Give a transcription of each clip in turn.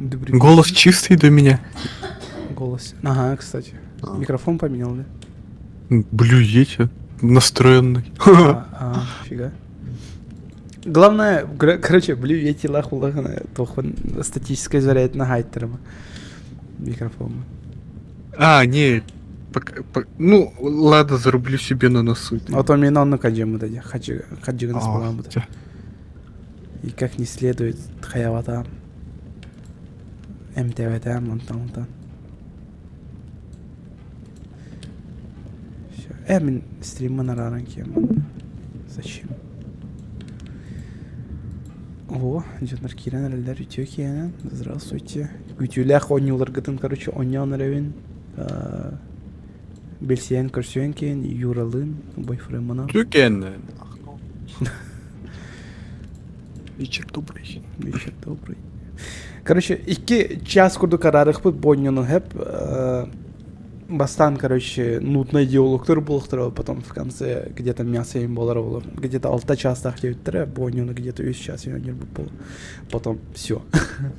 Добрый Голос вечер. чистый до меня. Голос. Ага, кстати. Микрофон поменял, да? Блю Йети настроенный. А, а, фига. Главное, короче, Blue Yeti лах улахана тохун статической заряд на хайтерма. Микрофон. А, не, пока, ну, ладно, зарублю себе на носу. А то мен онну кадьемы да, хаджигын спаламы да. И как не следует хаяватам. МТВ-там, онтан, онтан. Все. Мин стриммын арааран киэммин. Зачем? О, дьоннор киирэн эрэллэр үтүө киэнэн. Здравствуйте. Үтүөлээх оонньууларгытын, короче, оонньоон эрэбин. Билсиэн көрсүөн киэн Юралыын, бойфреммынан. Үтүө киэнэн. Вечер добрый. Вечер добрый. Короче, икки час курдук араарыахпыт бу оонньууну хэп бастаан, короче, нудный диалогтар буолуохтара, потом в конце где-то мясо им буолара буолар. Где-то алта чаастаах диэбиттэрэ, бу оонньууну где-то үс час оонньуурбут буолар. Потом все.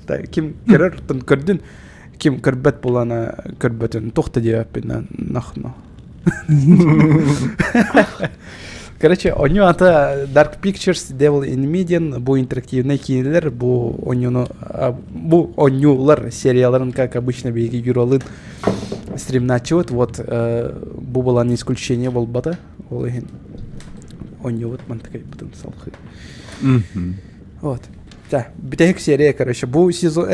Так, ким көрөр, көрдүн, ким көрбөт буолана көрбөтүн, туох да диэбэппин, нахно. Короче, оонньуу ата Dark Pictures Devil in Me диэн бу интерактивнай киинэлэр бу оонньууну бу оонньуулар серияларын как обычно биһиги Юралыын стримнааччыбыт вот бу была исключение буолбата ол иһин оонньуубут мантыкайбытын салхыы вот Да, бүтэһик серия, короче. Бу сезон,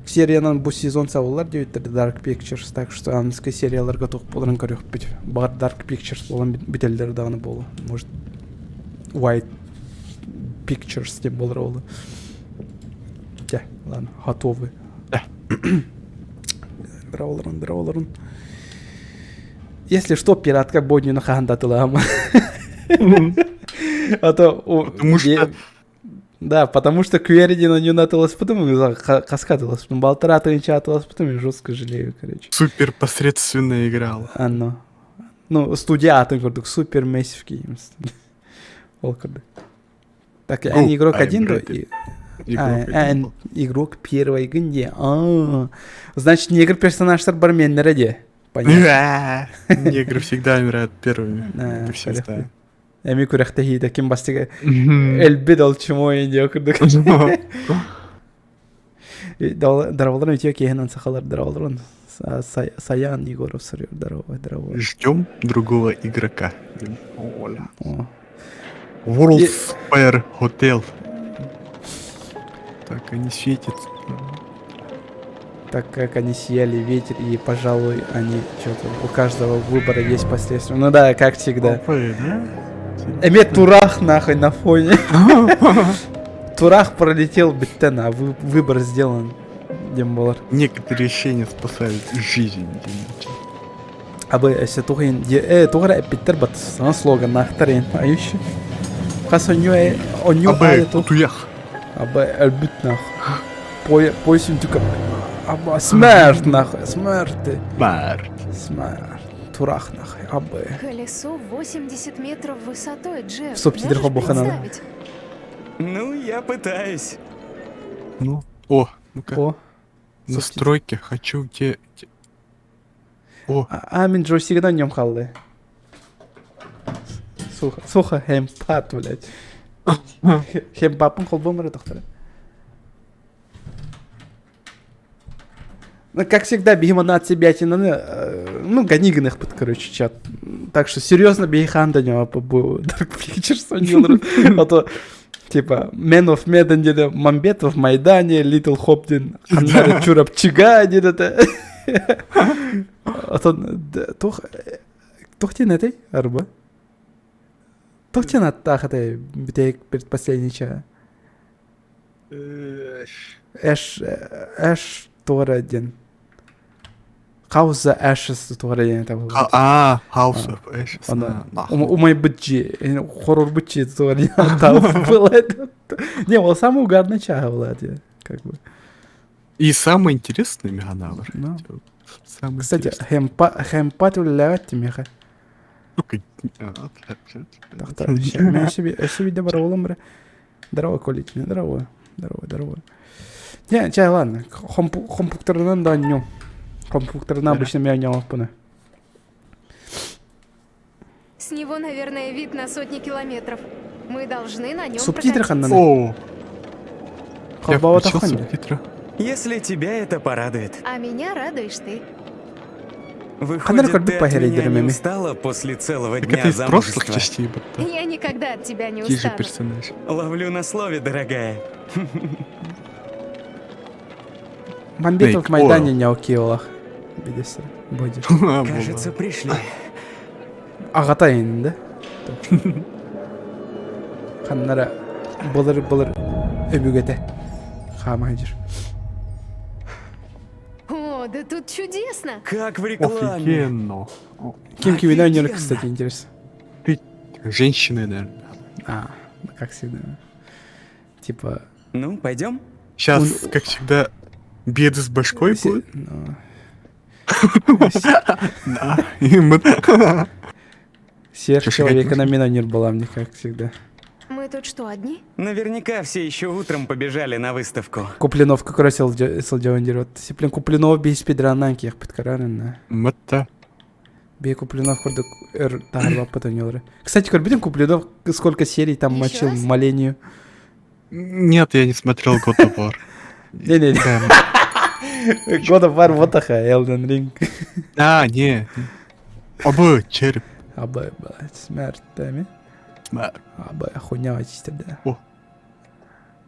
сериянан бу сезон сабыллар диэбиттэр Dark Pictures, так что аныскы серияларга туох буоларын көрүөхпүт. Баҕар Dark Pictures буолан бүтэллэр даҕаны буолуо. Может, White Pictures диэн буолар буолуо. Дьэ, ладно, готовы. Да. Здраволорун, здраволорун. Если что, пиратка Боднюну хаһан да атылаама. А то... Потому что Да, потому что Квердин у нее атыласпытым, хаска атыласпытым, балтара тыһыынча атыласпытым, и жестко жалею, короче. Супер посредственно играла. Оно. Ну, студия атын курдук, Супер Massive Games. Ол курдук. Так, Go, игрок I'm один, ready. А, Игрок один. игрок первой гынде. А, значит, негр персонажтар бар меннere де. Понятно. Негры всегда умирают первыми. Это все знают. Эми күрэхтэһиитэ ким бастыга элбит ол чумой диэ курдук. Дарабаларын үтүө киэһэнэн сахалар дарабаларын Саян Егоров суруйар здорово, здорово. Ждем другого игрока. Оля. World Square Hotel. Так они светят. Так как они съели ветер и, пожалуй, они что-то... У каждого выбора есть последствия. Ну да, как всегда. Опа, да? Эмиэ тураах нахуй на фоне. Тураах пролетел бүттэн, а выбор сделан. Диэн буолар. Некоторые решения спасают жизнь. Абы өссө туох иһин туох эрэ эппиттэр бат саҥа слоганнаахтар иһин ающе. Хас онньу онньу Абы аайы туох кутуйах. Абы өлбүт нах. Пой пой сүнтүк Аба смерть нахуй, смерть. Смерть. Смерть. Тураах нахуй, абы. Колесо 80 метров высотой, Джефф. Субтитры Можешь хобуханана. представить? Ну, я пытаюсь. Ну, о, ну-ка. О. Настройки хочу где... О. А, мин джойстигынан нем халлы. Сухо, сухо, хемпат, блядь. Хемпапын холбом эрэ тохтора. Ну, как всегда, биһи от себя ну, гони гыныхпыт, короче, чат. Так что серьезно биһи хаан да бу Dark Pictures а то типа Man of Medan диэн Мамбетов Майдане, Little Hope диэн ханнары Чурапчыга диэн это. Отон туох туох диэн этэй арба? Туох диэн аттаах этэй бүтэйик предпоследний чаа? Эш Эш туора диэн House of Ashes туора диэн это было. А, House of Ashes. Ана умайбыт дьиэ, хорорбут дьиэ туора диэн там было. Не, ол самый угарный чааһа была дии, как бы. И самый интересный меганавр. Ну. Самый Кстати, интересный. хемпа хемпат үлэлээбэт тимиэхэ. Сука. Тахта, мен себе, себе бар оҕолом бре. Здорово, Колич, здорово, здорово, здорово. Не, чай, ладно. Компьютерынан да оонньуом. Компьютерынан обычно мен оонньообоппуна. С него, наверное, вид на сотни километров. Мы должны на нем Субтитры прокатиться. ханнаны. О, я Холбовато включил ханна. субтитры. Если тебя это порадует. А меня радуешь ты. Выходит, көрбүт ты от паһэрийдэрим меня не эми. устала после целого Так дня это из прошлых замужества? частей будто. Я никогда от тебя не Те же устану. персонажи. Ловлю на слове, дорогая. Бомбитов Snake Майдане Oil. не окей олах. Бидесер. Бодир. А, Кажется, пришли. Аҕата инде. Ханнара былыр былыр өбүгэтэ хаамайдыр. О, да тут чудесно! Как в рекламе. Офигенно. О, Ким кимine oynuyor, Офигенно. кстати, интересно. Ты женщина, наверное. А, ну, как всегда. Типа... Ну, пойдем? Сейчас, как всегда, беды с башкой будут. ну, Да. И мы- Сверхчеловека на минонир была мне, как всегда. Мы тут что, одни? Наверняка все еще утром побежали на выставку. Куплинов как раз сылдьан Сиплен Куплинов бейс пидранан киэх питкарарына. Мытта. Бей Куплинов курдук өр таарбаппыт ойнолору. Кстати, көрбүтүм Куплинов сколько серий там Еще мочил раз? молению. Нет, я не смотрел God of War. Не-не-не. Эм, God of War вот такая, Elden Ring. А, не. Абы, череп. Абы, блядь, смерть, тами. Абы, хуйня да.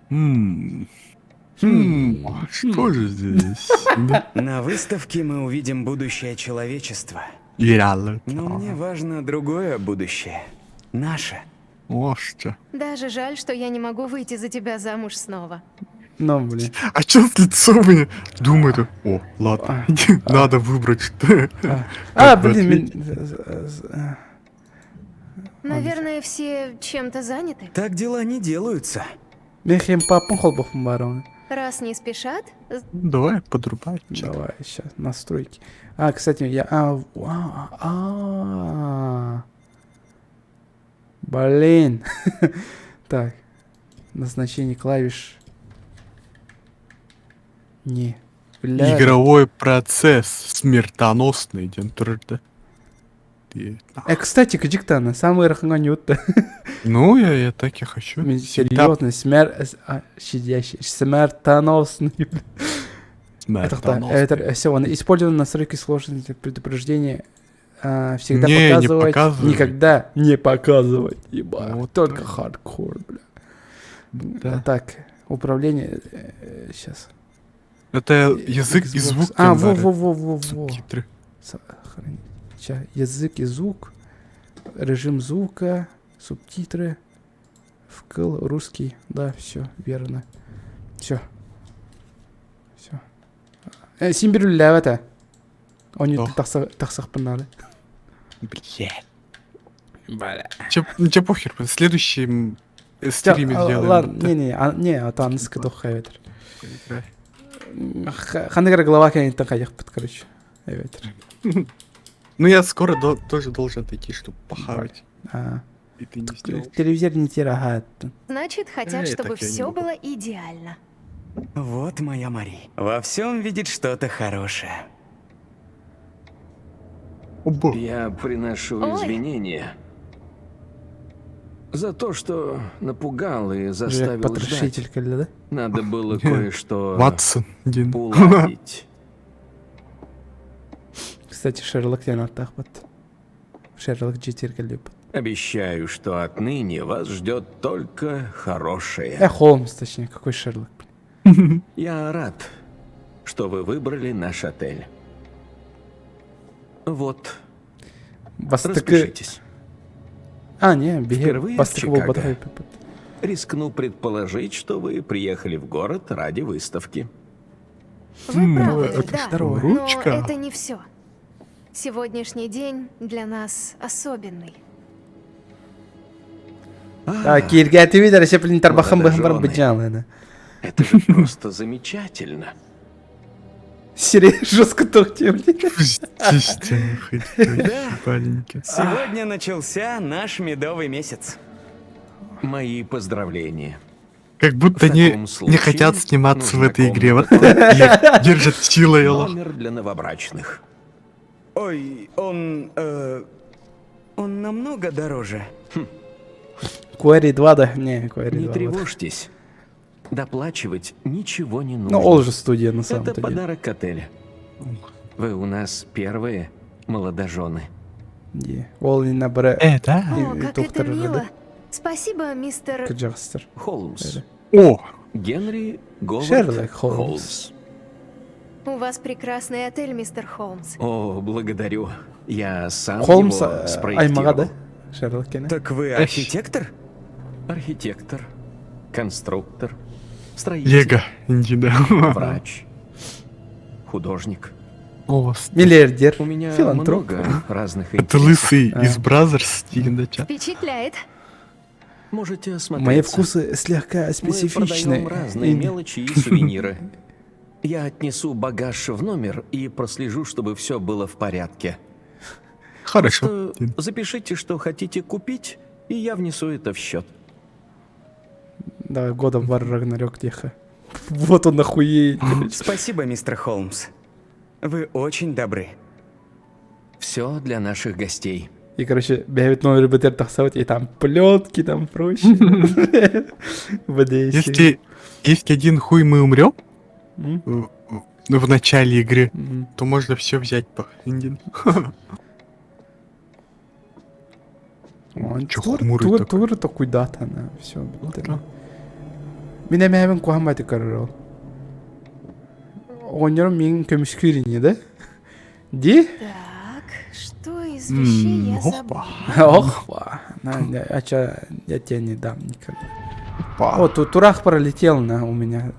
М. М, а Что же здесь? Да. На выставке мы увидим будущее человечества. Реально. Но мне важно другое будущее. Наше. О, что. Даже жаль, что я не могу выйти за тебя замуж снова. Ну, блин. А что с лицом у меня? Думает, о, ладно, надо выбрать, что. А, Как бы блин, ответить? мин... Наверное, все чем-то заняты. Так дела не делаются. Мин хемпаппын холбохпун баар Раз не спешат, Давай подрубай. чё. Давай, сейчас, настройки. А, кстати, я... А, а, а. Блин. Так. Назначение клавиш. Не. Бля. Игровой процесс смертоносный, ден турда. И- Кстати, кдьиктана, самый раханганютта. Ну, я так и хочу. Серьезно, смер... а, щадящий, смертоносный. Это, Смертоносный. это все, он использован настройки сложности предупреждения. А, всегда Не, не показывать, показывай. никогда не показывать, ебать. Вот Только так. хардкор, бля. Да. Так, управление сейчас. Это язык и звук. А, там дали. во, во, во, во, во. Субтитры. Сохранить. Ща, язык и звук, режим звука, субтитры, вкл, русский, да, все, верно. Все. Все. Син бир үлэлээбэт. Они Ох. тахсахпыннары. Блядь. Че, ну, тебе похер, в следующем стриме сделаем. Ладно, не, не, а, не, а то аныска тохха эбэтэр. Ханнык эрэ глава кэнниттэн хайахпыт, короче. Эбэтэр. Ну, я скоро тоже должен отойти, чтобы похавать. А, И ты не сделал. Телевизор не тираhat. значит, хотят, Э, чтобы так я не все могу. было идеально. Вот моя Мари. Во всем видит что-то хорошее. Оба. Я приношу Ой. извинения за то, что напугал и Жек заставил ждать. потрошитель, когда, да? Надо было кое-что Ватсон. Дин. уладить. Кстати, Шерлок диэн ааттаахпыт. Шерлок дьиэтигэр кэллибит. Обещаю, что отныне вас ждет только хорошее. Холмс, точнее, какой Шерлок? блин. Я рад, что вы выбрали наш отель. Вот, Бастакы... распишитесь. А, не, беги. Впервые в Бастакы Чикаго. буолбатах. Рискну предположить, что вы приехали в город ради выставки. Вы М, правы, это да. что, Но ручка? это не все. Сегодняшний день для нас особенный. А, кииргээтибит эрэ сеплин тарбахым быһым бар Молодожены. быдьаалана. Это же просто замечательно. Сирей жестко тохте, блин. Пиздите, ебаленьки. Сегодня начался наш медовый месяц. Мои поздравления. Как будто В они таком не случае хотят сниматься в нужна этой игре. Вот комната их держат силой. лох. Номер для новобрачных. Ой, он... э, он намного дороже. Quarry 2 да? Не, Quarry Не 2. вот. тревожьтесь. Доплачивать ничего не нужно. Ну, ол же студия на самом-то Это деле. подарок отеля. Вы у нас первые молодожены. Не. Ол не бары Э, да. О, И- и как это доктор мило. Рыда. Спасибо, мистер... кырдьаҕастар. Холмс. О, Генри Говард Шерлок Холмс. Холмс. У вас прекрасный отель, мистер Холмс. О, благодарю. Я сам Холмс его аймаҕа спроектировал. да? Шерлок кene. Так вы Эш. архитектор? Архитектор, конструктор, строитель, Лего, инди, да. врач, художник. О, Миллиардер. У меня Филантроп. много разных Это интересов. лысый А. из Brazzers, да, ча. Впечатляет. Можете осмотреться. Мои вкусы слегка Мы специфичны. продаем разные И- мелочи и сувениры. Я отнесу багаж в номер и прослежу, чтобы все было в порядке. Хорошо. Просто запишите, что хотите купить, и я внесу это в счет. Давай, God of War Ragnarok тихо. Вот он охуеет. короче. Спасибо, мистер Холмс. Вы очень добры. Все для наших гостей. И, короче, бэйэбит номер бытыр тахсабыт, и там плетки, там прочее. БДС. Если, если один хуй мы умрем М? в, в- в начале игры, М. то можно все взять по инди. Он Чё тур, хмурый тур, такой? тур такой дата на все. Мин эмэбин куһамматы көрөр. Оҕонньорум миигин көмүскүүр ини да? Ди? Так, что из вещей я М, забыла? Опа. Ох, ва. На, на, а чё, я тебе не дам никогда. Опа. О, тут турах пролетел на у меня.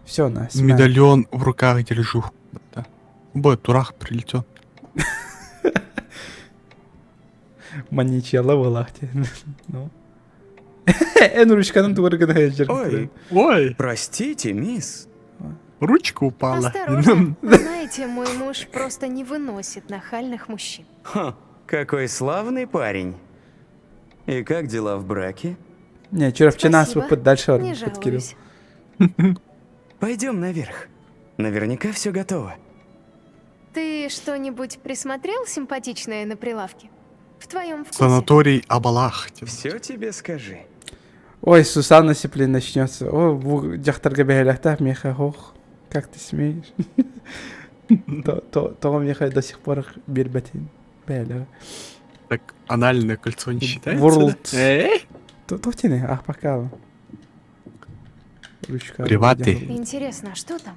Все, на, смя. Медальон в руках держу. Да. Бой, турах прилетел. Маничелла была. Ну. Эн ручканан тугар гына Ой, Ой, простите, мисс. ручка упала. Осторожно. Знаете, мой муж просто не выносит нахальных мужчин. Ха, какой славный парень. И как дела в браке? Не, Чурапчина Спасибо. выпад дальше Не подкирил. жалуюсь. Пойдем наверх. Наверняка все готово. Ты что-нибудь присмотрел симпатичное на прилавке? В твоем вкусе. Санаторий Абалах. Все тебе скажи. Ой, Сусанна Сиплин начнется. О, бу дьахтарга бэйэлээхтээх миэхэ ох, как ты смеешь? То, то, то миэхэ до сих пор биэрбэтин бэйэлээх. Так анальное кольцо не считается? World. да? Э? То, то тени, ах, пока. Ручка. Приваты. Интересно, а что там?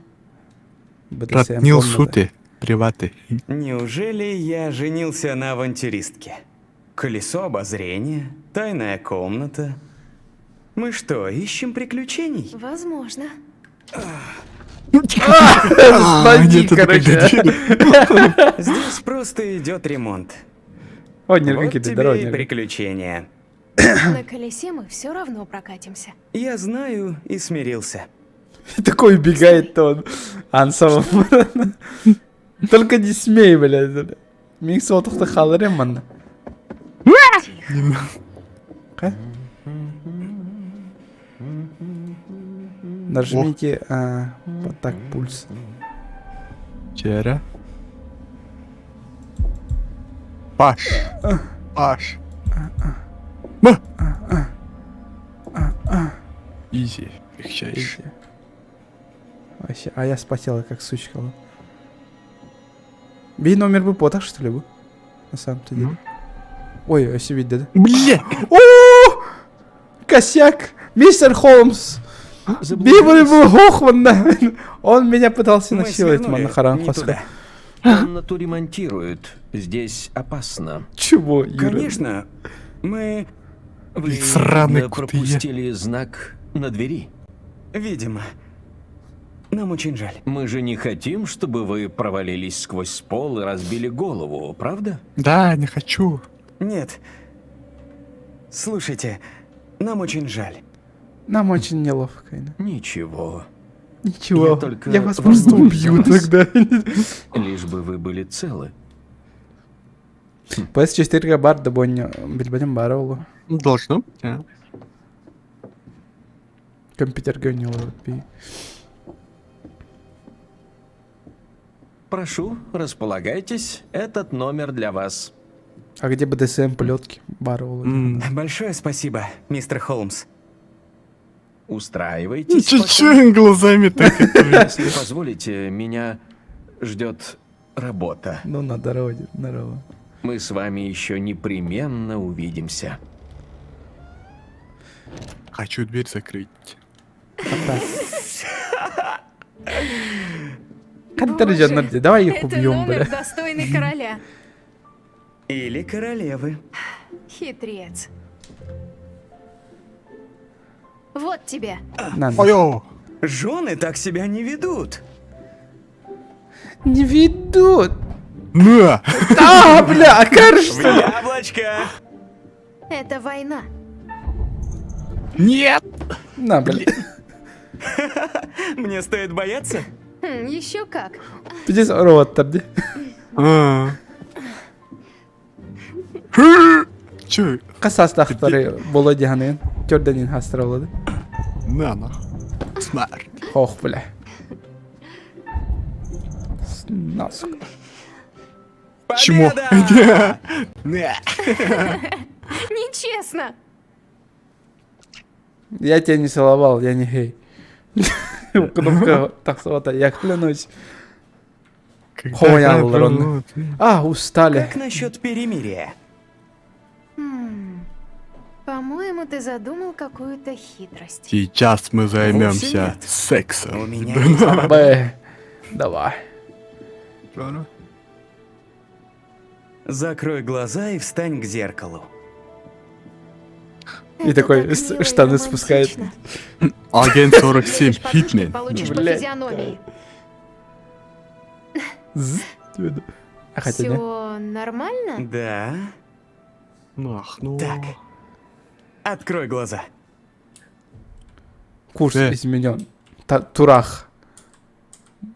БДСМ Ратнил комната. суты. Приваты. Неужели я женился на авантюристке? Колесо обозрения, тайная комната. Мы что, ищем приключений? Возможно. А, Бандит, нет, это короче. когда- Здесь просто идет ремонт. О, не Вот какие-то тебе и дороги. приключения. На колесе мы все равно прокатимся. Я знаю и смирился. Такой убегает он. Ансам. Только не смей, блядь. Мин соҕотохто хаалларыам манна. Ка? Нажмите а, вот так пульс. Вчера. Паш. Паш. Ба. Easy. Легчайший. Вообще, а я спотела, как сучка. Бей номер бы потах, что ли, бы? На самом-то деле. Ну. Ой, а себе да? Бля! О! Косяк! Мистер Холмс! Заблудились? Он меня пытался Мы насиловать, свернули Манахаран не туда. Комнату ремонтируют. Здесь опасно. Чего, Юра? Конечно, мы, Вы Сраный видно, кутые. пропустили знак на двери. видимо, нам очень жаль. Мы же не хотим, чтобы вы провалились сквозь пол и разбили голову, правда? Да, не хочу. Нет. Слушайте, нам очень жаль. Нам очень неловко. Инна. Ничего. Ничего. Я только Я вас просто волнуюсь за убью вас. тогда. Лишь бы вы были целы. PS4 бар да бойня билбэтим баара ол. Ну, Должно быть. а. Компьютерга оонньуулабыт бии. Прошу, располагайтесь. Этот номер для вас. А где БДСМ плетки? Бар М. Большое спасибо, мистер Холмс. Устраивайтесь. Че, пока. че глазами так это? Если позволите, меня ждет работа. Ну, на дороге, здорово. Мы с вами еще непременно увидимся. Хочу дверь закрыть. Хантер Боже, дьоннор дии, давай их Это убьем, номер, бля. достойный короля. Или королевы. Хитрец. Вот тебе. На, на. Ой, Жены так себя не ведут. Не ведут. На! А, бля, а В кажется. яблочко! Это война. Нет! На, бля. Мне стоит бояться? Хм, еще как. Пиздец, роботтар дии. А. Че? Хас саастаахтары буолуо дии саныгын. Төрдөнүн хастара буолуо. На нах. Смарт. Ох, бля. На, сука. Чмо. Победа! Не. Нечестно. Я тебя не целовал, я не гей. Кнопка тахсыбата, я клянусь. Когда Хуя игра был, про- А, устали. Как насчет перемирия? М, По-моему, ты задумал какую-то хитрость. Сейчас мы Вовсе займемся нет. У сексом. меня есть Б. Давай. Закрой глаза и встань к зеркалу. И Это такой так мило и штаны спускает. романтично. Агент 47, Хочешь подружки, Хитмен. Получишь по Блядь. физиономии. З. А хотя нет. Все нормально? Да. Нах, ну. Так. Открой глаза. Курс Э. изменен. Турах.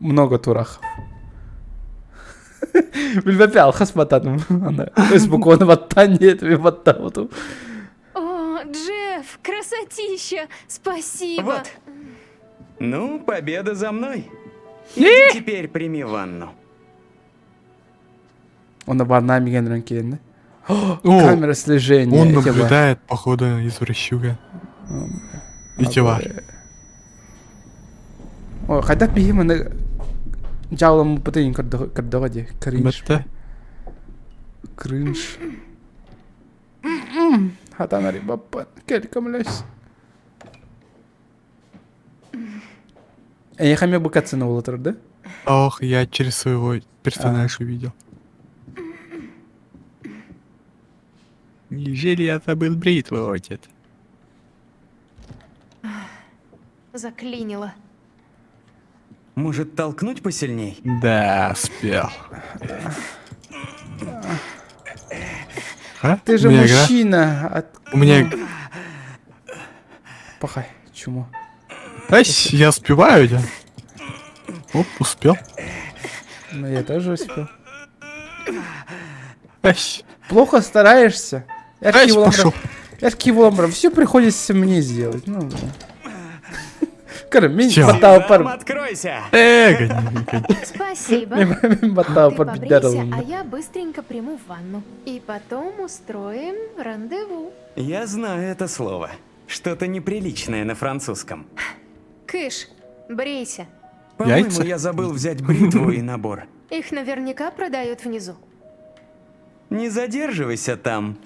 Много турахов. Билбэппин алхас баттаатым. Өс букваны баттаан диэтим баттаабытым. О, Джефф, красотища! Спасибо! Вот. Ну, победа за мной. Иди теперь прими ванну. Онно баарына мигэн киирдэ. О, Камера слежения. Он эти наблюдает, походу, извращуга. И тела. О, хайдах биһи маны дьаалламмыппытын көрдөҕө дии. Кринж. Бэтте. Кринж. Хатанари баппат. Кэл көмөлөс. Эйиэхэ эмиэ бу катсыны буола турар да? Ох, я через своего персонажа увидел. Неужели я забыл бритву, отец? Заклинило. Может, толкнуть посильней? Да, спел. А? Ты же У меня игра. мужчина. От... У меня... Пахай, чмо. Ась, я успеваю, да? Оп, успел. Ну я тоже успел. Ась, Плохо стараешься. ась, пошел. Все приходится мне сделать. Ну, Короче, мин Чё? баттаабар Сезам, откройся! Э, гони, гони. Спасибо. мин Ты баттаабар побрейся, биддар а я быстренько приму ванну. И потом устроим рандеву. Я знаю это слово. Что-то неприличное на французском. Кыш, брейся. По-моему, Яйца? я забыл взять бритву и набор. Их наверняка продают внизу. Не задерживайся там.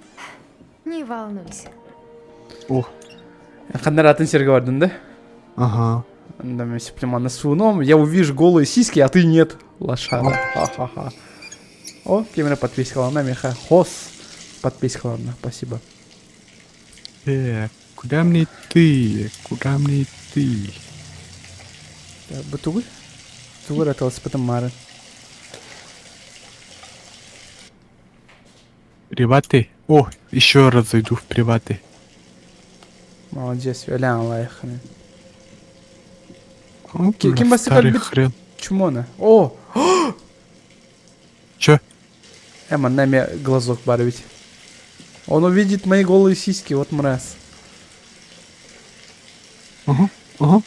Не волнуйся. О, Ханна эрэ атын сиргэ бардын да? ага. Да, мен сеплеманы суном, я увижу голые сиськи, а ты нет. Лошара. Ха-ха-ха. О, кем подпискалана, меха. Хос подпискалана, спасибо. Э, куда мне идти? Куда мне идти? Бу тугуй? Тугу эрэ тылыспытым марын. Приваты. О, еще раз зайду в приваты. Молодец, өлөөн лайыхын. О, Ким бля, басты старый көрбүт? хрен. Чмона. О! Че? Эмма, нами глазок бар ведь. Он увидит мои голые сиськи, вот мразь. Угу. Ага.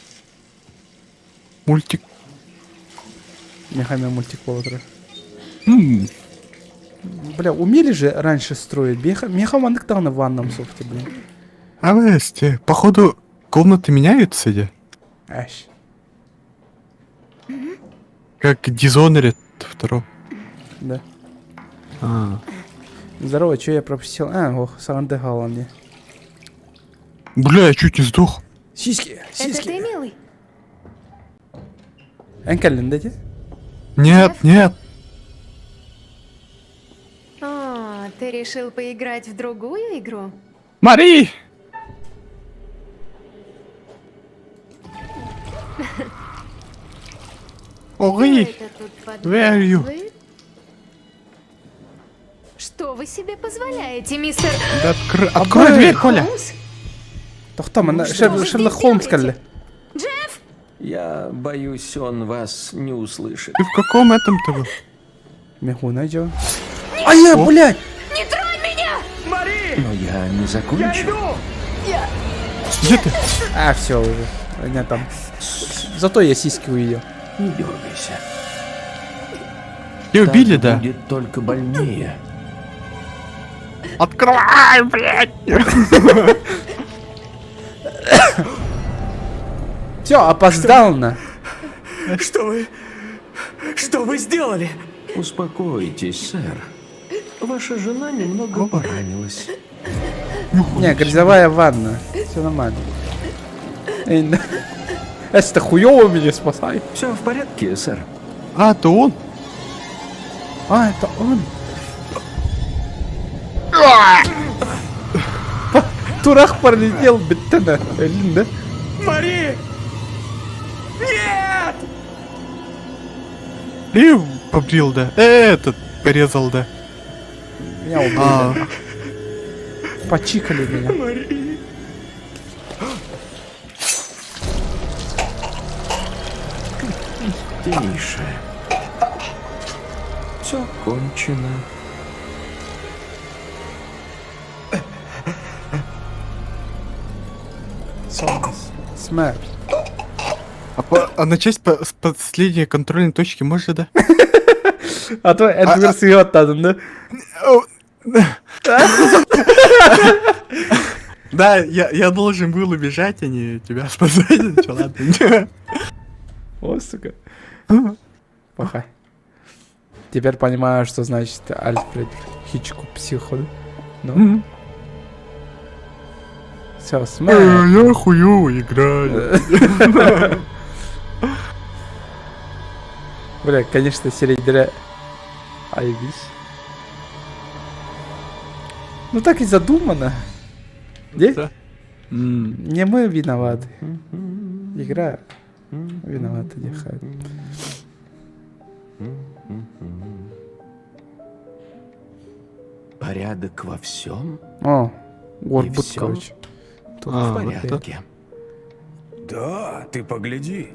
Мультик. Мехами мультик буола М, Бля, умели же раньше строить. Меха, меха маннык даҕаны ванном софте, блин. АВСТ. Походу, комнаты меняются, де? Аш. Как Dishonored втором. Да. А. Здорово, что я пропустил? А, ох, саганды мне. Бля, я чуть не сдох. Сиськи, Это сиськи. ты, милый? Эн кэллин дии? Нет, нет. О, ты решил поиграть в другую игру? Мари! Кто Ори! это тут Where are you? подглядывает? Что вы себе позволяете, мистер Да открой дверь, Коля! Холмс? Тохтоо, манна Что вы Шерлок здесь Холмс делаете? кэллэ. Джефф! Я боюсь, он вас не услышит. Ты в каком этом-то был? Мехуна жо. А я, блядь! Не тронь меня! Мари! Но я не Я закончил. иду! Где ты? А, все уже. Меня там. Зато я сиськи увидел. Не дергайся. Тебя убили, Так да? Будет только больнее. Открывай, блядь! Все, опоздал на. Что вы... Что вы сделали? Успокойтесь, сэр. Ваша жена немного поранилась. Не, грязевая ванна. Все нормально. Эй, на- Это хуёво меня спасай. Все в порядке, сэр. А, это он? А, это он. Турах пролетел биттена. Элин, да? Мари! Нет! И побрил, да. Этот, порезал, да. Меня убили. А, Почикали меня. Мари! Тише. Все кончено. Смерть. а начать с последней контрольной точки можно, да? А то Эдвард сыйоттадын, да? Да, я должен был убежать, а не тебя спасать. Ну чё, ладно. О, сука. Пахай. Теперь понимаю, что значит Альфред Хичкок психо. да? Ну, Мгм. все, смерть. Я хуёво играю. Бля, конечно, серия Айвис. Ну так и задумано. Где? Да. М, Не мы виноваты. Игра виновата, дихает. Порядок во всем О, Горбут, всё? короче. Тут А, в вот это. порядке. Да, ты погляди.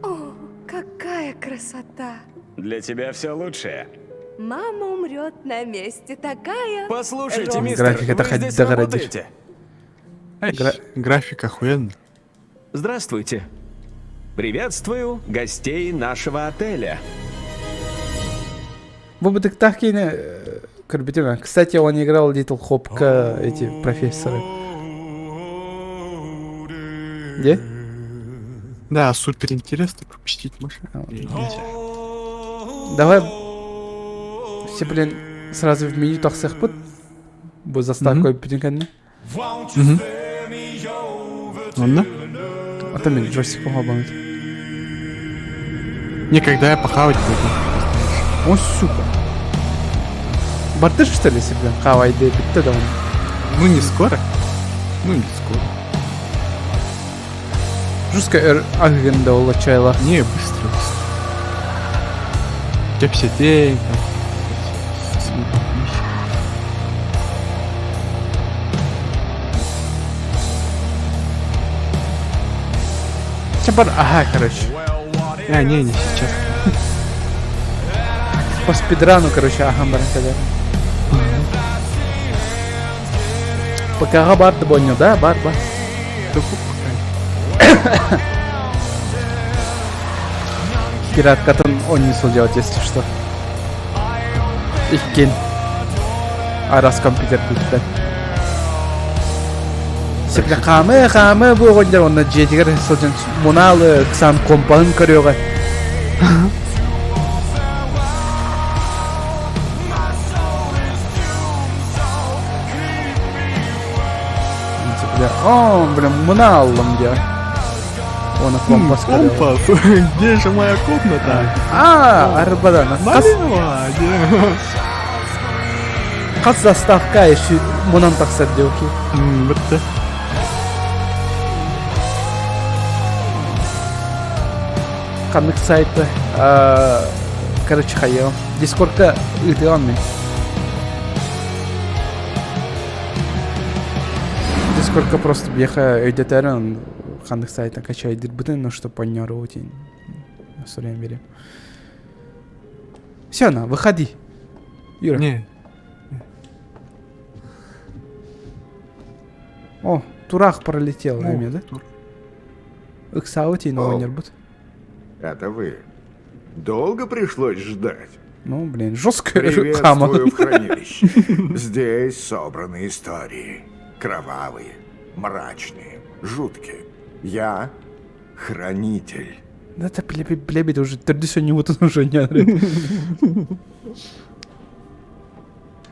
О, какая красота! Для тебя все лучшее. Мама умрет на месте, такая... Послушайте, мистер, График, это вы хоть здесь догородишь. работаете? Ай, График охуенный. Здравствуйте. Приветствую гостей нашего отеля. Бу бытыктаах киинэ көрбүтүм. Кстати, он играл Литл Хопка, эти профессоры. Где? Да, супер интересно, пропустить можно. А, Или нельзя? Давай все, блин, сразу в меню тахсыхпыт. Бу заставка бүтүн кэннэ. Мгм. Ладно. А то мин джойстик помогает. Никогда я похавать буду. О, сука. Бардыр что ли себе? Хавай бүттэ да он. Ну не скоро. Ну не скоро. Жестко өр агында ол чайла. Не, быстро, быстро. Кэпсетей, там. Чабар, ага, короче. А, не, не сейчас. По спидрану, короче, ага, баран Пока бар да понял, да, бар, бар. Да похуй. Пираткатын оонньуу сылдьабыт, если что. Иккин. Арас компьютер бүттэ. Сепля хаамы хаамы бу оҕонньор онно дьиэтигэр сылдьан мунаалы ыксаан компаһын көрүөҕэ. О, блин, мунааллым диэ. Оны компас көрүөҕэ. Компас, где же моя комната? А, арбадан. Налево, Хас заставка еще мунан тахсар диоки. Бітті. Ханнык сайты. Короче, хайо. Дискордка ыытыам мен. Дискордка просто бияха өйдөтөрөн ханнык сайтан качайдырбытын, ну что понёру Суруйан берем. Все, на, выходи. Юра. Не. О, Турах пролетел, эме, да? Тур. Ыксаабыт иин оҕонньорбут. Это вы. Долго пришлось ждать? Ну, блин, жестко хаама. Приветствую в хранилище. Здесь собраны истории. Кровавые, мрачные, жуткие. Я хранитель. Да это плебит уже төрдүс оонньуубутун уже не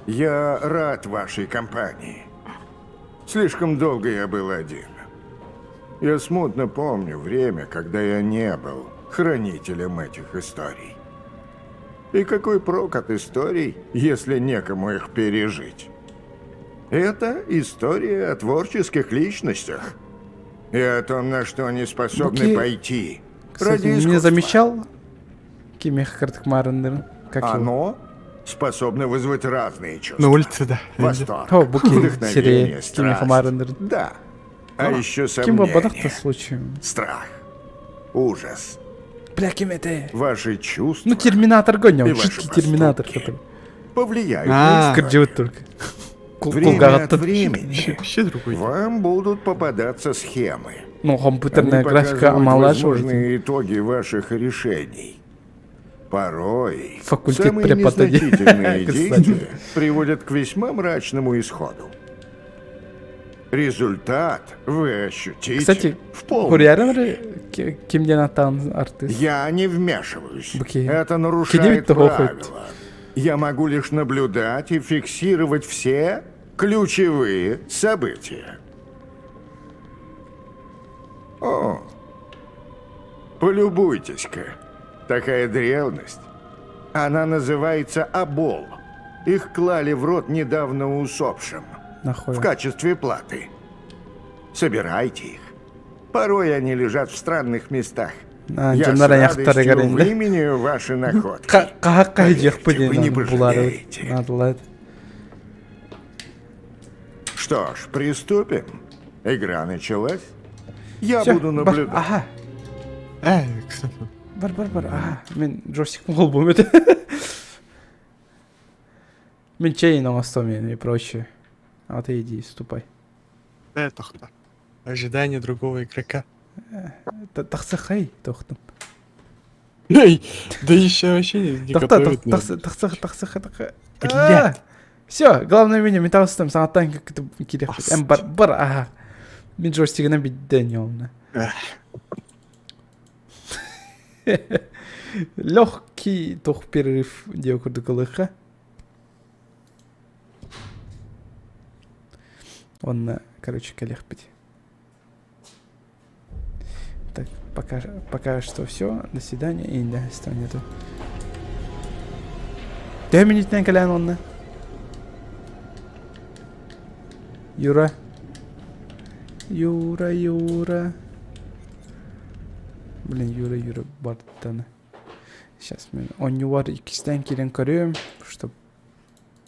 Я рад вашей компании. Слишком долго я был один. Я смутно помню время, когда я не был хранителем этих историй. И какой прок от историй, если некому их пережить? Это история о творческих личностях. И о том, на что они способны Буки- пойти. Кстати, ради не искусства. замечал кимиэхэ кырдык маарыннырын? Как его? Оно способно вызвать разные чувства. На улице, да. Восторг, О, буки вдохновение, сирее кимиэхэ страсть. маарыннырын. Да. А еще Ким сомнения, то случай. страх, ужас. Бля, ким это? Ваши чувства Ну, терминатор И гоням, ваши жуткий терминатор, поступки. который. повлияют А. на историю. Кырдьыбыт только. Время от Кулгаҕыттан. времени Вообще другой. вам будут попадаться схемы. Ну, компьютерная Они графика показывают омолаживает. возможные итоги ваших решений. Порой Факультет самые преподали. незначительные Кстати. действия приводят к весьма мрачному исходу. Результат вы ощутите Кстати, в полной Курьерин мере. ким диэн аттаан артист. Я не вмешиваюсь. Окей. Это Кидевит нарушает того хоть. правила. Я могу лишь наблюдать и фиксировать все ключевые события. О, полюбуйтесь-ка. Такая древность. Она называется обол. Их клали в рот недавно усопшим. Нахуй. В качестве платы. Собирайте их. Порой они лежат в странных местах. А, Я с дьоннор айахтар радостью эгарин, да? выменяю ваши находки. Хаһакка Поверьте, диэхпит вы не диэн булары. пожалеете. Наадалаат. Что ж, приступим. Игра началась. Я Всё, буду бар, наблюдать. Аха. Э, кстати. Бар, бар, бар. Аха. Мин джойстикпын холбуом этэ. Мин чейн оҥостом и прочее. А ты иди, ступай. Э, тохта. Ожидание другого игрока. Тахсахай тохтум. Эй, да еще вообще не, не Тохта, готовит. тахса, тахса, тахса, тахса. Блядь. Все, главное меню металл систем саҥаттан кириэхпит. Эм бар, бар, аха. Мин джойстигынан бидден ёлна. Легкий тух перерыв диэ курдук ылыха. Онно, короче, кэлиэхпит. Так, пока, пока что все. До свидания. И да, нету. Төһө минутынан кэлээн онно? Юра. Юра, Юра. Блин, Юра, Юра, барданы. Сейчас мен оонньуубар иккистээн киирэн көрүөм, чтоб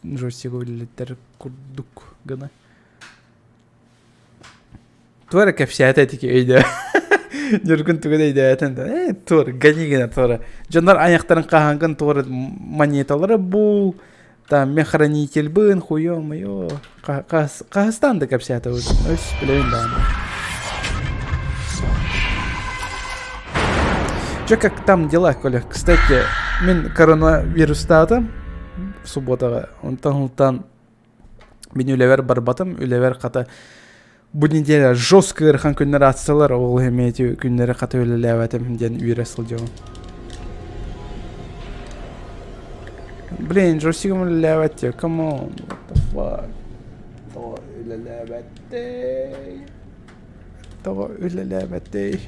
джойстигы үлэлэтэр курдук гына. Туора кэпсээтэ ити өйдөө. Ньургун тугун өйдөөтөн да э туора гони гына туора. Дьоннор айахтарын хаһааҥҥын туора монеталары бул, там мен хранительбын, хуё моё. Хаһыстаан да кэпсээтэ өс билэбин даҕаны. Че, как там дела, Коля? Кстати, мин коронавирустаатым субботаҕа. Онтон онтон мин үлэбэр барбатым. Үлэбэр хата бу неделя жестко ыарахан күннэр аастылар. Ол эмиэ ити күннэри хата үлэлээбэтим диэн үөрэ сылдьабын. Блин, джойстигым үлэлээбэт диэ. Come on, what the fuck? Тоҕо үлэлээбэттей? Тоҕо үлэлээбэтэй?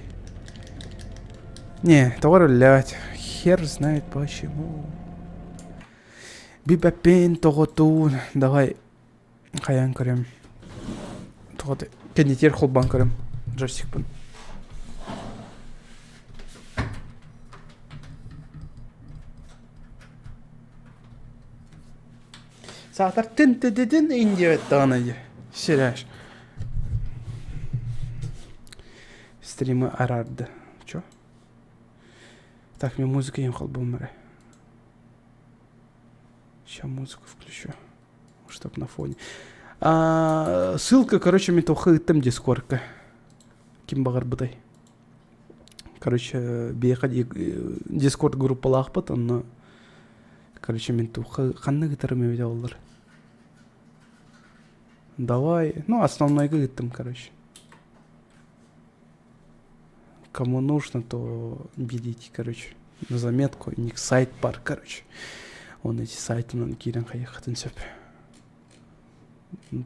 Не, тоҕо үлэлээбэт. Хер знает почему. Бибэппин тоҕотуун. Давай хайаан көрөм. Тоҕо кэннитиэр холбоон көрөм. Джойстикпын. Саатар тын тыдыдын индиэбэт даҕаны дии. Сирээш. Стримы арарды. Чё? Так, мне музыка не холбом Сейчас музыку включу, чтоб на фоне. А, ссылка, короче, мен туохха ыыттым дискордка. Ким баҕарбытай. Короче, биэхэ дискорд группалаахпыт, онно короче, мин туохха ханна ыытарым эбитэ буоллар. Давай, ну, основнойга ыыттым, короче. Кому нужно, то берите, короче, на заметку. Ник сайт бар, короче. Он эти сайтынан киирэн хайыаххытын сөп.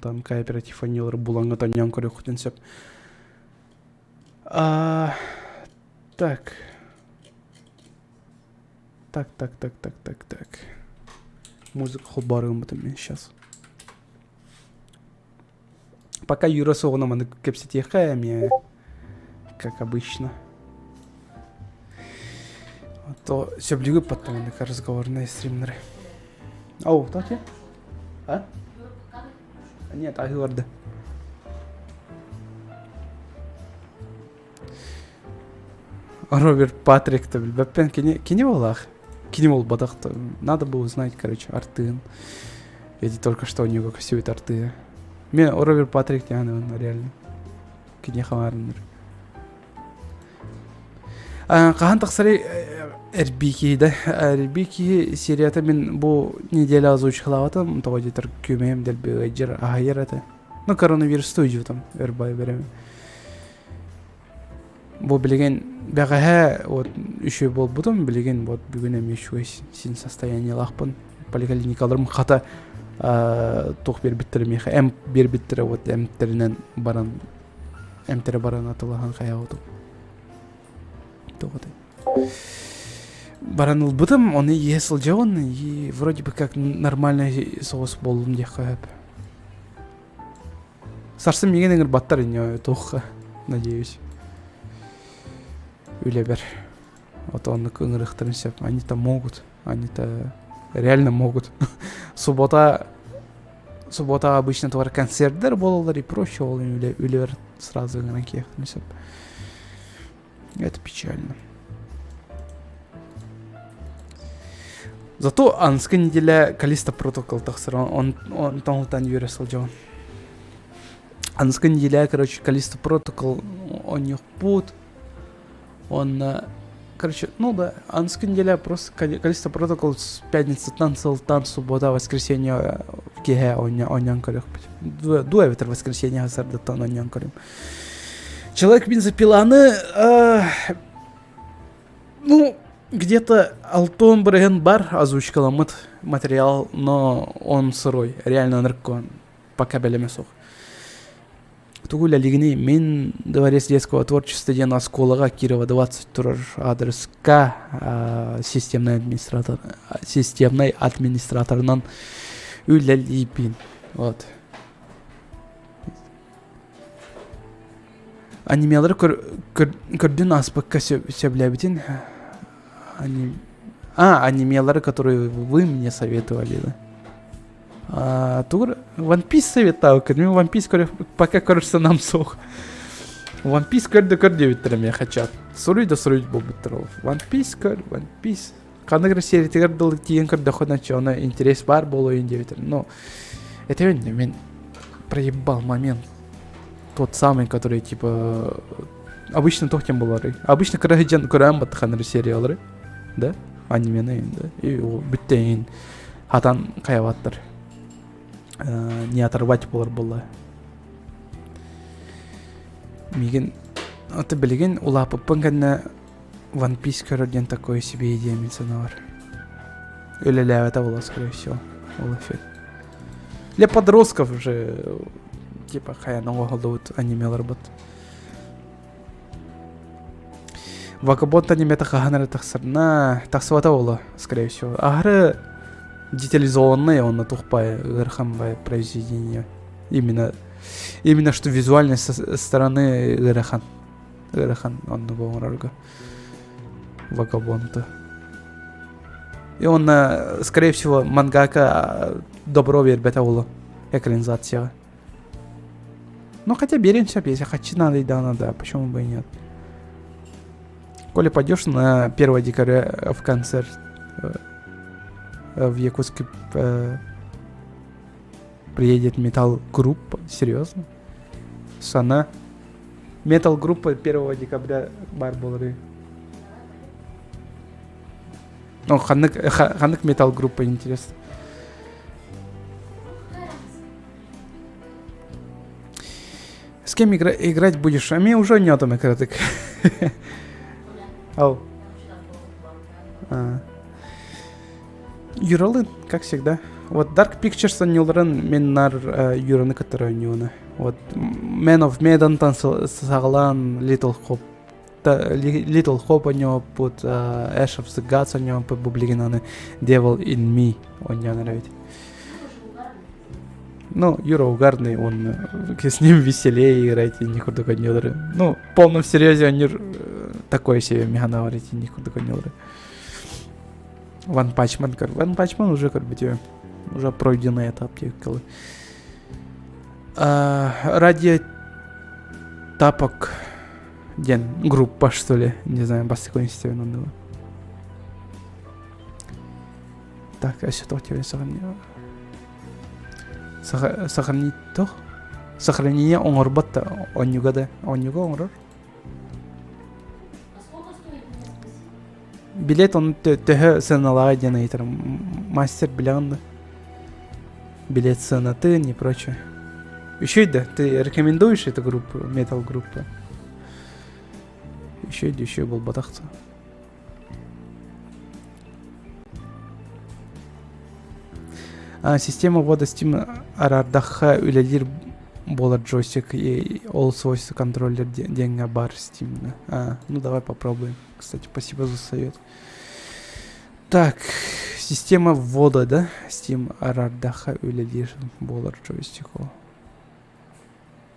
Там кооператив анньыылары булаҥҥа тонньоон көрүөххүтүн сөп. А, так. Так, так, так, так, так, так. Музыка холбооргуммутум мен сейчас. Пока Юра суоҕуна маны кэпсэтиэххэ эмиэ, как обычно. А то сөбүлүүгүт потом маннык разговорные стримнеры. Оу, так я? А? Нет, аһыы Роберт Патрик то билбэппин кини кини буолаах кини буолбатах надо было узнать короче артыын я только что у него красивые арты мен Роберт Патрик диэн реально кини хамаарыннар хаһан тахсарый эрбии киһи да эрбии киһи серията мин бу неделя озвучкалаабатым тоҕо диэтэр күмэйим дэлби ыалдьар аһыйар этэ ну коронавирус там өр бай берем Бу билигин бэҕэһээ вот үчүгэй буолбутум, билигин вот бүгүн эмиэ үчүгэй син состояниелаахпын. Поликлиникаларым хата туох биэрбиттэрэ миэхэ эмп биэрбиттэрэ вот эмтэринэн баран эмтэрэ баран атылаһан хайаабытым. Туох этэй? Баран ылбытым, ону иһэ сылдьабын, и вроде бы как нормальный соус буоллум диэххэ сөп. Сарсын миигин ыҥырбаттар инньэ туохха, надеюсь. Үлэбэр. Вот оннук ыҥырыахтарын сөп. Они-то могут. Они-то реально могут. Суббота суббота обычно тугар концерттэр буолаллар и прочее ол үлэ үлэбэр сразу ыҥыран киэхтэрин сөп. Это печально. Зато анскы неделя Калиста протокол тахсар, он он тан үөрэ сылдьабын. Анскы неделя, короче, Калиста протокол онньохпут. Он, короче, ну да, анскы неделя просто Калиста протокол с пятницы сылтан суббота, воскресенье киһэ онньон көрүөхпүт. Дуа эбэтэр воскресенье сардыттан онньон көрүм. Человек бензопиланы, ну, где-то Алтон бырыһын бар озвучкаламмыт материал, но он сырой, реально наркон, пока бэлэмэ суох. Тугу үлэлигиний мин Дворец детского творчества диэн оскуолаҕа Кирова 20 турар аадырыска системный администратор системный администраторынан үлэлиибин. Вот. Анимелары көрдүн ааспакка сөбүлээбитин. А, анимелары, которые вы мне советовали, да? А, тугур One Piece советовал, мен One Piece көрө пока көрөр санаам суох. One Piece көр да көр диэбиттэрэ миэхэ хачаат. Суруй да суруй буолбуттар ол. One Piece көр, One Piece. Ханнык эрэ сериятыгар дылы тиийэн көрдөххүнэ чё, интерес баар буолуойун диэбиттэр. Но это мен проебал момент. Тот самый, который типа... Обычно туох диэн буоларый? Обычно кыра сылдьан көрөөн баттаханнары сериялары, да? Анимены, да? И бүттэ хатан хайабаттар. Не оторвать буолар буолла. Мигин аты билигин улааппыппын кэннэ One Piece көрөр диэн такое себе идея мин санаабар. Үлэлээбэтэ буолла, скорее всего, ол эффект. Для подростков уже типа хайан оҥоһуллубут анимеларбыт. Вагабонд анимета хаһан эрэ тахсарна, тахсыбата буолуо, скорее всего. Аһары детализованное он тухпай ыарахан произведение. Именно именно что визуальной стороны ыарахан. Ыарахан оннугу оҥорорго. Вагабонты. И он, скорее всего, мангака добро биэрбэтэ буолуо экранизацияҕа. Ну, хотя берем все, если хочу, надо и да, надо, почему бы и нет. Коля, пойдешь на 1 декабря в концерт в Якутске приедет металл-группа? Серьезно? Сана. Метал-группа 1 декабря бар буолары. Ну, ханнык, ханнык метал-группа интересно. С кем игра играть будешь? А мне уже не там играть. Ау. А. Юралы, как всегда. Вот Dark Pictures оонньууларын мин нар Юраны кытары оонньууна. Вот Man of Medan-тан саҕалаан Little Hope Little Hope оонньооппут, Ash of the Gods оонньооппут, бу билигин аны Devil in Me оонньоон эрэбит. Ну, Юра угарный, он с ним веселее играть, и не курдук оонньуулары. Ну, в полном серьезе оонньуур такое себе механа говорить, не курдук оонньуулары. One Punch Man, One Punch Man уже как бы тебе уже пройденный этап диэккалы. Радио тапок диэн группа что ли не знаю бастакы истэбин оннугу так өссө тоох тебе сохранить тох сохранение оҥорбот да онньуга да онньуга оҥорор Билет ону төһө сыаналааҕый диэн ыйытарым. Мастер билэҕин да? Билет сыанатын и прочее. Еще да, ты рекомендуешь эту группу, метал-группу? Еще да, еще буолбатах А, система ввода Steam араардахха үлэлиир буолар джойстик и ол свойства контроллер диэҥҥэ баар Steam. А, ну давай попробуем. Кстати, спасибо за совет. Так, система ввода, да? Steam араардахха үлэлиир буолар джойстик ол.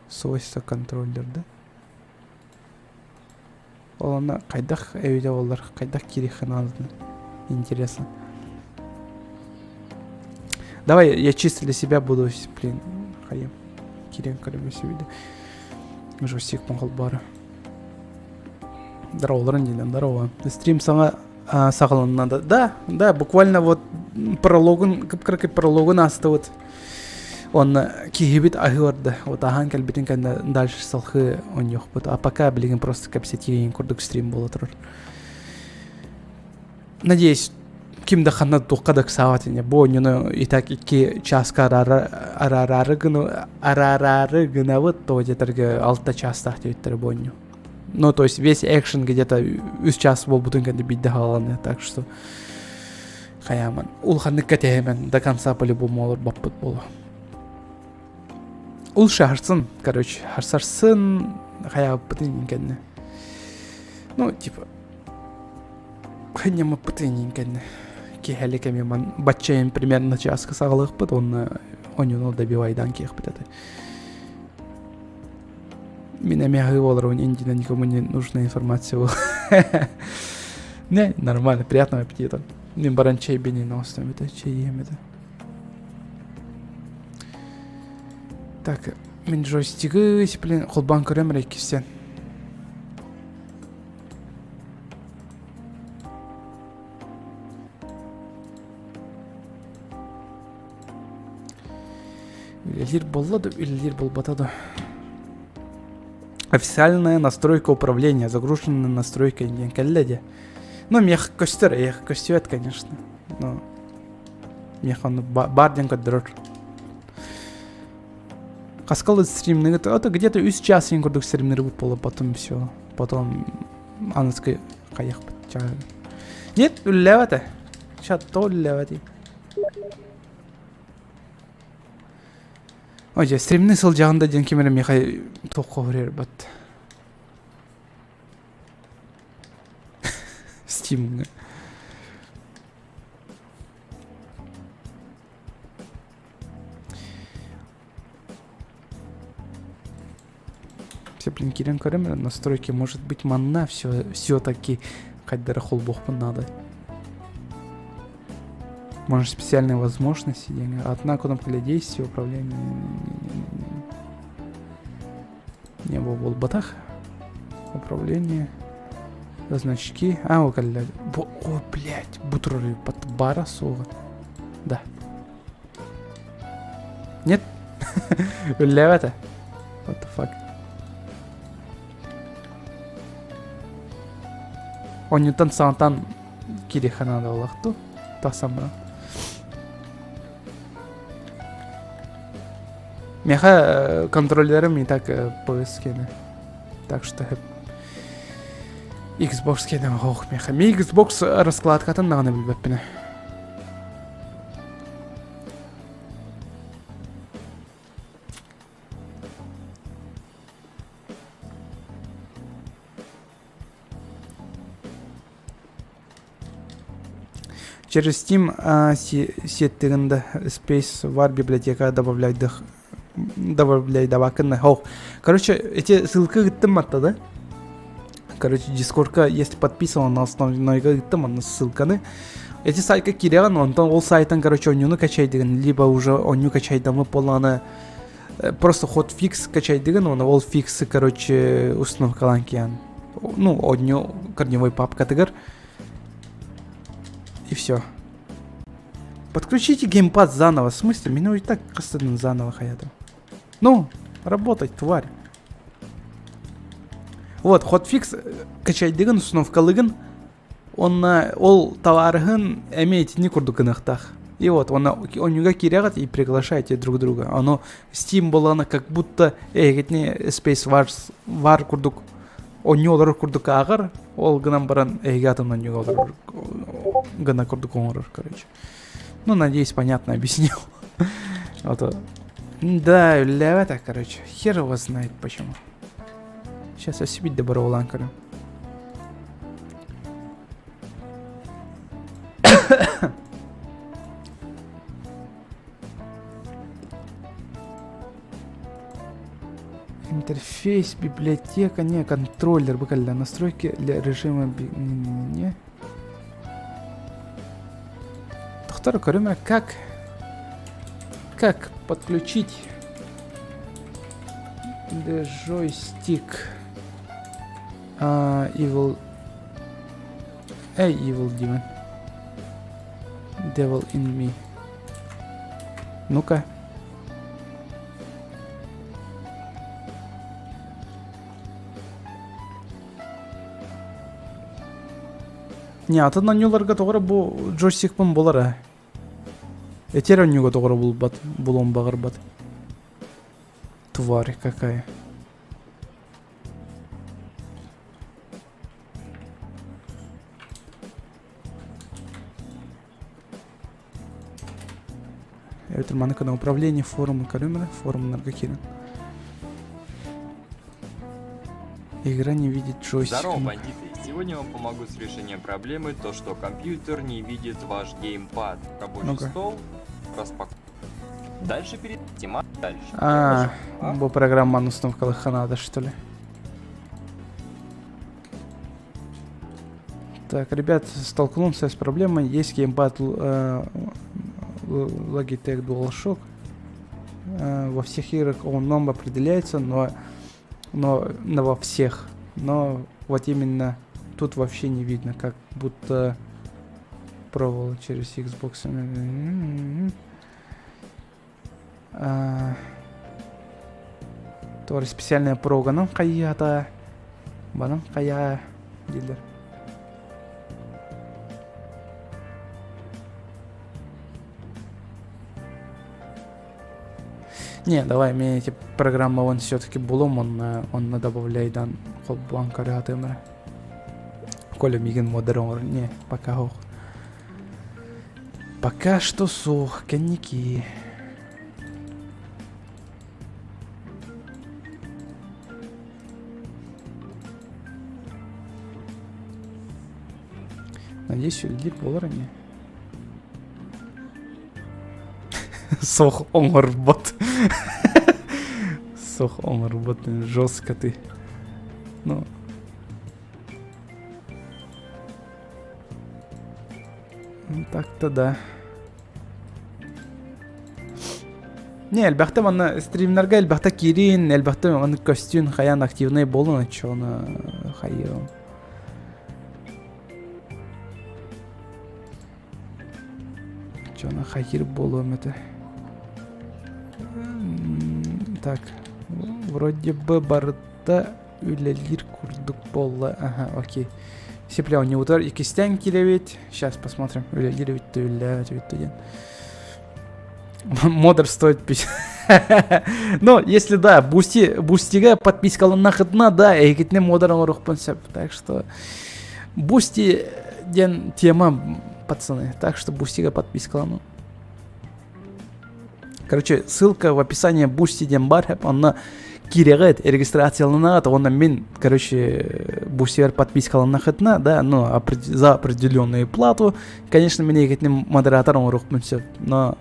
Свойства контроллер, да? Ол онно хайдах эбитэ буоллар, хайдах киириэххэ наадатын интересно. Давай я чисто для себя буду, блин, хайым. Киирэн көрөм өссө Джойстик бара. Здорово, Лорен, здорово. Стрим саҥа саҕаланна да. Да, да, буквально вот прологун, кып-кыракый прологун астыбыт. Онно киһибит аһыы Вот аһаан кэлбитин кэннэ дальше салхыы оонньуохпут. А пока билигин просто кэпсэтии курдук стрим буола турар. Надеюсь, ким да ханна туохха да ыксаабат ини. Бу оонньууну и так икки чааска арараары арараары гынабыт, то где-то алта чаастаах диэбиттэрэ бу оонньуу. Ну, то есть весь экшен где-то үс час буолбутун кэннэ биирдэ хааланы, так что хайааман улаханнык кэтэһэмэн до конца по-любому олорбоппут буолуо. Лучше харсын, короче, харсарсын хайаабыппытын кэннэ. Ну, типа, ханньаммыппытын кэннэ киэһэлик эмиэ ман баччайын примерно чааска саҕалыахпыт уонна оонньууну добивайдаан киэхпит этэ. Мин эмиэ аһыы буоларбын индина никому не нужная информация была. Не, нормально, приятного аппетита. Мин баран чэй бинин оҥостом этэ, чэй иһэм этэ. Так, мин джойстигы, блин, холбоон көрөм эрэ иккистэн. Үлэлиир буолла да, үлэлиир буолбата да. Официальная настройка управления, загруженная настройка диэн кэллэ дии. Ну, миэхэ көстөр, эйиэхэ көстүбэт, конечно. Но миэхэ ону баар диэн көрдөрөр. Хаскалы стримныгыт, это где-то үс час иин курдук стримнырыбыт буолла, потом все. Потом аныскы хайахпыт. Нет, үллээбэтэ. Чатто үллээбэти. Ой, дьэ, стримни сылдьаҕын да диэн ким эрэ миэхэ туохха уһуруйарбат. Стимҥа. Все, блин, киирэн көрөм эрэ настройки, может быть, манна все, все-таки хайдара холбуохпун надо. Может, специальные возможности, одна кнопка для действия, управления. Не был батах. Управление. Значки. А, о, О, блядь, бутры под бара суға. Да. Нет? Үллээбэтэ. What the fuck? Онньуттан саҥатан кириэхэ наада буоллахту. Тахсан баран. Миэхэ контроллерым и так PS киэнэ. Так что Xbox киэнэ оһох миэхэ. Ми Xbox раскладкатын даҕаны билбэппинэ. Через Steam сиэттигин да Space War библиотека добавляйдых добавляйдабакын Ох. Короче, эти ссылка ыыттым матта да? Короче, Дискордка, если подписан на основнойга ыыттым, онно ссылканы. Эти сайтка киирэҕин, онтон ол сайтан, короче, онньуну качайдыгын, либо уже онню качайдамы поланы просто hotfix качайдыгын, оны ол фиксы, короче, установкалаан киэн. Ну, одню корневой папкатыгар. И все. Подключите геймпад заново. В смысле? Меня и так кастыдын заново хаятым. Ну, работать, тварь. Вот, hotfix качайдыгын, установкалыгын, онна ол товарыһын эмиэ итини курдук гыныахтаах. И вот, онно онньуга киирэҕит и приглашаете друг друга. Оно Steam буоллаҕына как будто эһигитини Space Wars War курдук онньу олорор курдук ааҕар, ол гынан баран эһиги атын онньуга олорор гына курдук оҥорор, короче. Ну, надеюсь, понятно объяснил. Вот. Да, үллээбэтэ, короче. Хер его знает почему. Сейчас я себе добро көрөм. Интерфейс, библиотека, не, контроллер, буквально настройки для режима, не-не-не. Тохтор көрүмэ, как, как подключить джойстик а, Evil Эй, Evil Demon Devil in me Ну-ка. Не, атын оонньууларга тоҕо эрэ бу джойстикпын булар ээ. Этер оонньууга тоҕо эрэ булбат, булуон баҕарбат. Тварь какая. Эбэтэр маны на управление форума көрүмэрэ, форумнарга киирэн. Игра не видит джойстик. Здорово, бандиты! Сегодня я вам помогу с решением проблемы, то что компьютер не видит ваш геймпад. Рабочий Ну-ка. стол, распак... Дальше перед... Тема дальше. А, бу программаны установкалыхха надо, что ли? Так, ребят, столкнулся с проблемой. Есть геймпад Logitech DualShock. Во всех играх он нам определяется, но во всех. Но вот именно тут вообще не видно, как будто пробовал через Xbox. А. Туора специальная проганан хайыата, банан хайа дииллэр. Не, давай, мне эти программа он все-таки булум, он, он добавляйдан холбуан көрө Коля мигин модер оҥор. Не, пока ох. Пока что суох, кэнники. Надеюсь, үлэлиир буолар ини. Сох оҥорбот. Сох оҥорбот, жестко ты. Ну, Так-то да. Не, элбэхтэ манна стримнарга элбэхтэ киирин, элбэхтэ манна көстүүн хайаан активнай буолун оччоҕуна хайыам. Оччоҕуна хайыр буолуом этэ. Так, вроде бы барыта үлэлиир курдук буолла. Ага, окей. Сепля у него иккистээн киирэбит. Сейчас посмотрим. Үлэлиир эбит да үлэлээбэт эбит диэн. Модер стоит 50. Но если да, бусти, бустига подпискаланнахытына, да, эһигитинэ модер оҥоруохпун сөп. Так что бусти диэн тема, пацаны. Так что бустига подпискалану. Короче, ссылка в описании Бусти диэн бар, онно киирэҕит, регистрацияланаҕыт, уонна мин, короче, Бустигар подпискаланнахытына, да, ну, за определенную плату, конечно, мин эйгитин модератор оҥоруохпун сөп, но,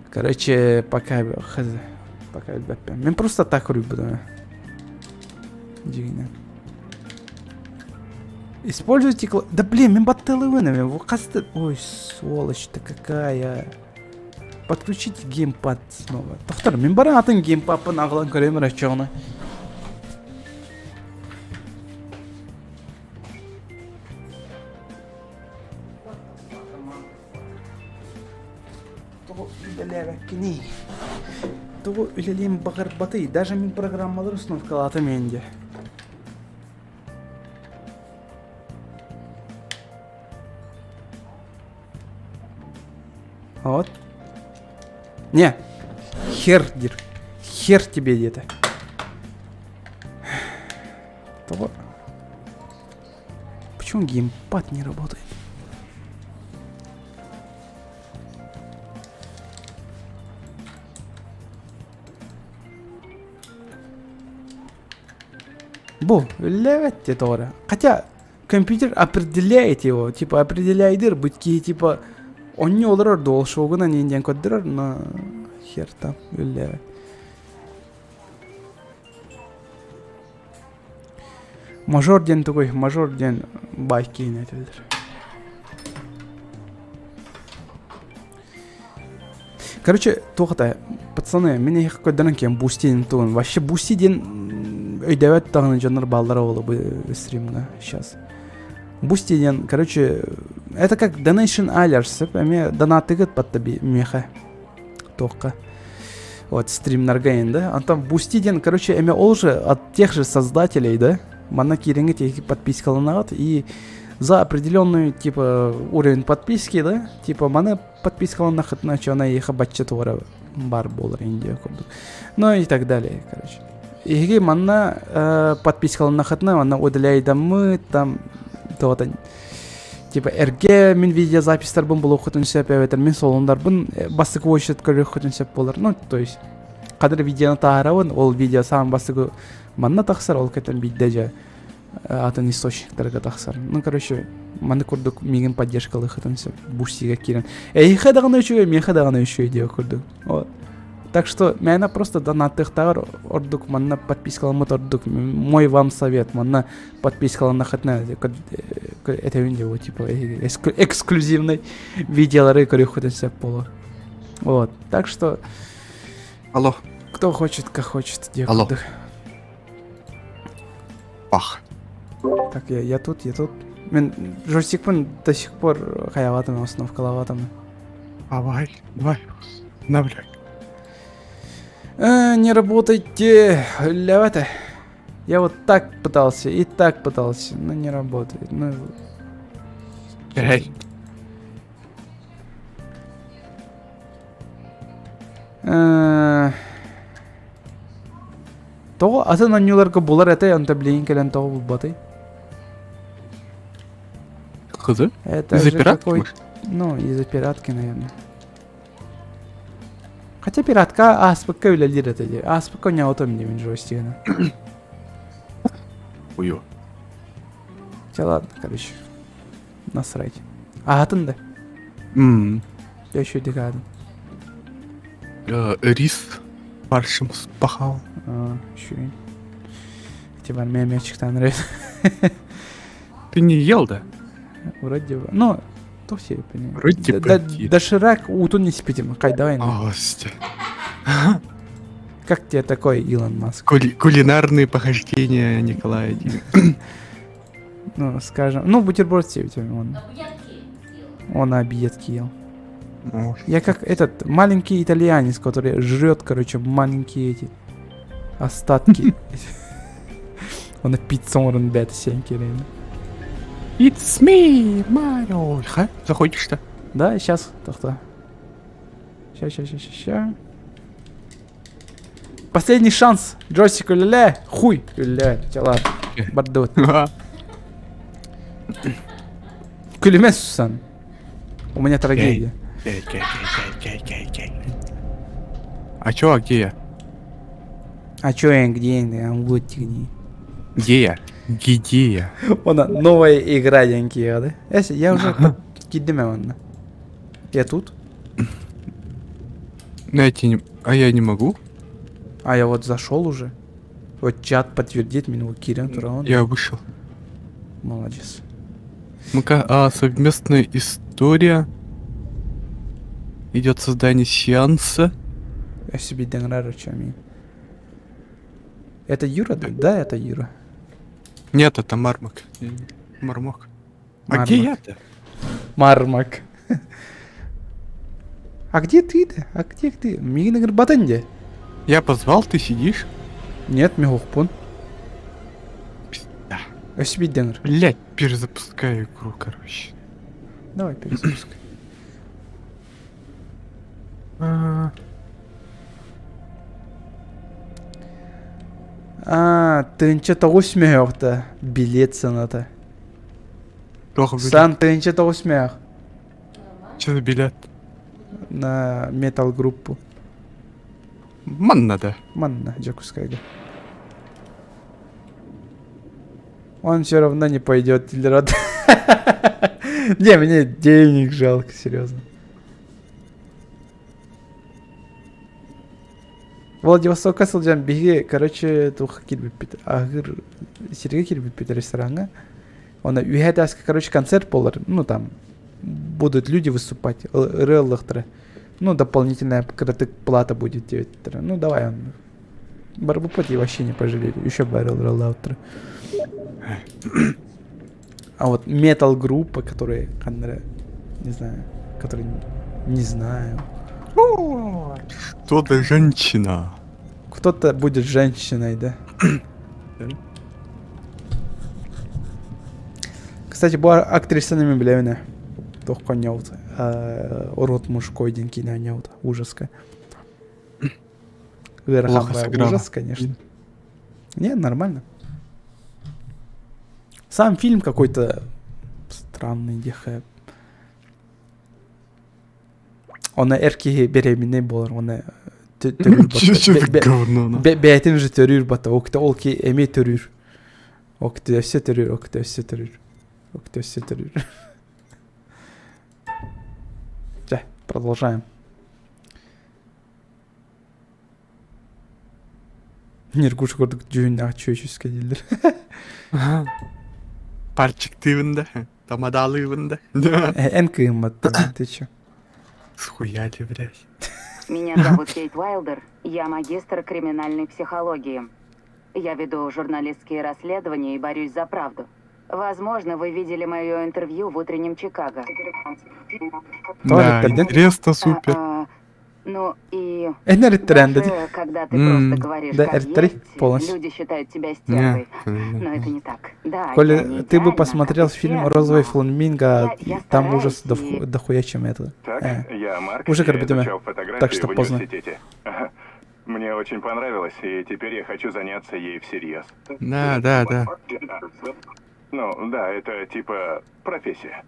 короче, пока, хз, пока билбэппин. Мин просто так суруйбутум. Дьиҥинэн. Используйте... Да блин, мин батталыбын, хаста... Ой, сволочь-то какая. Подключить геймпад снова. Тохтор, мин бары атын геймпадпын аҕалан көрөм эрэ оччоҕуна. Тоҕо үлэлээбэккиний? Тоҕо үлэлиэн баҕарбатый? Даже мин программалар установкалаатым инде. Вот. Не. Хер дир. Хер тебе где-то. Того. Почему геймпад не работает? Бу, үлэлээбэт тоҕо Хотя компьютер определяет его, типа определяйдыр, быть киһи типа онньу олорор дуолшугунан иин диэн көрдөрөр, но хер там үлэлээбэт. Мажор диэн тугуй? Мажор диэн баай киһини этэллэр. Короче, туох это, пацаны, мин эһиэхэ көрдөрөн киэн Бусти диэн тугун. Вообще Бусти диэн өйдөөбөт даҕаны дьоннор бааллара буолуо бу стримҥа сейчас. Бусти диэн, короче, это как Donation Alerts, эмиэ донаттыгыт батта миэхэ туохха. Вот, стримнарга да. Антон Бусти диэн, короче, эмиэ ол же от тех же создателей, да? Манна киирэҥҥит эһиги подпискаланаҕыт и за определенный, типа, уровень подписки, да, типа, маны подпискаланнахытына чона эйиэхэ бачча туора бар буолар индия курдук. Ну и так далее, короче. Эһиги манна э, подпискаланнахытына манна удаляйдаммыт там то типа эргэ мин видеозаписьтарбын булуоххутун сөп эбэтэр мин солундарбын бастакы очередь көрүөххүтүн сөп буолар. Ну, то есть кадр видеоны таһаарабын, ол видео саам бастакы манна тахсар, ол кэтэн биирдэ дьэ атын источниктарга тахсар. Ну, короче, маны курдук миигин поддержкалыахытын сөп бусига киирэн. Эйиэхэ даҕаны үчүгэй, миэхэ даҕаны үчүгэй диэ курдук. Вот. Так что мээнэ просто донаттыахтааҕар ордук манна подпискаламмыт ордук. Мой вам совет, манна подпискаланнахытына этэбин диэ типа эксклюзивный видеолары көрүөххүтүн сөп буолуо. Вот. Так что Алло. Кто хочет, как хочет, диэ Алло. курдук. Ах. Так, я, я тут, я тут. Мин джойстикпын до сих пор хайалатым, установкалаабатым. Давай, давай. Навляй. Э, не работайте, лявата. Я вот так пытался и так пытался, но не работает. Ну, Эй. Э, Тоҕо атын оонньууларга булар этэй, онто билигин кэлэн тоҕо булбатай? Кызы? Это Из-за же пиратки, какой... может? Ну, из-за пиратки, наверное. Хотя пиратка ааспыкка үлэлиир этэ дии. Ааспыкка оонньообутум дии мин джойстигынан. Ую. Хотя ладно, короче. Насрать. Аһатын да. М. Я еще декадым. Рис фаршем спахал. А, еще Типа меня мячик нравится. Ты не ел, да? Вроде бы. Ну, то все, я понимаю. Вроде бы. Да, доширак утун не спитим. Кай, давай. Ости. Как тебе такой, Илон Маск? Кулинарные похождения Николая. Ну, скажем. Ну, бутерброд себе он. Он объедки ел. Я как этот маленький итальянец, который жрет, короче, маленькие эти остатки. Он пиццу он бет сеньки реально. It's me, Mario. Ха? Заходишь-то? Да, сейчас, тохта. Ща, ща, ща, ща, ща. Последний шанс. Джойстик, ля хуй. Ля, ладно. Бардут. Күлүмэ Сусан. У меня трагедия. А чё, а где я? А чё я где? Я вот где. Где я? Где я? Она новая игра деньги, да? Я уже кидем онна. Я тут? Знаете, не... а я не могу. А я вот зашел уже. Вот чат подтвердит меня, Кирилл Туран. Я вышел. Молодец. Ну-ка, а, совместная история. Идет создание сеанса. Я себе чем Это Юра? Да, это Юра. Нет, это Мармок. Мармок. А где я-то? Мармок. А где ты-то? А где ты? Мигин Горбатенде. Я позвал, ты сидишь? Нет, Мигухпун. Пизда. Өсүбүйдеңер. Блять, перезапускаю игру, короче. Давай перезапускай. А, А, тыһыынча тоҕус мөһөөхтө билет сыаната. Туох билет? Сан тыһыынча тоҕус мөһөөх Что за билет? на метал группу. Манна да. Манна, Дьокуускайга. Он все равно не пойдет, Дилерот. Не, мне денег жалко, серьезно. Владивостокка сылдьан биһиги, короче, туох киирбиппит, аһыыр сиргэ киирбиппит рестораҥҥа. Онно үһэ этээскэ, короче, концерт буолар, ну там будут люди выступать, ырыа ыллыахтара. Ну, дополнительная кыратык плата будет диэбиттэрэ. Ну, давай он. Барбуппут и вообще не пожалели. Еще бы ырыалаабыттара. А вот метал-группа, которая, не знаю, которая не знаю. Что-то женщина. Кто-то будет женщиной, да? Кстати, бу актрисаны мин билэбин Туох оонньообут. Род мужской диэн киинэ оонньообут. Ужаска. Ыарахан Плохо сыграла. ужас, конечно. Не, нормально. Сам фильм какой-то странный, диэхэ. Онно эр киһи беременный буолар, уонна төрүүр Что за говно? Бэйэтин же төрүүр бата, ол ки эмиэ төрүүр. Окте өссө төрүүр, окте өссө төрүүр. Окте өссө төрүүр. Чэ, продолжаем. Ньургуш курдук дьүһүннээх чүөчүскэ дииллэр. Парчиктыыбын да, тамадалыыбын да. Эн кыымматтын, ты чё? Схуяли, блядь. Меня зовут Кейт Уайлдер. Я магистр криминальной психологии. Я веду журналистские расследования и борюсь за правду. Возможно, вы видели мое интервью в утреннем Чикаго. Да, Туалет интересно, супер. А, Ну и Эн эриттэрэн да даже когда ты М, просто говоришь Да, как эриттэри есть, полностью. люди считают тебя Не, стервой. Но это не так. Да, я Коля, не ты бы идеальна, как посмотрел и фильм все, «Розовый но фламинго», я, я там ужас стараюсь и дохуя, чем это. Так, Э, я Марк, Уже я карбитюме. изучал фотографию Так что в поздно. университете. Ага. Мне очень понравилось, и теперь я хочу заняться ей всерьез. Да, да, да. Ну, да, это типа профессия.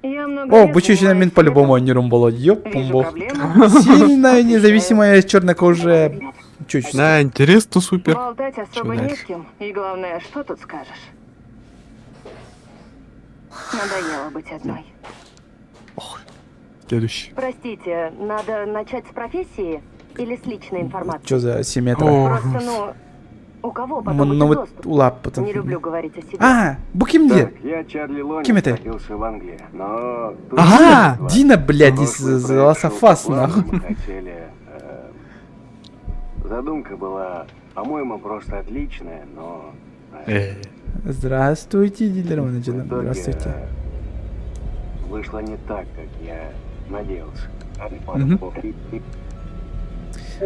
Я много О, лет бучучий занимаюсь мин по-любому светом, не румбало. Ёп, Вижу бог. проблему. Сильная, независимая чернокожая чуть. Да, интересно, супер. Болтать особо Чё не дальше? с кем. И главное, что тут скажешь? Надоело быть одной. Следующий. Простите, надо начать с профессии или с личной информации? Чё за симметрия? О, Просто, ну, у кого потом Ну будет вот доступ? улап Не люблю говорить о себе. А, бу кимдир? Так, я Чарли Лонис, Ким это? родился в Англии, но... тут Ага! два. Дина, блядь, из Прошлый The проект Last шел of по Us, плану, нахуй. Мы хотели... Задумка была, по-моему, просто отличная, но... Э, Здравствуйте, дилер в менеджер. итоге, Здравствуйте. Вышло не так, как я надеялся. Мгм.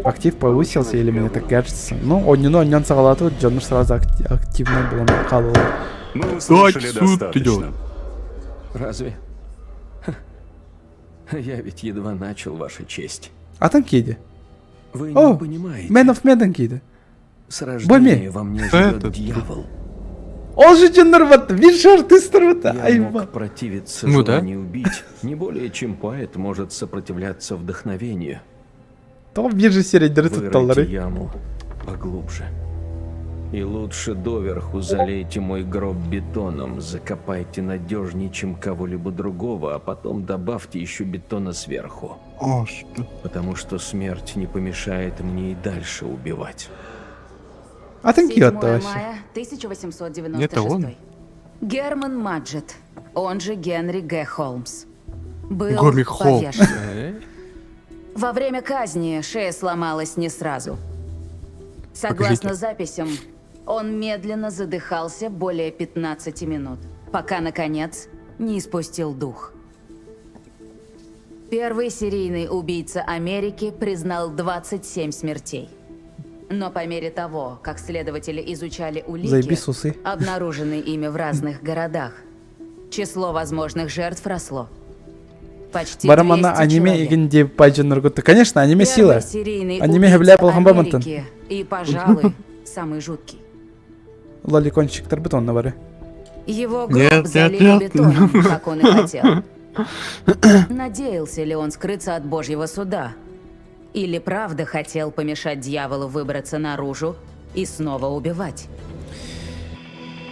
Актив повысился или мне так кажется? Ну, он не он не сагалатывает, Джоннер сразу активный был, он калывал. Мы услышали суд достаточно. идет. Разве? Ха. Я ведь едва начал, Ваша честь. А там киди. Вы О, не понимаете. Man of Medan киди. С рождения Боми. во мне Кто живет этот? дьявол. Он же Джоннер вот, видишь, артист вот, Я ай, мог противиться Ну да. желанию убить, не более чем поэт может сопротивляться вдохновению. Там биржа серия дыры Выройте яму поглубже. И лучше доверху залейте мой гроб бетоном, закопайте надежнее, чем кого-либо другого, а потом добавьте еще бетона сверху. О, что? Потому что смерть не помешает мне и дальше убивать. А там 7 киот вообще. мая 1896. Это он. Герман Маджет, он же Генри Г. Холмс, был Гомик Холмс. повешен. Во время казни шея сломалась не сразу. Согласно Покажите. записям, он медленно задыхался более 15 минут, пока, наконец, не испустил дух. Первый серийный убийца Америки признал 27 смертей. Но по мере того, как следователи изучали улики, Заебись усы. обнаруженные ими в разных городах, число возможных жертв росло. Почти Барамана 200 аниме человек. игенде пайжаннар гутта. Конечно, аниме Первый сила. серийный Аниме убийца хевля полхамбамантан. Америки И, пожалуй, самый жуткий. Лоликончик тарбетон на бары. Его гроб Нет, нет, залили нет. бетоном, как он и хотел. Надеялся ли он скрыться от божьего суда? Или правда хотел помешать дьяволу выбраться наружу и снова убивать?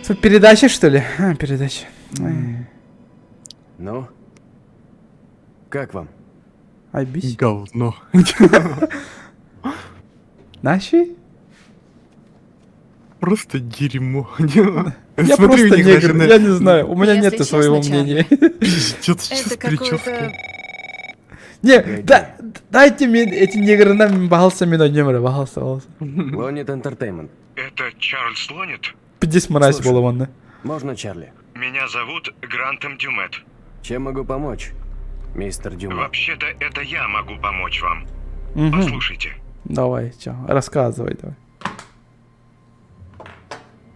Что, Передача, что ли? А, передача. Ай, Ну, как вам? Ай, бись. Говно. Наши? Просто дерьмо. Я Смотри, у просто них негр, даже на- я не знаю, у меня Если нету честно, своего Чарли, мнения. Пиздец, Это сейчас прическа. какой-то... Не, да, дайте мне эти негры нам бахался мино немре, бахался, бахался. Лонит Entertainment. Это Чарльз Лонит? Пиздец мразь Слушай. была вон. Можно, Чарли? Меня зовут Грантом Дюмет. Чем могу помочь, мистер Дюма? Вообще-то это я могу помочь вам. Мгм. Послушайте. Давай, чё, рассказывай давай.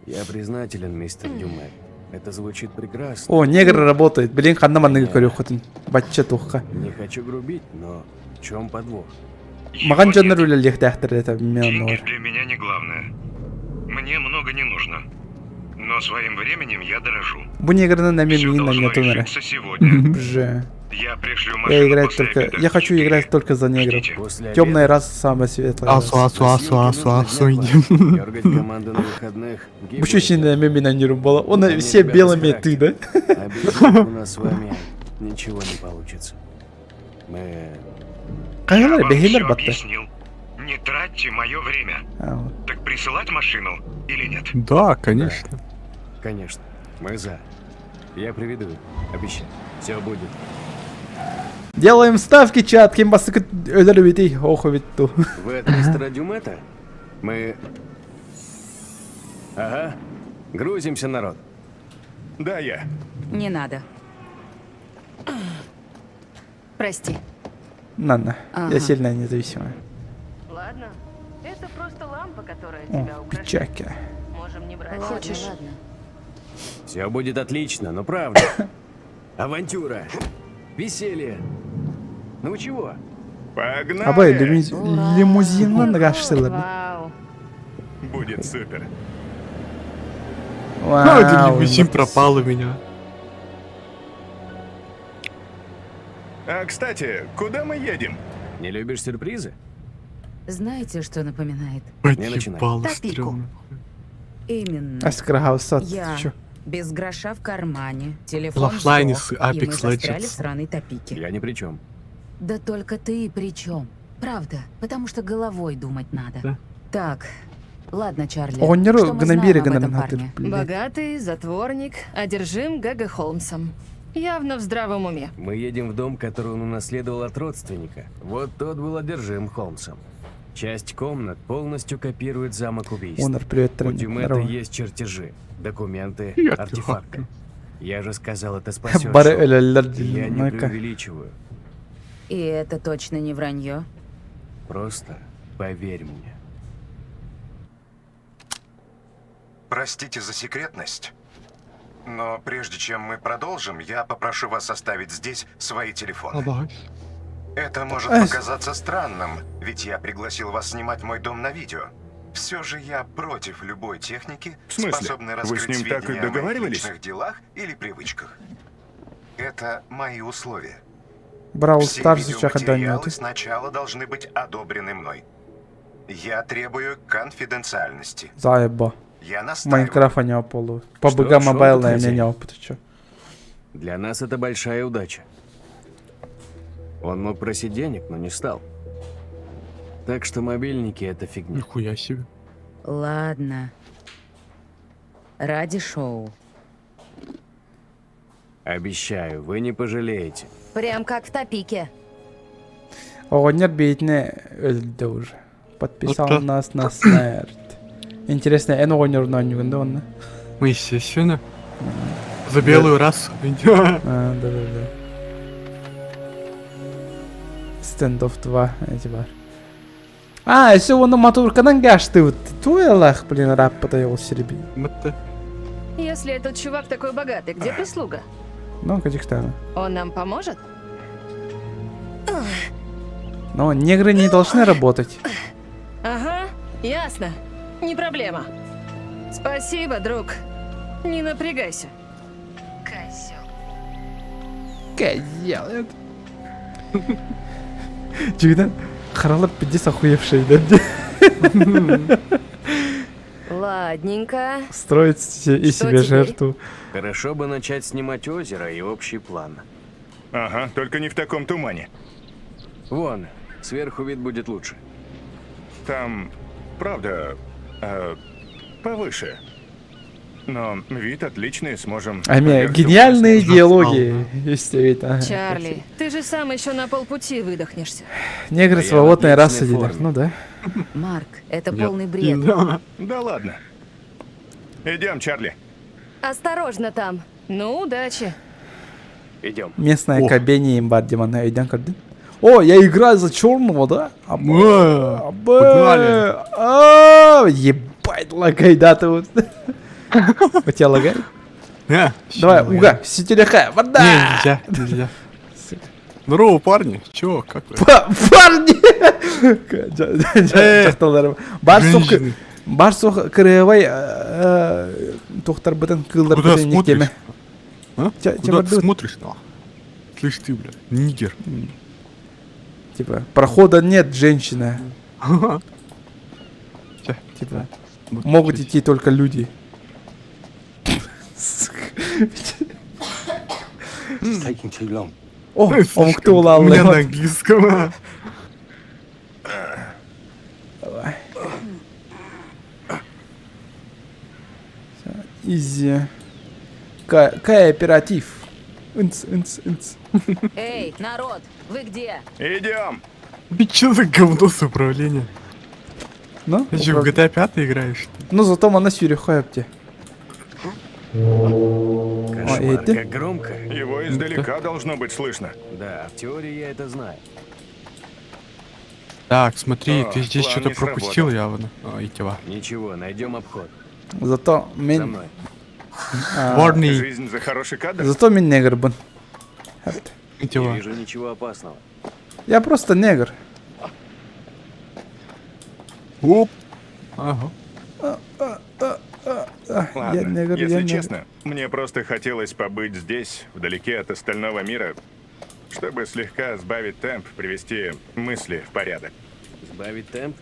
Я признателен, мистер Дюмет. Это звучит прекрасно. О, негр работает. Блин, ханна манныгы көрүөххүтүн. Бачча тухха. Не хочу грубить, но в чем подвох? Маган Его дьоннор нет. үлэлиэхтээхтэр это Деньги мен для меня не главное. Мне много не нужно. Но своим временем я дорожу. Бу негрны на Все мен на должно нетунere. решиться сегодня. Бже. Я пришлю машину Я играть после только... обеда. Я хочу Четыре. играть только за негров. Ждите. После Темная обеда. раса самая светлая. Асу, раса. асу, асу, асу, асу, иди. Дергать команду на выходных. Бу чучина мемина не рубала. Он Они все ребята с белыми ты, да? А без них у нас с вами ничего не получится. Мы... Я Кайгылар вам бехилер всё батта. объяснил. Не тратьте мое время. А, вот. Так присылать машину или нет? Да, конечно. Конечно, мы за. Я приведу их, обещаю. Все будет. Делаем ставки, чат. Ким бастык өлөр битий. Оху битту. Вы от мистера Дюмета? Мы... Ага. Грузимся, народ. Да, я. Не надо. Прости. Нанна, Ага. я сильная независимая. Ладно, это просто лампа, которая тебя О, украшает. печаки. Можем не брать. Хочешь? Ладно. Все будет отлично, но правда. Авантюра. Веселье. Ну чего? Погнали! Абай, лимузиннан гашсылар. Вау. Будет супер. А, один лимузин пропал у меня. А, кстати, куда мы едем? Не любишь сюрпризы? Знаете, что напоминает? Не начинай. Ебало Топику. стрёмно. Именно. Аскрахаусат, Я ты чё? без гроша в кармане, телефон Лафлайне сдох, с и мы Apex застряли Legends. в сраной топике. Я ни при чем. Да только ты и при чем? Правда, потому что головой думать надо. Да. Так, ладно, Чарли. Оҕонньору что мы гынан знаем биэри об этом гынан хатыр, парне? блядь. Богатый, затворник, одержим Г.Г. Холмсом. Явно в здравом уме. Мы едем в дом, который он унаследовал от родственника. Вот тот был одержим Холмсом. Часть комнат полностью копирует замок убийств. Онор, привет, У тренер. Дюмета Здорово. есть чертежи, документы, Я артефакты. Я же сказал, это спасет Бары шоу. өлөллөр Я не Ну-ка. преувеличиваю. И это точно не вранье. Просто поверь мне. Простите за секретность, но прежде чем мы продолжим, я попрошу вас оставить здесь свои телефоны. Аллах. Это может Эх. показаться странным, ведь я пригласил вас снимать мой дом на видео. Все же я против любой техники, В смысле? способной Вы раскрыть с ним так и сведения о моих договаривались? личных делах или привычках. Это мои условия. Брал Все Старс сейчас видеоматериалы сначала должны быть одобрены мной. Я требую конфиденциальности. Заеба. Я настаиваю. Майнкрафт не полу. По Что, БГ шо Мобайл тут на меня хозяин? не опыт, чё. Для нас это большая удача. Он мог просить денег, но не стал. Так что мобильники это фигня. Нихуя себе. Ладно. Ради шоу. Обещаю, вы не пожалеете. Прям как в топике. Оҕонньор бэйэтин өлдө уже. Подписал Вот так. нас на смерть. Интересно, эн оҕонньорун оонньуугун да онно? Мы, естественно. За белую расу. А, да-да-да. Standoff 2 эти бар. А, если он матурканан гашты вот. Туэлах, блин, рап потаял сереби. Вот Если этот чувак такой богатый, где прислуга? Ну, Казахстана. Он нам поможет? Но негры не должны работать. Ага, ясно. Не проблема. Спасибо, друг. Не напрягайся. Козел. Козел. Чигден, харалар пиздец охуевший, да? Ладненько. Строит из Что себя теперь? жертву. Хорошо бы начать снимать озеро и общий план. Ага, только не в таком тумане. Вон, сверху вид будет лучше. Там, правда, повыше. Но вид отличный, сможем... Ами, поверх гениальные Жестал, диалоги. Есть ведь, ага. Чарли, ты же сам еще на полпути выдохнешься. Негры А я в свободная раса, отличной дедах. форме. Ну да. Марк, это Нет. полный бред. Да. Да ладно. Идем, Чарли. Осторожно там. Ну, удачи. Идем. Местная О. кабене имбар Димана Эйдан Кардин. О, я играю за черного, да? Абэ, абэ, Погнали. а, Ебать, лагай, да ты вот. У тебя лагает? Не, Давай, ща уга, сителяха, вода! Не, нельзя, нельзя. Сука. Здорово, парни. Чё, как вы? Парни! Дьахталлар. Бар сух, Женщины. бар сух кырыабай тухтар бытын кыллар Куда бытын смотришь? никтеме. А? Тя- Куда ты тебя смотришь, нах? Слышь ты, бля, нигер. Типа, прохода нет, женщина. Ага. Ща. Типа, Вот могут здесь. идти только люди. Сука. О, Эй, он слишком. кто У меня на английском. Давай. Изи. Кооператив. Инц, инц, инц. Эй, народ, вы где? Идем. Ты чё за говно с управлением? Ну, Ты чё, в GTA 5 играешь? что ли? Ну, зато она сюрихайпте. Кошмар, это? как громко. Его издалека должно быть слышно. Да, в теории я это знаю. Так, смотри, О, ты здесь план что-то не сработал. пропустил явно. А, и тела. Ничего, найдем обход. Зато За мин... мной. а, Ворный. Жизнь за хороший кадр? Зато мин негрбын. И тела. Не вижу ничего опасного. Я просто негр. Оп. Ага. Ладно, Я негр, если я негр. честно, мне просто хотелось побыть здесь, вдалеке от остального мира, чтобы слегка сбавить темп, привести мысли в порядок. Сбавить темп?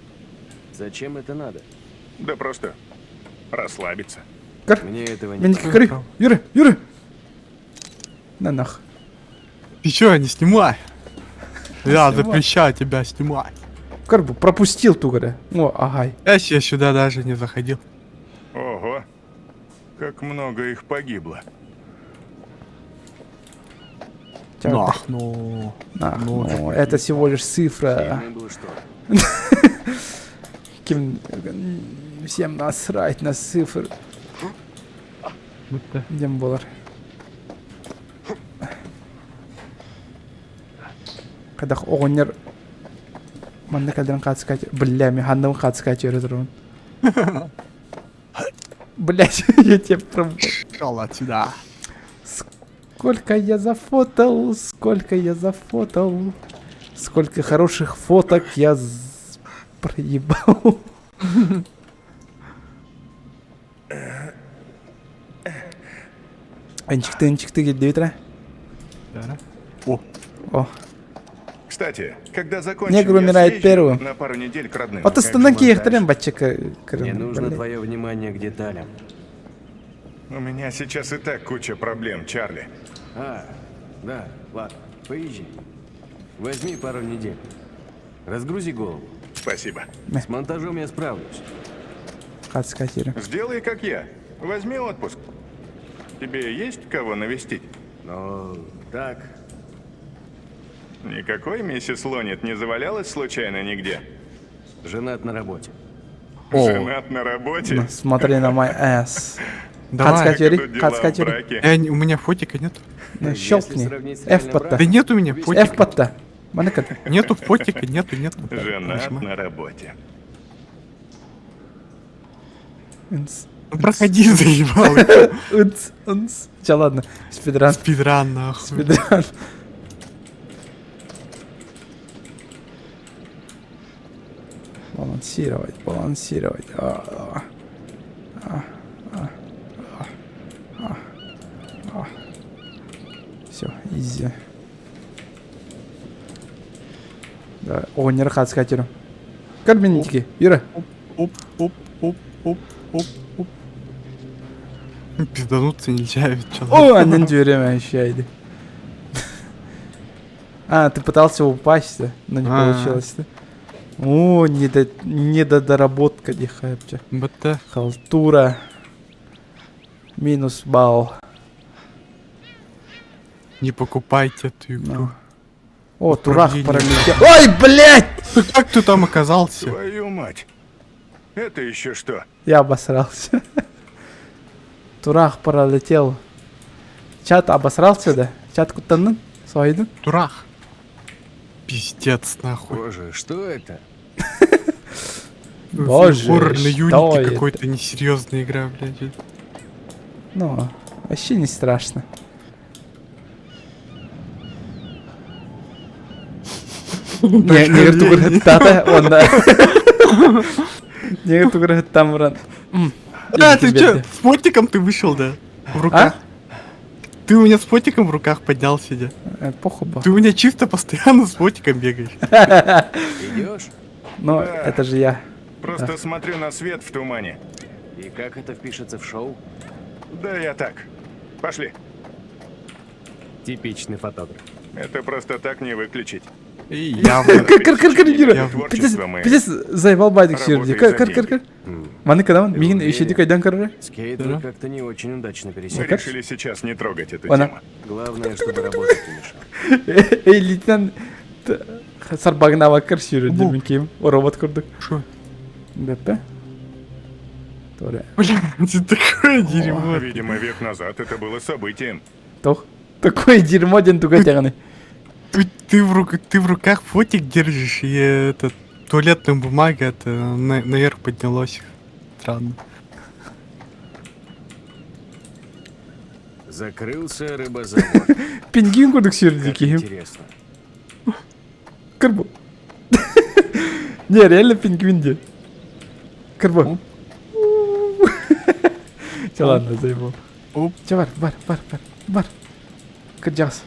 Зачем это надо? Да просто расслабиться. Көр. Мне этого не Мин көрүй. Юра, Юра. На нах. Ты чё, не снимай? Я Снимай. запрещаю тебя снимать. Көр бу пропустил тугары. О, агай. Я себе сюда даже не заходил. Ого, как много их погибло. Ча- Нах, ну. Нах, Ну, ну, это всего лишь цифра. Сильный был шторм. Кем всем насрать на цифры. Будто. Дем болар. Кадах оҕонньор манна кэлдэрин хаатыска бля мен ханнабын хаатыска өрө турабын. Блять, я тебе прям... Шел отсюда. Сколько я зафотал, сколько я зафотал, сколько хороших фоток я з- проебал. Энчикты, энчикты келди битра. Да. О, О, Кстати, когда закончим, Негр я умирает съезжу первым. на пару недель к родным. Вот Как же останки монтаж? их бачка. Мне нужно твое внимание к деталям. У меня сейчас и так куча проблем, Чарли. А, да, ладно, поезжай. Возьми пару недель. Разгрузи голову. Спасибо. С монтажом я справлюсь. Сделай, как я. Возьми отпуск. Тебе есть кого навестить? Но так, Никакой миссис Лонит не завалялась случайно нигде? женат на работе. О. Женат на работе? Смотри на мой ass. Давай. Хацкать Как Юрий, идут дела в хацкать Юрий. браке? Я не- у меня фотика нет. Ну, Если щелкни. сравнить с F реальным подта. Да нет у меня фотика. F подта. Манекет. Нету фотика, нету, нету. Женат Нажимай. на работе. Инс. Ну, проходи, заебал. Инс. Инс. Че, ладно. Спидран. Спидран, нахуй. Спидран. Балансировать, балансировать. А, а, а, а, а, Все, изи. Да, о, не рахат скатеру. Карминники, Юра. Оп, оп, оп, оп, оп, оп. Пиздануться нельзя ведь, человек. О, аннен время еще иди. А, ты пытался упасть, да, но не А. получилось, да? О, недо, недодоработка, дихайпча. БТ. Халтура. Минус балл. Не покупайте эту игру. Ну. О, турах Управление. пролетел. Ой, блядь! Ты как ты там оказался? Твою мать. Это еще что? Я обосрался. Турах пролетел. Чат обосрался, да? Чат кутанын? Сойдun? Турах. Пиздец, нахуй. Боже, что это? Боже, Хоррор на что Unity это? какой-то несерьезная игра, блядь. Ну, вообще не страшно. Не, не тугур тата, он да. Не тугур там ран. А, ты чё, с фотиком ты вышел, да? В руках. Ты у меня с фотиком в руках поднял сидя. Похуй. Ты у меня чисто постоянно с фотиком бегаешь. Идешь? Ну, Да. это же я. Просто смотрю на свет в тумане. И как это впишется в шоу? Да я так. Пошли. Типичный фотограф. Это просто так не выключить. И явно. Кыр кыр кыр кыр Юра. Явно. Пиздец, Творчество мы. пиздец, заебал байдик сюрди. Работает Кыр за кыр кыр кыр. деньги. Маны кадаман, Ты мигин уверен? еще дикой дан кыры. С Кейт вы как-то не очень удачно Мы пересеклись. решили сейчас не трогать эту Она. тему. Главное, чтобы работать не мешал. Эй, лейтенант сарбагнава кыр сюрди Бу. миким. Робот курдук. Шо? БП. Торе. Блин, это такое дерьмо. Видимо, век назад это было событием. Тох. Такое дерьмо ден тугай тяганы. Ты, ты, в рук, ты в руках фотик держишь и этот... Туалетная бумага, это наверх поднялось. Странно. Закрылся рыбозавод. Пингвин курдук сүүрдүү Как киһим. интересно. Кырбу. Не, реально пингвин дии. Кырбу. Чэ ладно, заебал. Чэ бар, бар, бар, бар, бар. Кырдьаҕас.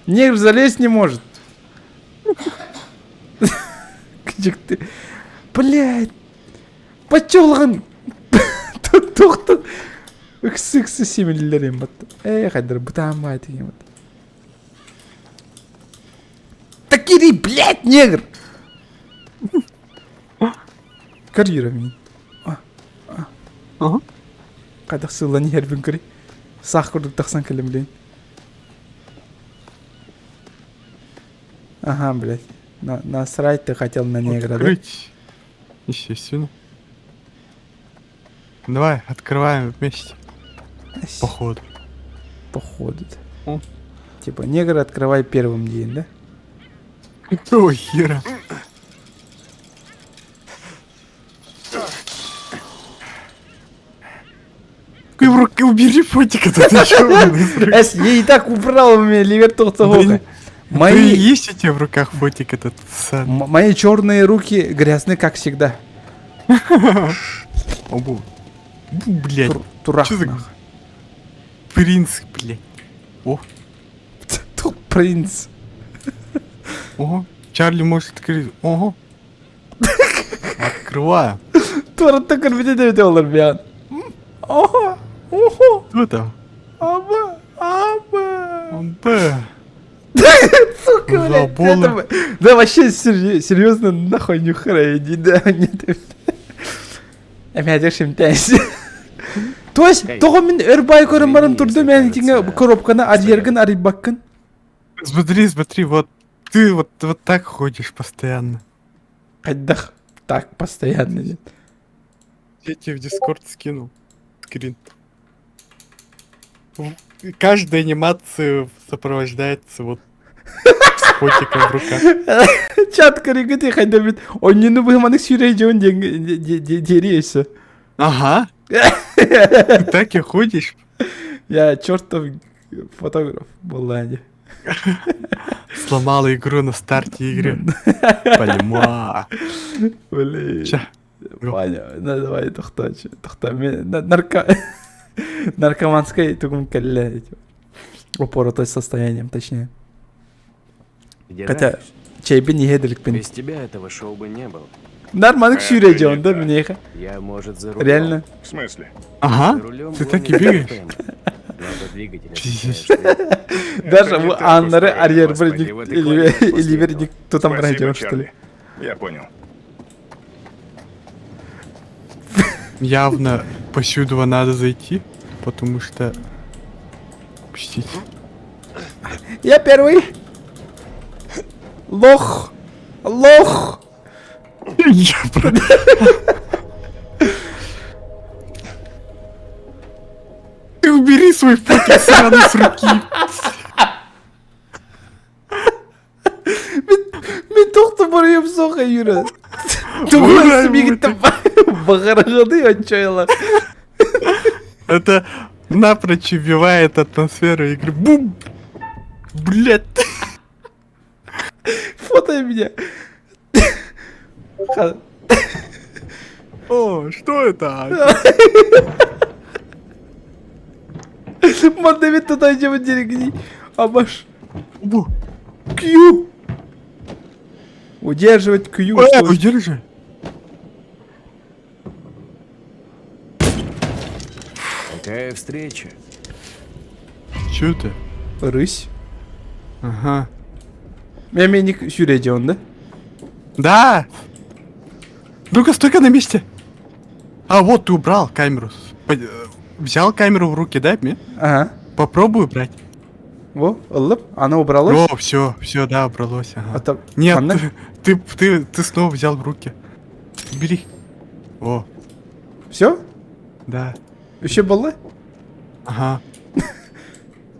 Негр залезть не может. Кыдьыкты. Блядь. Бачча Туохтан ыксы-ыксы симиллэр бат. Ээ, хайдар бытааммай деген бат. Такири, блядь, негр! Карьера мин. Ага. Хайдах сыллан иһэрбин көрүй. Саах курдук тахсан кэллим билин. Ага, блядь. На, насрать ты хотел на негра, да? Открыть. Естественно. Давай, открываем вместе. Походу. Походу. Типа, негр открывай первым день, да? Какого хера? Ты в руки убери фотик, это ты чё, блин? Эс, я и так убрал у меня ливер Блин, Мои... Ты есть у тебя в руках фотик этот сам? Мои черные руки грязны, как всегда. Обу. Блядь. Турах. Что за принц, блядь? О. Тут принц. Ого. Чарли может открыть. Ого. Открываю. Туораттан көрбүтэ эбитэ олор бян. Ого. Ого. Кто там? Аба. Аба. Аба. Сука, блядь. Это, да вообще серьезно нахуй нюхара иди, да, нет. Эмээдер шимтээс. То есть, тоҕо мин өр бай көрөн баран турдум мен итиҥэ коробканы арыйаргын арыйбаккын. Смотри, смотри, вот ты вот, вот так ходишь постоянно. Хайдах так постоянно нет. Я тебе в Дискорд скинул скрин. Каждая анимация сопровождается вот с фотиком в руках. Чат көрүгүт хайда бит онньуну быһыманык сүүрэй дьон диэри өссө. Ага. Ты так и ходишь. Я чертов фотограф буоллаа Сломала игру на старте игры. Понимаю. Блин. Ваня, ну давай тохтоочу. Тохто. Нарко... Наркоманскай тугум кэллэ. Упоротое состоянием, точнее. Где Хотя, чэйбин иһэ иликпин. Без тебя этого шоу бы не было. Нормально сүүрэ дьон, да, миэхэ. Я, может, за рулем. Реально? В смысле? Ага, За рулем ты так и гонишь бегаешь. темп. Надо двигатель Даже Это не так аннары устроено, арьер господи, вот и хватит после или этого. верник тутан Спасибо, что ли. Чарли. Я понял. Явно посюда надо зайти, потому что... Пустить. Я первый. Лох. Лох. Я про... Ты убери свой фотик сраный с руки. Мин тохто барыйым соха юра. Тугу бигиттен баҕарагады ончойла. Это напрочь убивает атмосферу игры. Бум! Блять. Фото меня. О, что это? Манна туда идем дерегни. Абаш. Q. Удерживать Q. Э, удержи. Какая встреча? Чё это? Рысь. Ага. Мямени сүүрэ он, да? Да! Ну-ка, стой-ка на месте. А, вот ты убрал камеру. Взял камеру в руки, да, мне? Ага. Попробуй убрать. Во, ылып, она убралась? О, все, все, да, убралось. Ага. А там... Нет, Анна? ты, ты, ты, ты снова взял в руки. Бери. О. Все? Да. Еще было? Ага.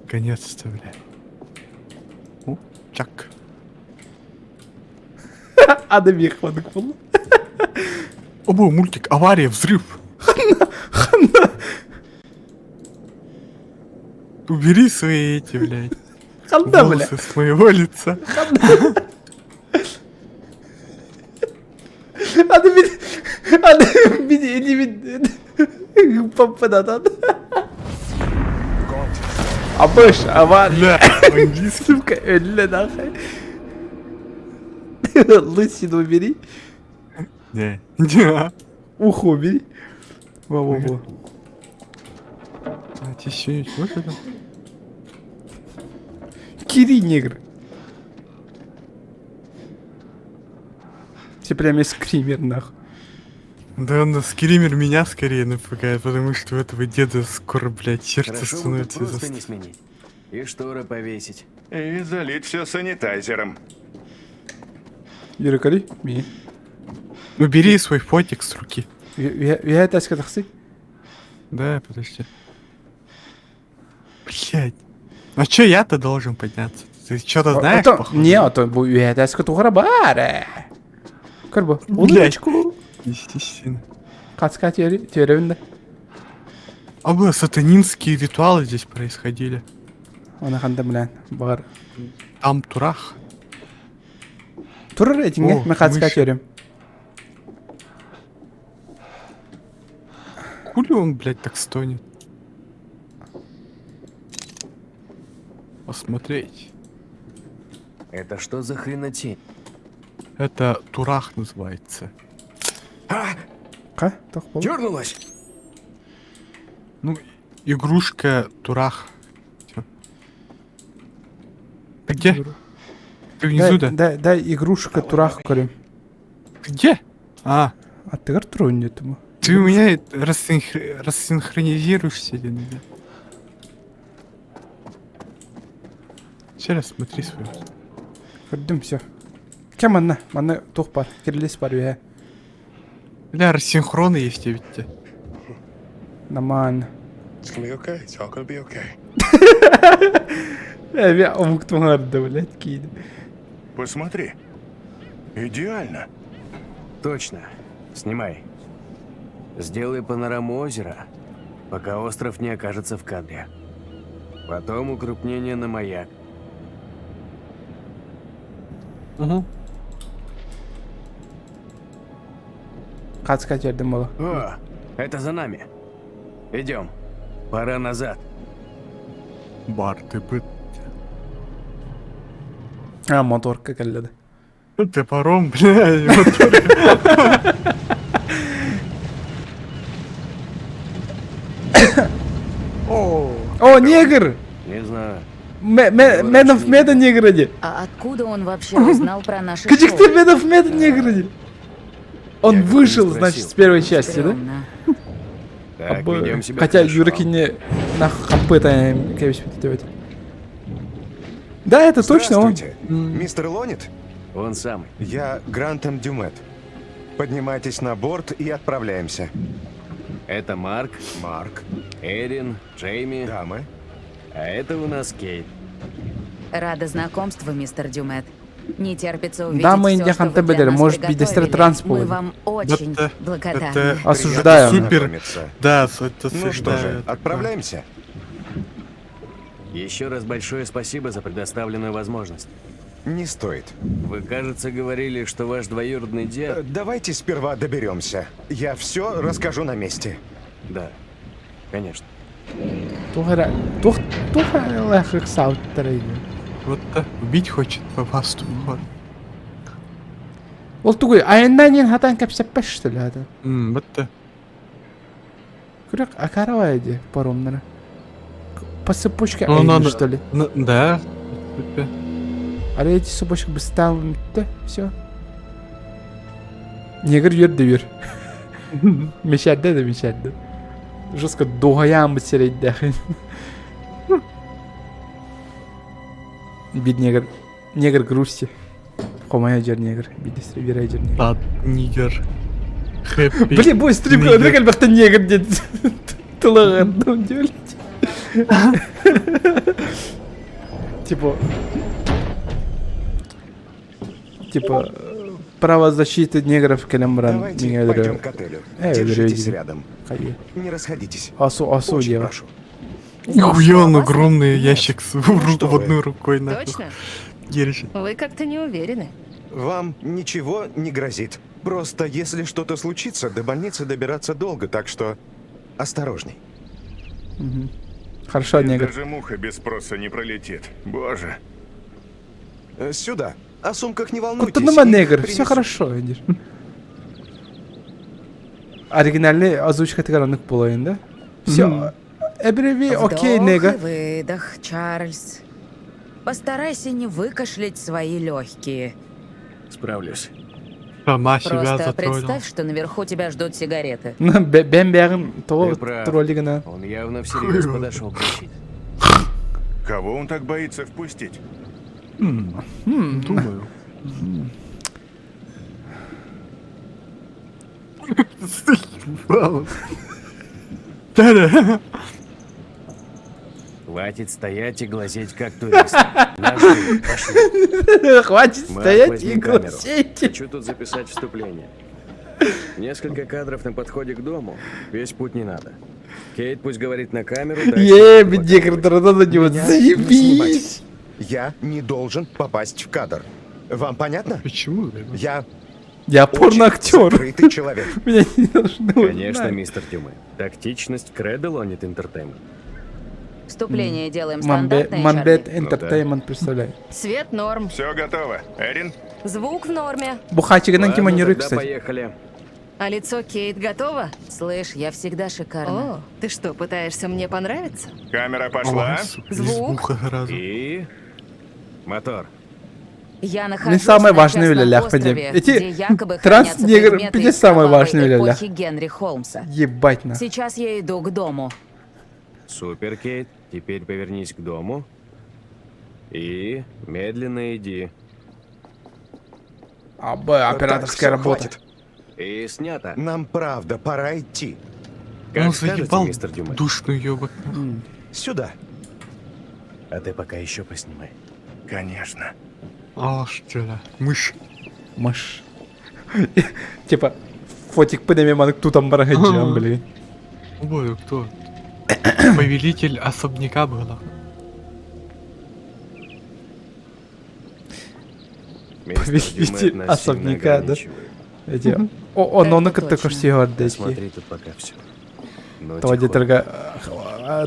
Конец-то, бля. О, Чак. Ада миэх буолла. Обо, мультик, авария, взрыв. Ханна, ханна. Убери свои эти, блядь. Ханна, бля. Волосы с моего лица. Ханна. Аны мин, аны мин илиибин паппанатан. Абыш, авария. Бля, Сука, өллө нахуй. Лысину убери. Не. Не. Ухо убери. Во-во-во. Очищение, вот это. Кири, негр. Ты прям скример, нахуй. Да он скример меня скорее напугает, потому что у этого деда скоро, блядь, сердце Хорошо бы тут становится просто из не сменить. И шторы повесить. И залить все санитайзером. Юра, кори? Ми. Убери свой фотик с руки. Я это тахсы? Да, подожди. Блядь. А чё я-то должен подняться? Ты что-то знаешь, походу? Не, а то я это тухара Көр бу. Блядь. Улыбочку. Естественно. Кацка теория А было сатанинские ритуалы здесь происходили. Она ханда, блин, бар. Там турах. Турар этинге, О, мен кацка мышь. теория. Хули он, блядь, так стонет? Посмотреть. Это что за хренотень? Это турах называется. Ка? Тох бол. Дернулась! Ну, игрушка турах. Всё. Ты где? Ты внизу, да? Да, да, игрушка турах көрем. Где? А, А ты турун этому. ты у меня рассинхр... рассинхронизируешься, или нет? Еще раз смотри свою. Көрдүм все. Кем манна? Манна тух бар. Кирилис бар я. Бля, рассинхроны есть, я ведь. Наман. It's gonna be okay. It's all gonna be okay. Э, омуктуңарды, блядь, кийди. Посмотри. Идеально. Точно. Снимай. Сделай панораму озера, пока остров не окажется в кадре. Потом укрупнение на маяк. Угу. Кацка жердим бола. О, это за нами. Идем. Пора назад. Бар, ты бы... А, моторка келледи. Ты паром, бля, мотор. О, негр! Не знаю. Man of Medan негр ди. А откуда он вообще узнал про наше Кычык шоу? ты Man of Medan негр ди. Он Я его не вышел, значит, спросил. с первой части, да? Стрёмно. Так, Абы- ведем себя Хотя хорошо. Юркине на хапы-то Да, это точно он. Здравствуйте. Мистер Лонит? Он самый. Я Грантом Дюмет. Поднимайтесь на борт и отправляемся. Это Марк, Марк, Эрин, Джейми. дамы. А это у нас Кейт. Рада знакомству, мистер Дюмет. Не терпится увидеть Дамы всё, не что вы ханты для бедер, нас может быть, приготовили. дестер транс Мы будет. вам очень Это- благодарны. Это Осуждаю. Супер. Знакомиться. Да, это Ну что же, осуждаю. отправляемся. Еще раз большое спасибо за предоставленную возможность. Не стоит. Вы, кажется, говорили, что ваш двоюродный дед... Давайте сперва доберемся. Я все расскажу на месте. Да, конечно. Тухара, тух, тухара сауттара. Вот да, убить хочет по пасту. Вот. Ол тугуй, айыннан хатан кәпсәппәш, что ли, хатан? М, Вот да. Күрәк, акарава иди паромнары. По цепочке Ну, айны, надо- что ли? Ну, да. А эти цепочки бы стал, все. Негр юр да юр. Мешәдде да мешәдде. Жестко дугаям бы серейді. Бид негр. Негр грусти. Хомая жер негр. Бидестре верай жер негр. Да, нигер. Хэппи. Блин, бу стрим Негр. көрдік әлбәттә негр деді. Тылығын деп. Типа. Типа право защиты негров кэлэн баран Давайте миҥэ пойдем к отелю. Э, Держитесь өлөрүө рядом. Хайы. Не расходитесь. Асу асу Очень диэҕэ. прошу. Нихуя он огромный ящик с в Что в вы? одной рукой нахуй Точно? держит. Вы как-то не уверены. Вам ничего не грозит. Просто если что-то случится, до больницы добираться долго, так что осторожней. Мгм. Хорошо, негр. Даже муха без спроса не пролетит. Боже. Э, Сюда. О сумках не волнуйтесь. Куттаныма их негр, все принесут. хорошо, видишь. Оригинальный озвучка оннук буолайын да? Все, эбреви, окей, Вдох нега. и выдох, Чарльз. Постарайся не выкашлять свои легкие. Справлюсь. Сама себя Просто затроллила. представь, что наверху тебя ждут сигареты. Бэм бэҕим тоҕо Ты прав. троллигына. Он явно всерьез Хуй. подошел к защите. Кого он так боится впустить? Думаю. Заебало. Да-да. Хватит стоять и глазеть, как турист. Наш друг, пошли. Хватит Марк, стоять возьми и камеру. глазеть. Хочу тут записать вступление. Несколько кадров на подходе к дому. Весь путь не надо. Кейт пусть говорит на камеру. дальше Е, буду негр, показывать. на него Меня не заебись. снимать. Я не должен попасть в кадр. Вам понятно? Почему? Я Я очень порноактер. закрытый человек. Меня не должны Конечно, узнать. мистер Дюме. Тактичность кредо Лонит Entertainment. Вступление делаем Мамбе- стандартное, Мамбет Чарли. Entertainment, представляю. Свет норм. Все готово. Эрин? Звук в норме. Бухачигынан Ладно, кимонируй, тогда кстати. поехали. А лицо Кейт готово? Слышь, я всегда шикарна. О, ты что, пытаешься мне понравиться? Камера пошла. Ой, сука, Звук. лесбуха сразу. И... Мотор. Я нахожусь самое на важное частном в лялях, острове, пойдем. Эти где якобы хранятся транс-негр предметы пиздец из самое кровавой важное в лялях. эпохи Генри Холмса. Ебать на. Сейчас я иду к дому. Супер, Кейт. Теперь повернись к дому. И медленно иди. А, Б, операторская Так, всё, работа. хватит. И снято. Нам правда пора идти. Как Он скажете, заебал мистер Дюме. душную ёбок. Сюда. А ты пока еще поснимай. Конечно. А, что ли? Мышь. Мышь. Типа, фотик пынами манк тутам барагаджам, блин. Ой, кто? Повелитель особняка был. Мистер Повелитель Дюме нас сильно особняка, да? ограничивает. Эти... О, оно Это кытта точно. көрсүһөр дэки. Смотри тут пока все. Но Тоҕо тихо. диэтэргэ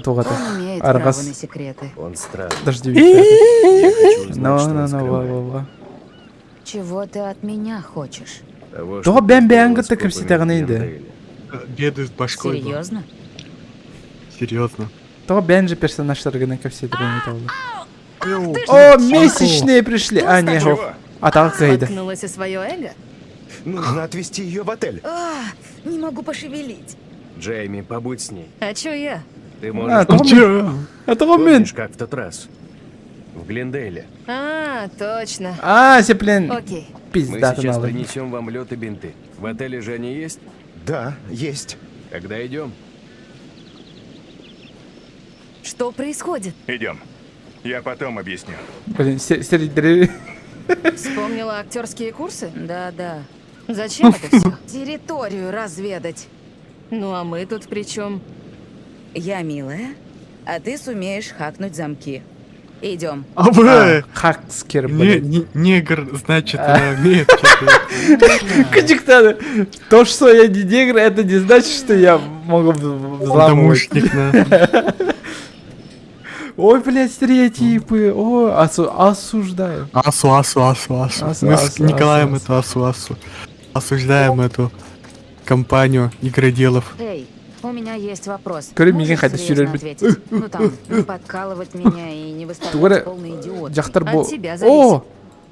тугата. Он имеет право на Аргас секреты. Он странный. дождевик. Я хочу узнать, Но, что но, он но, во, скрывает. во, во. Чего ты от меня хочешь? Того, Тоҕо что ты бэм-бэм сделала с кытта копами кэпситэҕинэй в да. Глендейле. Беды с башкой. был. Серьезно? Серьезно. Тоҕо бээн же персонажтаргына кэпситэҕинэй тоҕо. Ты О, месячные пришли! А, не, Чего? А так кайда. Споткнулась о свое эго? Нужно отвезти ее в отель. А, не могу пошевелить. Джейми, побудь с ней. А чё я? Ты А, можешь... тоҕо мин. А тоҕо мин. Помнишь, как в тот раз? В Глендейле. А, точно. А, сеплен. Окей. Мы Пизда сейчас надо. принесем вам лед и бинты. В отеле же они есть? Да, есть. Тогда идем. Что происходит? Идем. Я потом объясню. Блин, сер- Вспомнила актерские курсы? Да-да. Зачем это все? Территорию разведать. Ну а мы тут при чем? Я милая, а ты сумеешь хакнуть замки. Идем. А вы! Хакскер, Не, блин. не, негр, значит, она умеет что-то. Кадиктаны. То, что я не негр, это не значит, что я могу взламывать. Домушник, нахуй. Ой, блядь, стереотипы. Ой, осуждаю. Асу, асу, асу, асу. Асу, Мы с асу, Николаем асу, эту асу, асу. Осуждаем эту компанию игроделов. Эй, у меня есть вопрос. Көрө Можешь миигин хайда серьезно сүүрэр ответить? Ну там, не подкалывать меня и не Тугары выставлять полной идиоткой. дьахтар бу. От тебя зависит. О!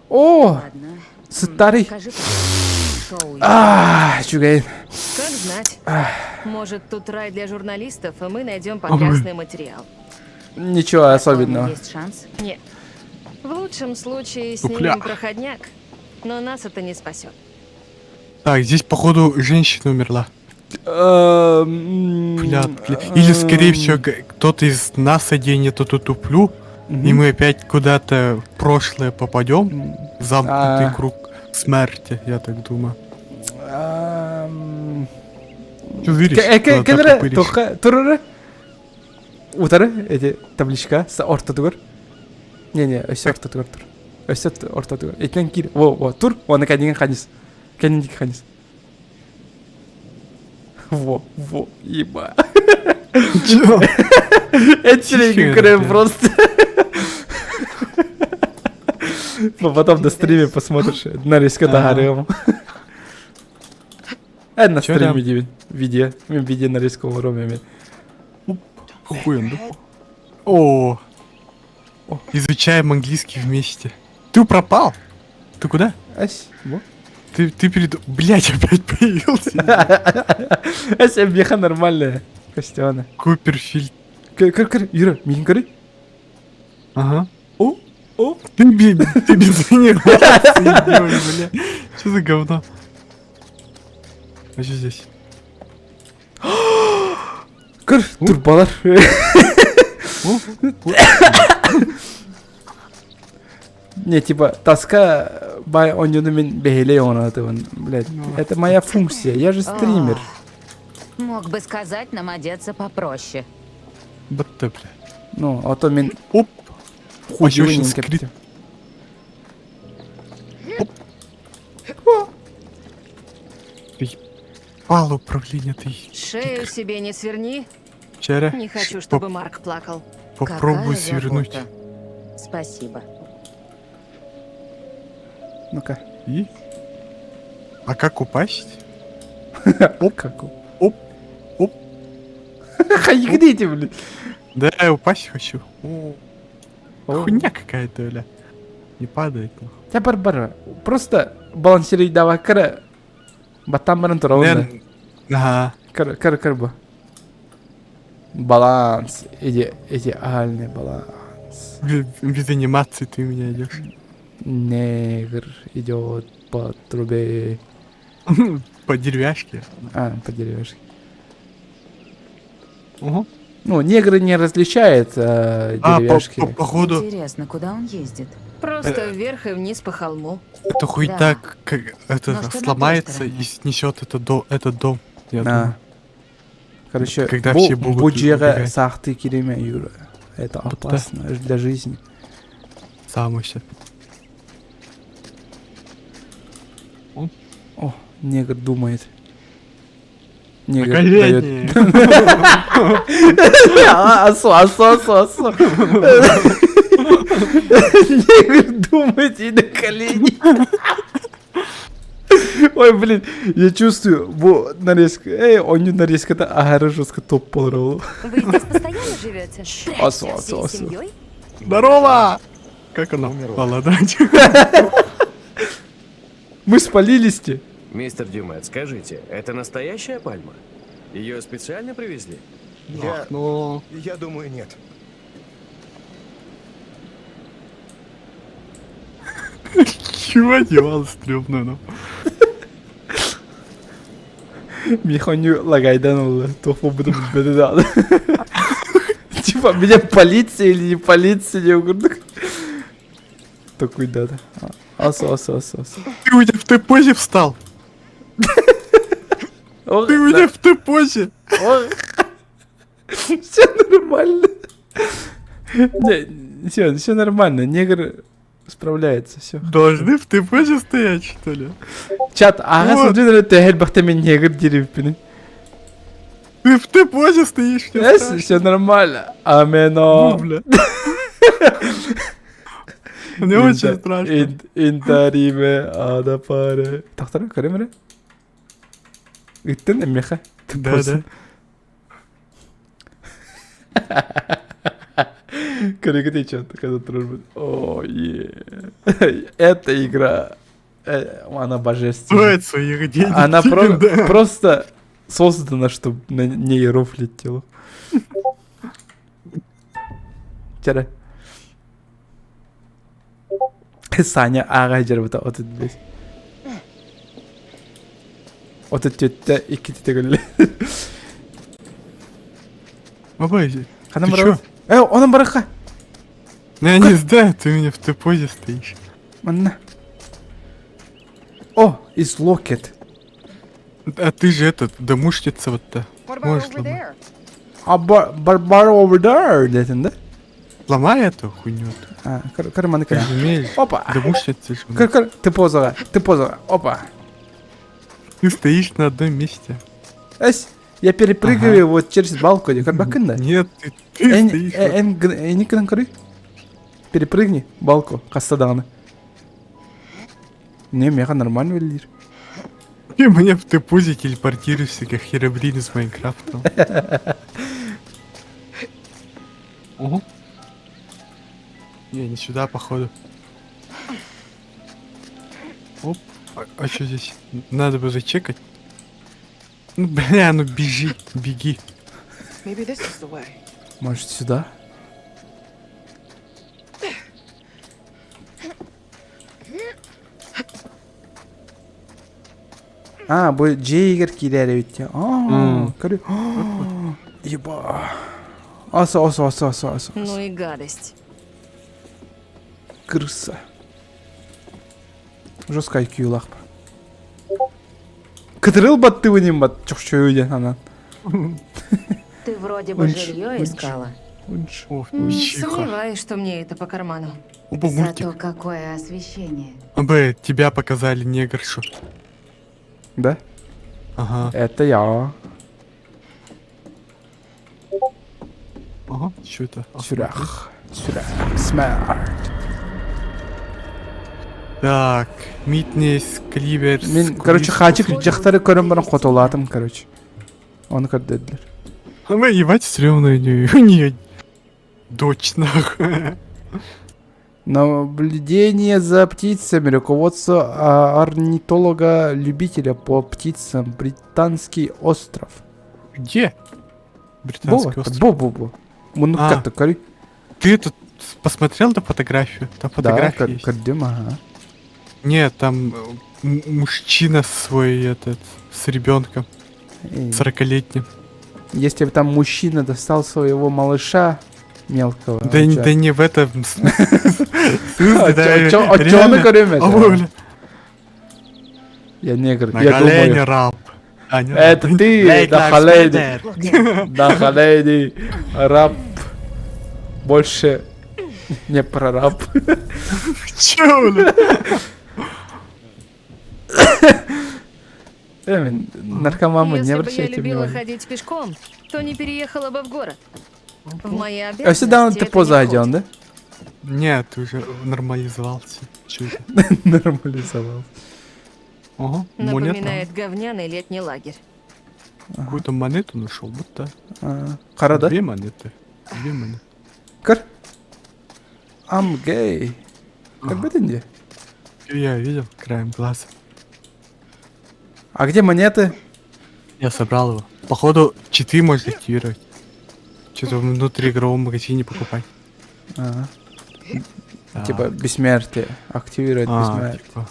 О! Ладно. Сыттарый. Скажи, пожалуйста, шоу А, чугайын. Как знать. Может, тут рай для журналистов, и мы найдем потрясный материал. Ничего особенного. Есть шанс? Нет. В лучшем случае Тупля. снимем проходняк, но нас это не спасет. Так, здесь, походу, женщина умерла. Эм, Бля, бля. Или, скорее всего, кто-то из нас оденет эту туплю, и мы опять куда-то в прошлое попадем, в замкнутый А. круг. Смерти, я так думаю. Ам, Ты видишь? Кэ- Куда Кэлэрэ топыришь? туохха турара? Утары эти табличка с ортотугар. Не-не, өссө ортотугар тур. Өссө ортотугар. Итинэн киир. Во, во, тур. Уонна кэннигин ханис. Кэннин диэки ханис. Во, во, еба. Чё? Эти Тихо, крем бля. просто. Ну, Потом на стриме посмотришь. Нарезка Ага. тагарым. Э, на Чё стриме там? диви. Видео. Мен видео нарезка оҥоруом Хуй он, да? О, изучаем английский вместе. Ты пропал? Ты куда? Ась, во. Ты перед... Блять, опять появился. Ась, миэхэ нормальная. Костяна. Куперфильд. Көр, көр, көр, Юра, миигин көрүй. Ага. О, о. Ты, ты без анимации идёшь, бля. Что за говно? А что здесь? Көр, турбалар. Не, типа, тоска бай оонньууну мин бэһиэлэй оҥоробун, блядь. Это моя функция, я же стример. Мог бы сказать нам одеться попроще. Батта, бля. Ну, а то мин Оп. хуйню Очень не скрип. кэптим. Ты ебало управление, ты. Шею себе не сверни. Вчера. Не хочу, чтобы Марк плакал. Попробуй Какая свернуть. забота. Спасибо. Ну-ка. И? А как упасть? Оп. Как? Оп. Оп. Хайгните, блин. Да, я упасть хочу. О. Хуйня какая-то, бля. Не падает. нахуй. Чэ Барбара, просто балансируйдаабакка эрэ баттаан баран тураҕын да. Ага. Көр, көр, көр бу. Баланс. Иде, идеальный баланс. Без, без анимации ты меня идешь. Негр идет по трубе. По деревяшке. А, по деревяшке. Угу. Ну, негры не различают э, А, по, деревяшки. по- походу, Интересно, куда он ездит? Просто вверх и вниз по холму. эта хуйня Да. как это Но что на той сломается стороне? и снесет это до, этот дом. Я Да. думаю. Короче, Когда бу, все будут бу дьиэҕэ убегать. саахтыы кииримэ, Юра. Это Будто. опасно для жизни. Самый сейчас. О, негр думает. Негр Колени. дает. А, Асу, асу, асу, асу. Негр думает и на колени. Ой, блин, я чувствую, бу нарезка. Эй, он не нарезка, это аһара жестко топ буолар. Вы здесь постоянно живете? Асу, асу, Всей асу. семьей? Здорово! Как оно? Ладно, Мы спалились-те. Мистер Дюмет, скажите, это настоящая пальма? Ее специально привезли? Я, Но... я думаю, нет. Чего одевал стрёмно, ну? Миханю лагайдан туох буду беда. Типа, меня полиция или не полиция, не курдук. Такой да. Асу, асу, асу, асу. Ты у меня в той позе встал. Ох, Ты у меня в той позе. Все нормально. Не, все, все нормально. Негр справляется, все. Должны в той позе стоять, что ли? Чат, ага, Вот. смотри, төһө элбэхтэ мин негр диэбиппиний. Ты в той позе стоишь, мне страшно. Все нормально. Амено. Ну, бля. Мне очень страшно. Интариме адапаре. Тахтара, көрөм эрэ. Ыттын эмиэхэ. Да, да. Көрөгүт чат, когда дружбы. О, е. Эта игра, э, она божественная. Стоит своих денег. Она про- да. просто создана, чтобы на ней рофлить тело. Чэ эрэ. Саня ааҕа дьарбыта 35. 34 иккитэ төгүл. Бабай, ты Ханан чё? барабыт? Э, онон барыахха. Ну, я не знаю, ты у меня в той позе стоишь. Манна. О, is locked. А ты же этот, домушница вот-то. Можешь ломать. А бар over there диэтин да? Ломай эту хуйню. А, көр, көр маны Ты көр. же умеешь. Опа. Домушница же. Көр, көр, ты позаға, ты позаға. Опа. Ты стоишь на одном месте. Эс, я перепрыгиваю вот через балку. Көр бакын да? Нет, ты, ты стоишь. Эн, эн, эн, көрүй. Перепрыгни балку, қастадағаны. Не, меха нормально велдир. И мне в ты пузе телепортируешься, как Херобрин из Майнкрафта. Ого. Не, не сюда, походу. Оп. А, что здесь? Надо бы зачекать. Ну, бля, ну бежи, беги. Может, сюда? А, бу Джейгер киирэр эбит. А, көрү. Еба. Аса, аса, аса, аса, аса. Ну и гадость. Крыса. Жестко IQ лахпа. Кытырыл баттыбыним бат чохчою диэн анан. Ты вроде бы Унч, жилье унч. искала. Унч. Ох, Не чиха. сомневаюсь, что мне это по карману. Оба мультик. Зато какое освещение. Б, тебя показали негршу. Да? Ага. Это я. Ага, что это? Сүрэх. Сүрэх. Смарт. Так, Митнес, Кливерс. Мин, короче, хачик дьахтары көрөн баран хотолаатым, короче. Ону көрдөрдүлэр. Вы ебать стрёмная у нее. У нее дочь нахуй. Наблюдение за птицами. Руководство а, орнитолога-любителя по птицам. Британский остров. Где? Британский Бо, остров. бо, бо, бо. Муннукка А. көрүй. Ты тут посмотрел на фотографию? Там Да, фотография есть. көрдүм, ага. Нет, там мужчина свой этот с ребенком, Эй. 40-летним. Если бы там мужчина достал своего малыша мелкого. Да, не- да не в этом смысле. А Да, чё- а чё реально. он говорит это? Ой, бля. Я негр, На я колени думаю. раб. А, не Это раб. ты, Black на Lives колени. Matter. На колени, раб. Больше не про раб. Чё, бля? Э, наркоманы, не Если бы я обращайте любила внимания. ходить пешком, то не переехала бы в город. В мои А сюда он обязанности ты это не позади, входит. он, да? Нет, ты уже нормализовался. Чё это? Нормализовал. Ага, монета. Напоминает говняный летний лагерь. Какую-то монету нашел, будто. А, Қара да? Две монеты. Две монеты. Көр. I'm gay. Көрбөтүн де. Я видел краем глаза. А где монеты? Я собрал его. Походу, читы можно активировать. Что-то внутри игровом магазине покупать. Ага. Так. Типа бессмертие. Активировать А, бессмертие. типа,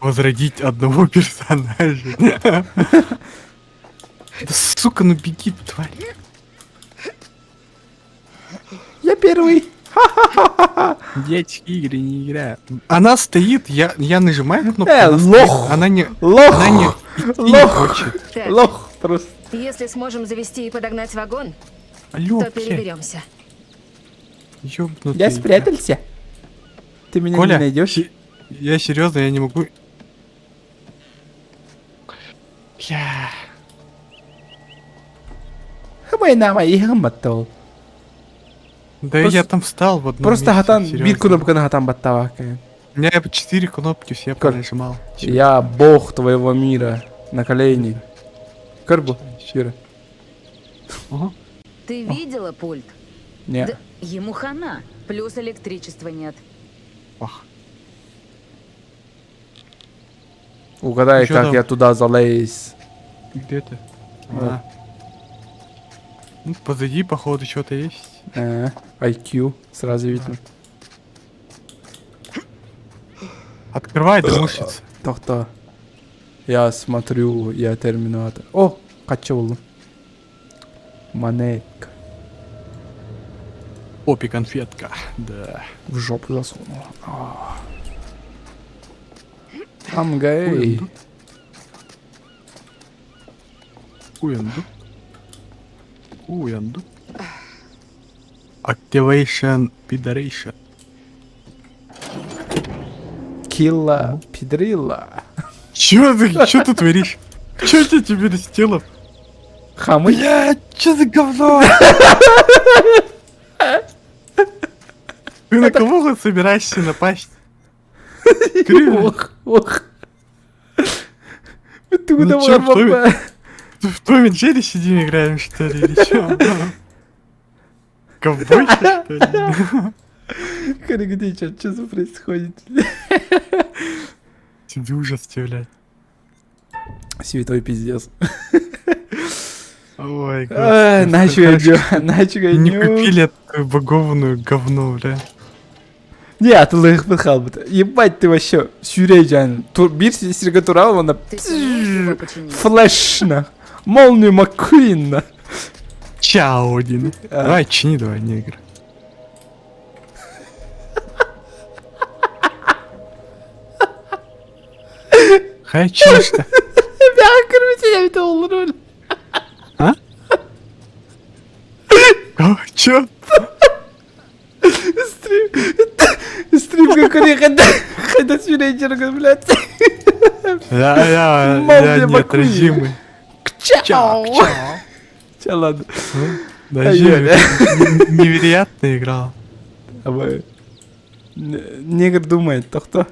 возродить одного персонажа. Да сука, ну беги, тварь. Я первый. Детские игры не играю. Она стоит, я, я нажимаю кнопку. Э, она стоит, лох! Она не, Лох! она не, идти не Лох! хочет. Так, Лох просто. если сможем завести и подогнать вагон, Алло, то переберемся. ёбнутый. Я спрятался. Ты меня Коля, не найдешь? Я серьезно, я не могу. Бля. Хамай ихаматтол. Да Просто- я там встал в одном Просто месте, хатан серьезно. бир кнопканы хатан баттава. У меня четыре кнопки все нажимал. Я бог твоего мира. На колени. Көрбу, Юра. Ты видела пульт? Не. Да ему хана. Плюс электричества нет. Угадай, Чё как там? я туда залез. Где ты? Вот. А. Ну, позади, походу, что-то есть. IQ, сразу видно. Открывай, домушница. Тохто. Я смотрю, я терминатор. О, качал. Монетка. Опи конфетка. Да. В жопу засунула. А. I'm gay. Уянду. Уянду. Activation Federation. Килла пидрила. Чё ты, чё ты творишь? Чё ты теперь с телом? Хамы. Блядь, чё за говно? Ты на кого хоть собираешься напасть? Криво. Ох, ох. Ты Ну куда чё, в вообще? Томе- В Том и Джерри сидим играем, что ли, или чё? Ковбойки, что ли? Где, чё, что за происходит? Тебе ужас, тебе, блядь. Святой пиздец. Ой, Ай, господи, Начал хорошо, начал Не купили эту багованную говно, бля. Нет, лых Ебать ты вообще, сюрейджан. Бир сирге турал, она Ты сумеешь его починить? флеш на. Молнию Маккуин на. Чао, Дин. А. Давай, чини, давай, негр. Хай чинишь-то? А? О, Чё? Стрим. Стрим какой когда когда сюрейджан, блядь. Я, я, я Молния Маккуин. неотразимый. Чао. Ча, ладно. Даже Ай, невероятно играл. Абы. Негр думает, то кто?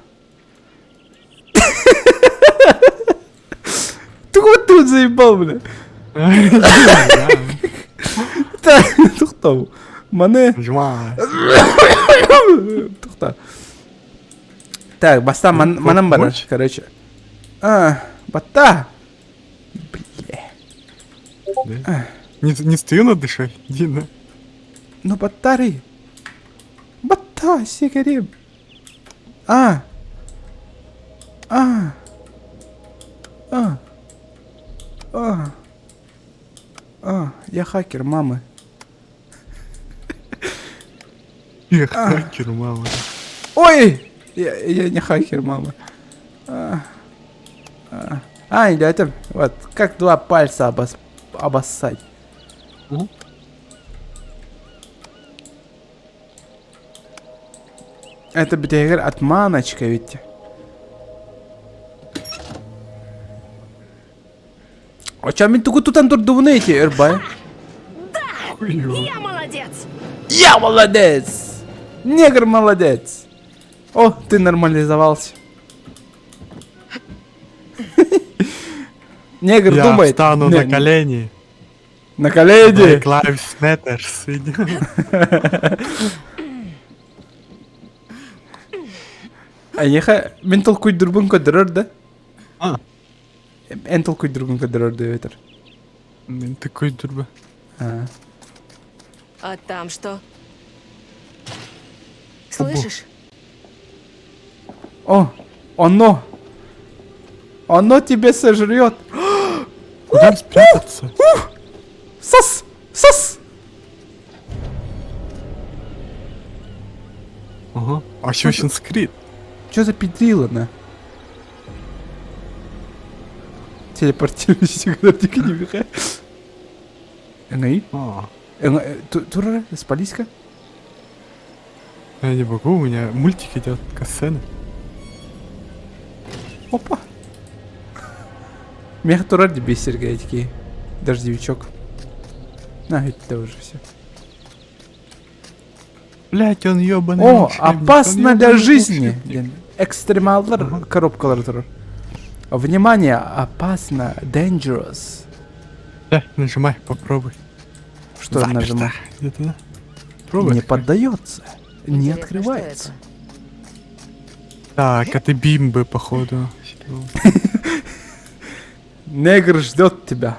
Ты вот тут заебал, бля. Тохтоо. Маны. Нажимай. Тохтоо. Так, баста ман Ну, манан бар, помочь? короче. А, батта. Бля. Да. Не, не стою над душой, Дина. Ну баттары. Батта, сигарем. А. А. А. А. А, я хакер, мамы. Я хакер, мама. Ой! Я, я не хакер, мама. А, а, а, или это вот как два пальца обос, обоссать. Мгм. Это, блядь, отманочка ведь. А чё, мен тугу тутан турдубуну эти, Эрбай? Хуёво. Я молодец! Я молодец! Негр молодец! О, ты нормализовался. Негр Я думает. встану Не, на колени. На колени. Black Lives Matter. иди. Айеха, мен толкуйдурбун көдөрөр да? А. Эн толкуйдурбун көдөрөр да өтөр. Мен такой дурба. А. А там что? Слышишь? О, оно. Оно тебя сожрет. Куда спрятаться? Сос! Сос! Ага. А еще очень скрит. Что за педрила, на? Телепортируйся, когда ты не бегай. Эңэй? А, Турара, спалиска? Я не могу, у меня мультик идет, касцены. Опа. Мех турар тебе Сергей такие. Дождевичок. На, это уже все. Блять, он ебаный. О, волшебник, он опасно для ёбаный жизни. волшебник. Экстремалдар коробкалар турар. Внимание, опасно, dangerous. Да, нажимай, попробуй. Что Заперто. нажимать? Где-то, да? Пробуй. Не открой. поддается. Не Интересно, что открывается. это? Так, это бимбы, походу. Негр ждет тебя.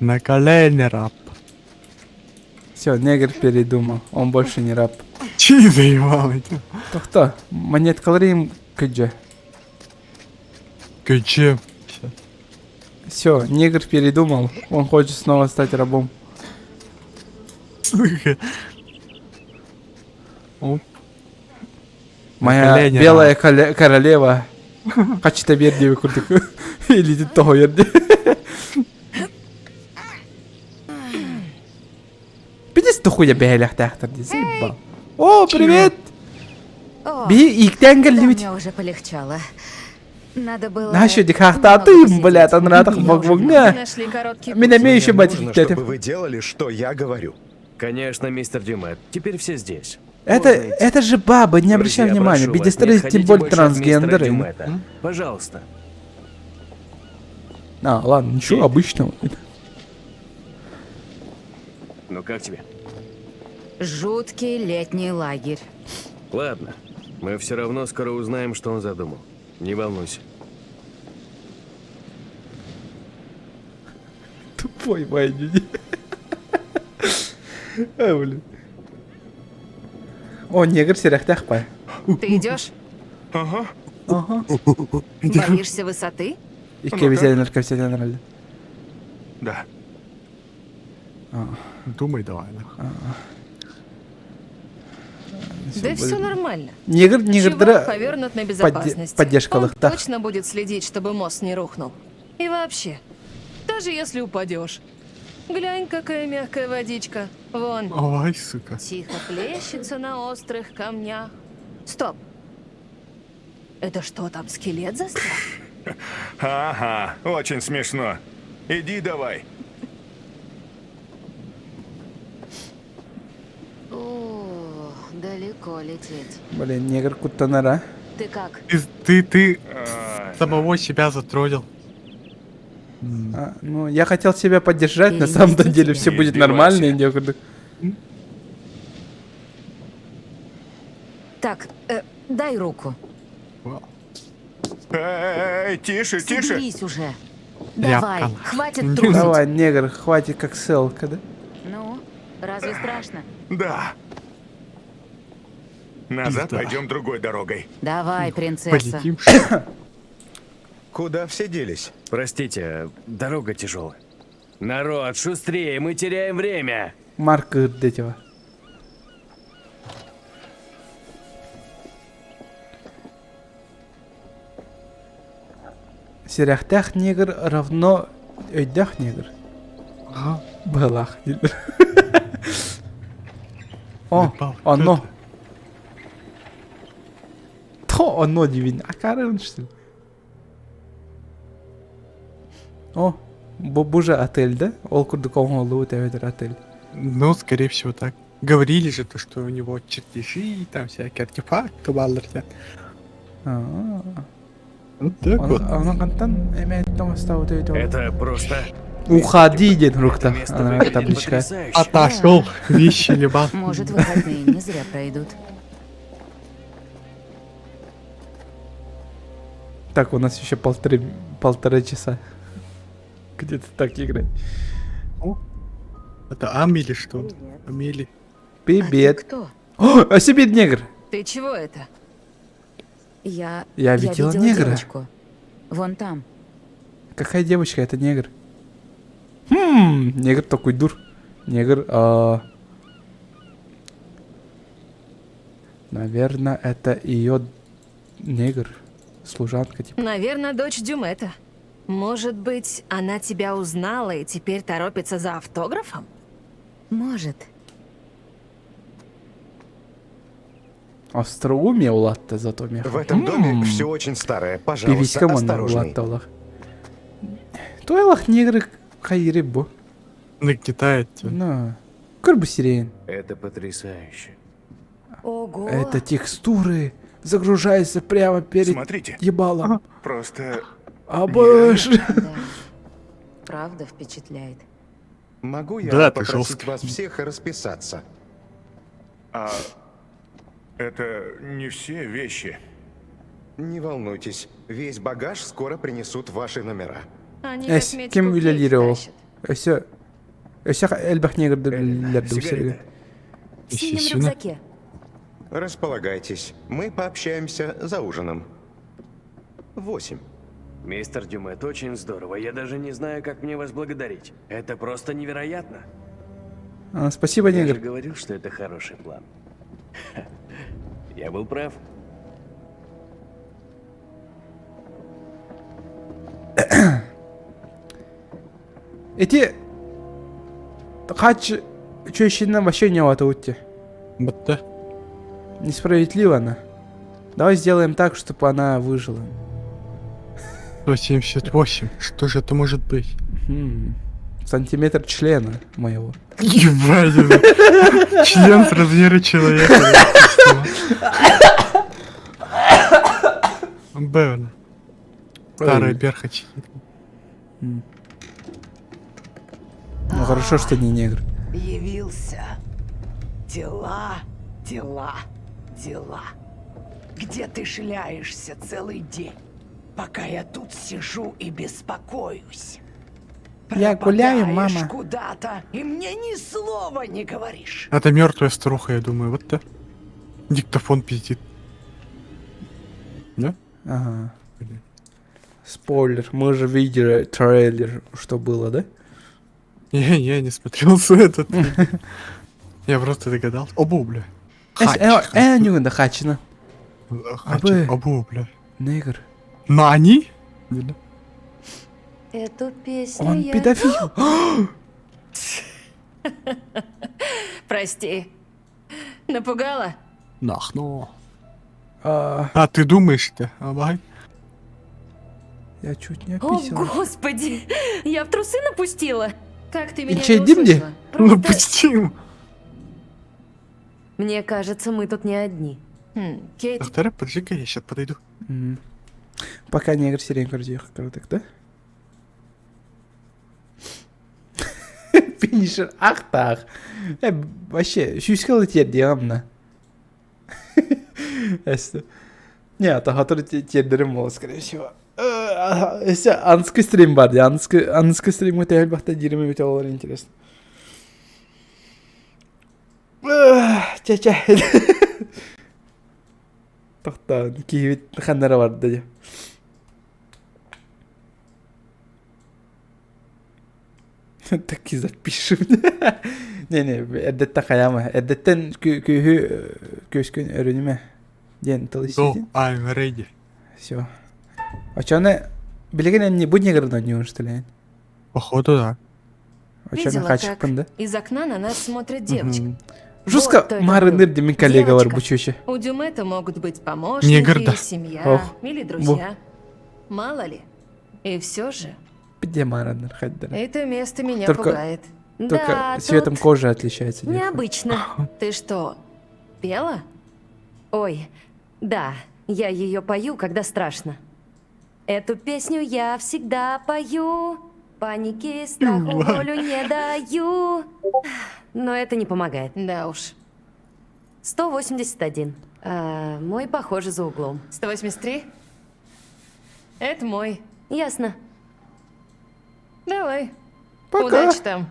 На колени, раб. Все, негр передумал. Он больше не раб. Чи заебал эти? То кто? Монеткаларым кыджа. КЧ. Все, негр передумал. Он хочет снова стать рабом. Сука. Оп. Моя колени, белая королева. Хачта биэр диэби курдук. Илиитин тоһуйар дии. Пидес дохуя бэйэлэхтээхтэр дии, заебал. О, привет! О, Биһи ииктээн да кэллибит. мне уже полегчало. Надо было Наша немного дихахтаатым, посидеть. блядь, анратах Я уже богбогна. Нашли короткий Мин путь. эмиэ еще Мне мать нужно, ииктээтим. чтобы вы делали, что я говорю. Конечно, мистер Дюмет. Теперь все здесь. Это, Можно идти. это же баба, не обращай Друзья, внимания. прошу вас, не Бидестры, тем отходите более больше от мистера трансгендеры. Дюмета. Пожалуйста. А, ладно, ничего обычного. Ну как тебе? Жуткий летний лагерь. Ладно. Мы все равно скоро узнаем, что он задумал. Не волнуйся. Тупой Ваня. А, блин. О, негр серяхтях пай. Ты идешь? Ага. Боишься высоты? Икки взяли, взяли, Да. Думай давай, нахуй. Да все нормально. Негр, негр, Чувак повернут на безопасности. поддержка Он лыхтах. точно будет следить, чтобы мост не рухнул. И вообще, даже если упадешь. Глянь, какая мягкая водичка. Вон, Ой, сука. тихо плещется на острых камнях. Стоп. Это что там, скелет застрял? Ага, очень смешно. Иди давай. О, далеко лететь. Блин, негр куттанара. Ты как? Ты, ты, ты самого себя затроллил. А, ну, я хотел себя поддержать, на самом-то деле все Не будет нормально. и издевайся. негр. Так, дай руку. Эй, тише, тише. Соберись уже. Давай, Тряпка. хватит трусить. Давай, негр, хватит как селка, да? Ну, разве страшно? Да. Назад Пизда. пойдем другой дорогой. Давай, принцесса. Полетим, что ли? Куда все делись? Простите, дорога тяжелая. Народ, шустрее, мы теряем время. Марк этого. Серяхтях негр равно өйдөх негр. Ага. Балах. О, Заебал, кто оно. это? То оно дивин. А карын что ли? О, бу бу же отель, да? Ол курдук оңолу өтер отель. Ну, скорее всего, так. Говорили же то, что у него чертежи, там всякие артефакты, балларды. А, Вот так вот. Оны кантан эме тоңостау өтөйт. Это просто... Уходи, ден рукта. Место Ана выглядит табличка. потрясающе. Отошел, вещи либо. Может, выходные не зря пройдут. Так, у нас еще полторы часа. Где-то так играть. Это Амели что? Амели. Привет. А ты кто? О, а себе негр. Ты чего это? Я... Я видела негра. девочку. Вон там. Какая девочка? Это негр. Хм, негр такой дур. Негр, а... Наверное, это ее негр. Служанка, типа. Наверное, дочь Дюмета. Может быть, она тебя узнала и теперь торопится за автографом? Может. Остроумие улатта зато меха. В этом доме все очень старое. Пожалуйста, Певичка вон осторожней. улатта улах. Тойлах негры хайры бу. Нагнетает тебя. На. Кырбы сирен. Это потрясающе. Ого. Это текстуры загружаются прямо перед Смотрите. ебалом. Просто А боже. Да. Правда впечатляет. Могу я Да, ты попросить жестко. вас всех расписаться? А это не все вещи. Не волнуйтесь, весь багаж скоро принесут в ваши номера. Они Эс, косметику ким в кейс үлелири ол? тащат. Өсө өсө элбэх негрді билерді Сигареты. В синем Естественно. рюкзаке. Располагайтесь, мы пообщаемся за ужином. 8. Мистер Дюмет, очень здорово. Я даже не знаю, как мне вас благодарить. Это просто невероятно. А, спасибо, Я же негр. говорил, что это хороший план. Я был прав. Эти хач чөщинен вообще не отаутте. Бытта. Несправедливо она. Давай сделаем так, чтобы она выжила. 178. Что же это может быть? Хм. Сантиметр члена моего. Ебать, это член с размера человека. Бэвна. Старая перхоть. Ну хорошо, что не негр. Явился. Дела, дела, дела. Где ты шляешься целый день, пока я тут сижу и беспокоюсь? Я гуляю, Пропадаешь мама. куда-то и мне ни слова не говоришь. Это мертвая старуха, я думаю, вот да. Диктофон пиздит. Да? Ага. Спойлер, мы же видели трейлер, что было, да? Я, я не смотрел этот. Я просто догадался. Обу, бля. Хач, Э, не да хачина. хач, Обу, бля. Негр. Нани? Эту песню Он я... педофил. Прости. Напугала? Нахно. А, А ты думаешь-то? Абай. Я чуть не О, описал. господи! Я в трусы напустила! Как ты меня Инчей не димди? услышала? Ну пустим. Мне кажется, мы тут не одни. Хм, Кейт, Доктора, подожди-ка, я сейчас подойду. Мгм. Пока негр сирень крутых, да? Финишер, ах так. Э, вообще, сүүскэ тиэрдиэҕим Эссе. Не, это который тиэрдэрим буолла, скорее всего. Эссе, анскый стрим бар, анскый, анскый стрим өтө элбэхтэ диирим эбит олор интересно. Чэ-чэ. Тохтоон, киһибит ханнара барда дьэ. Так и запишем. Не-не, эрдэттэн хайаама. Эрдэттэн күүһү күөскүн өрүнүмэ диэн тыл Go, иститин. I'm ready. Все. Очоны билигин эн не бу негрын ойнуун что ли? Походу, да. Очоны Видела, как хачыкпын да? из окна на нас смотрит девочка. Мгм. Жестко Вот кто это марыныр был. демин коллегалар Девочка. бу чүчө. У Дюмета могут быть помощники, Негр, да. семья Ох. или друзья. Мало ли. И все же, Где марыныр хаддара. это место меня Только- пугает. Только да, цветом тут кожи отличается. девка. Необычно. Ты что, пела? Ой, да, я ее пою, когда страшно. Эту песню я всегда пою. Панике, страху волю не даю. Но это не помогает. Да уж. 181. А, мой, похоже, за углом. 183? Это мой. Ясно. Давай. Пока. Удачи там.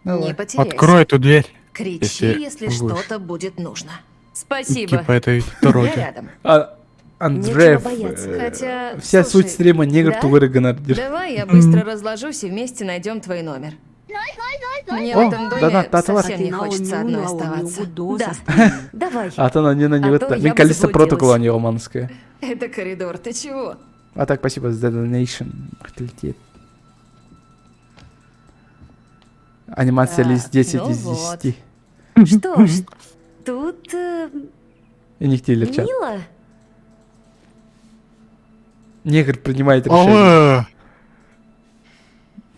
Давай. Не потеряйся. Открой эту дверь. Кричи, если если будешь. что-то будет нужно. Спасибо. Типа этой Я дороги. рядом. А, Андреев, Нечего бояться. Хотя, вся слушай, суть стрима негр да? тугыры гынар Давай я быстро разложусь и вместе найдем твой номер. Мне О, в этом доме да-да, таталар. совсем не хочется одной оставаться. Да. Давай. А то на не на А то я Мин бы количество заблудилась. протокола не оманское. Это коридор, ты чего? А так, спасибо за donation. Отлетит. Анимация Так, лист 10 ну из вот. 10. Что ж, тут И не хотели чат. мило. Негр принимает решение. Алло.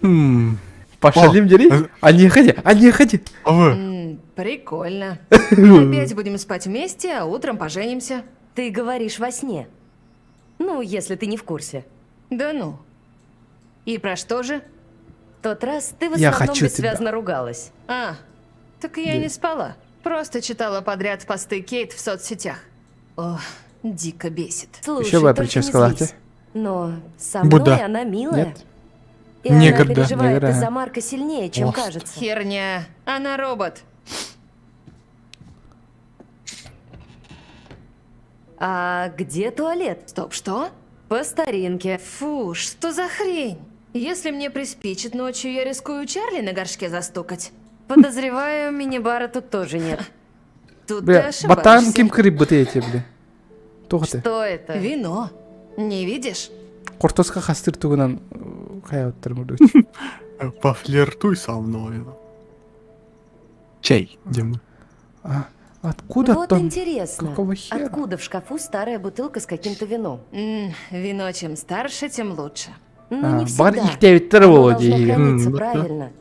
М, Пошалим дери? А не ходи, а не ходи. Алло. М, Прикольно. Опять будем спать вместе, а утром поженимся. Ты говоришь во сне. Ну, если ты не в курсе. Да ну. И про что же? Тот раз ты в Я основном хочу тебя. бессвязно ругалась. А, так я не спала. Просто читала подряд посты Кейт в соцсетях. О, дико бесит. Слушай, Еще бы только не прическа лахте. злись. Но со мной Буда. она милая. Нет? И она Негр, да. переживает Негр, ага. из-за Марка сильнее, чем Лост. кажется. Херня. Она робот. А где туалет? Стоп, что? По старинке. Фу, что за хрень? Если мне приспичит ночью, я рискую Чарли на горшке застукать. Подозреваю, мини-бара тут тоже нет. Тут ты Бля, ошибаешься. батан ким кырып быты эти, бля. Тоҕо ты? Что это? Вино. Не видишь? Кортоска хастыр тугунан хайа оттар мурдуч. Пофлиртуй со мной. Чей, Дима? А, откуда Вот там? интересно, Какого хера? откуда в шкафу старая бутылка с каким-то вином? М, вино чем старше, тем лучше. Ну, А, не бар всегда. ихтээбиттэр Оно буолуо должно дии. храниться М, да. правильно,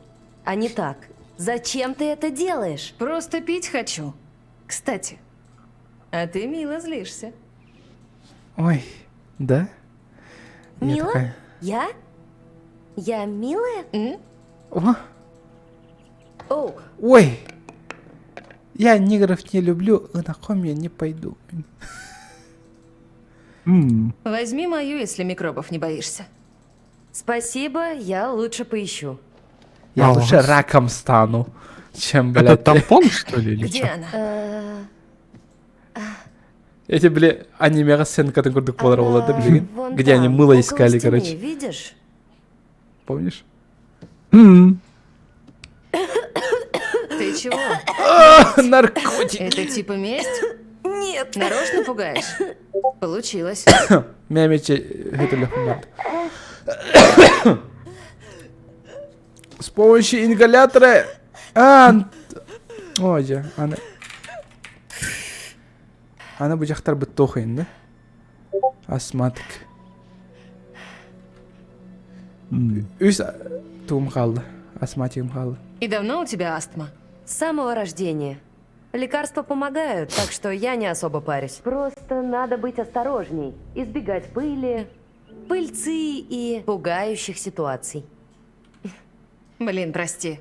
а не так. Зачем ты это делаешь? Просто пить хочу. Кстати, а ты мило злишься. Ой, да? Я Мила? такая, Я? Я милая? М? О, Оу, Ой! Я негров не люблю, и на ком я не пойду. М, Возьми мою, если микробов не боишься. спасибо, я лучше поищу. Я А, лучше у вас- раком стану, чем, Это блядь. тампон, что ли, или Где чё? она? Эти, бля, аниме сценка курдук буолар Она буолла, да, блин? вон Где они там, мыло около искали, стены, короче. видишь? Помнишь? М, Ты чего? Наркотики! Это типа месть? Нет. Нарочно пугаешь? Получилось. Мямичи это С помощью ингалятора... А, Ой, дьэ, аны... Аны бу дьахтар быттуох да? Астматик. м. Үс туум хаалла. Астматигым хаалла. И давно у тебя астма? С самого рождения. Лекарства помогают, так что я не особо парюсь. Просто надо быть осторожней, избегать пыли, пыльцы и пугающих ситуаций. Блин, прости.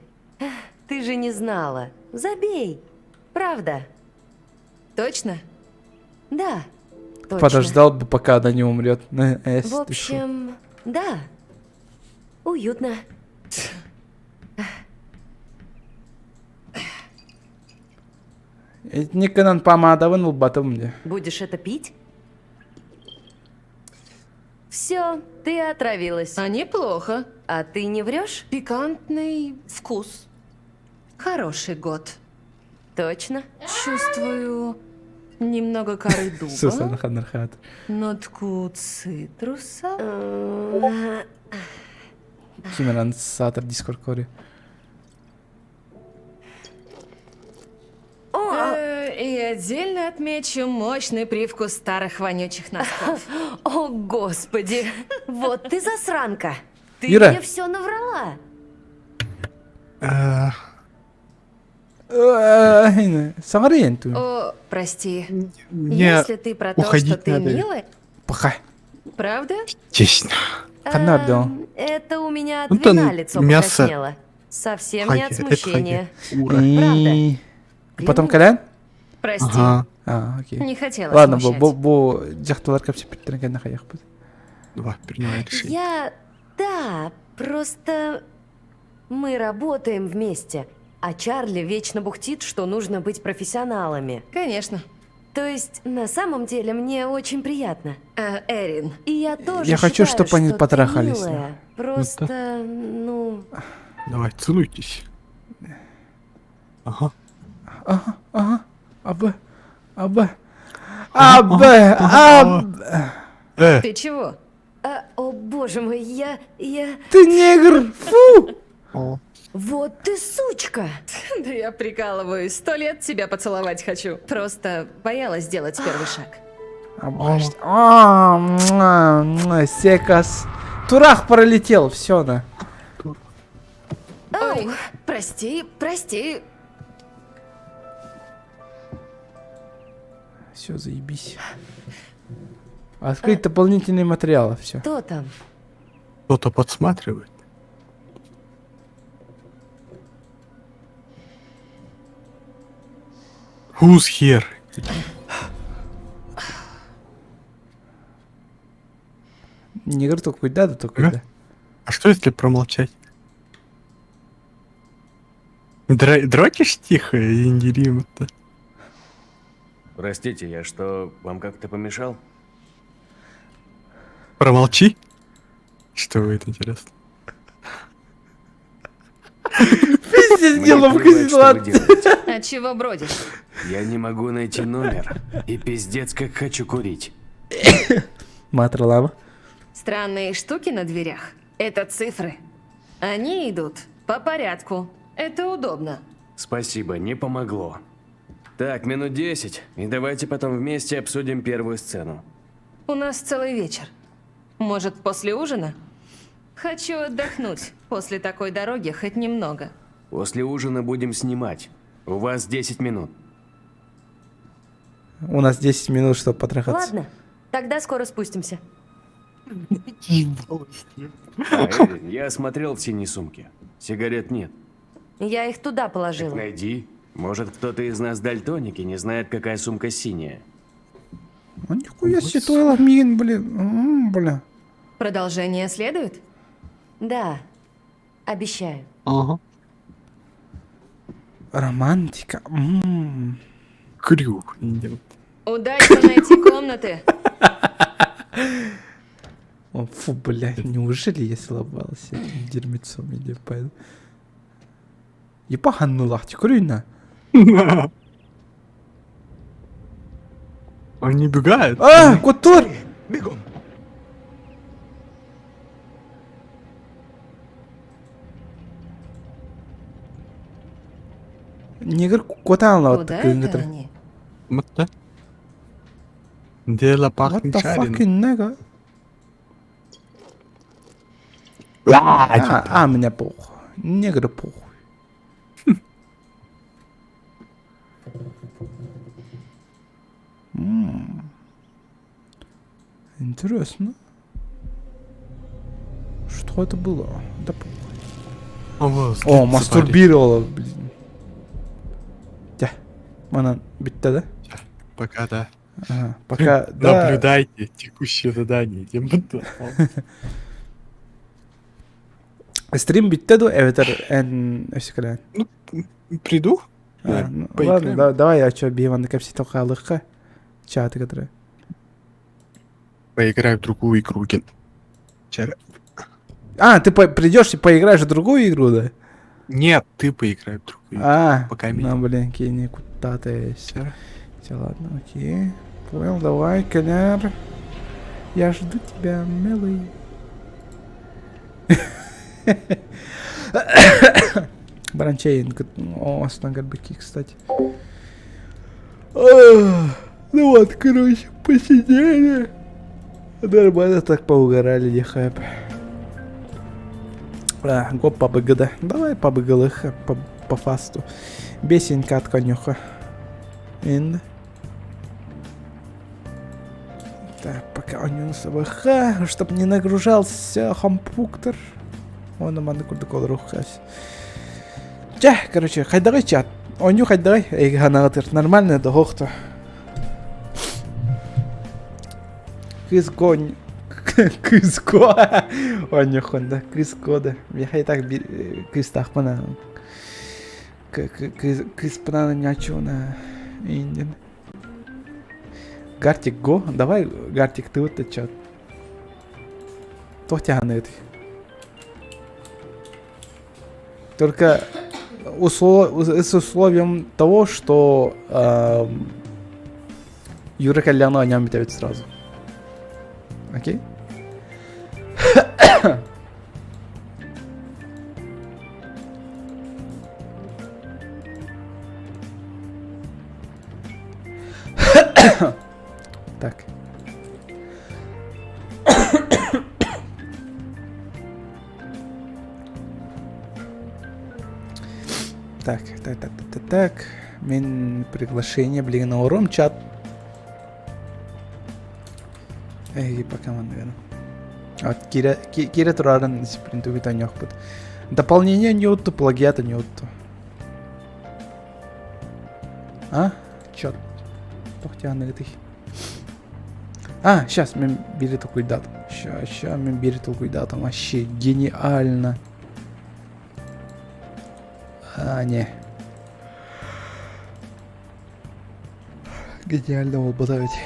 Ты же не знала. Забей. Правда. Точно? Да. Точно. Подождал бы, пока она не умрет. На, эс, В ты шо? общем, да. Уютно. Итинник гынан помадабын ылбатым дии. Будешь это пить? Все, ты отравилась. А неплохо. А ты не врешь? Пикантный вкус. Хороший год. Точно. Чувствую немного коры Сусана дуба, ханнархат. нотку цитруса. Кимеран сатар дискорд кори. И отдельно отмечу мощный привкус старых вонючих носков. О, господи! Вот ты засранка! Ты Ира. мне все наврала! Саҥарыйын ту. О, прости. Мне Если ты про то, что уходить ты надо. милая, Пока. правда? Честно. Ханна абдал. Это у меня от Ну, там вина лицо мясо. покраснело. Совсем не от Хаги, это смущения. хаги. Ура. И- Потом кэлэн? Прости. Ага. А, окей. Не хотела Ладно, бу смущать. бу бу дьахталлар кэпсэппиттэрин кэннэ хайыахпыт. Давай, принимай решение. Я... Да, просто... Мы работаем вместе, а Чарли вечно бухтит, что нужно быть профессионалами. Конечно. То есть, на самом деле, мне очень приятно. А, Эрин, И я тоже Я хочу, считаю, чтоб они что ты потрахались. милая. Просто, ну... Давай, целуйтесь. Ага. Ага, ага. А Б. А Б. А Б. А Б. Ты чего? А, о, боже мой, я... я... Ты негр! Фу! О. Вот ты сучка! Да я прикалываюсь. 100 лет тебя поцеловать хочу. Просто боялась сделать первый шаг. А, муа, муа, Секас. Турах пролетел, все на. Ой, прости, прости. Все, заебись. Открыть дополнительные материалы, все. Кто там? Кто-то подсматривает. Who's here? Негр такой, да, да, такой, да. А что если промолчать? Дрочишь тихо и не это? Простите, я что, вам как-то помешал? Промолчи. Что будет интересно? Пиздец, Мне неловко плевать, что вы ситуация. делаете. А чего бродишь? Я не могу найти номер. И пиздец, как хочу курить. Матралама. Странные штуки на дверях. Это цифры. Они идут по порядку. Это удобно. Спасибо, не помогло. Так, минут 10, и давайте потом вместе обсудим первую сцену. У нас целый вечер. Может, после ужина? Хочу отдохнуть после такой дороги хоть немного. После ужина будем снимать. У вас 10 минут. У нас 10 минут, чтобы потрахаться. Ладно, тогда скоро спустимся. А, Эвелин, я осмотрел в синей сумке. Сигарет нет. Я их туда положила. Найди. Может, кто-то из нас дальтоники не знает, какая сумка синяя. А нихуя себе твой мин, блин. М, бля. Продолжение следует? Да, обещаю. Ага. Романтика. М. Крюк. Удачи найти комнаты. О, фу, блядь, неужели я целовался этим дерьмецом, иди пойду. Ебанула, курина. Он не бегает. А, Котор! Бегом! Негр кутанла Куда это они? Вот да. Дело What пахнет the жареным. fucking nigga? А, А, а, мне похуй. Негры похуй. М. Интересно. Что это было? Да похуй. О, О, мастурбировала, блин. Тя. Манан, битте, да? Пока, да. Ага, пока, да. Наблюдайте текущее задание. Тем Стрим битте ду, эветер, эн, өсүкэлээн. Приду? А, ну, поиграем. ладно, да, давай я что, биван капси тоқалыққа. Чаты, который. Поиграю в другую игру, Ген. Вчера. А, ты по- придешь и поиграешь в другую игру, да? Нет, ты поиграй в другую игру. А, Пока меня. ну, блин, кини, куда ты? Все, ладно, окей. Понял, давай, Коляр. Я жду тебя, милый. Бранчейн, о, Снаггарбеки, кстати. Ах, Ну вот, короче, посидели. Нормально так поугорали, не хайп. А, гоп по БГД. Давай по БГЛХ, по, по фасту. Бесенька от конюха. Ин. Так, пока он с собой ха, чтоб не нагружался компьютер. Он манна курдук олоруоххас. Чэ, короче, хайдаҕый чат. Оонньуу хайдаҕый, эйгэ ханаҕытыр. Нормально да хохто. Кыыс конь. Кыыс ко. Оонньуоххун да. Кыыс ко да. Миэхэ и так кыыстаахпын кыыспынан нячуна индин. Гартик го. Давай, Гартик, ты вот чат. Туох тяганыгыт. Только с условием того, что э, Юра Кальяну о нем ведь сразу. Окей? Так. Так, так, так, так, так, так. Мин приглашение, блин, на уром чат. Эй, пока наверное. Вот, Кира, Кира турарын спринтугит аньохпут. Дополнение не утту, плагиата не утту. А? Чё? Тохтяныгытый. А, сейчас, мен бири толкуйдатым. Ща, ща, мен бири толкуйдатым. Вообще гениально. А, не. Гениально буолбата ведь.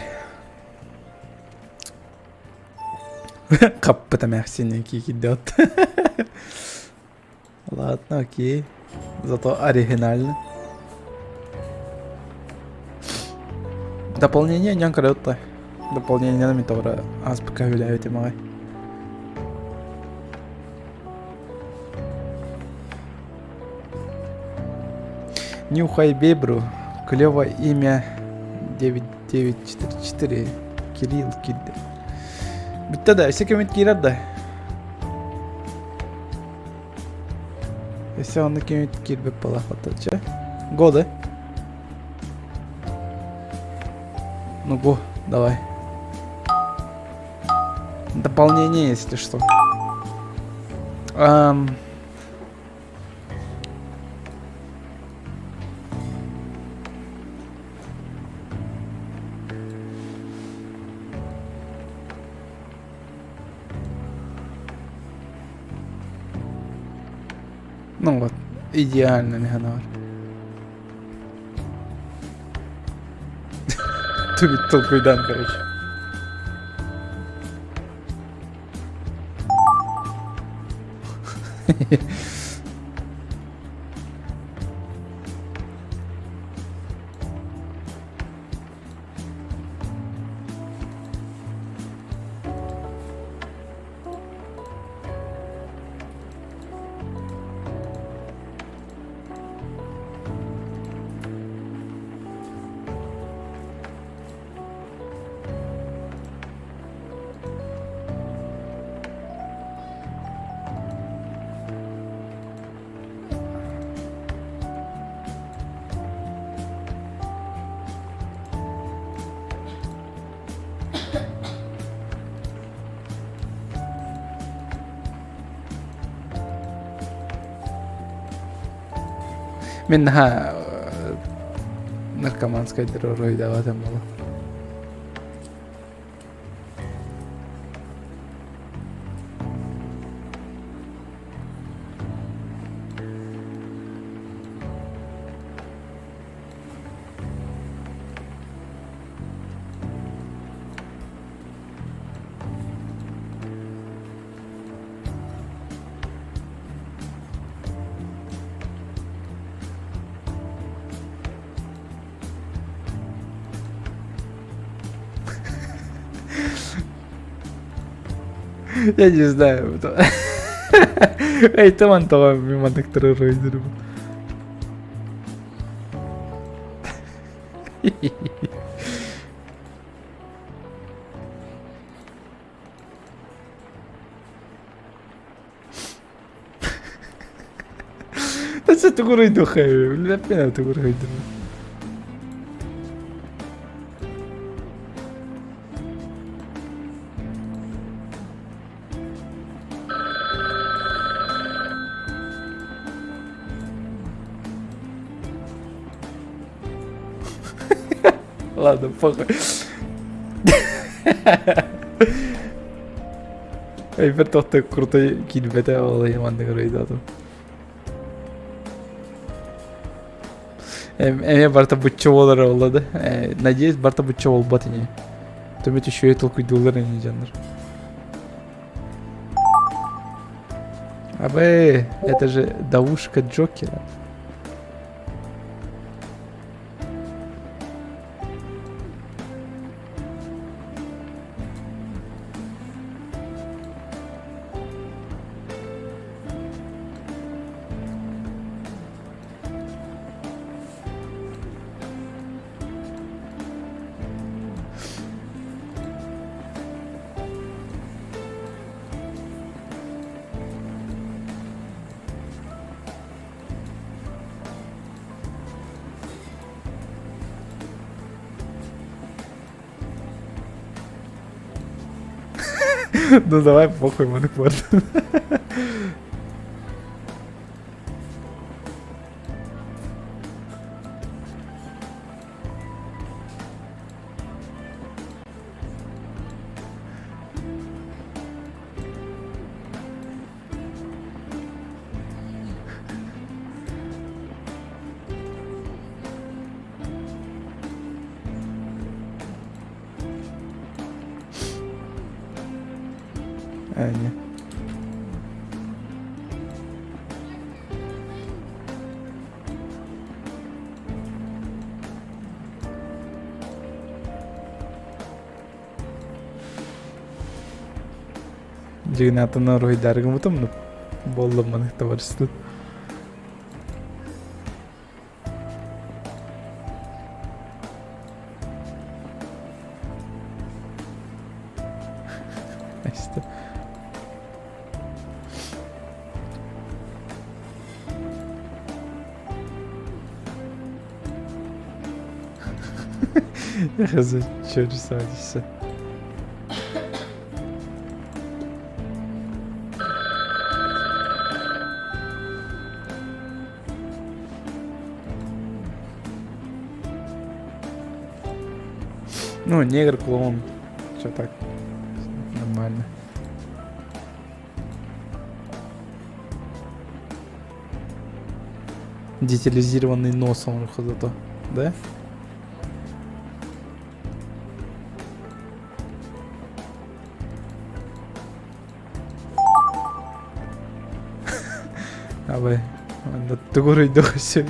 Хаппыта эмээхсин киирдэ Ладно, окей. Зато оригинально. Дополнение ньон көрөттө. Дополнение ми тоҕо ааспыкка үлээбитим аҕай. Нюхай Бебру, клево имя 9944, Кирилл киирдэ. Бүттэ да, өссө кэмит киирэр да. Өссө онно кэмит киирбэт буолаахпат чэ. Годы. Ну го, давай. Дополнение, если что. Эм... Ну вот, идеально Механор. Түбүт толкуйдан, короче. Мин наһаа наркоманскайдыр уруһуйдаабатым буолуо. Я не знаю. Эй, ты ман тоҕо мимандыктары уруһуйдуурбун. Өссө тугу уруйдуоххай билбэппин тугу уруйдуrum. Ладно, похуй. Өйбөр тохто крутой киирбэтэ ол маннык уруйдаатым. Эмиэ барыта бучча буолар буолла да. Надеюсь, барыта бучча буолбат ини. Төмөт үчүгэй толкуйдууллар ини дьоннор. Абы, это же давушка Джокера. Ну давай похуй, маныквар. Ээ, Дьиҥин атын уруһуйдаары гыммытым, буоллум маннык табарыстын. Настя. Я хз, что рисовать все. Ну, негр клоун. Все так. Нормально. Детализированный нос он зато, да? Абай, тугу уруйдуох өссө.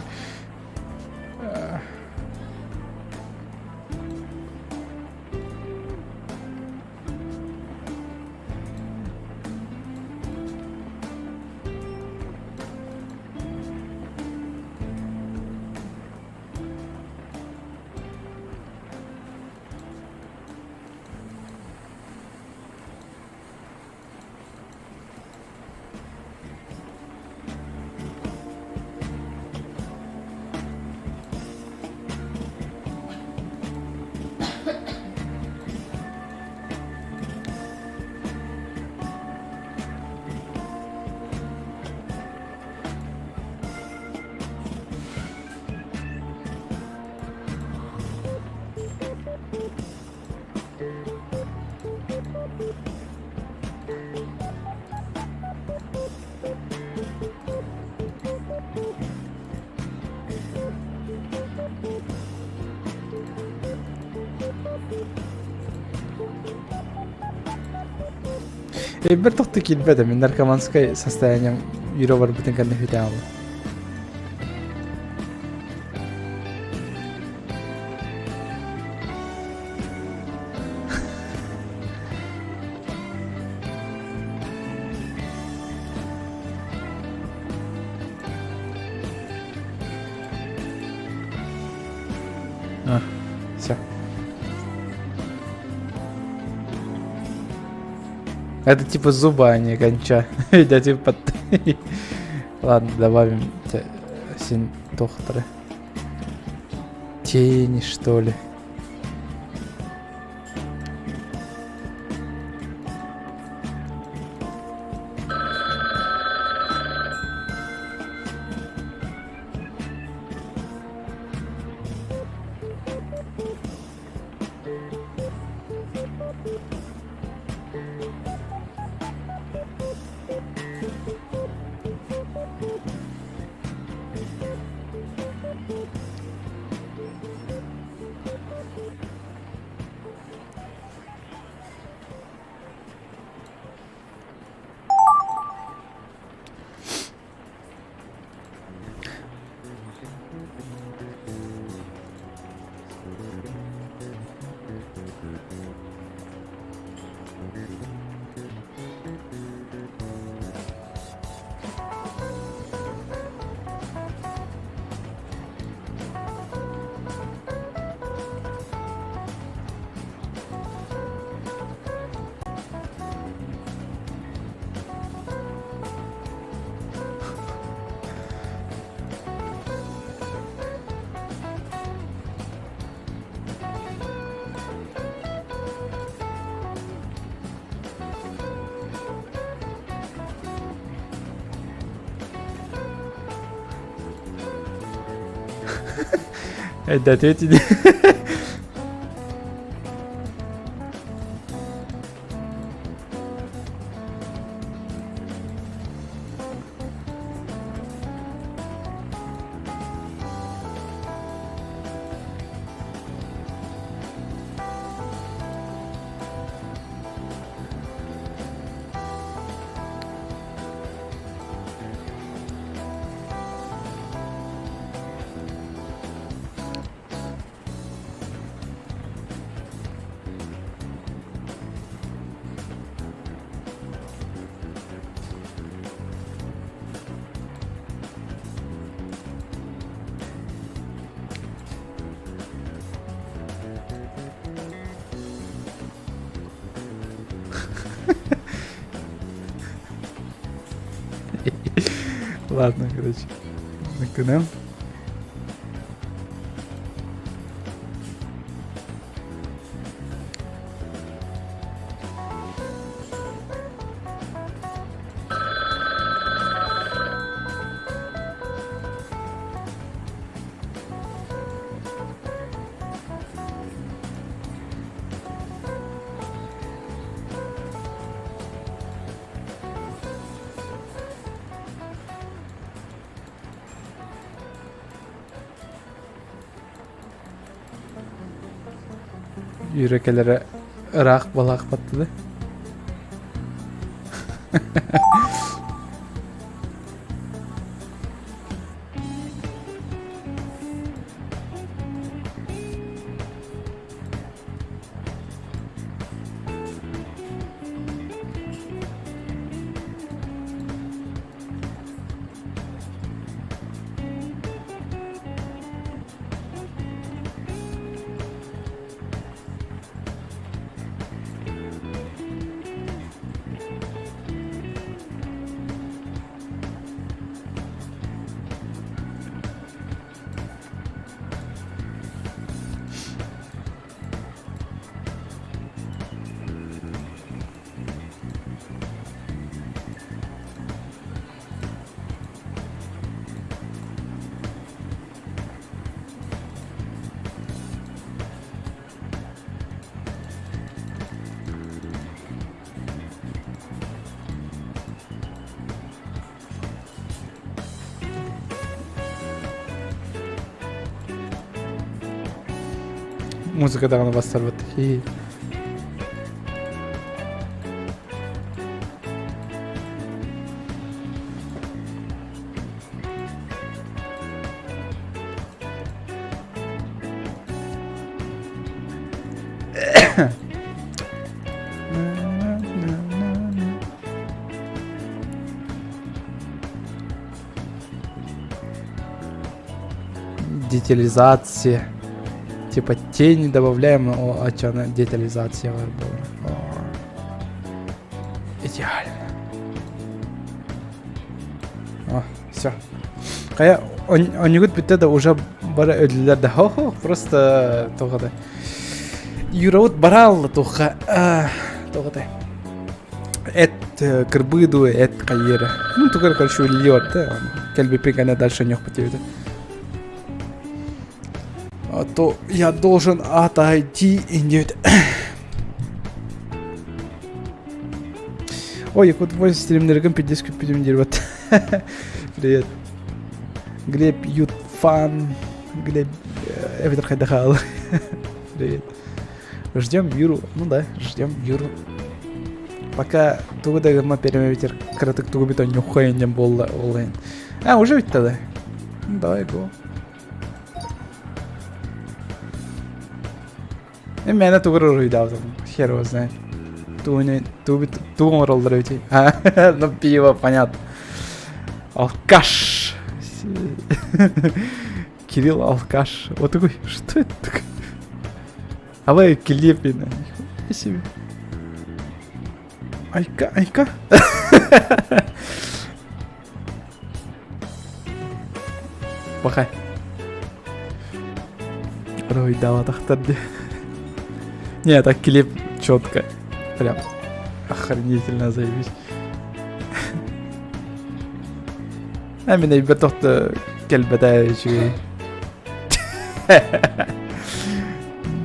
Эбэр тохту киирбэтэ мин наркоманскай состоянием юра барбытын кэннэ хүтэҕим. А, все. Это типа зуба, а не гонча. Да, типа... Ладно, добавим синтохтора. Тени, что ли. Да ответили. Ладно, короче. Гынам. Юра кэлэрэ ыраах балаах баттыды. Музыка даҕаны бастарбыт. Хи. Детализация. Типа тени добавляем, о, а что она детализация была. Идеально. О, все. Хайа, онньугут бүттэ да уже бары өллүлэр да хо просто тоҕо да Юраут бараалла туха тоҕо да эт кырбыы дуу эт хайыра ну тугар короче үлэлии барда кэлбиппин кэннэ дальше ньохпут диэбитэ а то я должен отойти диэбит Ой, якут войс стримнергин пиздец күппүтүм диир Привет. Глеб Ютфан. Глеб эбэтэр хайдах хаалар. Привет. Ждем Юру. Ну да, ждем Юру. Пока тугу да гымма перемебитер кыратык тугу бит нюхайын диэн буолла ол А, уже ведь тогда. Ну, давай, го. Мээнэ тугу уруйдаабытым, хер его знает. Тугу тугу оҥороллор эбитий? Ну пиво, понятно. Алкаш. Кирилл алкаш. Вот такой, что это такое? А вы Клепина. Нихуя себе. Айка, айка. Бахай. Уруйдаабатахтар дии. Не, так клип четко. Прям охренительно заебись. А мин өйбөр тохто кэлбэтэ үчүгэй.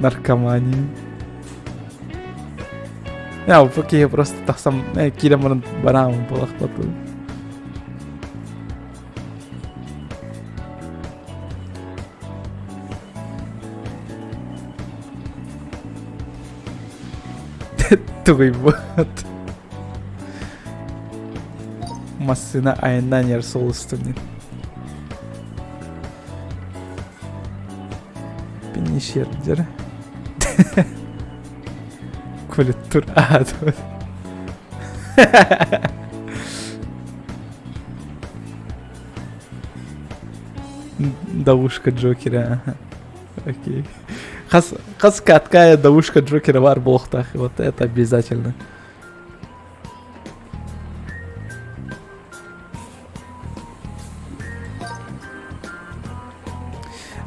Наркомания. Я киһи просто тахсан киирэн баран бараамын буолахпатын. Тугуйбут. Массыына айаннаан иһэр суол устун Пенишердер. Кулитур аат. Давушка Джокера. Окей. Хас, хас каткая давушка Джокера бар буолуохтаах. Вот это обязательно.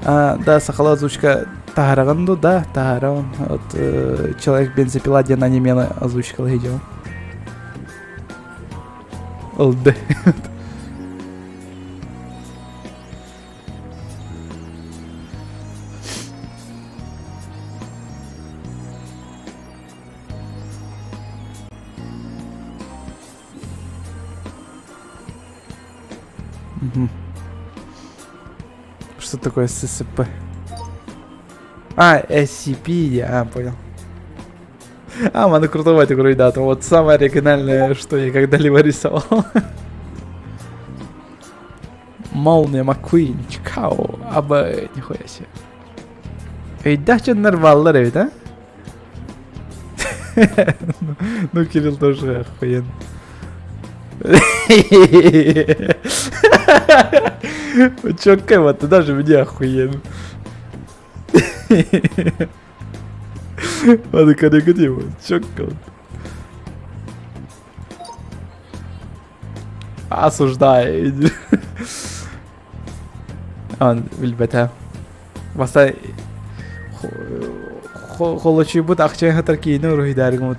А, да, сахалыы озвучка таһараҕын ду, да, таһараҕын. Вот э, Человек бензопила диэн анимені озвучкалыы дьон. Ылды. Угу. Что такое ССП? А, SCP, а, понял. А, маны крутовать да, вот самое оригинальное, что я когда-либо рисовал. Молния Маккуин, Чикао, аба, нихуя себе. Өйдөөх дьоннор бааллар эбит, а? Ну, Кирилл тоже охуен. Чё, вот ты даже мне охуен. Ладно, коррективо, чётко. Осуждаю. Он билбэтэ. Баста холочуйбут акча хатар киини уруһуйдаарыгым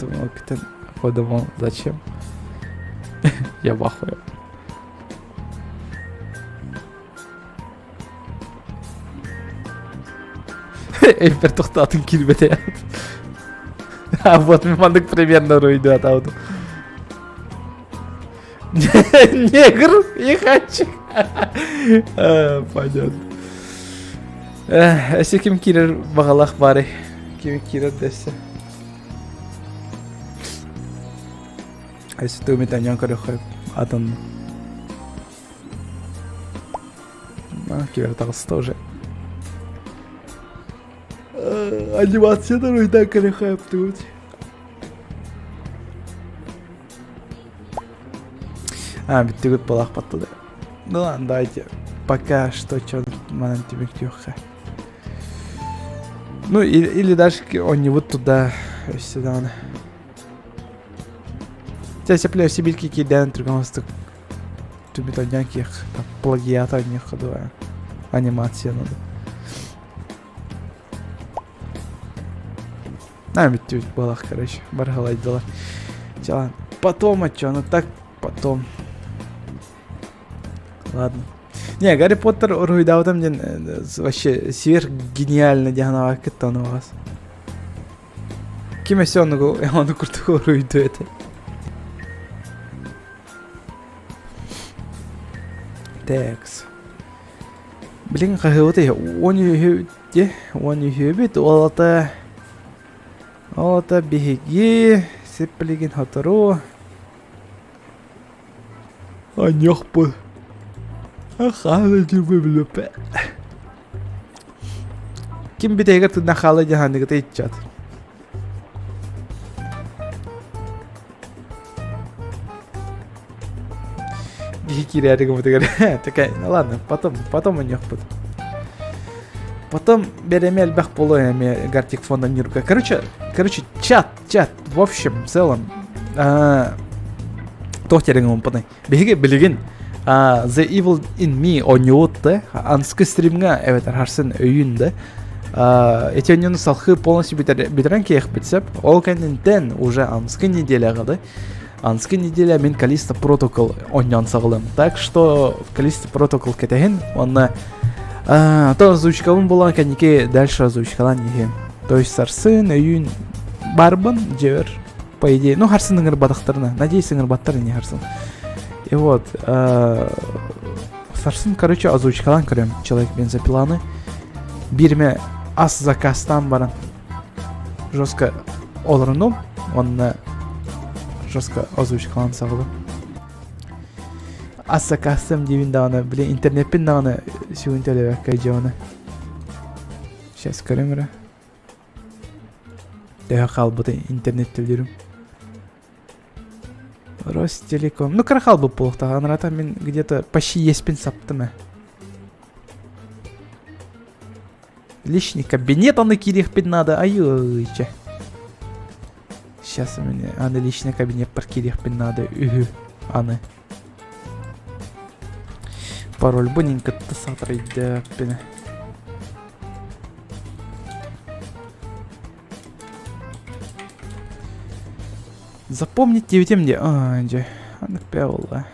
подумал, зачем? Я в ахуе. Эйпер тохтаатын киирбэтэ. А вот маннык примерно уруйду атауту. Негр и хачик. Понятно. Өссө ким киирэр баҕалаах баарый? Ким киирэр дэссе? Өссө тугу танян көрөхө атын. Киирэр таҕыста уже. Анимация уруйдан көрөхө тугут. А, бүттүгүт балах баттады. Ну ладно, давайте пока что что манан түмүктүөххэ. Ну или, или даже он не вот туда сюда. Те сепле сибирки киден түргөн түмүт оньян киэх плагиата оньях анимация надо. А, бүттүбүт буолах, короче, барҕалайдылар. Чалан, потом, а чё, ну так потом. Ладно. Не, Гарри Поттер уруһуйдаабытым диэн вообще сверх гениально диэн кытта ону вас. Ким өссө ону ону курдук уруһуйдуо этэ. Текс. Билин хаһыабыт 13 Дьэ, 13-үбүт, ол ата, ол ата биһиги сип билигин сотору анньыахпыт. Хаала дьүбүбүлүпэ. Ким бүтэһигэр тыынна хаала дьаһаныгыта иччат. Киһи киирээри гыммытыгар такая, ну ладно, потом, потом унньуохпут. Потом береме элбэх буолуо эмиэ Гартик фонда Нюрка. Короче, короче, чат, чат, в общем, в целом, туох диэриҥ умпаный. Биһиги билигин The Evil in Me оонньуут да, анскы стримҥа эбэтэр харсын өйүн да, эти оонньууну салхыы полностью бүтэрэн киэхпит сөп. Ол кэнниттэн уже анскы неделяҕа да, анскы неделя мин Callisto Protocol оонньоон саҕалым. Так что Callisto Protocol кэтэһин, уонна то озвучкабын булан кэнники дальше озвучкалаан иһиэм. То есть сарсын, өйүүн барбын дьиэбэр по идее, ну харсын ыҥырбатахтарына, надеюсь ыҥырбаттар ини харсын. И вот, сарсын, короче, озвучкалаан көрөм человек бензопиланы. Биирме ас заказтаан баран жестко олорунум, онно жестко озвучкалаан саҕалым. Ас заказтым диибин даҕаны, блин, интернеппин даҕаны сүгүн төлөбөккө дьону. Сейчас көрөм эрэ. Төһө хаалбыты интернет төлүүрүм. Ростелеком. Ну, кыра хаалбыт буолуохтаах. Анарата мин где-то почти еспин саптым ээ. Личный кабинет аны киириэхпин надо. Айыыча. Сейчас у меня аны личный кабинет киириэхпин надо. Үһү. Аны. Пароль бунин кытта саатар өйдөөппүнэ. Запомнить диэбитим дии. Аа, дьэ, аннык бээ буолла.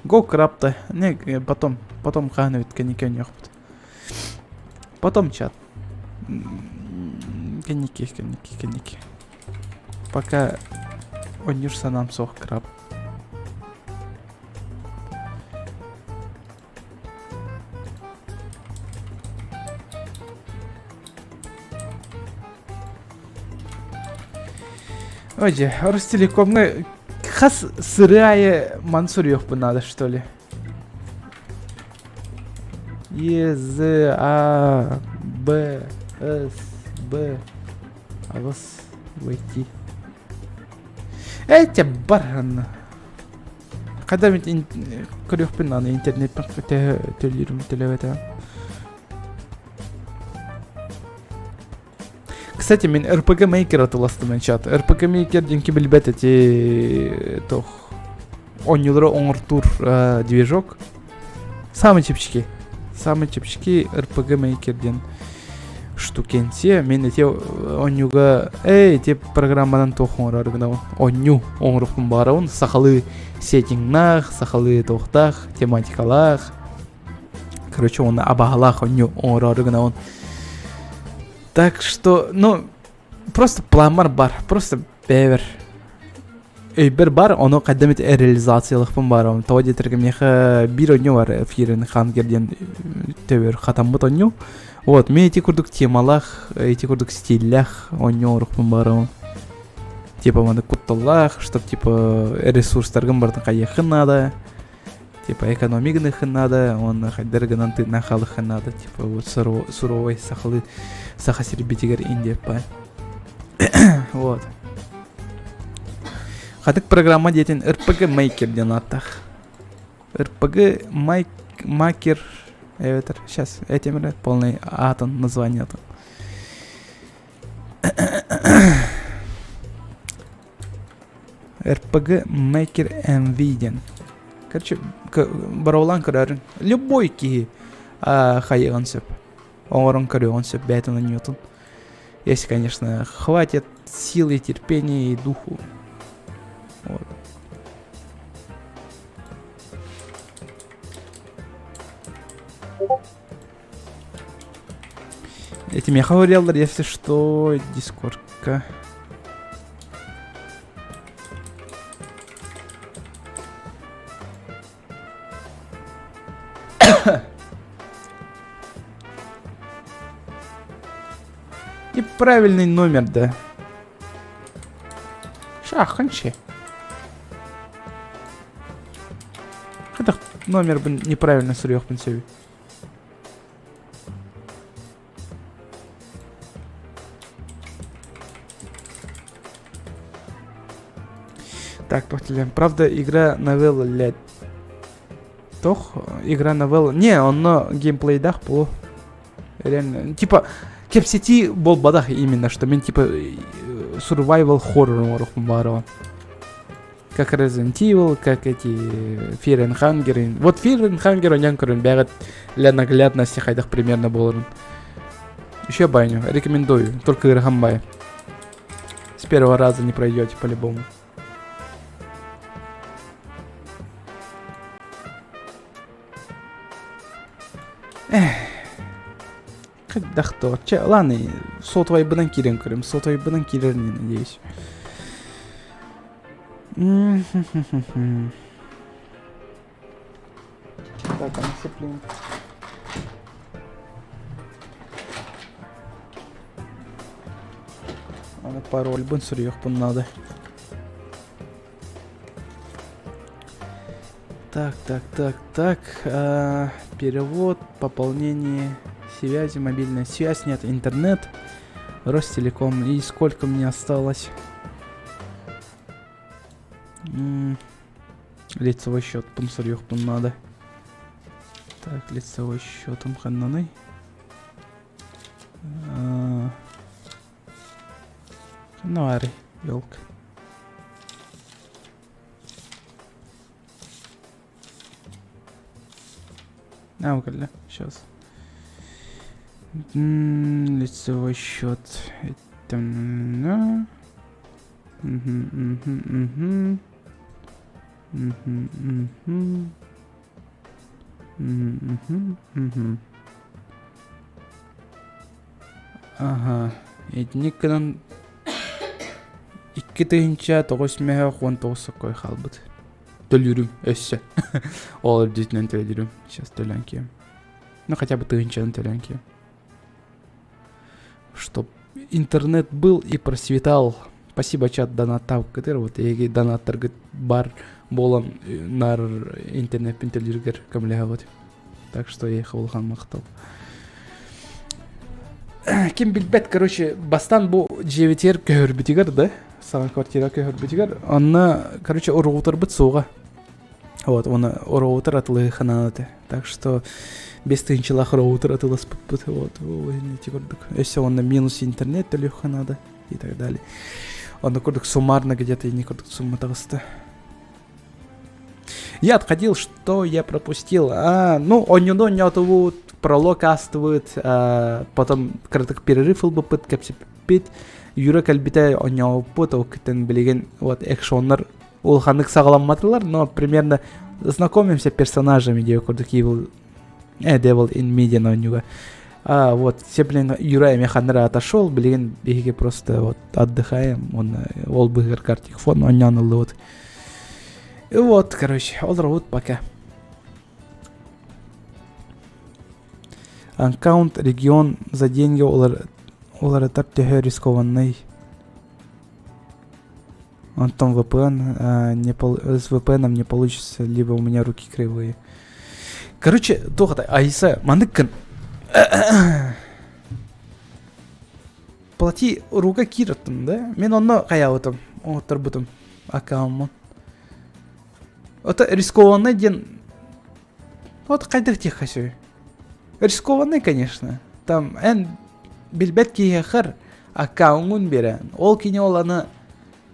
Го крапта. Не, потом, потом хаһан эбит кэнники оонньуохпут. Потом чат. Кэнники, кэнники, кэнники. Пока оонньуур санаам суох краб. Ой, дьэ, Ростелекомҥа хас сырыы аайы маны суруйуохпун наада, что ли? Е, З, А, Б, С, Б, аҕыс, войти. Эти баран. Когда ведь көрүөхпүн аны интернетпин төлүүрүм төлөбөтө. Кстати, мин RPG Maker атыластым чат. RPG Maker диэн билбэт эти тох оонньуулары оҥортуур движок. Самый чэпчэки. Самый чэпчэки RPG Maker диэн штукенция. Мин эти оонньууга эй эти программанан туох оҥорор гынабын. Оонньуу оҥорохпун баарабын. Сахалыы сеттингнаах, сахалыы туохтаах, тематикалаах. Короче, оны абаһалаах оонньуу оҥороору гынабын. Так что, ну, просто планмар бар. Просто бэйэбэр өйбөр бар, ону хайдах эмит реализациялыахпын баарым. Тоҕо диэтэргэ миэхэ биир оонньуу бар Fear and Hunger диэн төбөр хатаммыт оонньуу. Вот, мен ити курдук темалаах, ити курдук стиллээх оонньуу оҥоруохпун баарым. Типа маны кутталлаах, чтоб типа ресурстаргын барытын хайыаххын наада. Типа экономи гыныаххын наада, уонна хайдах гынан тыыннаах хаалыаххын наада. Типа вот суровой сахалыы саха сирбитигэр индиэппэ. Вот. Хатык программа диэтин RPG Maker диэн ааттаах. RPG Maker эбэтэр сейчас этим эрэ полный аатын названиетын. RPG Maker MV диэн. Короче, боруобалаан көрөөрүн. Любой киһи хайыан сөп. Оҥорон көрүөҕүн сөп бэйэтин оонньуутун. Если, конечно, хватит силы, терпения и духу. Вот. Эти меха говорил, если что, дискордка. Неправильный номер, да. Шаханчи. Хайдах номербын неправильно суруйуохпун сөбүй? Так, повторяем. Правда, игра новелла, блядь. Тох, игра новелла. Не, онно геймплейдах полу. Реально. Типа, кэпсэтии буолбатах именно, что мен типа survival horror оҥоруохпун баарабын. Как Resident Evil, как эти Fear and Hunger. Вот Fear and Hunger оонньоон көрүн бэҕэт для наглядности хайдах примерно буоларын. Еще баню. Рекомендую. Только ыарахан С первого раза не пройдете по-любому. Эх. Хайдах Чэ, ладно, сотовайбынан киирэн көрөм. Сотовайбынан киирэр не надеюсь. Так, дисциплина. Аны парольбын суруйуохпун надо. Так, так, так, так. А, перевод, пополнение связи, мобильная связь, нет, интернет, Ростелеком. И сколько мне осталось? М лицевой счет, суруйуохпун надо. Так, лицевой счетом ханнаный. А, ну, ари, елка. А, кэллэ, сейчас. Лицевой счет. Темно. Мгм, мгм, мгм. Мгм, мгм. Мгм, мгм, мгм. Аха, итинник гынан 2009 соккой хаалбыт. Төлүүрүм өссө. Ол үрдүтүнэн төлүүрүм. Сейчас төлөөн киэм. Ну хотя бы тыһыынчанан төлөөн киэм. Чтоб интернет был и процветал. Спасибо, чат донаттаабыккытыгар. Вот эһиги донаттаргыт бар буолан наар интернеппин төлүүргэр көмөлөһөҕүт. Так что эйиэхэ улахан махтал. Ким билбэт, короче, бастаан бу дьиэбитигэр көһөрбүтүгэр да, саҥа квартира көһөрбүтүгэр, онно, короче, роутербыт суоҕа. Вот, оны роутер атылыһыханан этэ. Так что без тыһыынчалаах роутер атыласпыппыт. Вот, ити курдук. Өссө онно минус интернет төлүөххэ наада и так далее. Онно курдук суммарно где-то не курдук сумма таҕыста. Я отходил, что я пропустил? А, ну, оонньууну оонньоотубут, пролог аастыбыт, а, потом кыратык перерыв ылбыппыт, кэпсэппит, Юра кэлбитэ оонньообуппут, ол кытын билигин вот экшоннар улаханнык саҕаламматылар, но примерно знакомимся персонажами диэ курдук Evil, э, Devil in Me диэн оонньууга. А, вот, все, блин, Юра эмиэ ханна отошел, билигин биһиги просто вот отдыхаем, он ол быһыгар картик фон оонньоон ыллыбыт. И вот, короче, олоробут пока. Аккаунт регион за деньги уларытар төһө рискованный. Антон VPN, а, не пол... с VPN не получится, либо у меня руки кривые. Короче, туох Айса, маннык Плати рука киираттым да. Мен онно хайаабытым, оҥотторбутум аккаунмун. Это рискованный диэн вот хайдах диэххэ сөбүй? Рискованный, конечно. Там эн билбэт киһиэхэр аккауҥҥун биэрэн, ол кини ол аны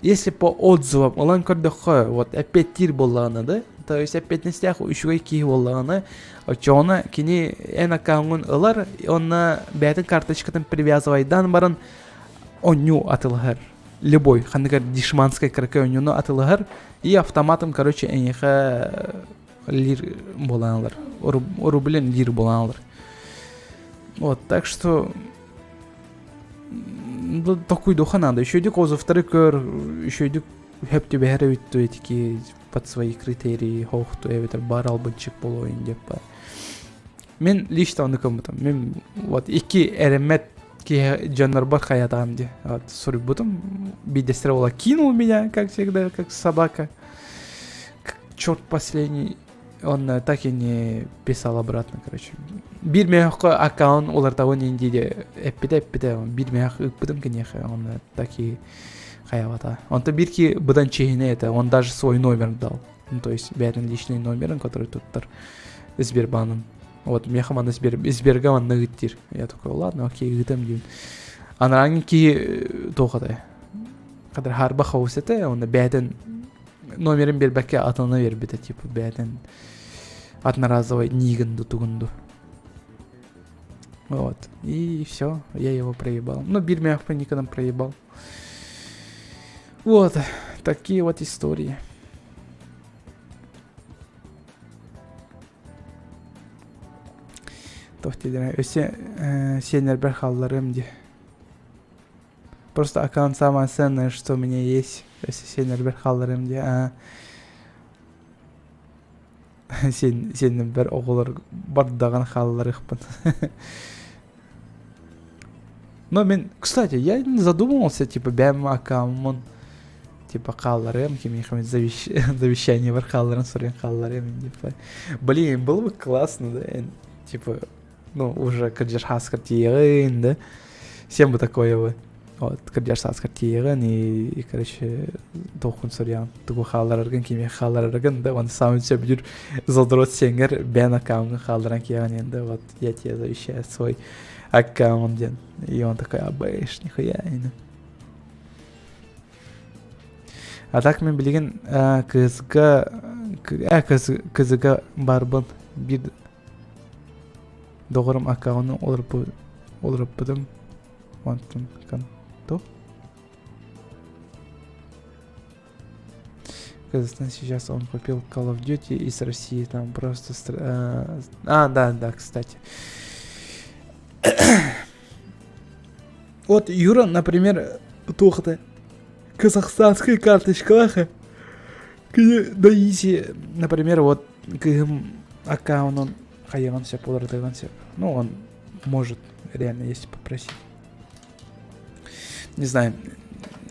если по отзывам ылан көрдөххө, вот эппиэттиир буоллаҕына да, то есть эппиэтинэстээх үчүгэй киһи буоллаҕына, оччоҕуна кини эн аккауҥҥун ылар, онно бэйэтин карточкатын привязывайдаан баран оонньуу атылаһар. Любой, ханнык дешманскай кыракый оонньууну атылаһар и автоматом, короче, эйиэхэ лир буолан ылар. Рублен лир буолан ылар. Вот, так что Токуйдуха надо. Үчүгэйдик отзывтары көр, үчүгэйдик хөп түбэһэр эбит дуо итики под свои критерии хоохту эбэтэр бар албынчык буолуойун диэп баар. Мин лично ону көммүтүм. Мин вот икки эрэммэт киһи дьоннорбор хайатаам ди. Вот суруйбутум. Биирдэстэрэ буола кинул меня, как всегда, как собака. Как черт последний. Он так и не писал обратно, короче. Биир мөөххө аккаунт улартабын индиде эппитэ эппитэ биир мөөх ыыппытым киниэхэ он так и хайабата. Онто биир ки быдан чиһинэ это он даже свой номер дал. Ну, то есть бэйэтин личный номерин, который туттар Сбербаном. Вот миэхэ манна Сбер Сберга манна ыыт диир. Я такой, ладно, окей, ыытам диибин. Анарааҥҥы киһи туох этэй? Хадыр харба хаус этэ, онно бэйэтин номерин биэрбэккэ атына биэрбитэ типа бэйэтин одноразовый нигин ду тугун ду вот и все я его проебал ну биир мягко никогда проебал вот такие вот истории туох дииллэрэ өссө сиэннэрбэр хаалларыам дии Просто аккаунт самое ценное, что у меня есть. Өссө сиэннэрбэр хаалларыам дии. Аа. Сиэн сиэннэрбэр оҕолор бардаҕын хаалларыахпын. Но мен, кстати, я не задумывался, типа, бэйэм аккаунмун типа хаалларыам, кимиэхэ завещ... завещание бар хаалларан суруйан хаалларыам типа. Блин, было бы классно, да, типа, ну, уже кырдьар сааскар тиийэҕин, да? Всем бы такое бы. Вот, кырдьар сааскар тиийэҕин и, и короче, туоххун суруйаҕын, тугу хааллараргын, кимиэхэ хааллараргын, да, он сам сөбүлүүр задрот сиэҥҥэр бэйэн аккаунтун хаалларан киэҕин, да, вот, я тебе завещаю свой аккаунт диэн. И он такой, абэш, нихуя, А так мин билигин кызга э кызыга барбын биир доҕорум аккаунун олорпутум онтон кан. То? Казахстан сейчас он купил Call of Duty из России, там просто... Э, а, да, да, кстати. Вот Юра, например, туох казахстанская карточкалаах да изи, например, вот кыыһым аккаунун хайыаҕын сөп, уларытыаҕын сөп. Ну, он может реально, если попросить. Не знаю,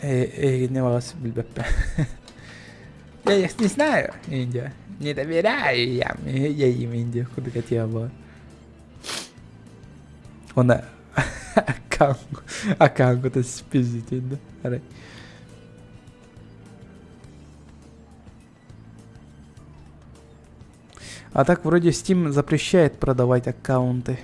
эһигини баҕас билбэппин. Я их не знаю, Индия. Не доверяю я, я им Индия, курдук этиэ буолар. Уонна аккаункута спиздить да арай. А так вроде Steam запрещает продавать аккаунты.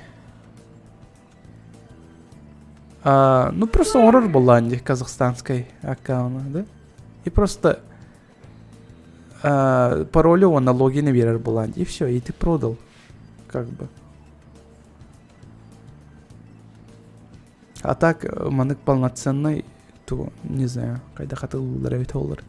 А, ну просто оҥорор буоллаҕын дии казахстанскай аккауна, да? И просто а, паролю уонна логины биэрэр буоллаҕын дии, и все, и ты продал. Как бы. А так маннык полноценный, то не знаю, хайдах атыллар эбит олар.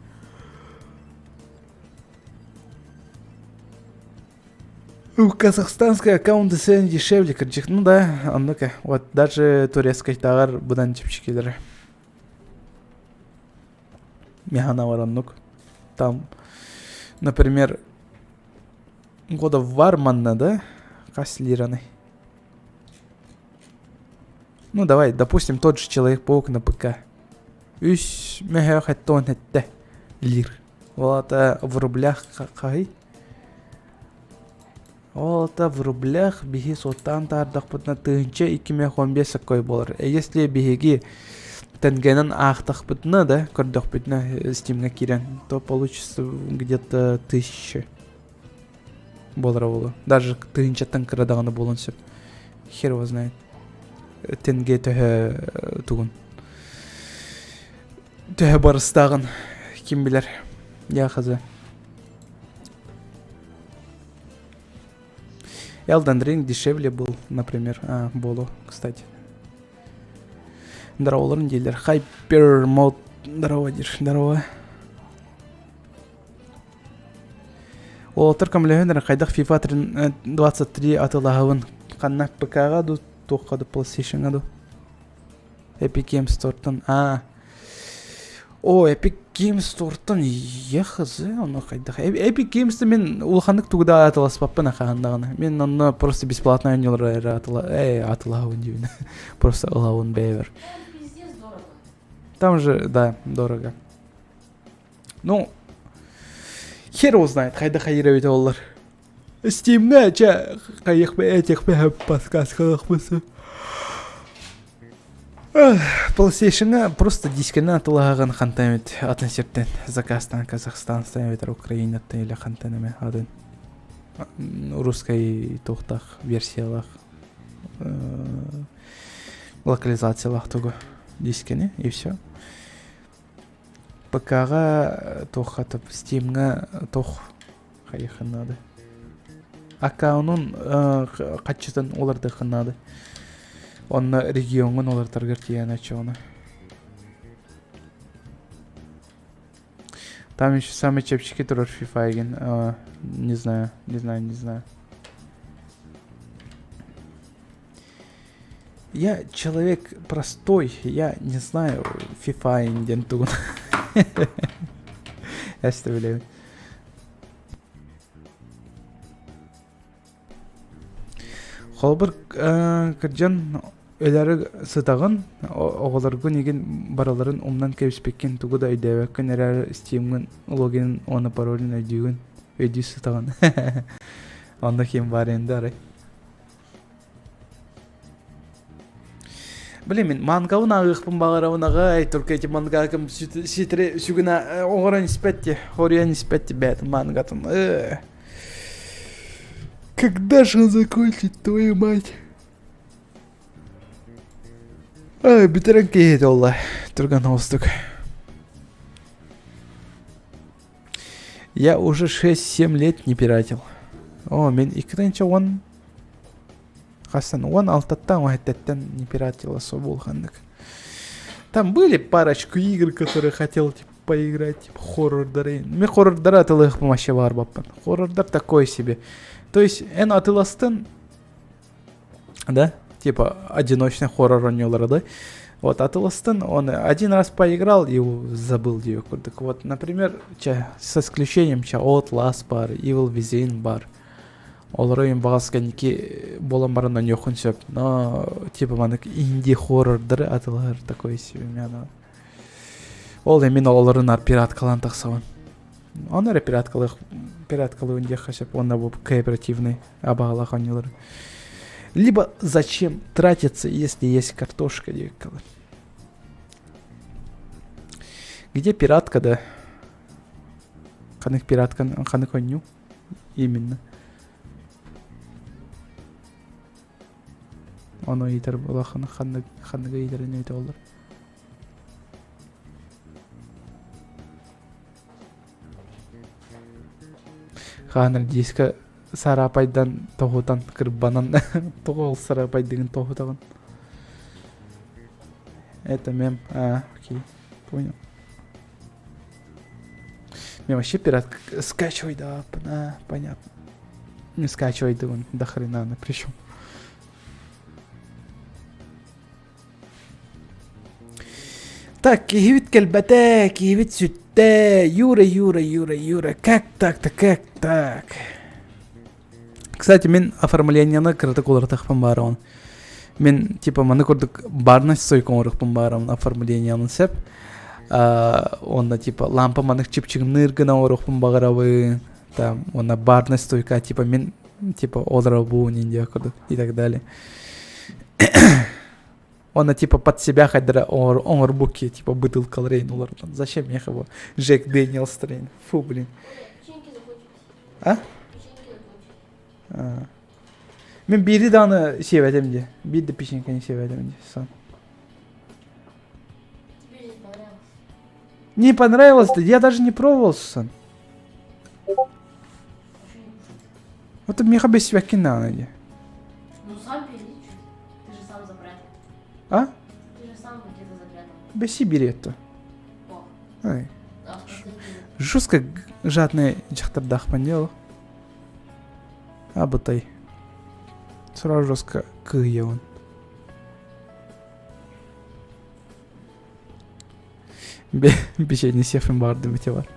У казахстанской аккаунты цены дешевле, кырдьык. Ну да, а ну-ка. Вот даже турецкайтааҕар быдан чэпчэкилэр. Механа бар оннук. Там, например, God of War манна, да? Хас лираны. Ну давай, допустим, тот же Человек-паук на ПК. Үс мөһөөх эттон этте лир. Ол это в рублях хаһый? Ол это в рублях биһи суоттаан таардахпытына тыһыынча 2015 соккой буолар. Если биһиги тенgenен аахтахпытына да, көрдөхпүтүнэ Steam'ҥа киирэн, то получится где-то тысяча буолара буолуо. Даже тыһыынчаттан кыра даҕаны буолуон сөп. Хер его знает. Тенге төһө тугун. Төһө барыстааҕын ким билэр. Я хз. Elden Ring дешевле был, например. А, Боло, кстати. Здорово, дилер. Хайпер мод. Здорово, дир. Здорово. Уолаттар көмөлөһөн эрэ хайдах FIFA 23 атыылаһабын? Ханна ПК-ҕа дуу, туохха дуу, PlayStation-ҥа дуу? Epic Games Store-тан. Аа. О, Epic Games Store-тан я хз, ону хайдах. Epic Games-те мин улаханнык тугу да атыласпаппын ахаан даҕаны. Мин онно просто бесплатно оонньуулары эрэ атыла э атылаһабын диибин. Просто ылабын бэйэбэр. Там же, да, дорого. Ну, хер его знает, хайда хайыр эбит оллар. Steam'ҥэ чэ хайыах этиэхпэ подсказкалаахпын PlayStation'ҥа просто дискэнэн атылаһаҕын хантан эбит атын сиртэн заказтан Казахстанстан эбэтэр Украинаттан или хантан эмэ атын русской туохтаах версиялаах локализациялаах тугу дискэни и все ПК-ҕа туохха Steam-ҥа туох хайыаххын наада. Аккаунун хаччытын улардыаххын наада. Онно региоҥҥун уларытаргар тиийэн оччоҕуна. Там еще самый чэпчэки турар FIFA игин. Не знаю, не знаю, не знаю. Я человек простой, я не знаю FIFA диэн тугун. Эстэ Холобур, кырдьан өлөрү сытаҕын, оҕолоргун игин барыларын умнан кэбиспиккин, тугу да өйдөөбөккүн эрээри Steam-гын логинын уонна паролун өйдүүгүн, өйдүү сытаҕын. Онно ким баар енді арай. Блин, мин мангабын ааҕыахпын баҕарабын аҕай, только эти мангакам ситре сүгүн оҥорон испэт хоруйан испэт бэт мангатын. Когда же он закончит, твою мать? Ай, бүтэрэн киһи олла, түргэн оҕустук. Я уже 6-7 лет не пиратил. О, мин 2010 хастан 16-тан уһэттэттэн не пиратил особо улаханнык. Там были парочку игр, которые хотел типа поиграть, типа хоррордары. Мен хоррордары атылыахпын вообще баарбаппын. Хоррордар такой себе. То есть эн атыластын, да, типа одиночный хоррор оонньуулара да. Вот атыластын, он один раз поиграл и забыл диэбит курдук. Вот, например, чэ, с исключением чэ, Outlast баар, Evil Within баар. Олору иһин баҕас кэнники буолан баран оонньуоххун сөп. Но типа маннык инди хоррордары атылаһар такой себе миэнэ. Ол мин оҕолору наар пираткалаан тахсабын. Ону эрэ пираткалыах пираткалыыбын диэххэ сөп уонна бу кооперативный абаҕалаах оонньуулары. Либо зачем тратиться, если есть картошка диэбиккэ Где пиратка да? Ханнык пиратка, ханнык оонньуу? Именно. Ону ыйытар улахан ханнык ханныгы ыйытарын өйдө олор. Хаанар диска сарапайдан тоһутан кырбанан тоҕо ол сарапайдыгын тоһутаҕын Это мем. А, окей. Понял. Мен вообще пират скачивай, да, а, понятно. Не скачивай, да он до хрена, на причем. Так, киһибит кэлбэтэ, киһибит сүттэ. Юра, Юра, Юра, Юра, как так-то, как так? Кстати, мин оформлениены кыратык уларытыахпын баарабын. Мин типа маны курдук барность стойка оҥоруохпун баарабын оформлениены сөп. Уонна типа лампа манык чыпчыгыныыр гына оҥоруохпун баҕарабын. Там уонна барная стойка типа мин типа олоробун диэх курдук и так далее. Уонна типа под себя хайдара оҥорбукки типа бытылкалар уларытан. Зачем мне его Джек Дэниелс трейн? Фу, блин. А? Мин биири даҕаны сиэбэтим дии. Биир да печеньканы сиэбэтим дии. Сон. Не понравилось-то? Я даже не пробовал, Сусан. Вот миэхэ бэсибэккин даҕаны дии. Ну сам пили, ты же сам запрятал. А? Ты же сам где-то запрятал. Бэси бириэтто. Ай. Жестко жадный дьахтардаахпын дии Абытай. Сразу жестко кыйабын. Печенье сефин бардым ити бар.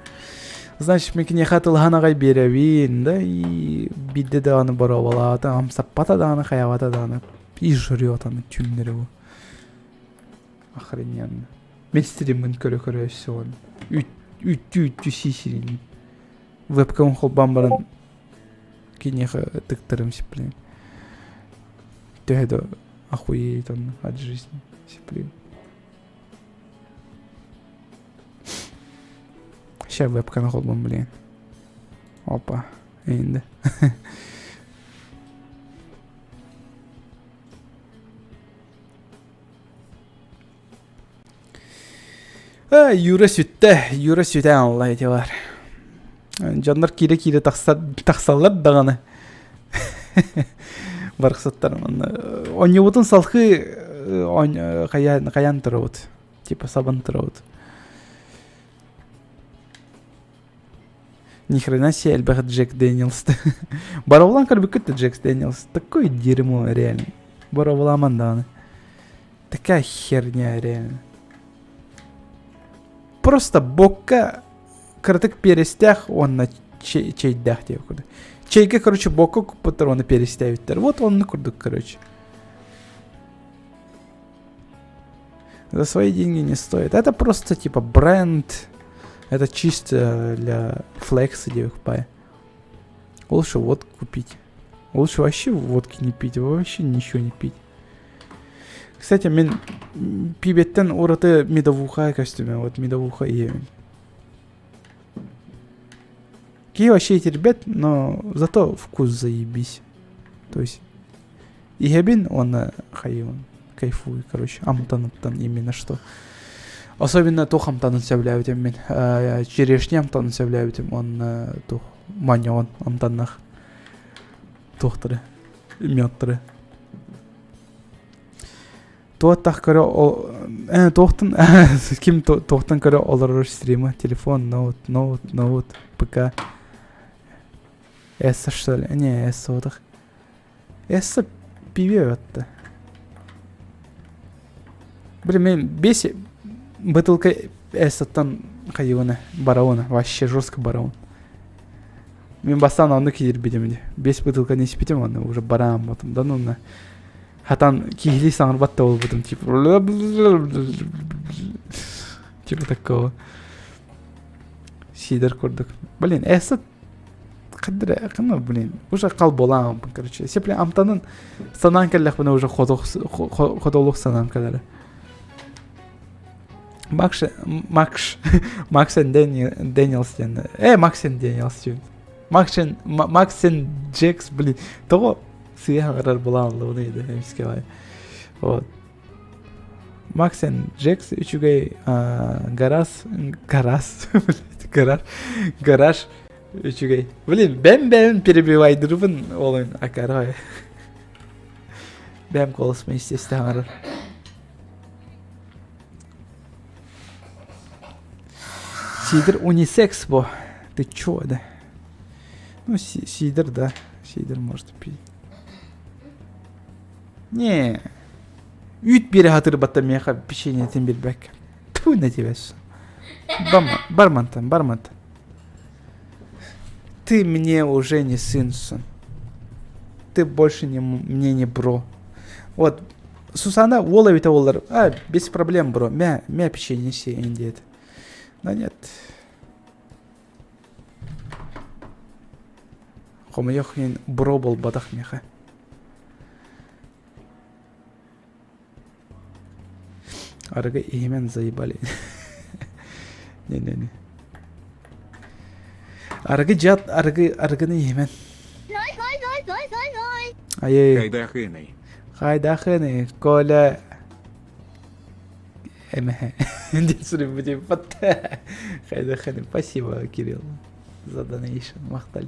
Значит, мен киниэхэ атылаһан аҕай биэрэбин, да, и биирдэ даҕаны боруобалаата, амсаппата даҕаны, хайаабата даҕаны, и жрет аны түүннэри бу. Охрененно. Мен стриммин көрө-көрө өссө он. Үттүү-үттүү сии-сиирин. Вебкам холбоон баран киниэхэ тыктарым сиплин. Төһө да охуеет он от жизни сиплин. Ща вебканы холбон блин. Опа. Енді. А, Юра сүттэ, Юра сүтэ алла ити бар. Дьоннор киирэ-киирэ тахсаллар даҕаны. Барахсаттар манна. Онньубутун салхыы хайаан, хайаан турабыт. Типа сабан турабыт. Ни хрена себе элбэх Джек Дэниелс. Боровлан көрбүккүт да Джек Дэниелс. Такое дерьмо реально. Боровламан даҕаны. Такая херня реально. Просто бокка кыратык перестээх уонна чэйдээх диэбит курдук. Чэйгэ, короче, бокка куппуттар уонна перестээбиттэр. Вот онно курдук, короче. За свои деньги не стоит. Это просто типа бренд. Это чисто для флекса диэбит Лучше водку купить. Лучше вообще водки не пить, вообще ничего не пить. Кстати, мин пиибэттэн ураты медовуха көстүмэ, вот медовуха иһэбин. Киһи вообще итирбэт, но зато вкус заебись. То есть иһэбин уонна хайыыбын, кайфую, короче, амтаныттан именно что. Особенно туох амтанын сөбүлээбитим мин. Черешня амтанын сөбүлээбитим уонна туох манньоҕун амтаннах туохтары, меттары. Туоттах көрө ол Туохтан ким туохтан көрө олорор стрима? Телефон, ноут, ноут, ноут, ПК. С что ли? Не, С отах. С пиве отта. Блин, мен бес бутылка С-тан хайыуна, барауна, вообще жестко бараун. Мен бастан онну киирбитим ди. Бес бутылканы испитим, онно уже бараан ботум. Да ну на. Хатан киһилии саҥарбат да буолбутум, типа типа такого. Сидор курдук. Блин, эсэ хаддыра ну, блин, уже хал буолаам, короче. Сепле амтанын санаан кэллэхпинэ уже ходолук санаам кэлэрэ. Макс, Макс, Макс Дэниелс диэн. Э, Макс Дэниелс диэн. Макс, Макс Джекс, блин, того сыыһа барар булааллыбын ыйда эмискэ Вот. Макс Джекс үчүгэй гараж, гараж, блядь, гараж, гараж үчүгэй. Блин, бэм-бэм перебивайдырбын олын акарой. Бэм голос естественно оҥорор. Сидр унисекс бо. Ты чё, да? Ну, сидр, да. Сидр может пить. Не. Үүт биэрэ сатыырбаттан миэхэ печеньетин билбэккэ. Тьфу на тебя. Бармантан, бармантан. Ты мне уже не сын, сын. Ты больше не, мне не бро. Вот, Сусана уол эбитэ буоллар, а, без проблем, бро, мя, мя печенье сиэн диэт. Но нет. Хомойох иһин бро буолбатах миэхэ. Арыгы иһимэн заебали. Не-не-не. Арыгы дьат, арыгы, арыгыны иһимэн. Ай-ай. Хайдахыный. Хайдахыный, Коля. Эмэ. Дин Хайдахыный. Спасибо, Кирилл, за донейшн. Махтал.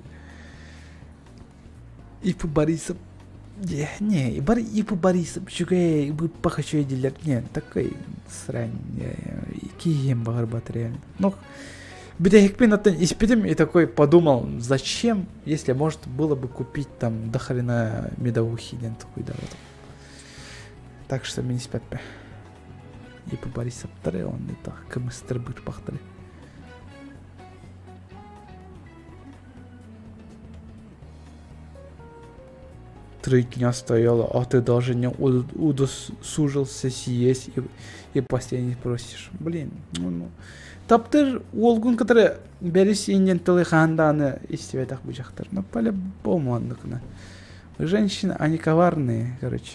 Ип Борисов. Не, бар Ип Борисов үчүгэй быыппах үчүгэй дииллэр. Не, такой срань. Киһиэм баҕарбат реально. Ну, бүтэһикпин оттон испитим и такой подумал, зачем, если может было бы купить там до хрена медовухи диэн такой да вот. Так что мин испэппэ. Ип Борисовтары он это кымыстыр быырпахтары. Три дня стояла, а ты даже не удосужился съесть и, и последний просишь. Блин, ну, ну. Таптыр уолгун кытары бэрис иннен тылы хаандааны истибэтэх бу дьахтар. Ну, по-любому оннукуна. Женщины, они коварные, короче.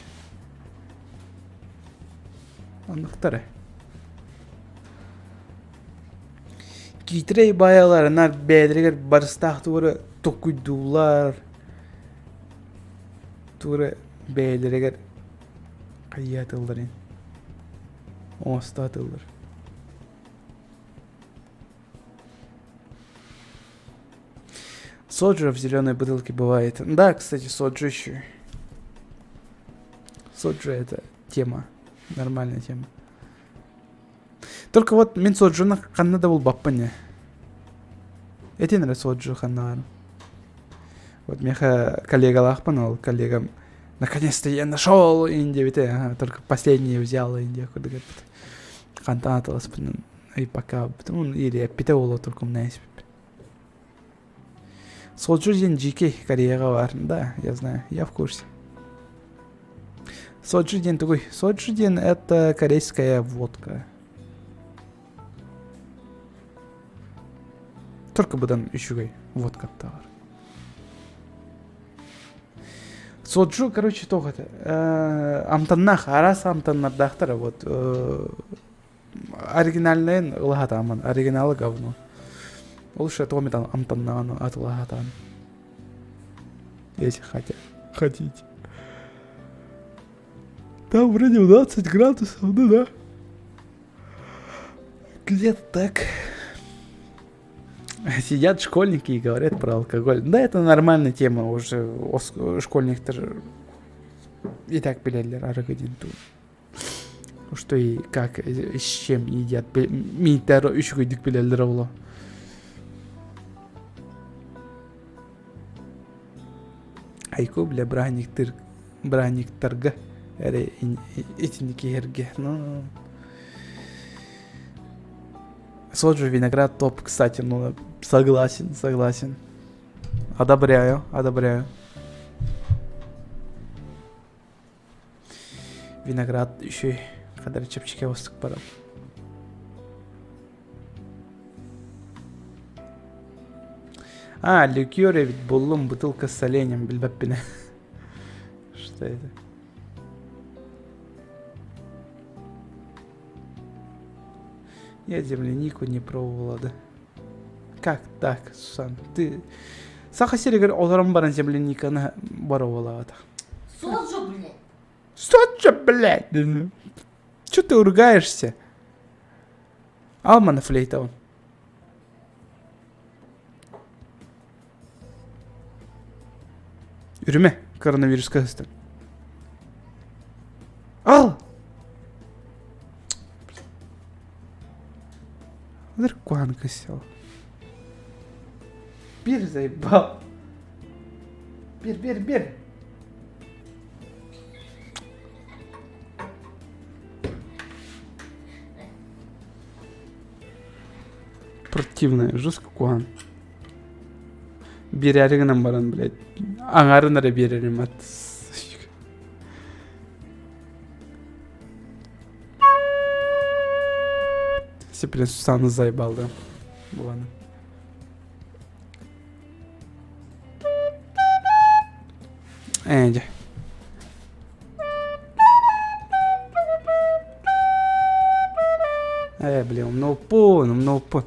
Оннуктары. Киитирэй баайаларынан бэйэлэригэр барыстаах тугу толкуйдууллар, тугу эрэ бэйэлэригэр хайыатыллар ин оҥостоотуллар. Соджу в зеленой бутылке бывает. Да, кстати, соджу еще. Соджу это тема. Нормальная тема. Только вот мин соджуну ханна да булбаппын ээ. Этин эрэ соджу ханна Вот миэхэ коллегалаахпын, ол коллегам наконец-то я нашел диэбитэ, ага, только последнее взял Индия курдук эппит. Хантан атыласпын и пока или эппитэ буолуо только умнайспит. Соджу диэн дьиикэй Кореяҕа баар. Да, я знаю, я в курсе. Соджу диэн тугуй? Соджу диэн это корейская водка. Только быдан үчүгэй водкаттааҕар. Соджу, короче, туох это? Э, амтаннаах, араас амтаннардаахтар. Вот э, оригинальнайын ылаһатааман, оригиналы говно. Ол еще тоҕо метан амтаннаҕын атылаһатаан. Если хотя, хотите. Там вроде 20 градусов, ну да. Где-то так. Сидят школьники и говорят про алкоголь. Да, это нормальная тема уже. Школьник-то и так билэллэр арыгы диэн тугун. Что и как, с чем едят. Миитэр үчүгэйдик билэллэр оло. Айку бля браниктыр браниктарга эрэ итини киһэргэ. Ну Соджу виноград топ, кстати, ну согласен, согласен. Одобряю, одобряю. Виноград еще кадары чэпчэки оҕустук барар. А, ликер эбит буллум, бутылка с оленем, билбэппинэ. Что это? Я землянику не пробовала, да. Как так, Сусан? Ты... Саха сиригэр олорон баран земляниканы боруобалаабатах. Соджу, блядь. Соджу, блядь! Че ты ругаешься? Алмана флейта он. Үрүмэ коронавируска сыстым. Ал! Ыркуан косел. Бир заебал. Бир, бир, бир. Противная, жестко куан. Биэрээри гынан баран, блядь, аҥарын эрэ биэрэрим ат. Сипилен Сусаны заебал, да. Буланы. Ээ, дьэ. Ээ, блин, умнуоппун, умнуоппун.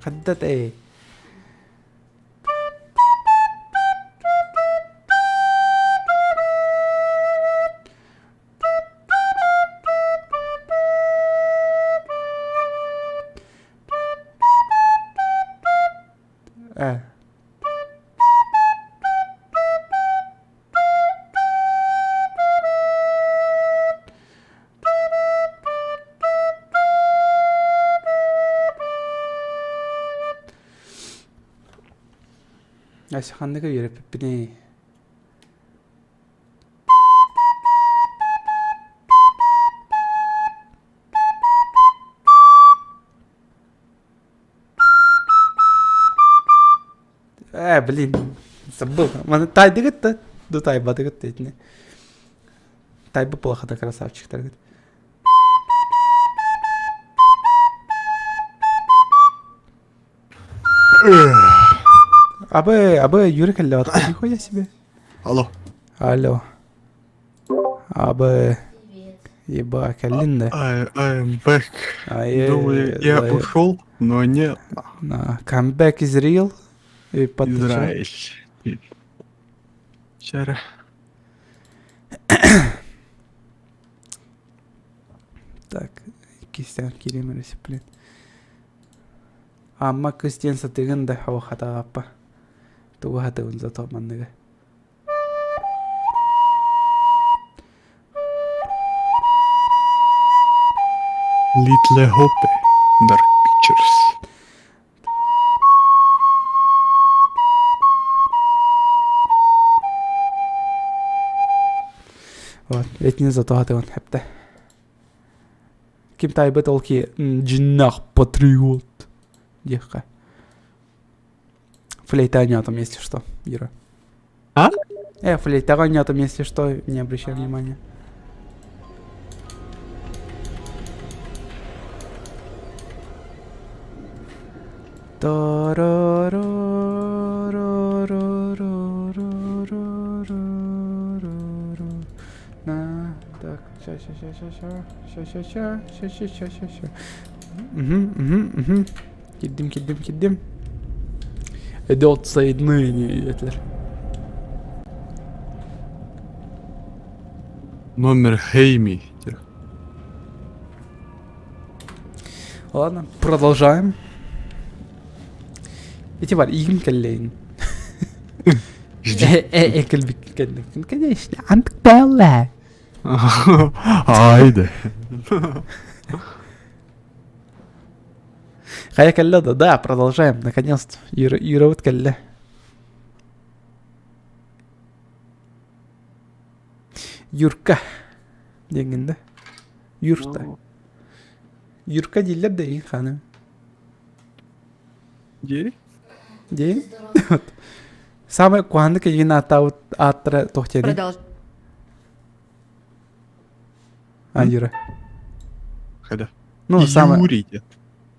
Хаддат эй. Э. Ася ханныга үөрэппиппиний? Э, блин, забыл. Маны тайдыгыт да, ду тайбатыгыт дейтини. Тайбы плохо красавчиктар. Абы, абы, Юрик алло, нихуя себе. Алло. Алло. Абы. Еба, кэллин да. I, I am back. Ай, Думали, я ушел, но нет. На, comeback is real. И Израиль. Вчера. Так, кистэн кириим эрэ блин. Амма кыс диэн сатыгын да хатааппа. Тугу хатыгын зато манныгы. Little Hope. Dark Pictures. Вот, этини зато хатыгын хэптэ. Ким таайбыт ол ки дьиннээх патриот диэххэ. Флейта там, если что, Ира. А? Флейта там, если что, не обращай внимания. На, так, ща, ща, ща, ща, ща, ща, ща, ща, ща, ща, ща, ща. Угу, угу, угу. Кирдим, кирдим, кирдим. Идет соединение этилэр. Номер Хейми. Ладно, продолжаем. Ити бар, игим кэллэйин. Жди. Э, кэлбик Конечно, антык буолла. Айда. Хайа кэллэ да? Да, продолжаем, наконец-то. Юра, Юрабыт кэллэ. Юрка диэҥҥин да? Юрта. Юрка дииллэр да иин ханым. Дии? Дии? Самый куһаҕаннык эйигин ааттаабыт ааттара туох диэний? Продолж... А, Юра. Хотя. Ну, самое... Юрий дед.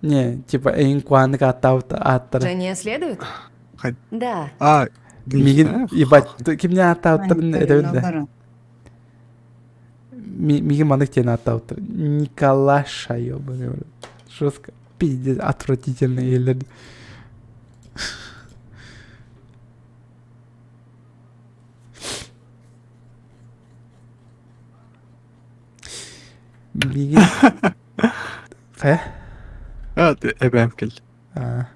Не, типа эйигин куһаҕаннык ааттаабыт ааттара. Женя следует? Да. А, не Мигин, знаю. ебать, кимне ааттаабыттарын этэбин да. Мигин маннык диэн ааттаабыттар. Николаша, ебаный в рот. Жестко. Пиздец, отвратительно елер. Мигин... Хайа? А, ты эбэм кэллэ. А,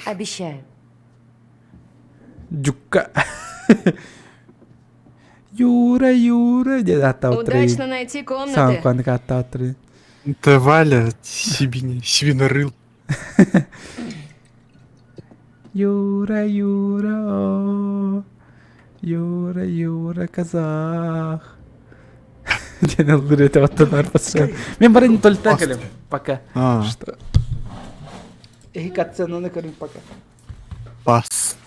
Обещаю. Дюкка. Юра, Юра, диэн ааттаабыттар. Удачно найти Саҥа комнаты. куһаҕаннык ааттаабыттар. Это Валя себе, не- себе нарыл. Юра, Юра, о, Юра, Юра, казах. Диэн ыллыр этэ оттон арпасыан. Мен бары не только кэлем пока. А, Что? Эһи катсыананы көрүн пока. пас.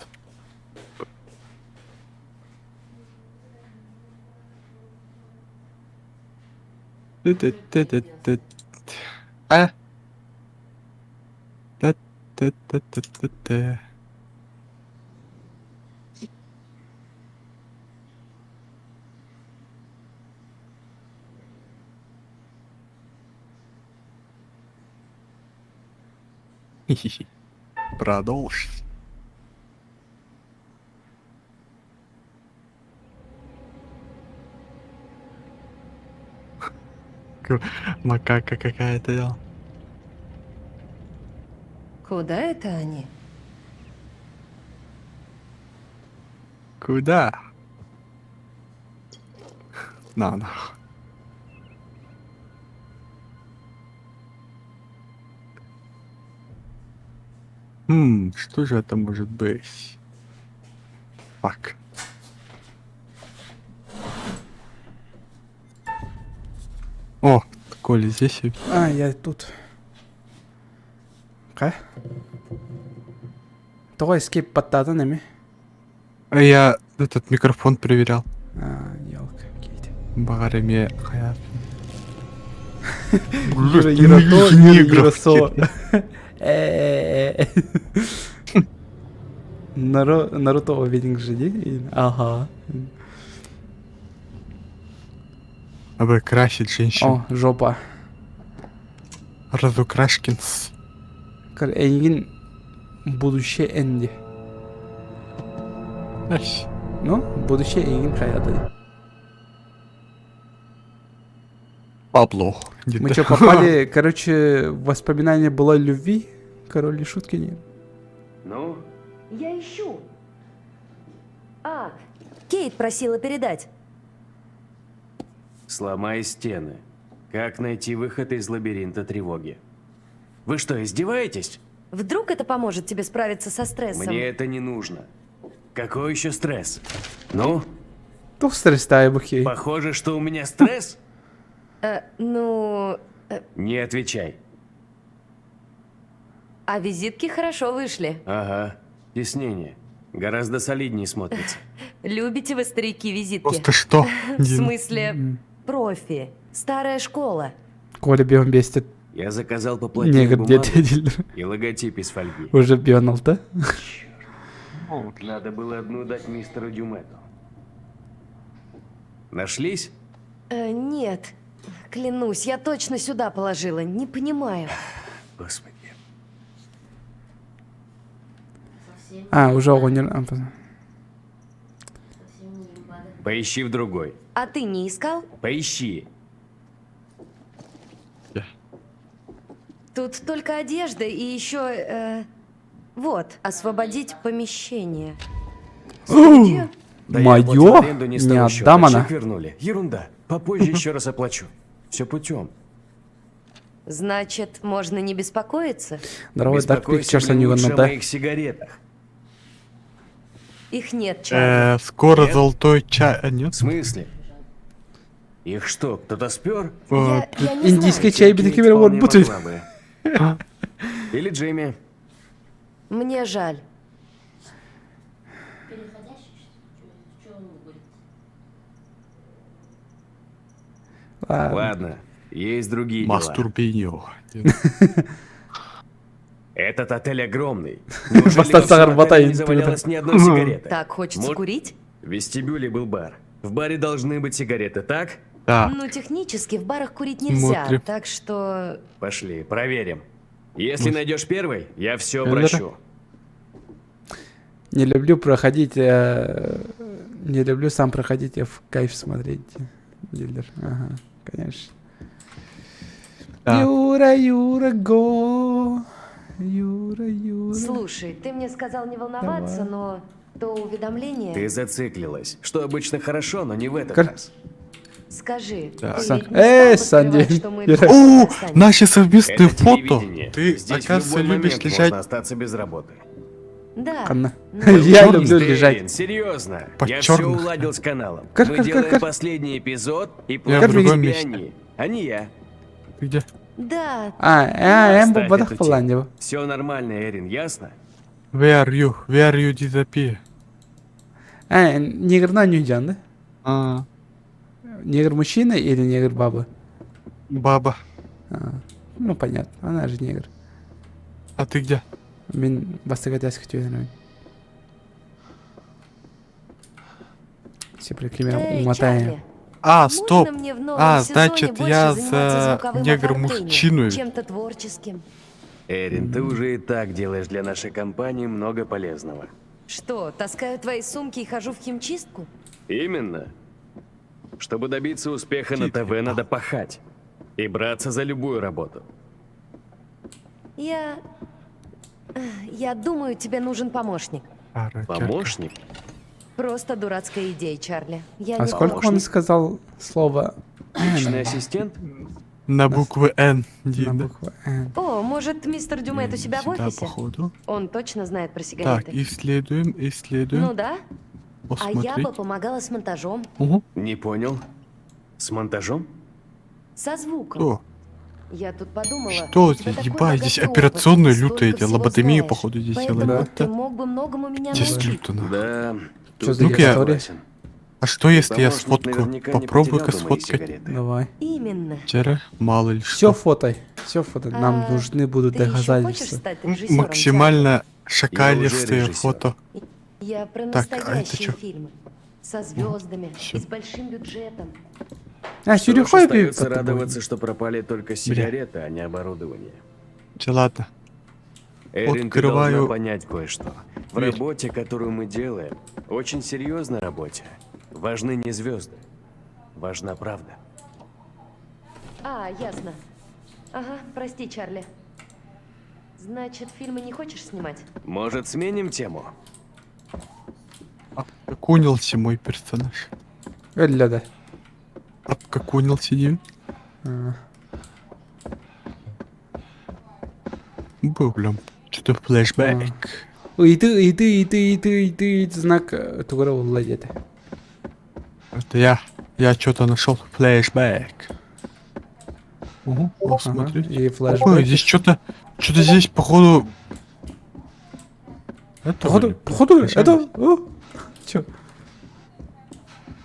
Ты-ты-ты-ты-ты. А? Та-та-та-та-та-та. Хи-хи-хи. Продолжить. Макака какая-то дела. Куда это они? Куда? На, нахуй. Хм, что же это может быть? Fuck. О, Коля здесь. А, я тут. Хайа? Тоҕо escape баттаатын эми? А я этот микрофон проверял. А, елка, кейт. Баҕар эмиэ хайа. Юра, Юра, то, Юра, Юра, со. Э-э-э. Наруто Овенинг же, не? Ага. Абы красить женщин. О, жопа. Разукрашкинс. Эйигин будущее Энди. Ась. Ну, будущее эйигин хайата. Пабло. Мы что, попали, короче, воспоминание было любви? Король и шутки нет. Ну? Я ищу. А, Кейт просила передать. Сломай стены. Как найти выход из лабиринта тревоги? Вы что, издеваетесь? Вдруг это поможет тебе справиться со стрессом? Мне это не нужно. Какой еще стресс? Ну? Туох стресстаай бухей. Похоже, что у меня стресс? Э, ну... Э, Не отвечай. а визитки хорошо вышли. Ага. Теснение. Гораздо солиднее смотрится. Любите вы, старики, визитки? Просто что? В смысле, профи. Старая школа. Коля бион бестет. Я заказал поплотнее Негр бумагу где и логотип из фольги. Уже бион да? Надо было одну дать мистеру Дюмету. Нашлись? Э, нет. Клянусь, я точно сюда положила. Не понимаю. Господи. А, уже оҕонньор. Поищи в другой. А ты не искал? Поищи. Тут только одежда и еще... э, вот, освободить помещение. Да я Моё? оплатил аренду не с Не того счета. отдам она. Чек вернули. Ерунда. Попозже еще раз оплачу. Все путем. Значит, можно не беспокоиться? Здорово, Dark Беспокойся, Pictures блин, лучше о анюганната. моих сигаретах. Их нет, Чарли. Скоро Нет? золотой чай. А, нет? В смысле? Их что, кто-то спер? Э, Я не Индийский знаю. чай битки Кейт вполне бутыль. могла бы. Или Джимми. Мне жаль. Переходящий, что он говорит? Ладно. Ладно, есть другие дела. Мастурбиньо. Этот отель огромный. Неужели Бастат во всем Сахар отеле Батай не завалялось ни одной сигареты? Так, хочется Мор- курить? В вестибюле был бар. В баре должны быть сигареты, так? Да. Ну, технически в барах курить нельзя, Смотрим. так что... Пошли, проверим. Если найдешь первый, я все Эллера? прощу. Не люблю проходить, не люблю сам проходить, а в кайф смотреть. Дилер, ага, конечно. Да. Юра, Юра, го. Юра, Юра. Слушай, ты мне сказал не волноваться, Давай. но то уведомление... Ты зациклилась, что обычно хорошо, но не в этот Кар- раз. Скажи, Да. ты Сан- ведь не Эй, стал бы Санди. скрывать, что мы Юра. просто О, расстанемся? наши совместные Это фото. телевидение. Ты, Здесь в оказывается, любой любишь момент лежать можно остаться без работы. Да. Анна. но- Я люблю Дэрин, лежать. серьезно. По Я все чёрных. уладил с каналом. Кар- Мы кар- кар- делаем кар. последний эпизод и Я в платят другом тебе месте. они, а не я. Ты где? Да, А, а, эм Оставь бадах эту тему. Фаландева. Все нормально, Эрин, ясно? Where are you? Where are you disappear? А, негр на нюдян, да? А, Негр мужчина или негр баба? баба. А, ну, понятно, она же негр. А ты где? Мин бастыгатяс күтүөнүм. Сепрекеме Эй, умотаем. Чарли, А, можно стоп. мне в новом А, сезоне значит, больше я заниматься за звуковым негр-мужчину. оформлением, Чем-то творческим. Эрин, ты уже и так делаешь для нашей компании много полезного. Что, таскаю твои сумки и хожу в химчистку? Именно. Чтобы добиться успеха на ТВ, надо пахать. И браться за любую работу. Я... Я думаю, тебе нужен помощник. Помощник? Просто дурацкая идея, Чарли. Я А не сколько он Помощник. сказал слово Личный ассистент? На буквы Н. на Дина. букву Н? О, может, мистер Дюмет у себя в Сюда, офисе? походу. Он точно знает про Так, сигареты. исследуем, исследуем. Ну да. А я бы Посмотреть. помогала с монтажом, Угу. Не понял. С монтажом? со звуком. О, Я тут подумала. Что у тебя здесь? такой Ебать, здесь богатый опыт, операционные столько лютые эти, всего лоботомию, знаешь. походу, здесь Поэтому делали. ты мог бы многому меня Здесь научить. люто, нахуй. Да. Чё тут за я Ну-ка я- согласен. А что если я Помощник сфоткаю? наверняка не Попробуй-ка потерял бы мои сфоткать. сигареты. Давай. Именно. Вчера мало ли Все что. фото, все фото. Нам А, нужны будут Ты еще хочешь доказательства. стать режиссером? Максимально шакалистые режиссер. фото. Чарли? Я про Так, а это настоящие чё? фильмы. Со звездами всё. и с большим бюджетом. А, Что ж, Сюрихой остается радоваться, что пропали только сигареты, а не оборудование. Че, ладно. Эрин, ты Открываю должна понять кое-что. В дверь. работе, которую мы делаем, очень серьезной работе, важны не звезды. Важна правда. А, ясно. Ага, прости, Чарли. Значит, фильмы не хочешь снимать? Может, сменим тему? Обкакунился мой персонаж. Өллө да. Обкакунился, Дим. А. Был, блин. Что-то флешбэк. Ыйты, ыйты, ыйты, ыйты, ыйты, знак тугара улла деді. Это я. Я что-то нашел. Флешбэк. Угу, Ага, смотри. И флешбэк. Ой, здесь что-то... Что-то здесь, походу... Это Походу, были походу, сражались. это... О, чё?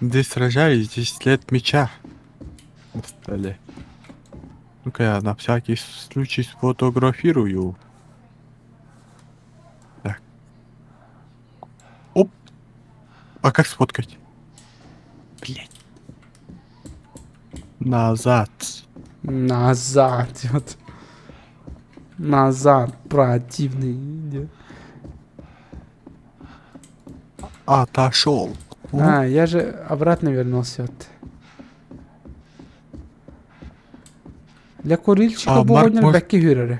Здесь сражались, здесь след меча. На столе. Ну-ка я на всякий случай сфотографирую. Так. Оп. А как сфоткать? Блять. Назад. Назад, вот. Назад, противный. иди. Отошел. А, я же обратно вернулся. Вот. Для курильщика А, Марк бугонер может- бәкки хүрөрө.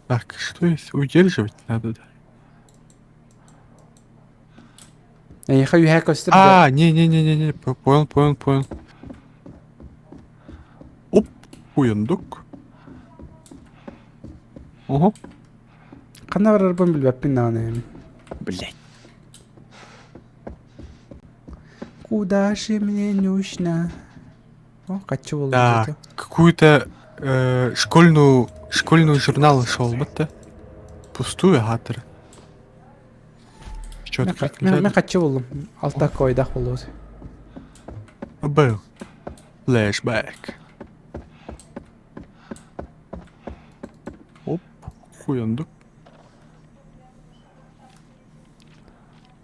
Так, что есть? Удерживать надо, да? Эйиэхэ үөһэ көстөр А, не-не-не-не-не, понял, понял, понял. Оп, уйундук. Ого. Ханна барарбын билбэппин даҕаны эми. Блять. Куда же мне нужно? О, хочу было Да, какую-то школьную, школьную журнал шел, будто. Пустую гатор. Что ты Мен хочу буллум. Алта койдах болуут. Был. Флэшбэк. Оп, хуяндук.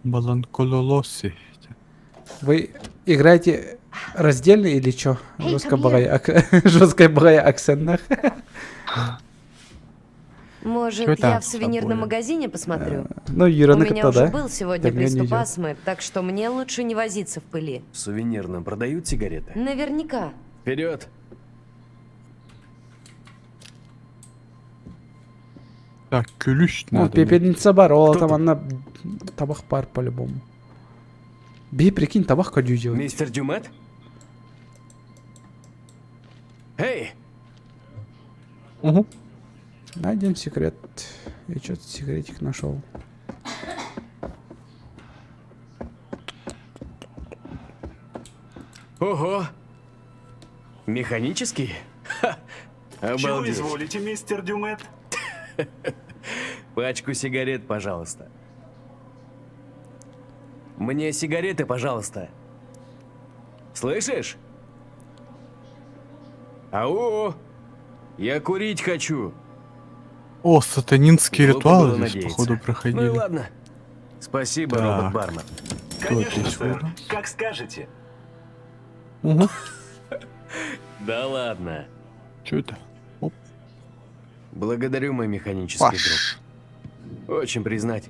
Баланкололоси. Вы играете раздельно или чё? Жестко богай, жесткая богай акцентах. Может, я в сувенирном магазине посмотрю? Ну, Юра, У меня уже да? был сегодня Так, меня не приступ идёт. астмы, так что мне лучше не возиться в пыли. В сувенирном продают сигареты? Наверняка. Вперед! Так, күлүс Ну, надо. пепельница бар, ол там она табах бар по-любому. Би, прикинь, табах кодю делать. Мистер Дюмет? Эй! Угу. Найдем секрет. Я что-то секретик нашел. Ого! Механический? Ха! Чего Обалдеть. изволите, мистер Дюмет? Пачку сигарет, пожалуйста. Мне сигареты, пожалуйста. Слышишь? Ау! Я курить хочу. О, сатанинские Глупо ритуалы было здесь, надеяться. походу, Ну и проходили. ладно. Спасибо, Так. робот-бармен. Конечно, здесь сэр. у нас? Как скажете. Угу. Да ладно. Что это? Оп. Благодарю, мой механический Паш. друг. Очень признать.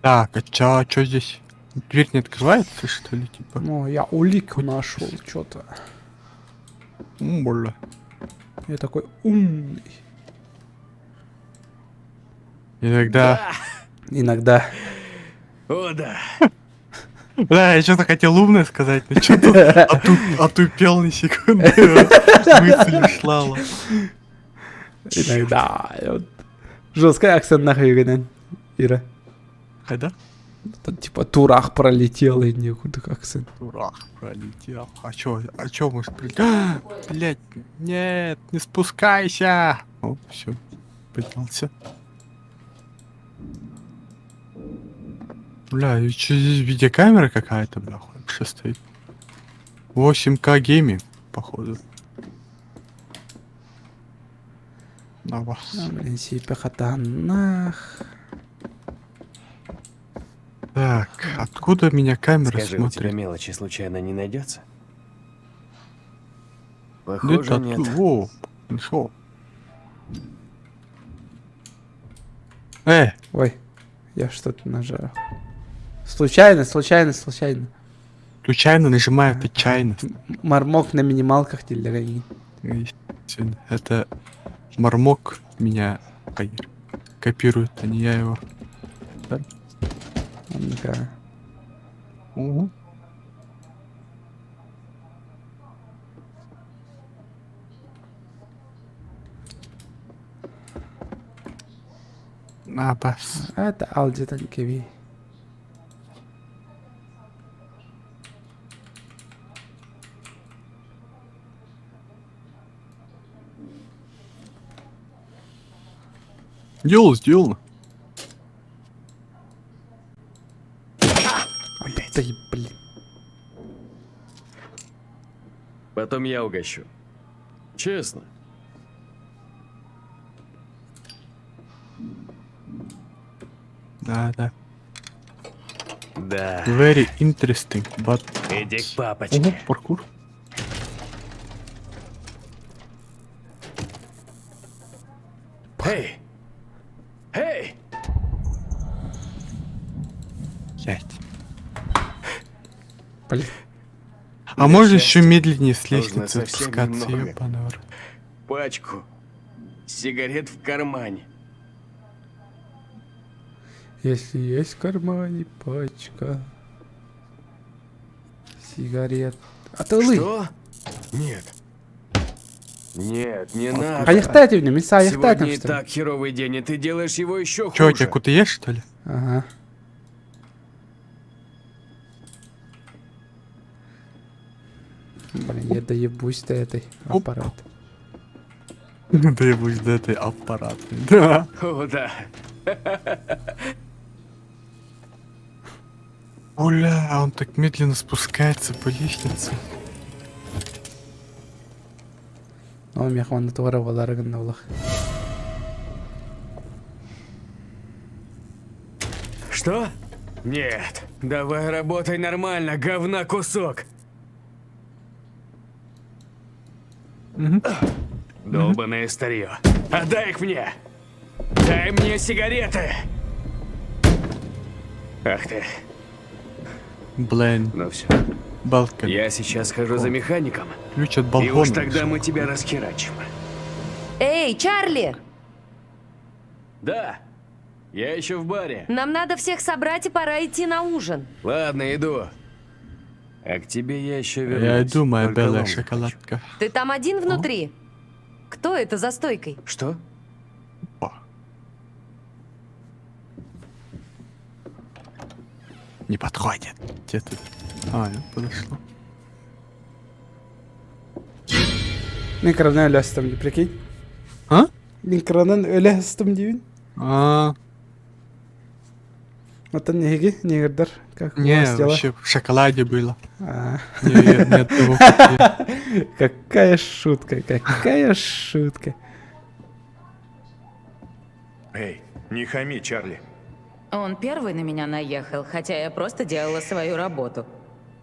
Так, а чё, чё здесь? Дверь не открывается, что ли, типа? Ну, я улику нашел что-то. Бля. Я такой умный. Иногда... Иногда. О, да. Бля, я что-то хотел умное сказать, но что-то отупел на секунду. Мысль ушла. ла. Иногда. Вот. Жесткий акцент нахуй, Ира. Когда? Там, типа турах пролетел и некуда акцент. Турах пролетел. А чё, а чё может прилететь? Блять, нет, не спускайся! О, все, поднялся. Бля, и чё здесь видеокамера какая-то, бля, вообще стоит? 8К гейминг, походу. На вас. А, блин, сипе хатанах. Так, откуда меня камера Скажи, у тебя смотрит? мелочи случайно не найдется? Да Похоже, это нет. откуда? Во, нашел. Ой, я что-то нажал. Случайно, случайно, случайно. Случайно нажимаю отчаянно. Мармок на минималках телеграме. Это мармок меня копирует, а не я его. Да? Да. Угу. На, бас. Это Алди Кеви. Дело сделано. Да и блин. Потом я угощу. Честно. Да, да. Да. Very interesting, but... Иди к папочке. Ого, паркур. Эй! Эй! Блять. Блин. А Для можно еще счастья медленнее с нужно лестницы совсем спускаться, немного. ёбаный в рот. Пачку сигарет в кармане. Если есть в кармане пачка сигарет. А ты лы. Что? Нет. Нет, не надо. Аяхтайте мне, миса, аяхтайте Сегодня и так херовый день, и ты делаешь его еще Чё, у хуже. тебя куда ешь, что ли? Ага. Блин, я доебусь до этой аппарат. Да я буду до этой аппарат. Да. О, да. Оля, он так медленно спускается по лестнице. Ол мехваны туара балары гына улах. Что? Нет. Давай работай нормально, говна кусок. Долбаное старье. Отдай их мне! Дай мне сигареты! Ах ты. Блин. Ну все. Балка. Я сейчас схожу за механиком. Ключ от И балкона. уж тогда мы тебя расхерачим. Эй, Чарли! Да. Я еще в баре. Нам надо всех собрать и пора идти на ужин. Ладно, иду. А к тебе я еще вернусь. Я иду, моя Только белая лом шоколадка. Ты там один внутри? Кто это за стойкой? Что? Не подходит. Где ты? А, я подошла. Мин кранан өлөстüm дии, прикинь. А? Мин кранан өлөстüm диибин. А, Оттон эһиги, негрдар, как у не, вас дела? вообще в шоколаде было. А. Не, я- не от того, как я. Какая шутка, какая шутка. Эй, не хами, Чарли. Он первый на меня наехал, хотя я просто делала свою работу.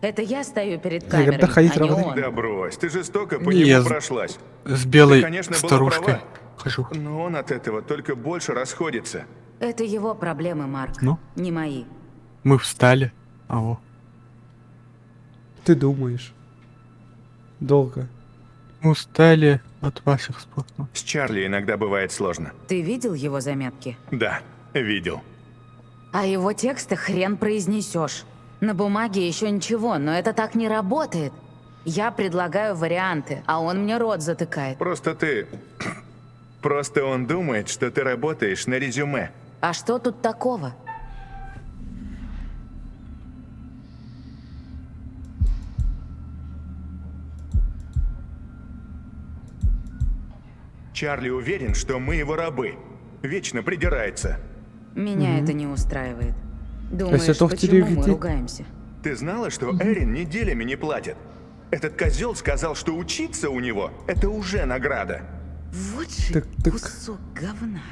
Это я стою перед Я камерой, говорю, да а не он. Да брось, ты жестоко по Не, нему я с- прошлась. С белой Ты, конечно, была старушкой права. хожу. Но он от этого только больше расходится. Это его проблемы, Марк, Ну? не мои. Мы встали. А, во. Ты думаешь. Долго. Мы устали от ваших споров. С Чарли иногда бывает сложно. Ты видел его заметки? Да, видел. А его тексты хрен произнесешь. На бумаге еще ничего, но это так не работает. Я предлагаю варианты, а он мне рот затыкает. Просто ты... Просто он думает, что ты работаешь на резюме. А что тут такого? Чарли уверен, что мы его рабы. Вечно придирается. Меня это не устраивает. Думаешь, это в почему мы телевиде? ругаемся? Ты знала, что Эрин неделями не платит? Этот козел сказал, что учиться у него – это уже награда. Вот же Так, так. кусок говна.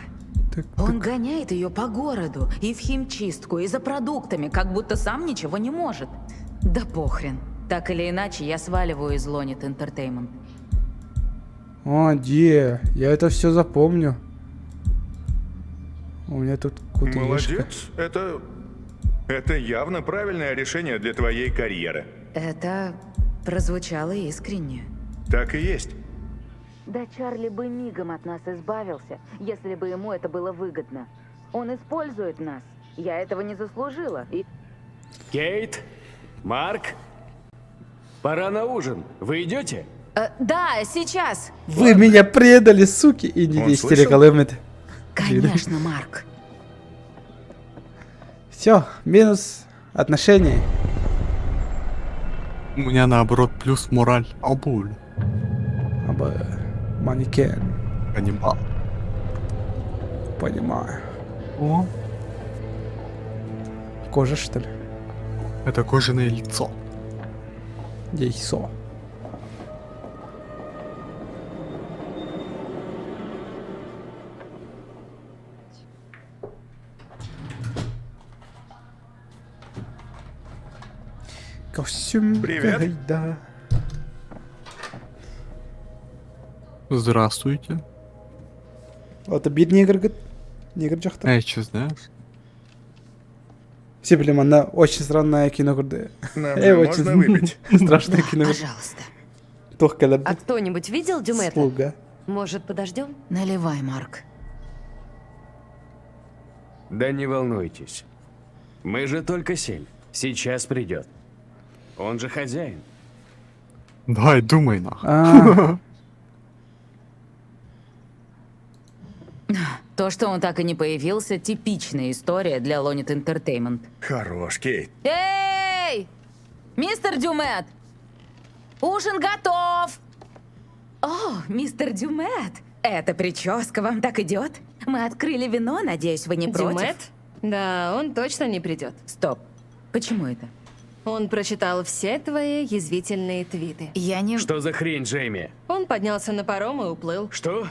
Так, Он гоняет ее по городу и в химчистку, и за продуктами, как будто сам ничего не может. Да похрен. Так или иначе, я сваливаю из Лонит Entertainment. О, де, я это все запомню. У меня тут кутышка. Молодец. Это... Это явно правильное решение для твоей карьеры. Это прозвучало искренне. Так и есть. Да Чарли бы мигом от нас избавился, если бы ему это было выгодно. Он использует нас. Я этого не заслужила. И Кейт, Марк, пора на ужин. Вы идете? Э, да, сейчас. Вы меня предали, суки! И не Он истерика лымет. Конечно, Марк. Все, минус отношений. У меня наоборот плюс мораль. Абуль. Аба манекен. Понимал. Понимаю. О, Кожа, что ли? это кожаное лицо. Яйцо. Костюм. Привет. Да. Здравствуйте. Это бедный негр, говорит. Негр дьахтар. А, что знаешь? Все, блин, она очень странное кино. Нам Э, же очень можно выпить? страшное кино. Пожалуйста. Туох кэлэр А кто-нибудь видел Дюмета? Слуга. Может, подождем? Наливай, Марк. Да не волнуйтесь. Мы же только сели. Сейчас придет. Он же хозяин. Давай, думай, нахуй. А. То, что он так и не появился, типичная история для Lonit Entertainment. Хорош, Кейт. Эй! Мистер Дюмет! Ужин готов! О, мистер Дюмет! Эта прическа вам так идет? Мы открыли вино, надеюсь, вы не против? Дюмет? Да, он точно не придет. Стоп. Почему это? Он прочитал все твои язвительные твиты. Я не... Что за хрень, Джейми? Он поднялся на паром и уплыл. Что?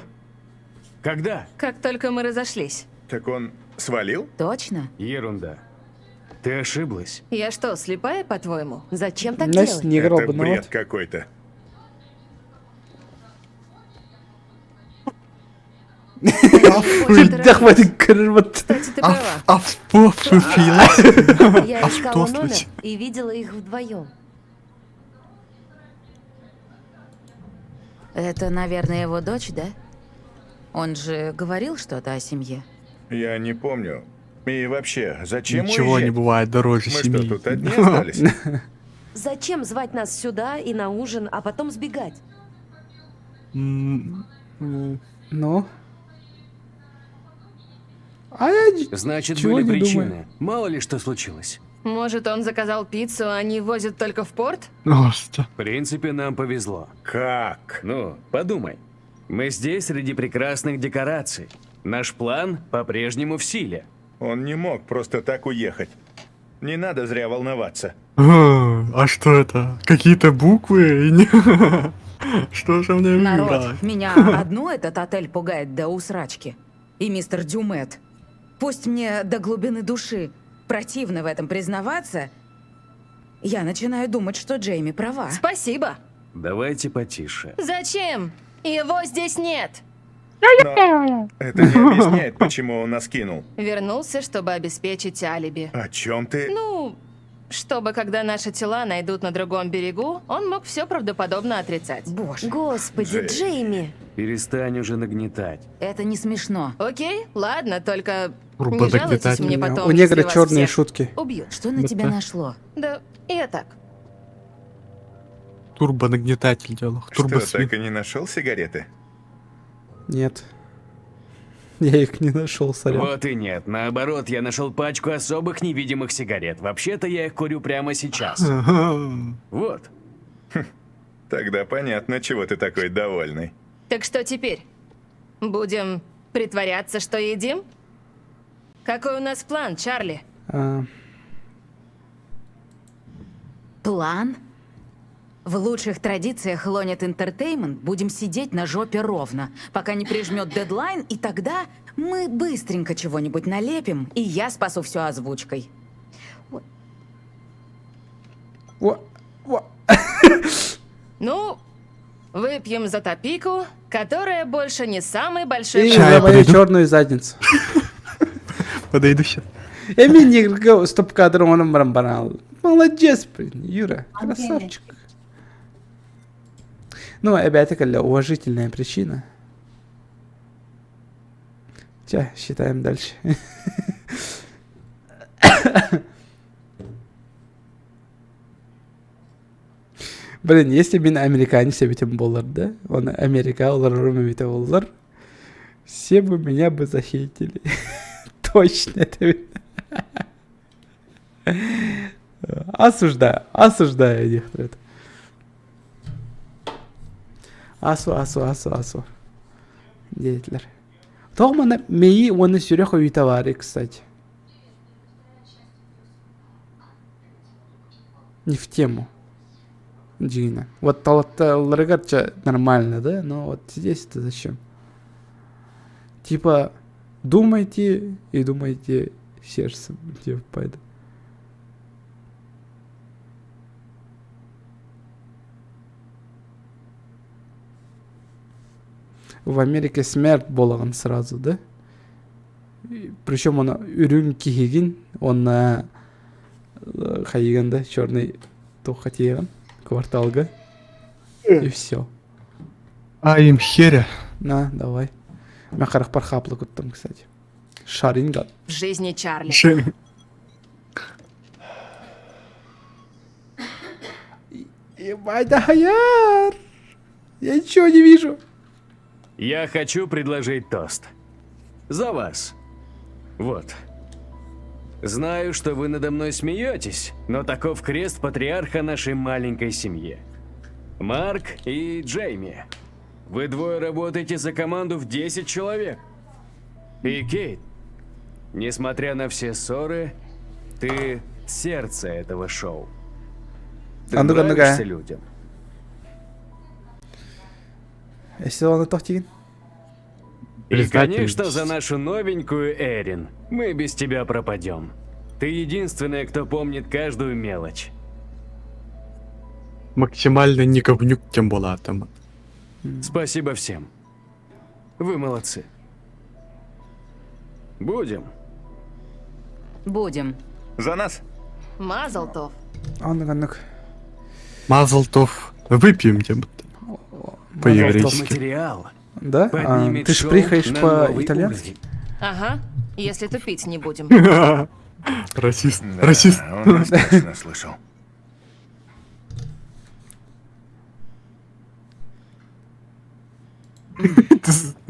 Когда? Как только мы разошлись. Так он свалил? Точно? Ерунда. Ты ошиблась. Я что, слепая, по-твоему? Зачем так Настя делать? не играл Это бы, но бред вот. какой-то. Да хватит крывать. Кстати, ты права. Я искала номер и видела их вдвоем. Это, наверное, его дочь, да? Он же говорил что-то о семье. Я не помню. И вообще, зачем Ничего не уезжать? бывает дороже Мы семьи. что, тут одни остались? Зачем звать нас сюда и на ужин, а потом сбегать? М, м, Ну? А я Значит, чего были не причины. думаю. Мало ли что случилось. Может, он заказал пиццу, а они возят только в порт? Господи. В принципе, нам повезло. Как? Ну, подумай. Мы здесь среди прекрасных декораций. Наш план по-прежнему в силе. Он не мог просто так уехать. Не надо зря волноваться. А что это? Какие-то буквы? И не- Что же мне Народ, выбрать? меня одну этот отель пугает до усрачки. И мистер Дюмет. Пусть мне до глубины души противно в этом признаваться, я начинаю думать, что Джейми права. Спасибо. Давайте потише. Зачем? Его здесь нет. Но это не объясняет, почему он нас кинул. Вернулся, чтобы обеспечить алиби. О чем ты? Ну, чтобы когда наши тела найдут на другом берегу, он мог все правдоподобно отрицать. Боже. Господи, Джейми. Джейми! Перестань уже нагнетать. Это не смешно. Окей, ладно, только Грубо не жалуйтесь нагнетать. мне потом, У негра если вас черные всех шутки. Убьют. Что на Вот тебя так. нашло? Да, я так. Турбонагнетатель делал. Что, Турбосвин. так и не нашел сигареты? Нет. Я их не нашел, сорян. Вот и нет. Наоборот, я нашел пачку особых невидимых сигарет. Вообще-то я их курю прямо сейчас. Вот. Тогда понятно, чего ты такой довольный. Так что теперь? Будем притворяться, что едим? Какой у нас план, Чарли? А, План? В лучших традициях Lonit Entertainment будем сидеть на жопе ровно, пока не прижмет дедлайн, и тогда мы быстренько чего-нибудь налепим, и я спасу все озвучкой. о, о. Ну, выпьем за топику, которая больше не самый большой И Ща за я мою подойду. черную задницу. Подойду сейчас. Я мини стоп-кадр он барабанал. Молодец, блин, Юра, красавчик. Ну, опять-таки, уважительная причина. Ча, считаем дальше. Блин, если мин американец эбитим буоллар, да? Он Америка, олорорум эбитэ буоллар. Все бы меня бы захейтили. Точно это. Осуждаю, осуждаю некоторые. Асу, асу, асу, асу. Деятелер. Тоҕо манна мэйии уонна сүрэх ойуута баарый, кстати. Не в тему. Дьиҥинэн. Вот талатталларыгар чэ нормально, да? Но вот здесь это зачем? Типа думайте и думайте сердцем. Типа это. В Америке смерть буолаҕын сразу, да? Причем он үрүҥ киһигин, он. Хайыган да черный туохха тиийэҕин кварталга. И все. А им херя. На, давай. Мен харахпар хаплы куттым, кстати. Шаринган. В жизни Чарли. Ебать, да хаяр! Я ничего не вижу. Я хочу предложить тост. За вас. Вот. Знаю, что вы надо мной смеетесь, но таков крест патриарха нашей маленькой семьи. Марк и Джейми. Вы двое работаете за команду в 10 человек. И Кейт, несмотря на все ссоры, ты сердце этого шоу. Ты А ну-ка, ну-ка. нравишься людям. Если он это тиген. И, конечно, за нашу новенькую Эрин. Мы без тебя пропадем. Ты единственная, кто помнит каждую мелочь. Максимально не говнюк тем была там. Спасибо всем. Вы молодцы. Будем. Будем. За нас. Мазл тов. Оннук оннук. Мазл тов. Выпьем тем. По-еврейски. Материал. Да? А, Поднимет ты ж шоу приехаешь на новый по-итальянски? уровень. Ага, если тупить не будем. Расист. Да, Расист. он нас точно слышал.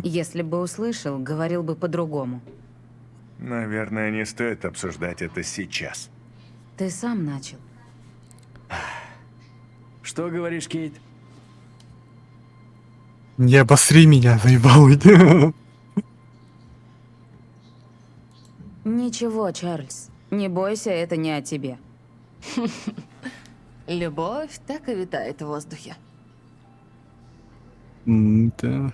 Если бы услышал, говорил бы по-другому. Наверное, не стоит обсуждать это сейчас. Ты сам начал. Что говоришь, Кейт? Не обосри меня, заебал. Ничего, Чарльз. Не бойся, это не о тебе. Любовь так и витает в воздухе. Да.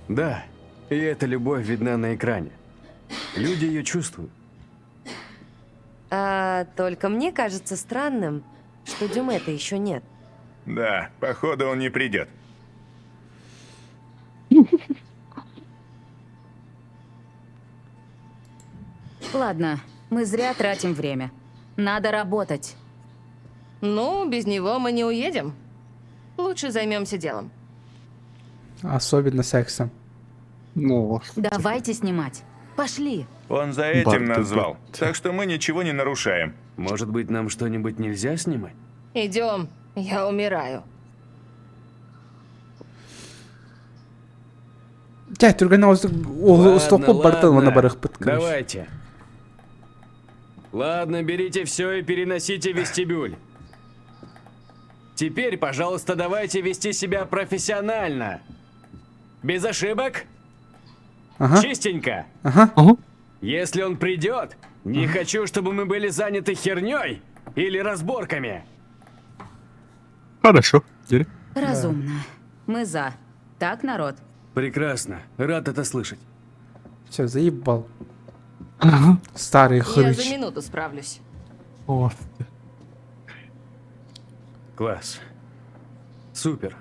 Да, и эта любовь видна на экране. Люди ее чувствуют. А только мне кажется странным, что Дюмета еще нет. Да, походу он не придет. Ладно, мы зря тратим время. Надо работать. Ну, без него мы не уедем. Лучше займемся делом. Особенно сексом. Ну, Давайте снимать. Пошли. Он за этим Барт, нас звал, так что мы ничего не нарушаем. Может быть, нам что-нибудь нельзя снимать? Идем, я умираю. Чэ, түргэн Ладно, стоппу бартан ладно. оны барыхпыт. короче. Давайте. Ладно, берите все и переносите в вестибюль. Теперь, пожалуйста, давайте вести себя профессионально. Без ошибок. Ага. Чистенько. Ага. Если он придет, не хочу, чтобы мы были заняты херней или разборками. Хорошо. Дерь. Разумно. Мы за. Так, народ? Прекрасно. Рад это слышать. Все, заебал. Старый Я за хрыч. минуту справлюсь. О, Класс. Супер.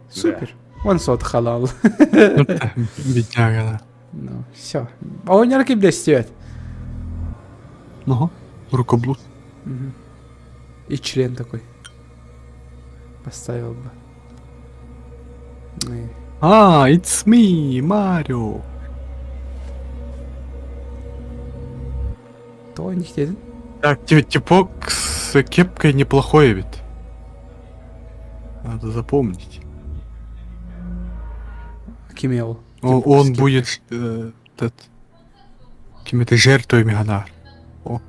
Супер. Он сот халал. ну да, бедняга, да. Ну, все. А он яркий блестит. Ага. Рукоблуд. Мгм. И член такой. Поставил бы. И- А, it's me, Марио. То не хотели. Так, типок с кепкой неплохой вид. Надо запомнить. Кимел. Он, Типок с он кепкой. будет этот, какими-то жертвами Ганар. О,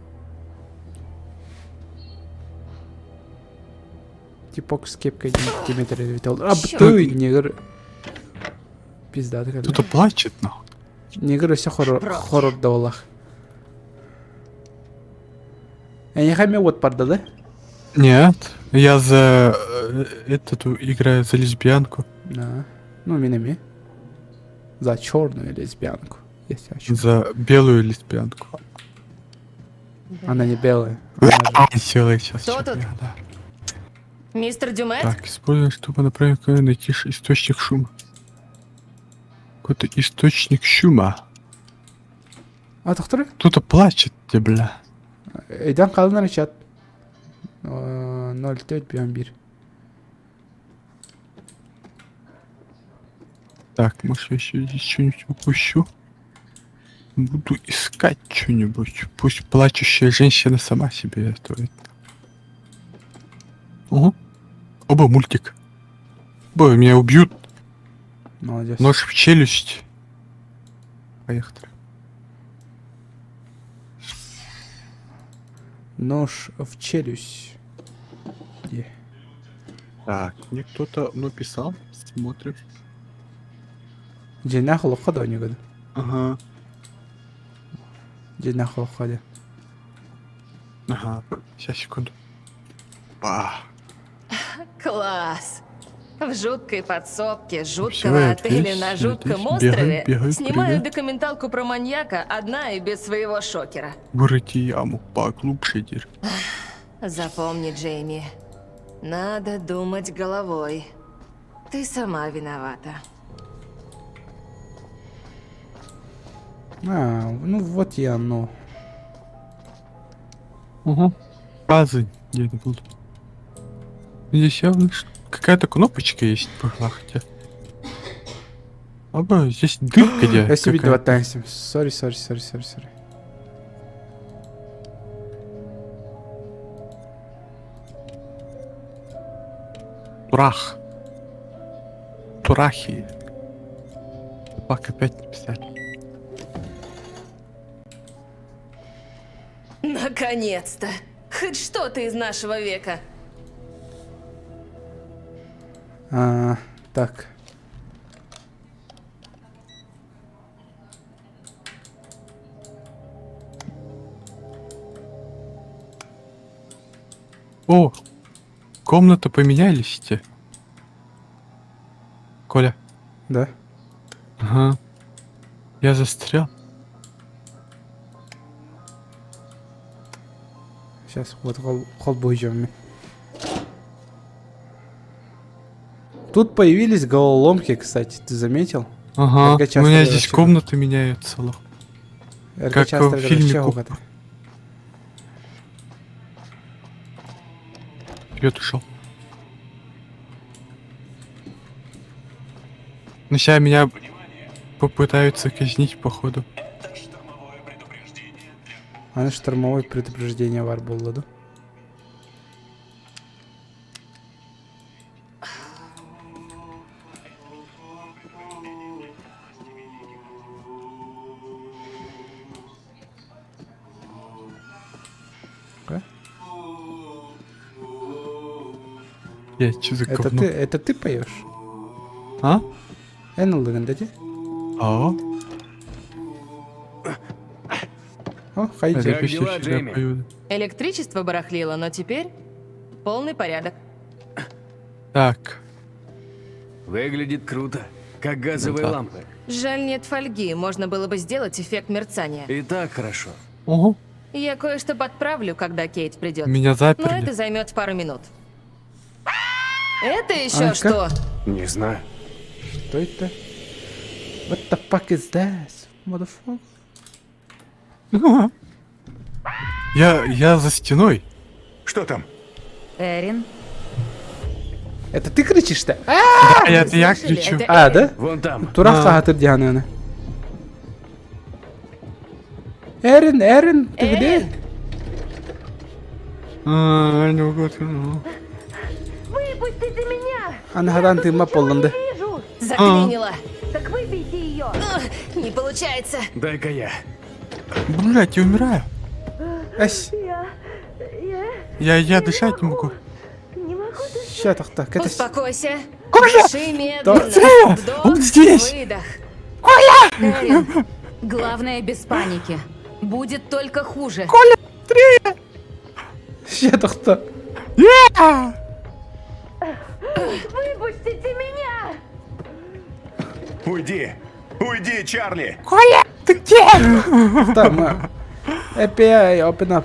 Типок с кепкой Дмитрий летел. А Чёрт. ты негр. Пизда ты кто-то плачет, нахуй. Негр все хоррор Правда. хоррор давалах. Я не хамил вот парда, да? Нет, я за этот играю за лесбиянку. Да. Ну, минами. За черную лесбиянку. Если хочу. За белую лесбиянку. Она не белая. Она же- А, села сейчас. Кто тут? Мистер Дюмет? Так, используем, чтобы направить камеру, найти источник шума. Какой-то источник шума. А тохтор? Кто-то плачет, те, бля. Өйдөөн хаалын эрэ чат. 04 1. Так, может, я еще здесь что-нибудь упущу? Буду искать что-нибудь. Пусть плачущая женщина сама себе это. Ого. Оба мультик. Бо, меня убьют. Молодец. Нож в челюсть. Поехали. Нож в челюсть. Где? Так, мне кто-то написал. Смотрим. Дьиҥнээх олоххо да оонньууга Ага. Дьиҥнээх олоххо дии. Ага. Сейчас, секунду. Ба. Класс! В жуткой подсобке Всё, жуткого я отеля здесь, на я жутком здесь. острове Бегаю, бегаю, снимаю привет. документалку про маньяка одна и без своего шокера. Вырыти яму поглубже, дерь. Запомни, Джейми, надо думать головой. Ты сама виновата. А, ну вот и оно. Угу. Базы где-то будут. Здесь явно какая-то кнопочка есть была хотя. Оба, здесь дырка где Я себе какая-то. 27. Sorry, sorry, sorry, sorry, sorry. Турах. Турахи. Пак опять написали. Наконец-то! Хоть что-то из нашего века. А, так. О, комнаты поменялись те. Коля. Да. Ага. Я застрял. Сейчас, вот холбойжами. Тут появились головоломки, кстати, ты заметил? Ага. РГ У меня часто здесь вообще- комнаты меняются. лох. РГ Как часто в фильме вообще Куп. угадал. Вперед ушел. Ну сейчас меня попытаются казнить, походу. Аны штормовое предупреждение баар буолла дуу. Окей. Я что за Это говно? ты, это ты поешь? А? Эн ыллыгын дии. А? О, хай Это Как песня дела, всегда Джейми? пою. Электричество барахлило, но теперь полный порядок. Так. Выглядит круто, как газовые Ну да. лампы. Жаль, нет фольги, можно было бы сделать эффект мерцания. И так хорошо. Ого. Я кое-что подправлю, когда Кейт придет. Меня Но заперли. это займет пару минут. Это еще Анька? что? Не знаю. Что это? What the fuck is that? Motherfucker. Я за стеной. Что там? Эрин, Это ты кричишь-то? Да, это я слышали? кричу. Это А, да? Вон там. Тураах А. хаһыытыыр дии Эрин, Эрин, ты где? Эрин! А, не могу. ну. Выпустите меня! Аны хадан тыма полланды. Вижу! Заклинило. Так выбейте ее! Ugh, Не получается. Дай-ка я. Блять, я умираю. Эс. Я... Я... Я дышать не могу. Не могу Ща тохта, кэтэс. Успокойся. Коля! Дыши медленно. Быстрее! Вдох, Он здесь! выдох. Эрин, главное без паники. Будет только хуже. Ща тохта. Выпустите меня! Уйди! Уйди, Чарли! Коля, ты где? Там. FBI, open up.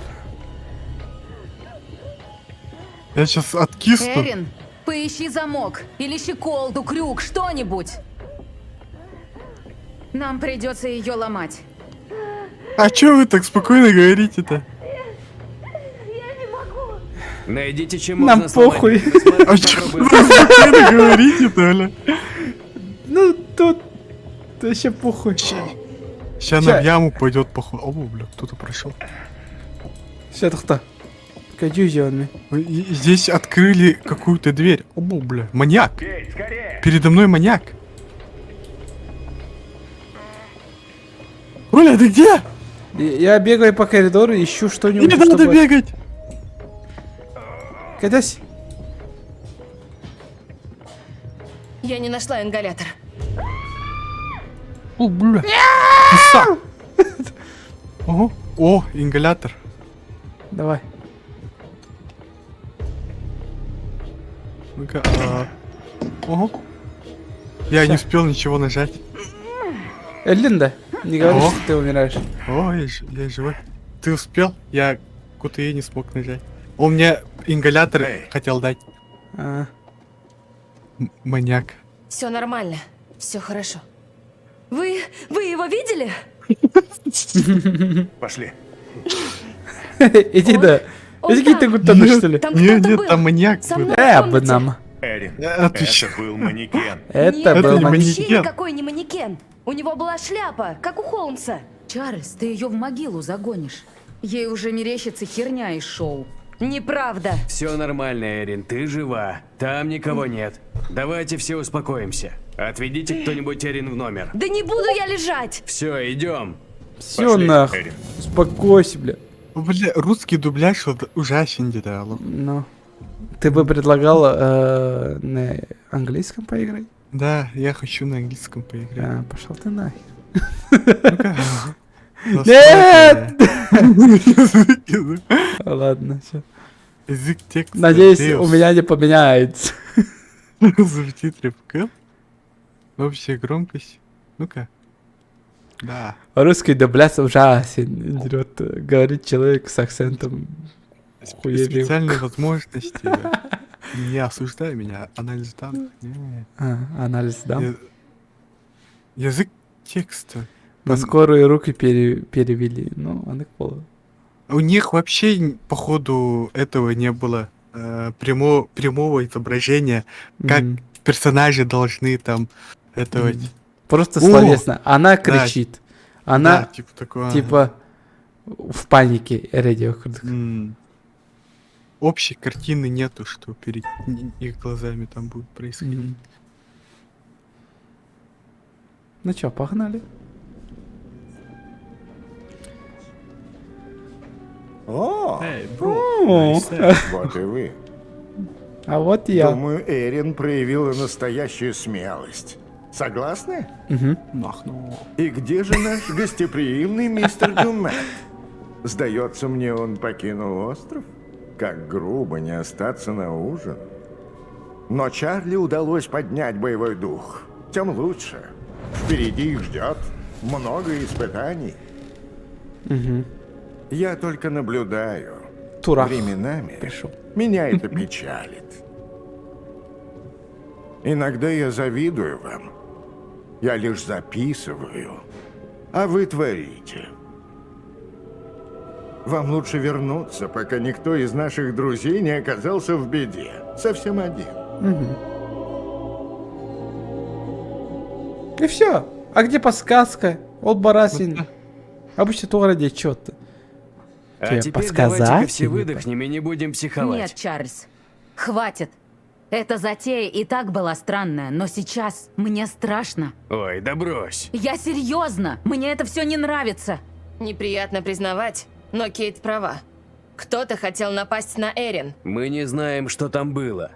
Я сейчас откисну. Эрин, поищи замок или щеколду, крюк, что-нибудь. Нам придется ее ломать. А чё вы так спокойно говорите-то? Найдите, чем Нам можно сломать похуй. дверь. Посмотрим, А чё попробуем. вы так спокойно говорите-то, бля? Ну, тут вообще похуй. Ща она в яму пойдет, походу. О, бля, кто-то прошел. Все, кто? Кадюзионный. Здесь открыли какую-то дверь. О, бля, маньяк. Передо мной маньяк. Оля, ты где? Я бегаю по коридору, ищу что-нибудь, Не надо чтобы- бегать. Кадась. Я не нашла ингалятор. О, бля. Иса. Ого. О, ингалятор. Давай. Ну-ка. а. Ого. Я не успел ничего нажать. Линда, не говори, О. что ты умираешь. О, я живой. Ты успел? Я QTE не смог нажать. Он мне ингалятор хотел дать. А. Маньяк. Все нормально. Все хорошо. Вы... вы его видели? Пошли. Иди да. он Иди там. ты гутаны, что ли? Там Нет, кто-то нет, был. там маньяк Со был. мной в комнате. нам. Эрин, Отвечаю. это был манекен. Это Нет, был не манекен. Вообще манекен. никакой не манекен. У него была шляпа, как у Холмса. Чарльз, ты ее в могилу загонишь. Ей уже мерещится херня из шоу. Неправда. Все нормально, Эрин, ты жива. Там никого нет. Давайте все успокоимся. Отведите кто-нибудь Эрин в номер. Да не буду я лежать. Все, идем. Все Пошли, нахуй. Эрин. Успокойся, бля. Бля, русский дубляж вот ужасен где-то. алло. Ну. Ты бы предлагал на английском поиграть? Да, я хочу на английском поиграть. А, пошел ты нахер. Ну-ка. Нет! Язык, Ладно, все. Язык текста. Надеюсь, Deus. у меня не поменяется. Субтитры вкл. Общая громкость. Ну-ка. Да. Русский дубляж ужасен. Идет, говорит человек с акцентом. Хуебил. Специальные возможности. Не осуждай меня. Анализ данных. Не. А, анализ данных. Язык текста. На скорые руки перевели. Ну, она пола. У них вообще, походу, этого не было. Прямого изображения, как Мгм. персонажи должны там этого. Мгм. Просто О! словесно. Она Да. кричит. Она, Да, типа такого. типа, в панике радио. Общей картины нету, что перед их глазами там будет происходить. Мгм. Ну чё, погнали? О! О! Вот и вы. А вот и я. Думаю, Эрин проявила настоящую смелость. Согласны? Мгм. Нахну. И где же наш гостеприимный мистер Дюмет? Сдается мне, он покинул остров? Как грубо не остаться на ужин. Но Чарли удалось поднять боевой дух. Тем лучше. Впереди их ждет много испытаний. Мгм. Я только наблюдаю. Турах Временами пришел. меня это печалит. Иногда я завидую вам. Я лишь записываю, а вы творите. Вам лучше вернуться, пока никто из наших друзей не оказался в беде. Совсем один. Мгм. И все. А где подсказка? Ол Барасин. Обычно то ради чё-то. А Тебе теперь подсказать давайте-ка все или выдохнем и не будем психовать. Нет, Чарльз, хватит. Эта затея и так была странная, но сейчас мне страшно. Ой, да брось. Я серьезно, мне это все не нравится. Неприятно признавать, но Кейт права. Кто-то хотел напасть на Эрин. Мы не знаем, что там было.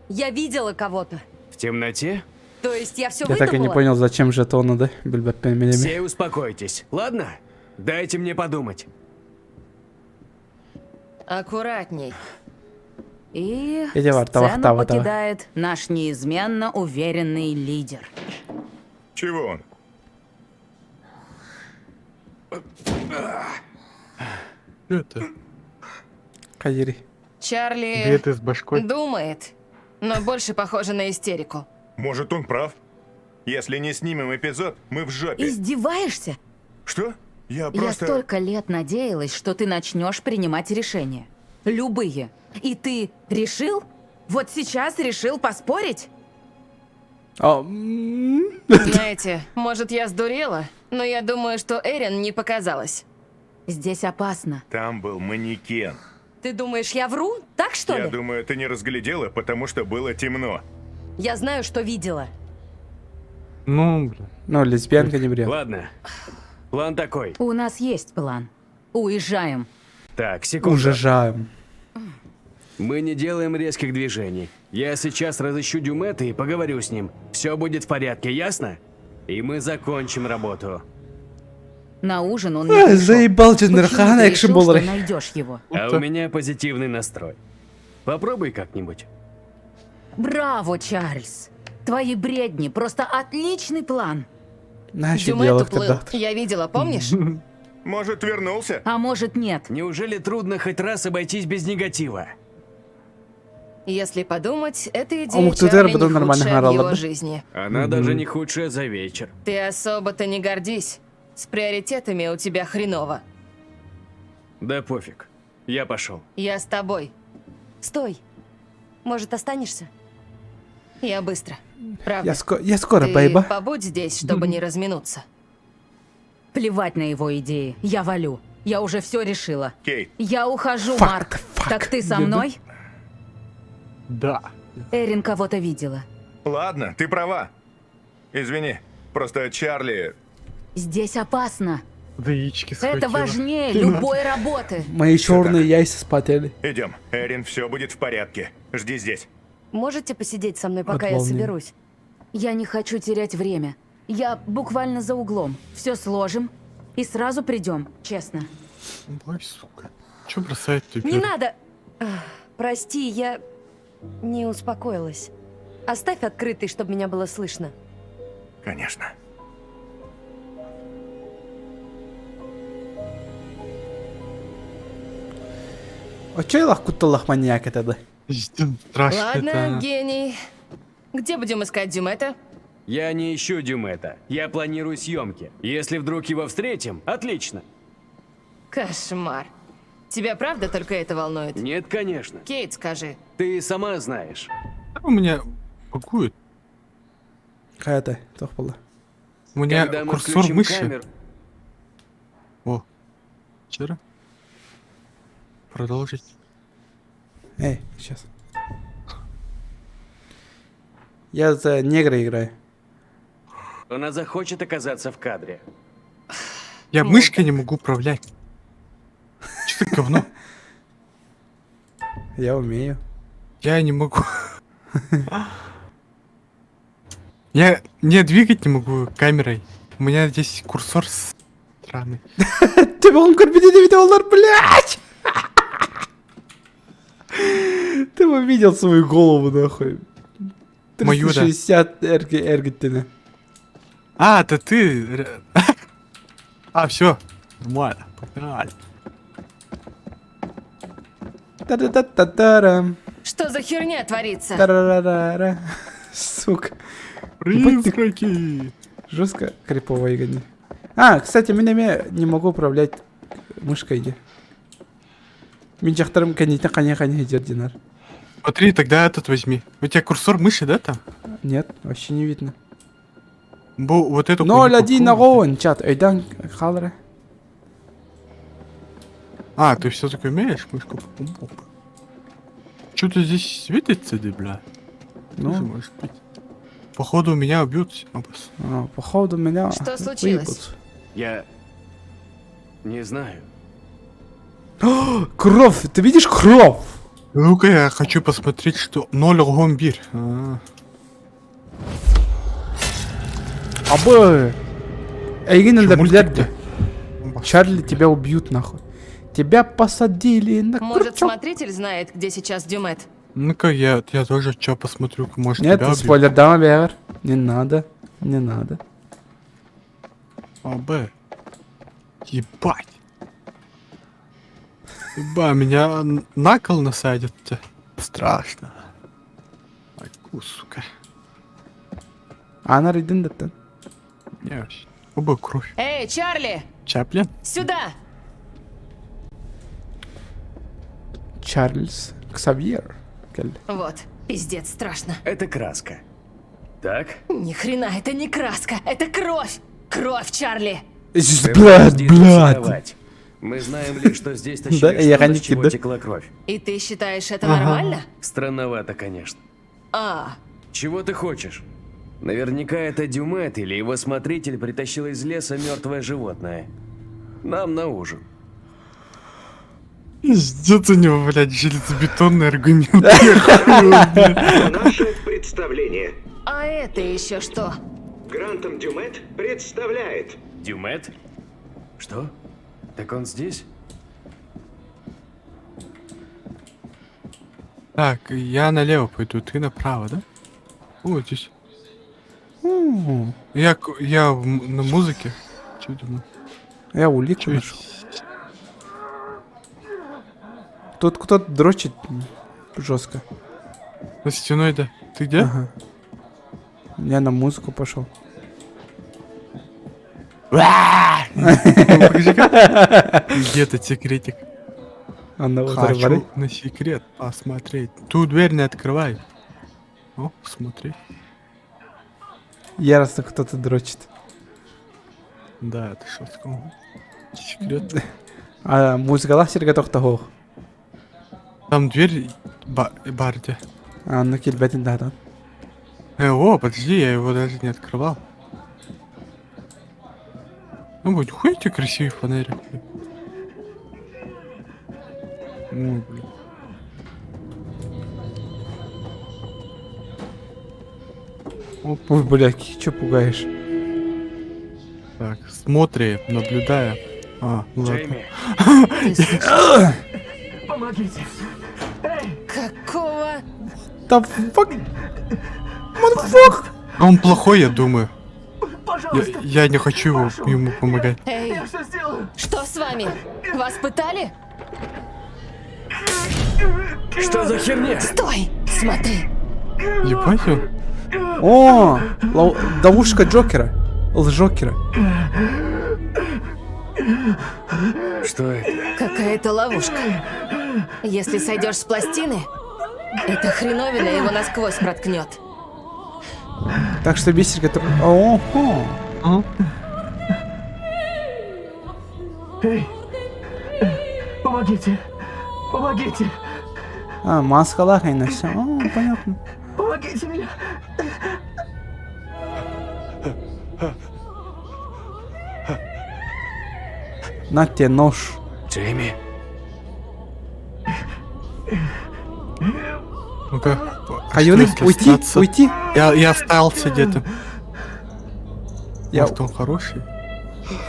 Я видела кого-то. В темноте? То есть я все Я так и не понял, зачем жетоны, да? Бельбаппен Все успокойтесь, ладно? Дайте мне подумать. Аккуратней. И Иди, Вар, тава, сцену тава, тава. покидает наш неизменно уверенный лидер. Чего он? Что это? Кадири. Чарли Где ты с башкой? думает, но больше похоже на истерику. Может, он прав? Если не снимем эпизод, мы в жопе. Издеваешься? Что? Я Я просто... столько лет надеялась, что ты начнешь принимать решения. Любые. И ты решил? Вот сейчас решил поспорить? А, м, Знаете, может, я сдурела, но я думаю, что Эрин не показалась. Здесь опасно. Там был манекен. Ты думаешь, я вру? Так что Я ли? думаю, ты не разглядела, потому что было темно. Я знаю, что видела. Ну, блин. Ну, лесбиянка не бред. Ладно. План такой. У нас есть план. Уезжаем. Так, секунду. Ужажаем. Мы не делаем резких движений. Я сейчас разыщу Дюмета и поговорю с ним. Все будет в порядке, ясно? И мы закончим работу. На ужин он не Эх, пришел. Заебал Почему Джиннерхана, ты экшен решил, что болры. найдешь его? А у меня позитивный настрой. Попробуй как-нибудь. Браво, Чарльз! Твои бредни просто отличный план. Начал Дюмет делать уплыл. тогда. Я видела, помнишь? Может, вернулся? А может, нет. Неужели трудно хоть раз обойтись без негатива? Если подумать, эта идея А мог тут Чарли потом не нормально худшая в орала его бы. жизни. Она даже не худшая за вечер. Ты особо-то не гордись. С приоритетами у тебя хреново. Да пофиг. Я пошел. Я с тобой. Стой. Может, останешься? Я быстро. Правда. Я, ско- я скоро, Ты бейба. побудь здесь, чтобы не разминуться. Плевать на его идеи. Я валю. Я уже все решила. Кейт. Я ухожу, Fuck Марк. the fuck, Так ты со dude. мной? Да. Эрин кого-то видела. Ладно, ты права. Извини, просто Чарли... Здесь опасно. Да яички Это схватила. важнее любой работы. Мои черные яйца спотели. Идем. Эрин, все будет в порядке. Жди здесь. Можете посидеть со мной, пока От я волнения. соберусь? Я не хочу терять время. Я буквально за углом. Все сложим и сразу придем, честно. Ой, сука. Че бросает теперь? Не надо! Ах, Прости, я не успокоилась. Оставь открытый, чтобы меня было слышно. Конечно. А чё я кутталах маньяк это да? Страшно Ладно, это. гений. Где будем искать Дюмета? Я не ищу Дюмета. Я планирую съемки. Если вдруг его встретим, отлично. Кошмар. Тебя правда только это волнует? Нет, конечно. Кейт, скажи. Ты сама знаешь. У меня пакует. Какая-то, тохпала. У меня Когда мы курсор включим мыши. камеру- О. Вчера. Продолжить. Эй, сейчас. Я за негра играю. Она захочет оказаться в кадре. Я мышкой не могу управлять. Что ты говно? Я умею. Я не могу. Я не двигать не могу камерой. У меня здесь курсор странный. Ты он доллар, блядь! Ты бы видел свою голову, нахуй. Мою, да. 360 эрги эргиттина. А, это ты. А, все. Нормально. Погнали. Та-да-та-та-тарам. Что за херня творится? Тарарарара. Сука. Ебать ты Призраки. Жестко крипово игры. А, кстати, меня не могу управлять мышкой. де. Мин жақтарым кәнейтен қане қане динар. Смотри, тогда этот возьми. У тебя курсор мыши, да, там? Нет, вообще не видно. Бу, вот эту хуйню 0-1 на попробуй. гон, чат. Өйдан халры. А, ты все-таки умеешь мышку? Что-то здесь светится, да, бля? Ну. Тоже может быть. Походу меня убьют. Опас. А, походу меня Что случилось? выебут. Я не знаю. Кровь! Ты видишь кровь? Ну-ка, я хочу посмотреть, что... Ноль гомбир. А. Абы! Эйгин Чё, өлдірділер Чарли, тебя убьют нахуй. Тебя посадили на Может, крючок. смотритель знает, где сейчас Дюмет? Ну-ка, я, я тоже что посмотрю, может Нет, тебя убьют. спойлер дама бер. Не надо, не надо. А, Б. Ебать. Еба, меня на кол насадят. Страшно. Аку, сука. Аана арыйдын даттан. Не вообще. Оба кровь. Эй, Чарли! Чаплин? Сюда! Чарльз Ксавьер. Кэллэ. Вот, пиздец, страшно. Это краска. Так? Ни хрена, это не краска, это кровь! Кровь, Чарли! Ты Блядь, подожди блядь. рисовать. Мы знаем лишь, что здесь Да, тащили я что-то, с не чего кидаю. текла кровь. И ты считаешь это Ага. нормально? Странновато, конечно. А, Чего ты хочешь? Наверняка это Дюмет или его смотритель притащил из леса мертвое животное. Нам на ужин. Пиздец у него, блядь, железобетонный аргумент. Я хуй его, блядь. Наше представление. а это еще что? Грантом Дюмет представляет. Дюмет? Что? Так он здесь? Так, я налево пойду, ты направо, да? О, здесь. М, Я, к- я в м- на музыке. Чё думаю? Я улику нашел. Тут кто-то дрочит жестко. За стеной, да. Ты где? Ага. Я на музыку пошел. Ну, Покажи-ка. Где этот секретик? А на вот Хочу рыбары. на секрет посмотреть. Ту дверь не открывай. О, смотри. Яростно кто-то дрочит. Да, это жестко. Секрет. А музыкалаах сиргэ тохтоһуох. Там дверь ба бар где. Анна килбэтин даатан. Э, о, подожди, я его даже не открывал. Ну, будь хуй тебе красивый фонарик. блин. Ой, блин. Ой, блядь, чё пугаешь? Так, смотри, наблюдая. А, ну ладно. Джейми. Помогите! Какого? Да fuck? Motherfuck! А Он плохой, я думаю. Я, Пожалуйста! я не хочу его, ему помогать. Эй, Я все сделаю! что с вами? Вас пытали? Что за херня? Стой! Смотри! Ебать он. О, лов- ловушка Джокера. Лжокера. Что это? Какая-то ловушка. Если сойдешь с пластины, эта хреновина его насквозь проткнет. Так что бисер, который... Ого. Эй! Помогите! Помогите! А, маскалаах на все. О, понятно. Помогите мне! На тебе нож. Джейми? Ну-ка. Хаюны, что если уйти, остаться? уйти. Я, я остался где-то. Я- Может, он хороший?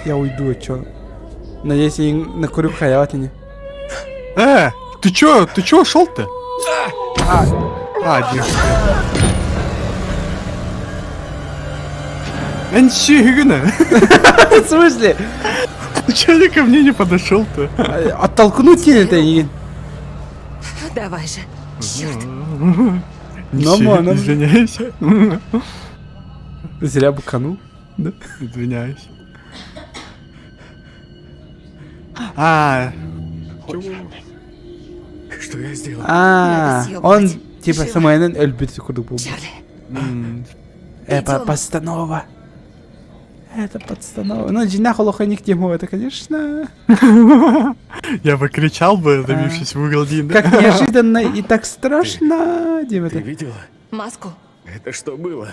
Я уйду, а чё? Надеюсь, я не накурю хаяватине. Э, ты чё, ты чё ушел-то? А, а, девушка. Энчигна. В смысле? Ты чё ты ко мне не подошел-то? Оттолкнуть или это не? Давай же. Черт. Нормально. Извиняюсь. Зря быканул. Да? Извиняюсь. А, Что я сделал? А, Надо съебывать. он типа Живо. самайнен өлбүт курдук буолбут. м, Это Идём. постанова. Это подстанова. Ну, дьиҥнээх олоххо не к тему, это, конечно. я бы кричал бы, забившись в угол Дин. Как неожиданно и так страшно. Дима, Ты это. видела? Маску. Это что было?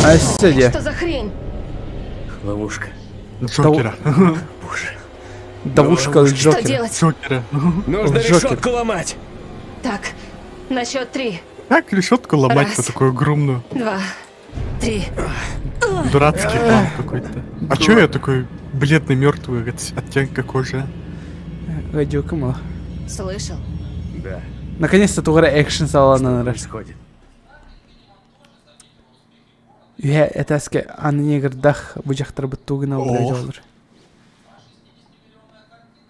А сегодня. Что за хрень? Ловушка. Джокера. Боже. Давушка Что Джокера. делать? Джокера. Нужно Джокер. решетку ломать! Так, на счет три, Как решетку ломать-то Раз. такую огромную? два, три. Дурацкий план какой-то. А чё я такой бледный мертвый от оттенка кожи? Гадюка мало. Слышал? Да. Наконец-то тугара экшен салана Происходит. Үһэ этээскэ аны негрдах бу дьахтарбыт тугуна Ох. олар.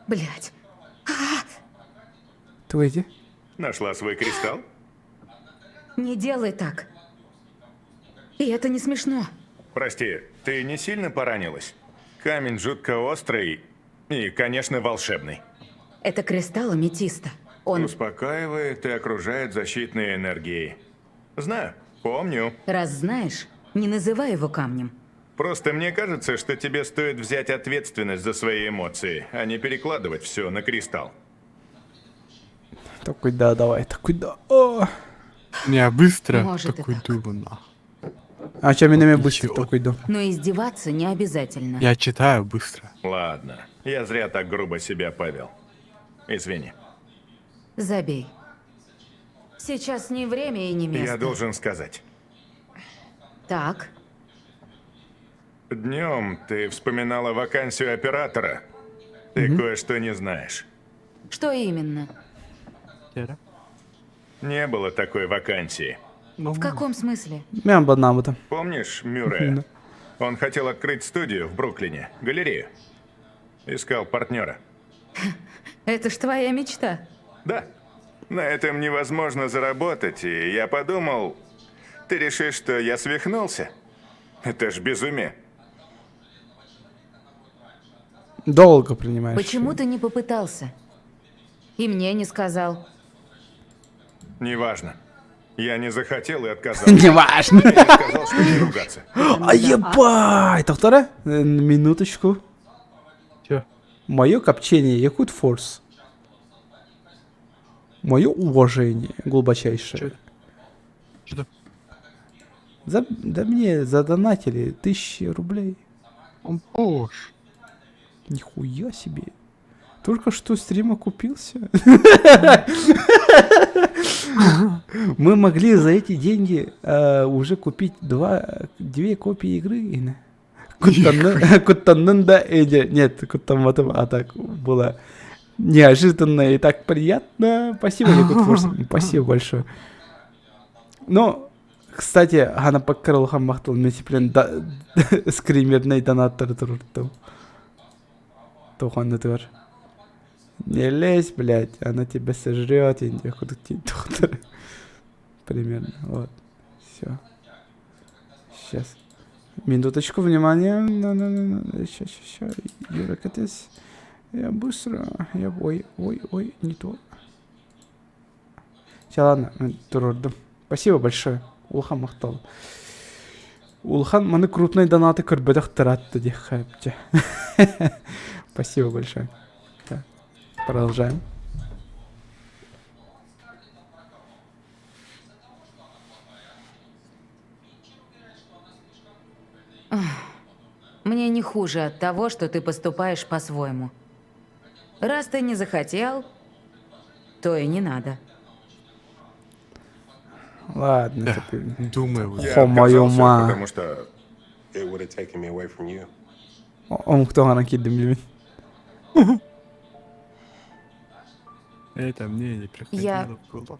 Блять. Туэди. Нашла свой кристалл? Не делай так. И это не смешно. Прости, ты не сильно поранилась? Камень жутко острый и, конечно, волшебный. Это кристалл аметиста. Он, Успокаивает и окружает защитной энергией. Знаю, помню. раз знаешь, не называй его камнем. Просто мне кажется, что тебе стоит взять ответственность за свои эмоции, а не перекладывать все на кристалл. Такой, да, давай, такой, да. О! Не, быстро Может и такой думаю, на. А чем меня быстро такой иду? Но издеваться не обязательно. Я читаю быстро. Ладно, я зря так грубо себя повел. Извини. Забей. Сейчас не время и не место. Я должен сказать. Так, Днем ты вспоминала вакансию оператора. Ты кое-что не знаешь. что именно? Не было такой вакансии. В каком смысле? Мен баднамыта. Помнишь Мюррея? Он хотел открыть студию в Бруклине, галерею. Искал партнера. Это ж твоя мечта. Да. На этом невозможно заработать, и я подумал, ты решишь, что я свихнулся? Это ж безумие. Долго принимаешь. Почему ты не попытался? И мне не сказал. Неважно. Я не захотел и отказался. Неважно. Я сказал, что не ругаться. А ебать! Доктора, минуточку. Чё? Мое копчение Якут Форс. Мое уважение глубочайшее. Чё там? За, да мне задонатили 1000 рублей. Он боже. Нихуя себе. Только что стрим окупился. Мы могли за эти деньги уже купить две копии игры. Куттаннында эди. Нет, куттамматым, а так было неожиданно и так приятно. Спасибо, Якут Форс. Спасибо большое. Ну, кстати, хааппаккар улахан махтал мин да, скримерный донаттары туруордум. Туханнытыгар. Не лезь, блядь, она тебя сожрет, доктор. Примерно, вот. Все. Сейчас. Минуточку, внимания. На, на, на, на. Сейчас, сейчас, сейчас. Юра, катись. Я быстро. Я, ой, ой, ой, не то. Все, ладно, туруордум. Спасибо большое. Улахан махтал. Улахан маннык крупный донаты көрбөтөх ыраатта диэххэ. Спасибо большое. Так, продолжаем. Мне не хуже от того, что ты поступаешь по-своему. Раз ты не захотел, то и не надо. Ладно, теперь. Думаю, Я Хо мою отказался, ма. потому что It would have taken me away from you. Омук киирдим билбэппин. Это мне не приходило в голову.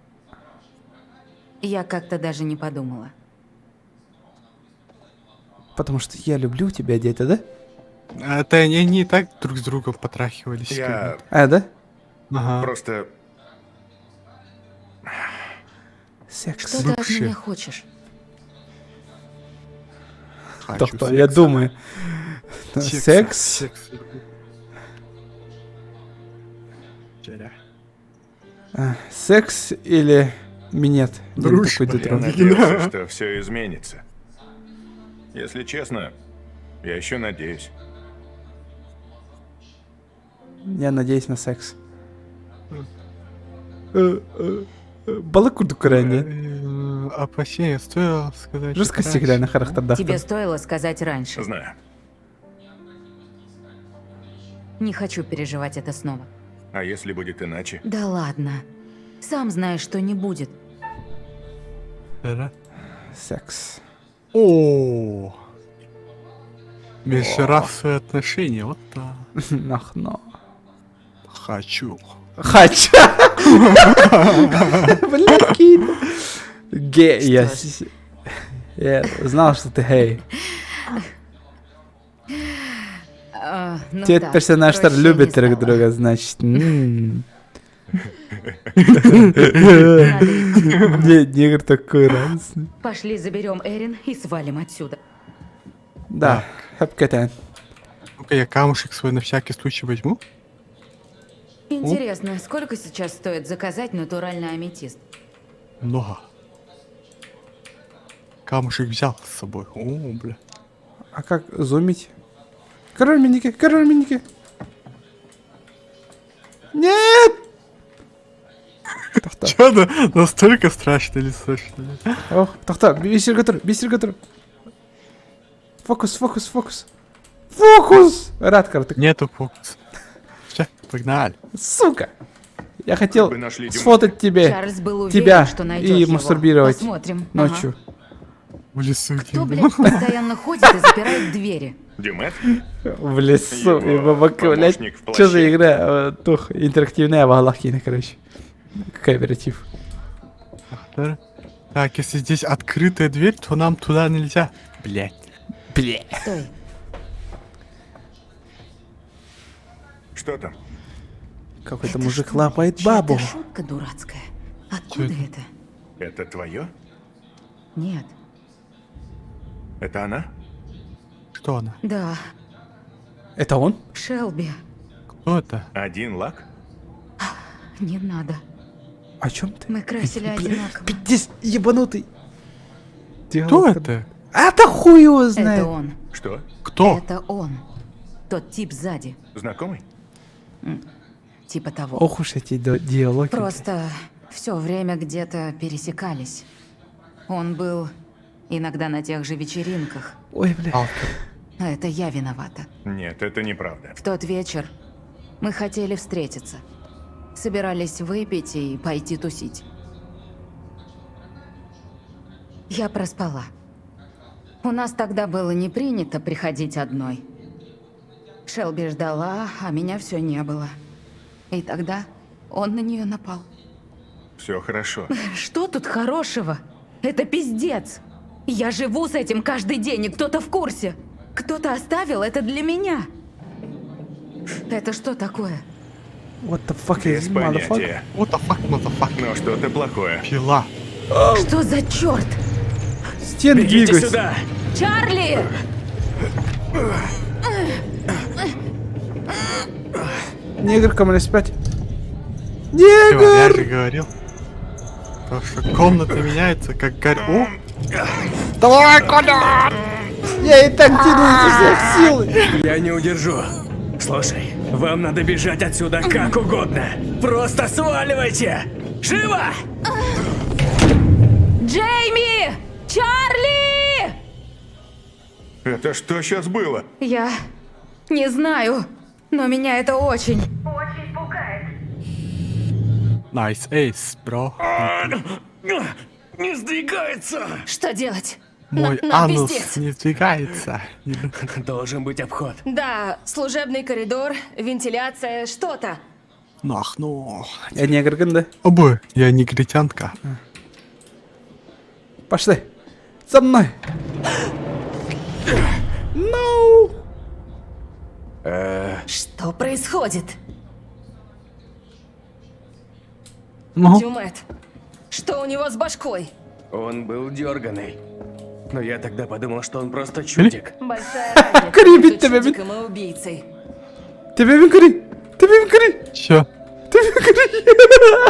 Я как-то даже не подумала. Потому что я люблю тебя, дядя, да? Это они не так друг с другом потрахивались. Я А, да? Ага. просто Секс. Что ты от Бывшие. меня хочешь? Хочу Доктор, я секса. думаю. Секса, Секс? Секс. Вчера. А, Секс или минет? Дружба. Такой я детрон. надеялся, что все изменится. Если честно, я еще надеюсь. Я надеюсь на секс. Балык курдук крайне. Опасение стоило сказать. Жестко раньше. стеклянный характер Тебе стоило сказать раньше. Знаю. Не хочу переживать это снова. А если будет иначе? Да ладно. Сам знаешь, что не будет. Да. Секс. О. Межрасовые отношения, вот так. Нахно. Хочу. Хочу. Блядь, Кит. Гей. Я, я знал, что ты гей. А, ну Те да, персонаждар проще любят не друг стало. друга, значит. М. Не, негр такой радостный. Пошли заберем Эрин и свалим отсюда. Да, хэпкэтэн. Ну-ка я камушек свой на всякий случай возьму. Интересно, сколько сейчас стоит заказать натуральный аметист? Много. Камушек взял с собой. О, бля. А как зумить? Король миники, король миники. Нет! Чё, да, настолько страшно лицо, что ли? Ох, тохтоо, бисер тур, бисер тур. Фокус, фокус, фокус. Фокус! Рад карток. Нету фокуса. Все, погнали. Сука! Я хотел Вы нашли Дюмета. сфотать тебе, Чарльз был уверен, тебя что найдет и его. мастурбировать Посмотрим. ночью. В лесу. Кто, блядь, постоянно ходит и запирает двери? Дюмет? В лесу и Его бабак, блядь. помощник в Что за плаще. игра? Тух, интерактивная Валахина, короче. Кооператив. Да. Так, если здесь открытая дверь, то нам туда нельзя. Блять. Бля. Стой. Что там? Какой-то мужик лапает бабу. Это шутка дурацкая. Откуда это? Это твое? Нет. Это она? Что она? Да, Это он? Шелби. Кто это? Один лак? Не надо. О чем ты? Мы красили одинаково. Пиздец, ебанутый. Кто это? А то хуй его знает. Это он. Что? Кто? Это он. Тот тип сзади. Знакомый? Типа того. Ох уж эти диалоги. Просто все время где-то пересекались. Он был иногда на тех же вечеринках. Ой, бля. А это я виновата. Нет, это неправда. В тот вечер мы хотели встретиться. Собирались выпить и пойти тусить. Я проспала. У нас тогда было не принято приходить одной. Шелби ждала, а меня все не было. И тогда он на нее напал. Все хорошо. Что тут хорошего? Это пиздец. Я живу с этим каждый день, и кто-то в курсе. Кто-то оставил это для меня. Это что такое? What the fuck is Без motherfucker? понятия. What the fuck, motherfucker? Но что-то плохое. Пила. Что за черт? Стены Бегите двигаются. сюда! Чарли! Негр ко мне спять. Чё, я Негр! же говорил. То, что комната меняется, как горь. О! Давай, куда? Я и так тяну изо всех сил. Я не удержу. Слушай, вам надо бежать отсюда как угодно. Просто сваливайте! Живо! Джейми! Чарли! Это что сейчас было? Я не знаю, но меня это очень. Очень пугает. Nice ace, bro. Не сдвигается! Что делать? Мой нам анус пиздец. не сдвигается. Должен быть обход. Да, служебный коридор, вентиляция, что-то. Нах, ну. Я негр, да? Обы, я негритянка. Пошли. За мной. No. Что происходит? Ну? Дюмет, что у него с башкой? Он был дерганый. Но я тогда подумал, что он просто чудик. Большая разница Крепить между тебя, чудиком и убийцей. Тебе винкари! Тебе винкари! Чё?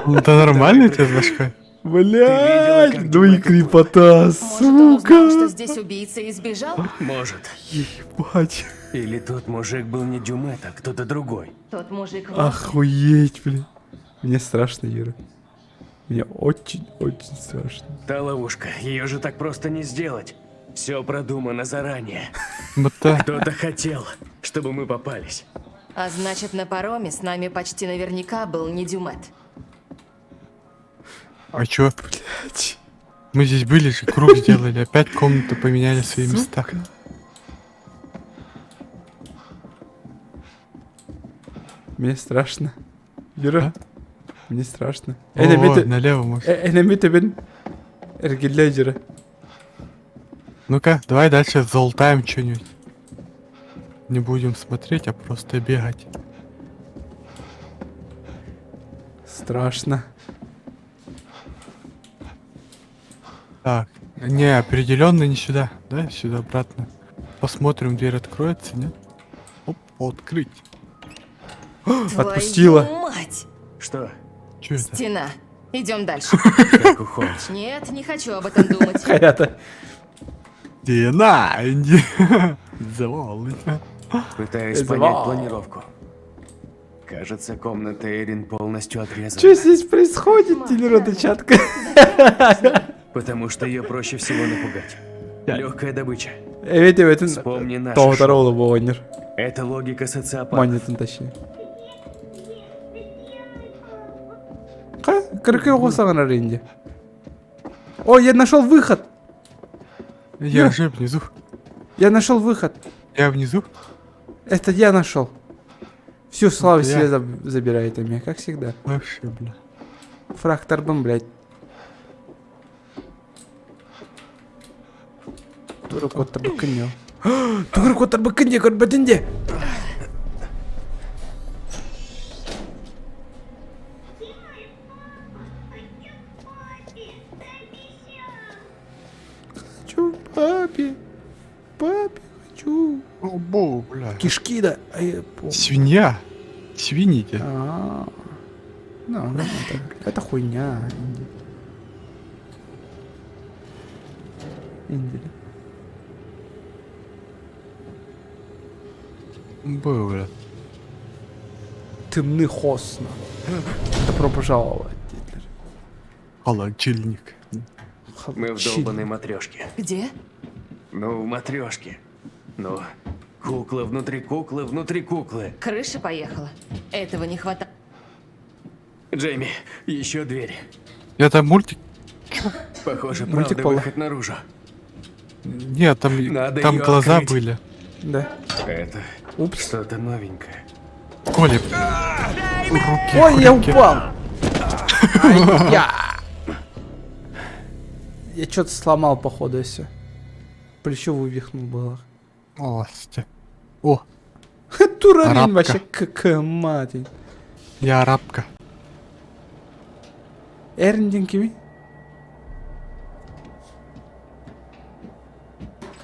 Ну, Это нормально у тебя с башкой? Блядь, ну и крепота, Может, он узнал, что сука! здесь убийца и сбежал? Может. Ебать. Или тот мужик был не Дюмет, а кто-то другой. Тот мужик в Охуеть, блин. Мне страшно, Юра. Мне очень-очень страшно. Та ловушка, ее же так просто не сделать. Все продумано заранее. Будто Кто-то хотел, чтобы мы попались. А значит, на пароме с нами почти наверняка был не Дюмет. А чё? Мы здесь были же, круг сделали, опять комнаты поменяли свои места. Мне страшно. Юра, мне страшно. О, налево может. Эргелледжера. Ну-ка, давай дальше залутаем что-нибудь. Не будем смотреть, а просто бегать. Страшно. Так, не, определенно не сюда, да, сюда обратно. Посмотрим, дверь откроется, нет? Оп, открыть. Отпустила. Твою мать! Что? Че это? Стена. Идем дальше. Как у Холмса. Нет, не хочу об этом думать. Хаята. Стена! Инди. Завал. Пытаюсь Это понять вау. планировку. Кажется, комната Эрин полностью отрезана. Что здесь происходит, телероточатка? Потому что ее проще всего напугать. Легкая добыча. Evet evet. Вспомни наше Тоғытар шоу. олы bu oynuyor. Это логика социопата. Монетын точнее. Ка? Кыркы оғысаған аренде. О, я нашел выход. Я же внизу. Я нашел выход. Я внизу. Это я нашел. Всю славу Это себе я. забирает у меня, как всегда. Вообще, бля. Фрактарбан, блядь. Тура коттар быкынне. Тура коттар быкынне, көрбөтүнде. Хочу папе. Папе хочу. О, бо, бля. Кишки, да. А я помню. Свинья. Свиньи. А, Ну, это хуйня. Инди. Инди. Бо, бля. Тымны хосна. Добро пожаловать. Холодильник. Мы в долбанной матрешке. Где? Ну, в матрешке. Ну, кукла внутри куклы внутри куклы. Крыша поехала. Этого не хватало. Джейми, еще дверь. Это мультик? Похоже, Мультик правда Пола. выход наружу. Нет, там, Надо там её глаза открыть. были. Да. Это Упс. что-то новенькое. Коля. Руки, Ой, я руки. упал. Ай, я. Я что-то сломал, походу, и все. Плечо вывихнул было. Здрасте. О, Турамин Арабка. вообще как мать. я арабка. Эрндин кими?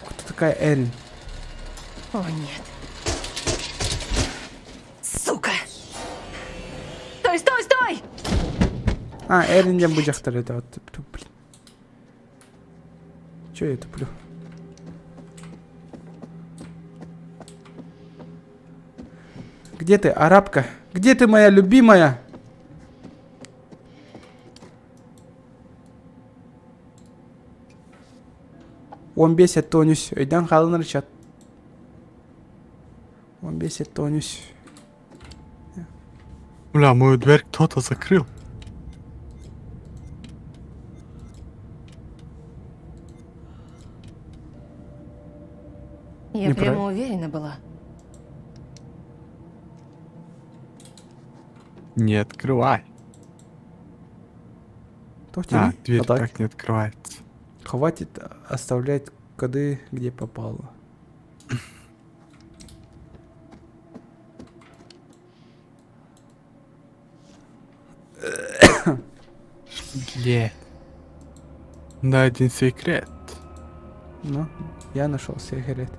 Кто такая Эрин? О, нет. Сука! Стой, стой, стой! А, Эринден bu жақтар это вот. Ту, Блин. Че я туплю? Где ты, арабка? Где ты, моя любимая? Он бесит тонюсь. Өйден қалын рычат. Он бесит тонюсь. Бля, мою дверь кто-то закрыл. Я Не прямо прав- уверена была. Не открывай. То А, тебе? дверь А так? так не открывается. Хватит оставлять коды, где попало. Где? Найден секрет. Ну, я нашел секрет.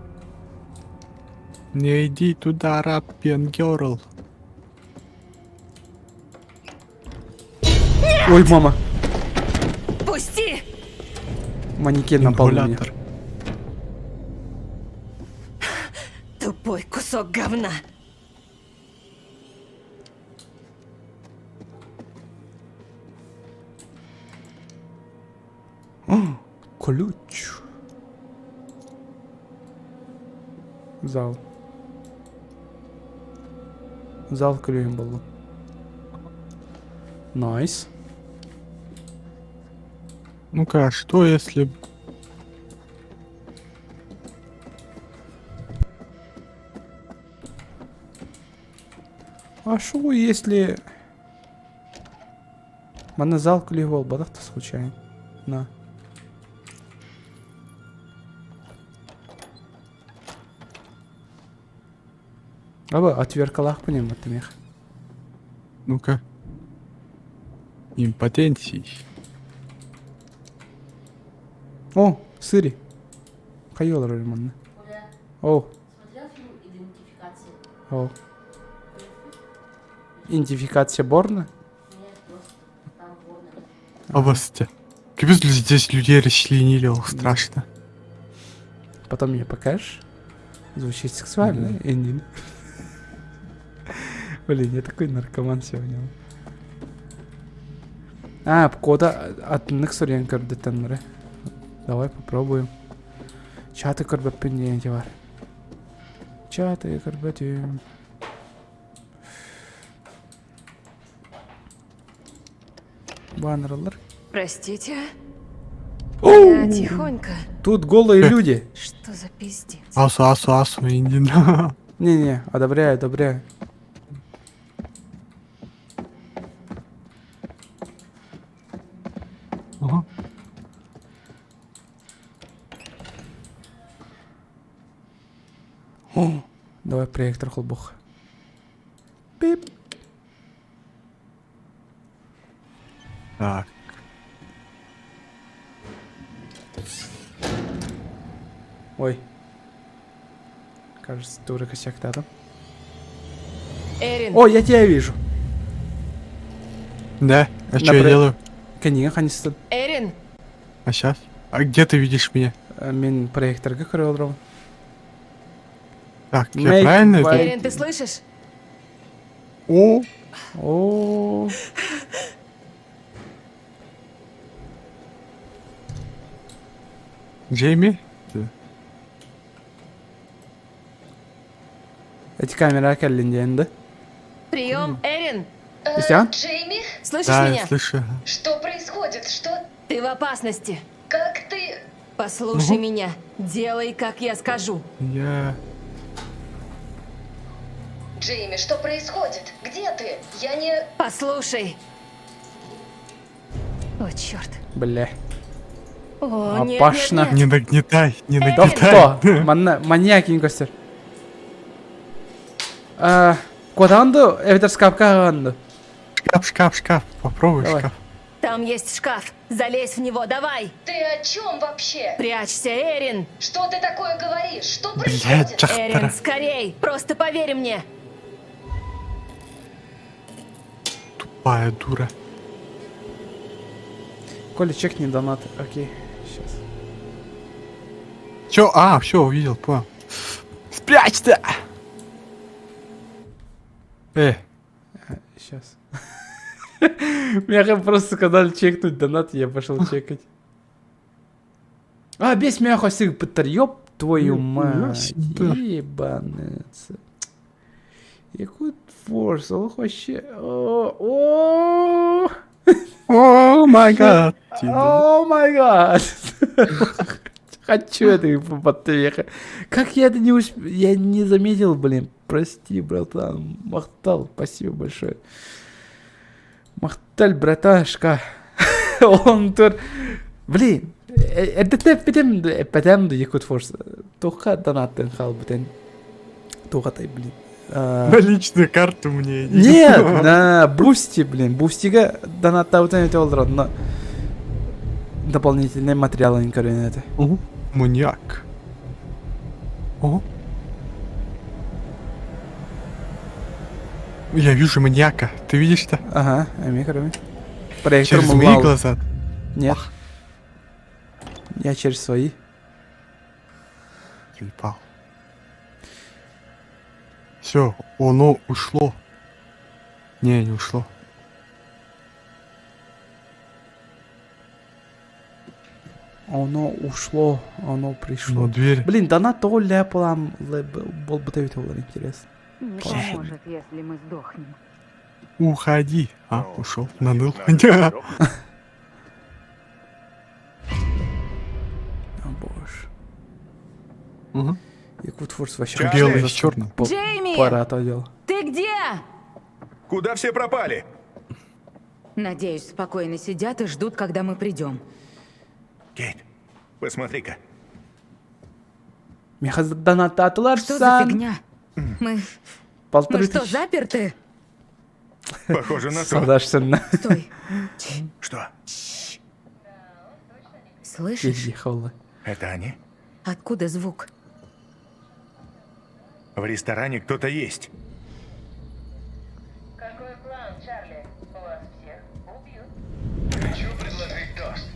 Не иди туда, Arabian Girl. Ой, мама, Пусти! манекен напал на меня. Ингулятор. Тупой кусок говна. О, ключ. Зал. Зал ключом был. Nice. Ну-ка, а что если... А шо если... Манна зал ключ был, случайно. На. Аба, отверкалах по ним, мех. Ну-ка. Импотенций. О, сыри. Хайолар манна. О. О. Идентификация Борна? Обосте. Капец, здесь людей расчленили, ох, страшно. Потом мне покажешь? Звучит сексуально, Эннин. Блин, я такой наркоман сегодня. А, кода атыннык суруйан көрдөтөннөрө. Давай попробуем. Чаты көрбөппүн диэн бар. Чаты көрбөтүм. Баннерлар. Простите. Оу! Я тихонько. Тут голые люди. Что за пиздец? Асу, асу, асу, индин. Не-не, одобряю, одобряю. Ага. О, давай проектор холбух. Пип. Так. Ой. Кажется, ты уже косяк да? Эрин. О, я тебя вижу. Да? А что я делаю? Книга ханистан. Эрин! А сейчас? А где ты видишь меня? Мен проекторга көрө олоробун. Так, я правильно это? Эрин, ты слышишь? О! О! Джейми? Эти камера кэллин диэн да? Прием, Эрин! Истиан? Джейми? Слышишь Да, меня? я слышу. Что происходит? Что? Ты в опасности. Как ты... Послушай Мгм. меня. Делай, как я скажу. Я... Джейми, что происходит? Где ты? Я не... Послушай. О, черт. Бля. О, нет, Опасно. нет, нет. Не нагнетай, не Да нагнетай. кто? Манна, маньяк ингостер. Куаданду, эвитер скапка ганду. Шкаф, шкаф, шкаф. Попробуй Давай. шкаф. Там есть шкаф. Залезь в него, давай. Ты о чем вообще? Прячься, Эрин. Что ты такое говоришь? Что Блядь, происходит? чахтара. Эрин, скорей. Просто поверь мне. Тупая дура. Коля, чекни донат. Окей, сейчас. Чё? А, все, увидел, понял. Спрячься! Сейчас. Меня просто сказали чекнуть донат, я пошел чекать. А, без меня хосик пытар, ёб твою Нихуя мать. себе. Ебаныться. Якут форс, ох вообще. О, о, oh my god. Oh my god. Хочу это подтвеха. Как я это не успел? Я не заметил, блин. Прости, братан. Махтал, спасибо большое. Махталь, браташка. Он тур. Блин. Эрдете петем петем Якут Форс. Тоха донаттын хаалбытын. Тухатай, блин. На личную карту мне. Нет, на Бусти, блин. Бустига донаттаабытын эти олдор, но дополнительный материал не это. Маньяк. О. Я вижу маньяка. Ты видишь-то? Ага, эми көрөмүн. Проектор Через мои глаза? Нет. Я через свои. Заебал. Все, оно ушло. Не, не ушло. Оно ушло, оно пришло. Но дверь. Блин, донат то ляпалам бол бутавит интересно. Не поможет, если мы сдохнем. Уходи. А, ушел. Наныл. О боже. Угу. Якут Форс вообще Белый с черным. Джейми! Пора отдел. Ты где? Куда все пропали? Надеюсь, спокойно сидят и ждут, когда мы придем. Кейт, посмотри-ка. Меха донататылар Что за фигня? Мы... Полторы Мы что, тысячи. заперты? Похоже на то. Садашсынна. Стой. Что? Слышишь? Ехала. Это они? Откуда звук? В ресторане кто-то есть. Какой план, Чарли? Вас всех убьют. Хочу предложить тост.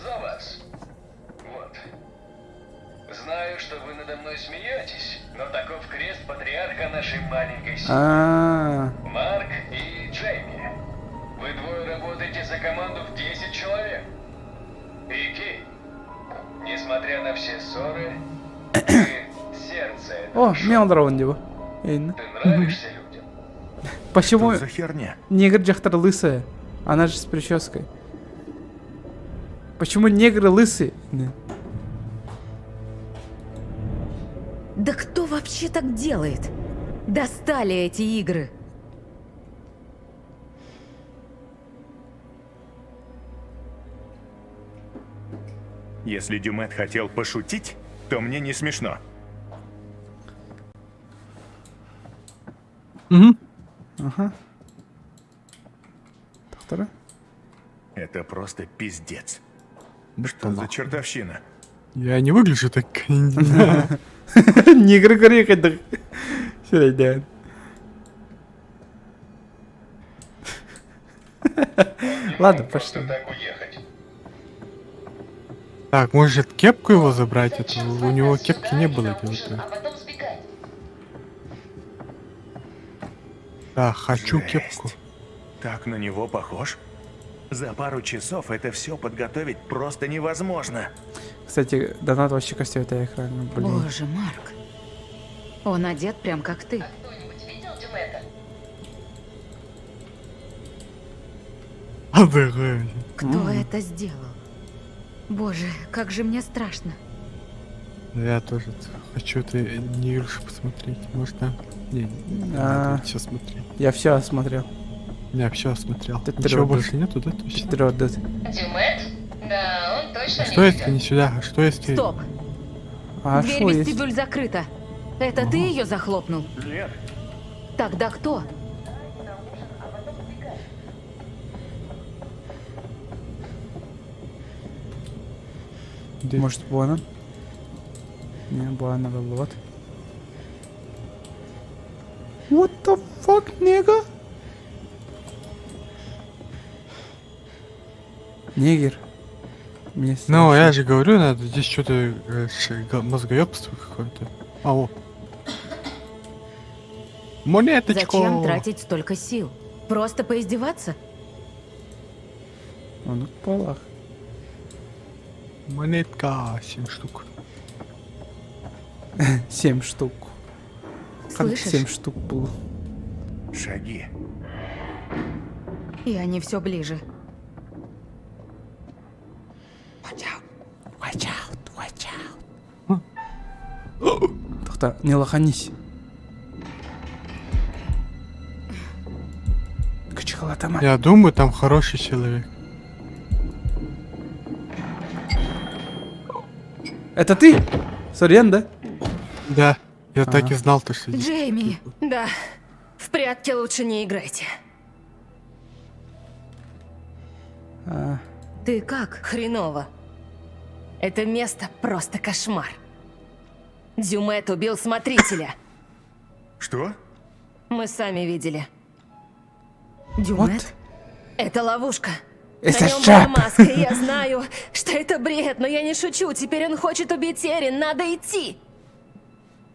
За вас. Вот. Знаю, что вы надо мной смеетесь, но таков крест патриарха нашей маленькой семьи. А, Марк и Джейми. Вы двое работаете за команду в 10 человек. И Кей. Несмотря на все ссоры, ты сердце этого О, мен олоробун дии бу. Эйн. Ты нравишься людям. Почему Что за херня? негр дьахтар лысая? Она же с прической. Почему негры лысые? Не. Да кто вообще так делает? Достали эти игры. Если Дюмет хотел пошутить, то мне не смешно. Угу. Ага. Доктора? Это просто пиздец. Что за чертовщина? Я не выгляжу так. Негры көрейік Сірейден. Ладно, пошли. Так уехать. Так, может кепку его забрать? Это у него кепки не было где-то. А потом сбегать. Да, хочу Жесть. кепку. Так на него похож? За пару часов это все подготовить просто невозможно. Кстати, донат вообще костюм это экран, блин. Боже, Марк. Он одет прям как ты. Кто-нибудь видел Дюмета? А, да, да. Кто это сделал? Боже, как же мне страшно. Я тоже хочу это не Юрша посмотреть. Может, там? Не, не А. надо все смотреть. Я все осмотрел. Я все осмотрел. Ты Ничего трёх больше нету, да? Точно? Дюмет? Да, он точно А не что если придет. не сюда? А что если... Стоп! А Дверь что в есть? вестибюль закрыта. Это ты ее захлопнул? Нет. Тогда кто? Может, Буана? Не, Буана вот. What the fuck, nigga? Негер. Мне Ну, страшно. я же говорю, надо здесь что-то мозгоебство какое-то. А, о. Монеточку! Зачем тратить столько сил? Просто поиздеваться? Он в полах. Монетка, 7 штук. 7 штук. Как Слышишь? 7 штук было? Шаги. И они все ближе. Watch out, watch out. Тоқта, не лоханись. Кычыкалатама. Я думаю, там хороший человек. Это ты? Сорян, да? Да, я так Ага. и знал, то, что здесь. Джейми! Да, в прятки лучше не играйте. А, Ты как? Хреново. Это место просто кошмар. Дюмет убил смотрителя. Что? Мы сами видели. Дюмет? Это ловушка. Это На нем была trap. маска, и я знаю, что это бред, но я не шучу. Теперь он хочет убить Эрин, надо идти.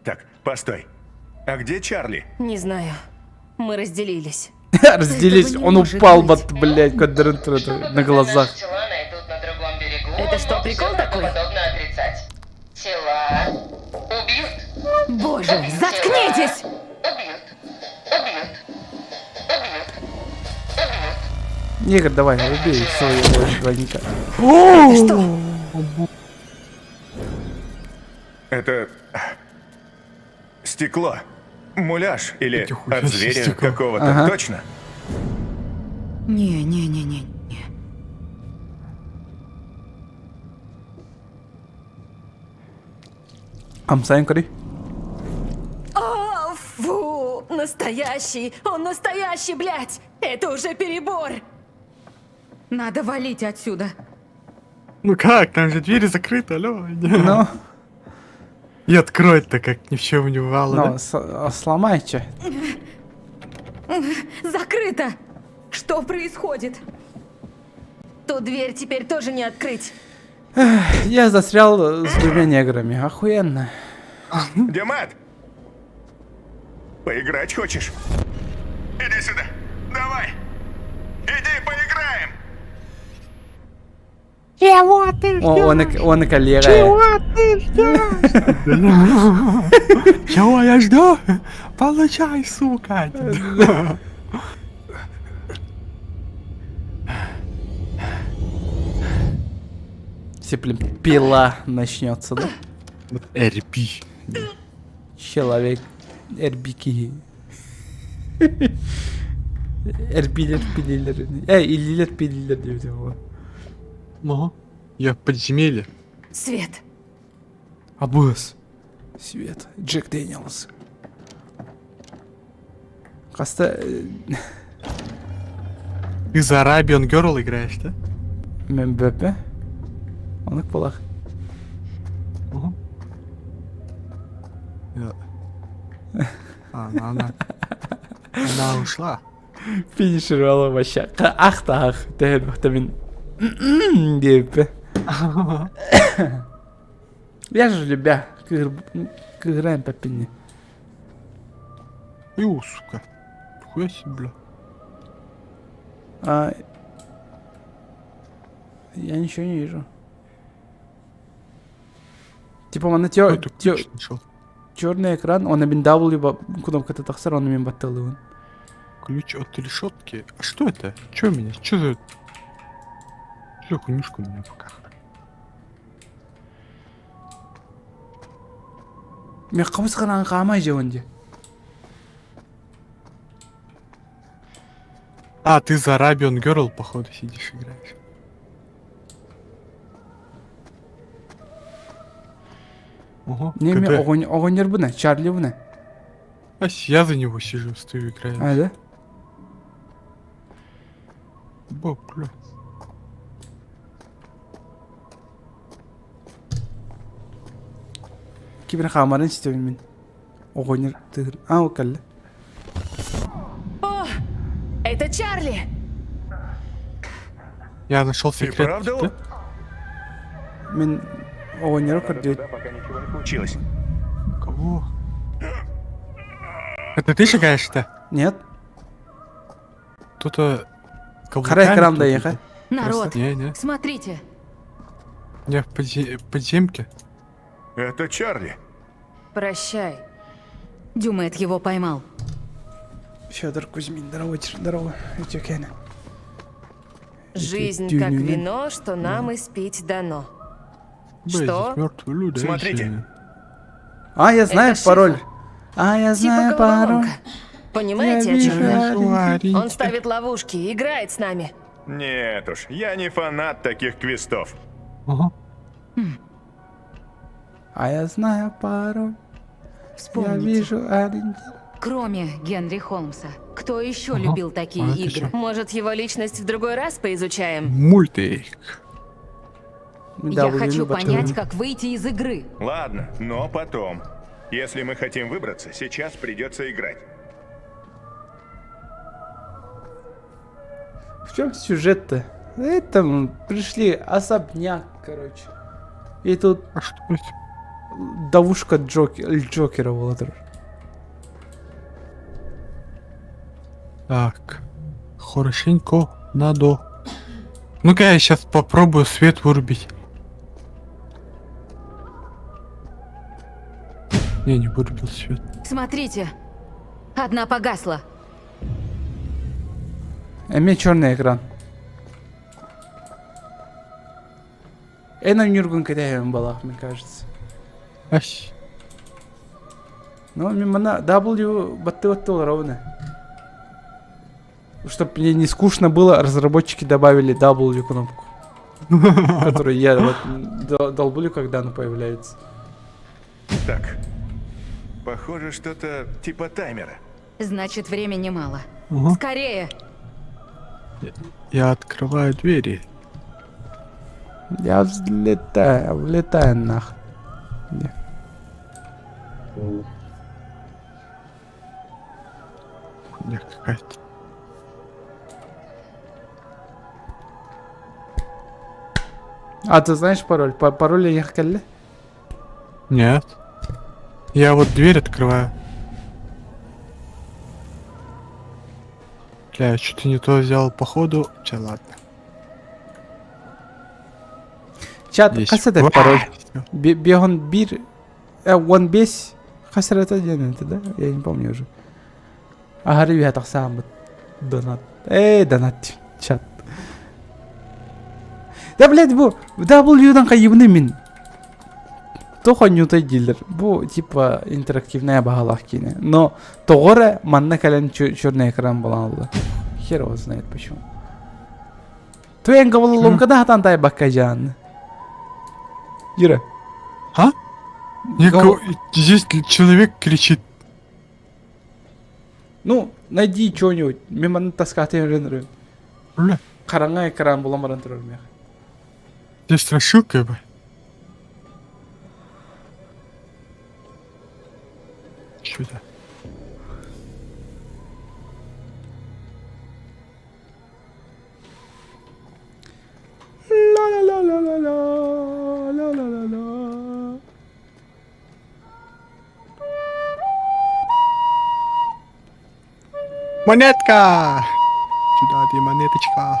Так, постой. А где Чарли? Не знаю. Мы разделились. Разделись, Этого не он может упал, быть. вот, блядь, квадрат на глазах. Тела найдут на другом берегу. Это что, но прикол всё такой? правдоподобно отрицать. Тела убьют. Боже, заткнитесь! Убьют. Убьют. Убьют. Убьют. Негр, давай, убей своего двойника. Что? Это... Стекло. Муляж или Нихуя от себе зверя стекло. какого-то. Ага. Точно? Не, не, не, не, не. Амсайм, кори. О, фу, настоящий. Настоящий! Он настоящий, блядь! Это уже перебор! Надо валить отсюда. Ну как, там же двери закрыты, алло. Ну. И откроет-то как ни в чем не бывало, Ну, да? сломай че. Закрыто! Что происходит? Ту дверь теперь тоже не открыть. Я застрял с двумя неграми. Охуенно. Дюмет! Поиграть хочешь? Иди сюда! Давай! Иди поиграем! Чего ты О, он и коллега. Чего ты ждешь? Чего я жду? Получай, сука! Все, блин, пила начнется, да? РП. Человек РБК. Эрбилер пилилер. Иллилер пилилер диэбитэ буолуо. Ага. Я в подземелье. Свет. Абыс. Свет. Джек Дэниелс. Хаста... Ты за Arabian Girl играешь, да? МБП. Оннук буолар. Ага. Я... Она, она. Она ушла. Финишер буолла вообще. Ах да ах. Тэһэр мин диэбиппин. Я же любя. Кыгыраем папини. Ю, сука. Хуя себе, бля. А, я ничего не вижу. Типа он черный экран, он мин W кнопката тахсар, он мин батталыын. Ключ от решетки. А что это? Че у меня? Что за... Что за хуйнюшка у меня в руках? Мин хабыс-хараҥа хаамай дьэ дии. А, ты за Arabian Girl, походу, сидишь играешь. Ого, Не, мин КД. оҕонньорбун, Чарлибын. А я за него сижу, стою, играю. А, да? Бо, бля. Ким хаамарын истэбин мин. Оҕонньор тыгыр. А, ол кэллэ. О, это Чарли! Я нашел секрет. правда Да? Мин оҕонньору көрдүбүт. Пока ничего не получилось. Кого? Это ты шагаешь-то? Нет. Кто-то... Хара экран каблуками да кто-то. Народ, Не, не. смотрите. Я в подземке. Это Чарли. Прощай. Дюмет его поймал. Федор Кузьмин, здорово, здорово. Үтүөкэн. Жизнь как вино, что нам испить дано. Бля, Что? здесь мертвые люди. Смотрите. А, я знаю Это пароль. шифр. А, я Типа знаю пароль. головоломка. Понимаете, Я о чем я? вижу Он ставит ловушки, играет с нами. Нет уж, я не фанат таких квестов. Ага. А я знаю пароль. Я Вспомните. вижу ориентир. Кроме Генри Холмса, кто еще Ага. любил такие А это игры? Может, его личность в другой раз поизучаем? Мультик. Я хочу понять, как выйти из игры. Ладно, но потом. Если мы хотим выбраться, сейчас придется играть. В чем сюжет-то? Это пришли особняк, короче. И тут А что это? давушка Джокера была тоже. Так. Хорошенько надо. Ну-ка я сейчас попробую свет вырубить. Не, не вырубил свет. Смотрите, одна погасла. А у меня черный экран. Эн Нюргун была, мне кажется. Ась. Ну, мимо W баттыы ровно. Чтоб мне не скучно было, разработчики добавили W кнопку. Которую я вот долблю, когда она появляется. Так. Похоже, что-то типа таймера. Значит, времени мало. Угу. Скорее! Я открываю двери. Я взлетаю, влетаю нах. Где? Хуйня какая-то. А ты знаешь пароль? Пароль я не Нет. Я вот дверь открываю. Бля, я что-то не то взял походу. Че, ладно. Чат, Здесь. хас это Уа, пароль? Бегон бир... One бес... Хас это день это, да? Я не помню уже. Ага, ребята, сам донат. Эй, донат, чат. Да, блядь, бу W-дан хайыбны мин. Тоха нютай дилер. Бу, типа, интерактивная баһалаах киинэ. Но тоҕо эрэ манна кэлэн черный экран буолан ылла. Хер его знает почему. Твоя головоломка да хатан тайбакка жаан. Юра. А? Я Здесь человек кричит. Ну, найди что-нибудь. Мен манна таскатын өрен Бля. Хараҥа экран булан баран турар миэхэ. Здесь страшилка, б. Что это? Ла-ла-ла-ла-ла-ла, ла-ла-ла-ла. Монетка! Сюда ты, монеточка.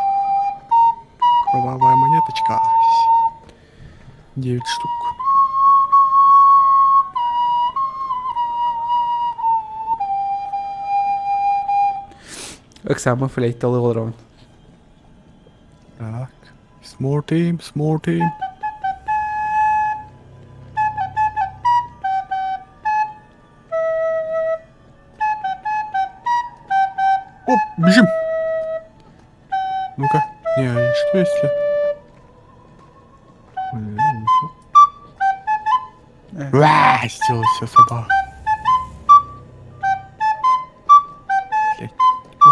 Кровавая монеточка. 9 штук. Ыксаама флейталы олоробун. Так. Смотрим, смотрим. Оп, бежим. Ну-ка. Не, а что если... Блин, ну всё. Уа, сделал все собака. Блядь. О.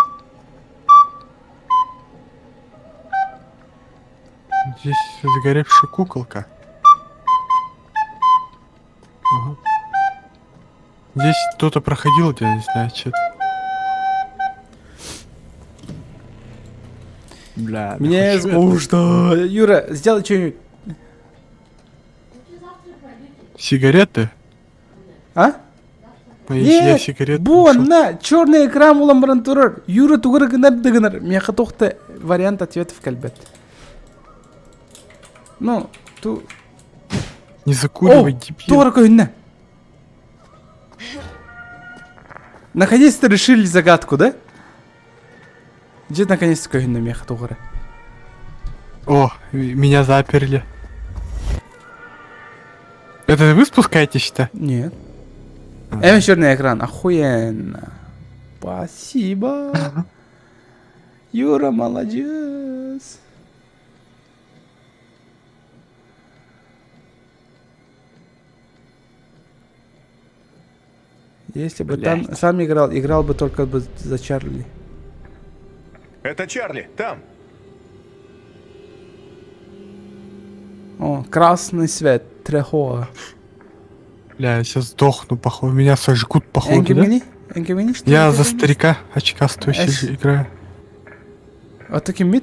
Здесь загоревшая куколка. Ага. Здесь кто-то проходил, я не знаю, что. Бля, да Мне хочу я скучно. Юра, сделай что-нибудь. Сигареты? А? Мои я Нет, сигареты бу на черный экран булан баран турар. Юра тугу эрэ гынар да гынар. Миэхэ туох да вариант ответов кэлбэт. Ну, ту... Не закуривай, О, дебил. туох эрэ көһүннэ. Наконец-то решили загадку, да? Дьэ, наконец-то көһүннэ миэхэ туох эрэ. О, меня заперли. Это вы спускаетесь-то? Нет. Эм, черный экран, охуенно. Спасибо. Юра, молодец. Если бы там Блядь. сам играл, играл бы только бы за Чарли. Это Чарли, там. О, красный свет, Трехоа. Бля, я сейчас сдохну, походу. Меня сожгут, походу, да? Энкемини? Энкемини? Я за старика очкастую Эс. сижу, играю. А ты ким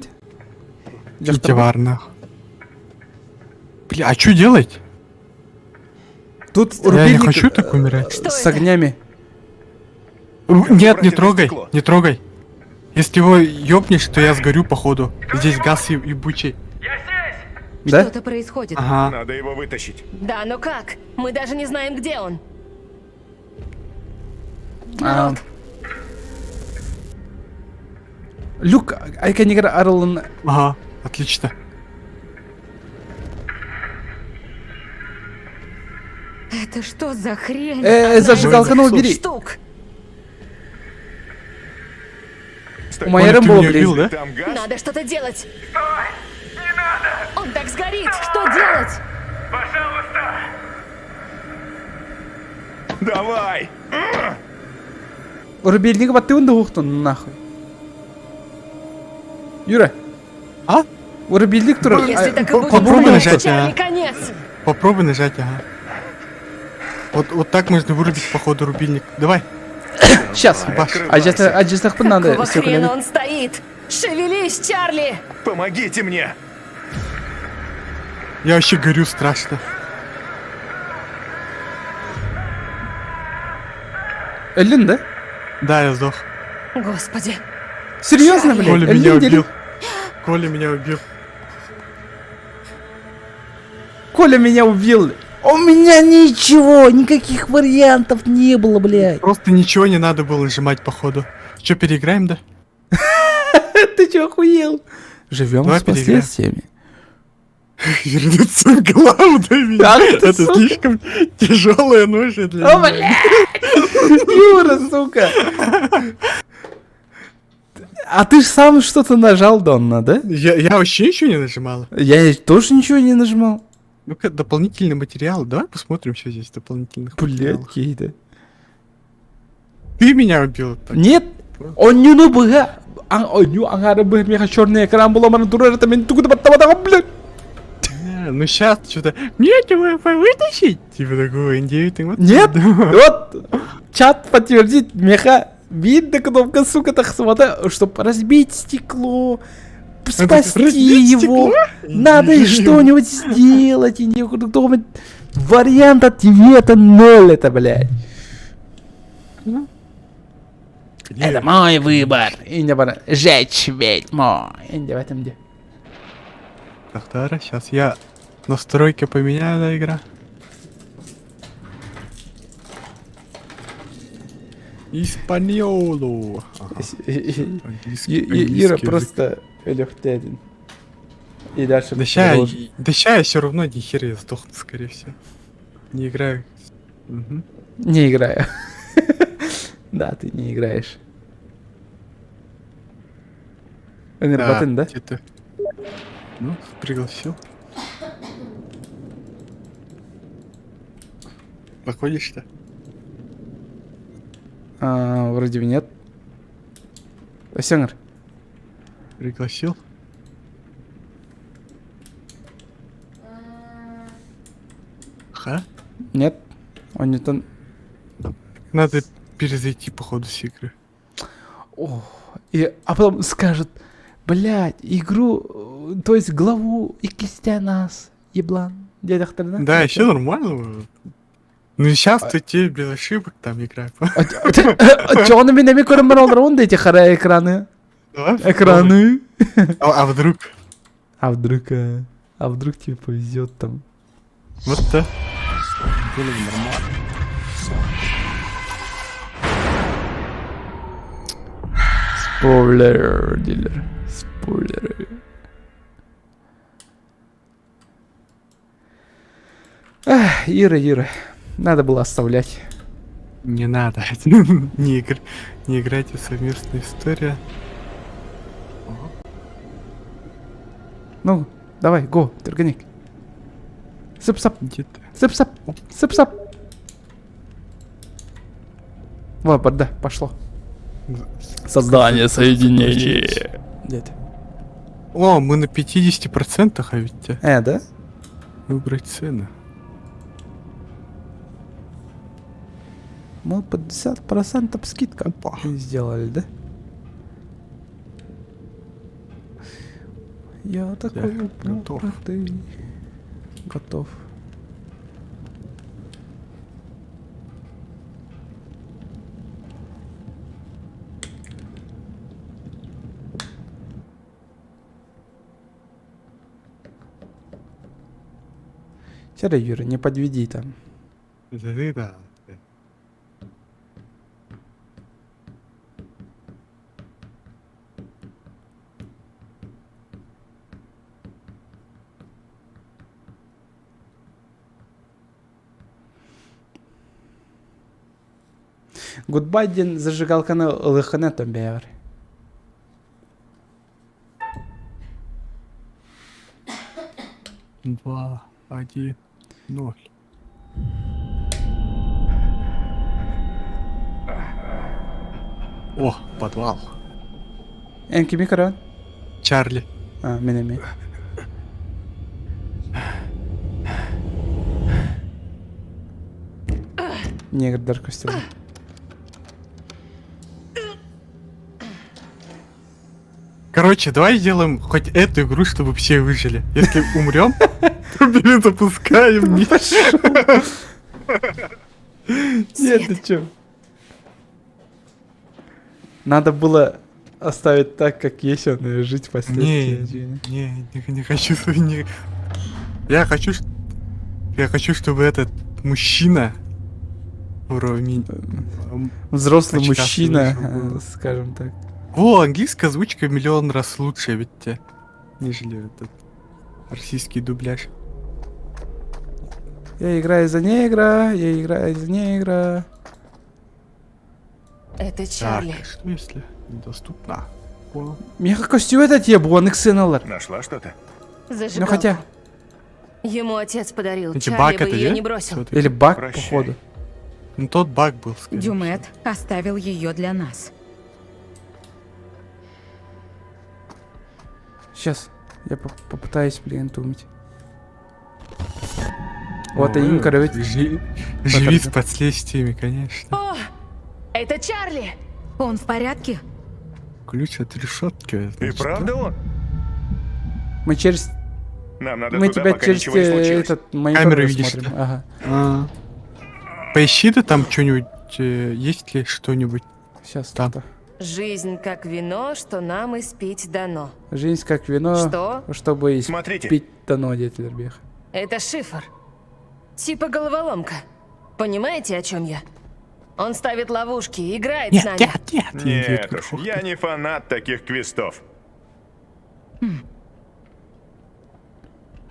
Диварных. Бля, а что делать? Тут Я не рубильник, хочу так умирать. с огнями. Нет, не трогай, не трогай. Если его ёбнешь, то я сгорю, походу. Здесь газ ебучий. Да? Что-то происходит. Ага. Надо его вытащить. Да, но как? Мы даже не знаем, где он. А. Люк, айканигар арылын. Ага, отлично. Это что за хрень? Зажигалканы убери. Штук. Умайарым Коля, ты было, меня блин. убил, да? Надо что-то делать. Стой! Не надо! Он так сгорит! Что делать? Давай! Рубильник баттыыбын да уһуктун нахуй. Юра. А? Рубильник турар. Если так и будет, Попробуй нажать, Чарли, ага. конец! Попробуй нажать, ага. Вот, вот так можно вырубить, походу, рубильник. Давай. Сейчас. Адьясахпын надо. Какого хрена он стоит? Шевелись, Чарли! Помогите мне! Я вообще горю страшно. Өллүн да? Да, я сдох. Господи. Серьезно, блядь? Коля меня Өллүн дели? убил. Коля меня убил. Коля меня убил. У меня ничего, никаких вариантов не было, блядь. Просто ничего не надо было нажимать, походу. Че, переиграем, да? Ты чё, охуел? Живем Давай с переиграем. последствиями. Вернуться в главное Ах ты, Это сука. слишком тяжелая ноша для О, меня. блядь! Юра, сука! А ты ж сам что-то нажал, Донна, да? Я вообще ничего не нажимал. Я тоже ничего не нажимал. Ну-ка, дополнительный материал. Давай посмотрим, что здесь дополнительных Блядь, материалов. какие-то. Ты меня убил. так. Нет! Онньюну быһа онньу аҥаары быһа миэхэ черный экран була турар это мен тугу да баттабатаҕым, блядь! Не, ну сейчас что-то... Мне тебя вытащить? Типа такого, индею ты вот. Нет! Вот! Чат подтвердит, меха видно кнопка, сука, тахсыбата, чтобы разбить стекло, спасти Разбить его. стекло? Надо что-нибудь сделать. И не- кто-нибудь- Вариант ответа ноль это, блядь. Это мой выбор. И не пора- Жечь ведьму. И не в этом где. Тахтара, сейчас я настройки поменяю на игра. Испаньолу. Ага. Английский- Юра английский язык. просто легкий И дальше Да ща, продолжим. да ща я все равно ни хера я сдохну, скорее всего. Не играю. Мгм. Не играю. Да, ты не играешь. Энербатын, да? Где-то. Ну, пригласил. Походишь-то? А, вроде бы нет. Сенгр. Пригласил. Ха? Нет. Он не тон. Надо перезайти, походу, с игры. Ох, и, а потом скажет, блядь, игру, то есть главу и нас, еблан. Дядя Хтарна? Да, еще нормально. Ну сейчас ты тебе без ошибок там играй. А чё он меня микрон он эти хара экраны? Давай Экраны. А, а вдруг? А вдруг, а вдруг тебе повезет там. Вот да. Было бы нормально. Спойлер, дилер. Спойлеры. Эх, Ира, Ира, надо было оставлять. Не надо. Не, игр... не играйте в совместную историю. Ну, давай, го, Турганик. Сып-сап. Где ты? Сып-сап. Сып-сап. Вот, да, пошло. Создание соединения. Где ты? О, мы на 50%, а ведь те. Да? Выбрать цену. Мы 50% скидка сделали, да? Я такой готов. упоротый. Готов. Серый Юра, не подведи там. Да, да. Goodbye диэн зажигалканы ылыхына томбэҕэр. Два, один, ноль. О, подвал. Эн кими көрөн? Чарли. А, мин эмиэ. Негрдар көстүлэр. Короче, давай сделаем хоть эту игру, чтобы все выжили. Если умрем, то перезапускаем. Нет, ты чё? Надо было оставить так, как есть он, и жить впоследствии. Не, не, не, не хочу, не... Я хочу, я хочу, чтобы этот мужчина уровень... Взрослый мужчина, скажем так. О, английская озвучка в миллион раз лучше, ведь те, нежели этот российский дубляж. Я играю за негра, я играю за негра. Это Чарли. Так, что если недоступно? Понял. Меха костюм это те буанык сыналар. Нашла что-то? Зажигалку. Ну хотя. Ему отец подарил. Эти Чарли баг бы это, ее да? не бросил. Или баг, походу. Ну тот баг был, скорее. Дюмет оставил ее для нас. Сейчас я попытаюсь, блин, думать. Вот и им короче. Живи с последствиями, конечно. О, это Чарли! Он в порядке? Ключ от решетки. И правда он? Мы через... Нам надо Мы туда, тебя пока через ничего не э, случилось. этот монитор Камеру видишь, смотрим. да? Ага. А. Поищи ты там что-нибудь, есть ли что-нибудь Сейчас там. Жизнь как вино, что нам испить дано. Жизнь как вино, Что? чтобы Смотрите. испить дано, дед Лербех. Это шифр. Типа головоломка. Понимаете, о чем я? Он ставит ловушки, играет с Нет, нами. нет, нет. Нет уж, я не фанат таких квестов.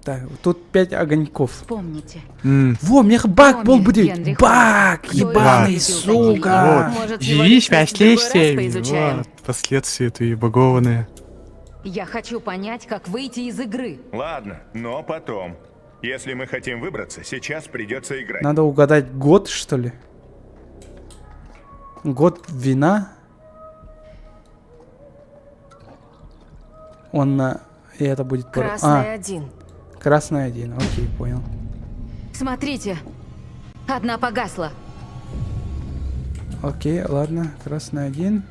Так, тут пять огоньков. Вспомните. Во, мне баг был Томми будет. Генри Баг, Кто его ебаный, любил сука. Вот. Может, его Живи с личность в другой раз последствиями. поизучаем? Вот, последствия твои багованные. Я хочу понять, как выйти из игры. Ладно, но потом. Если мы хотим выбраться, сейчас придется играть. Надо угадать год, что ли? Год вина? Он на... И это будет... пор- Красный А, один. Красный один, окей, понял. Смотрите. Одна погасла. Окей, ладно, красный один.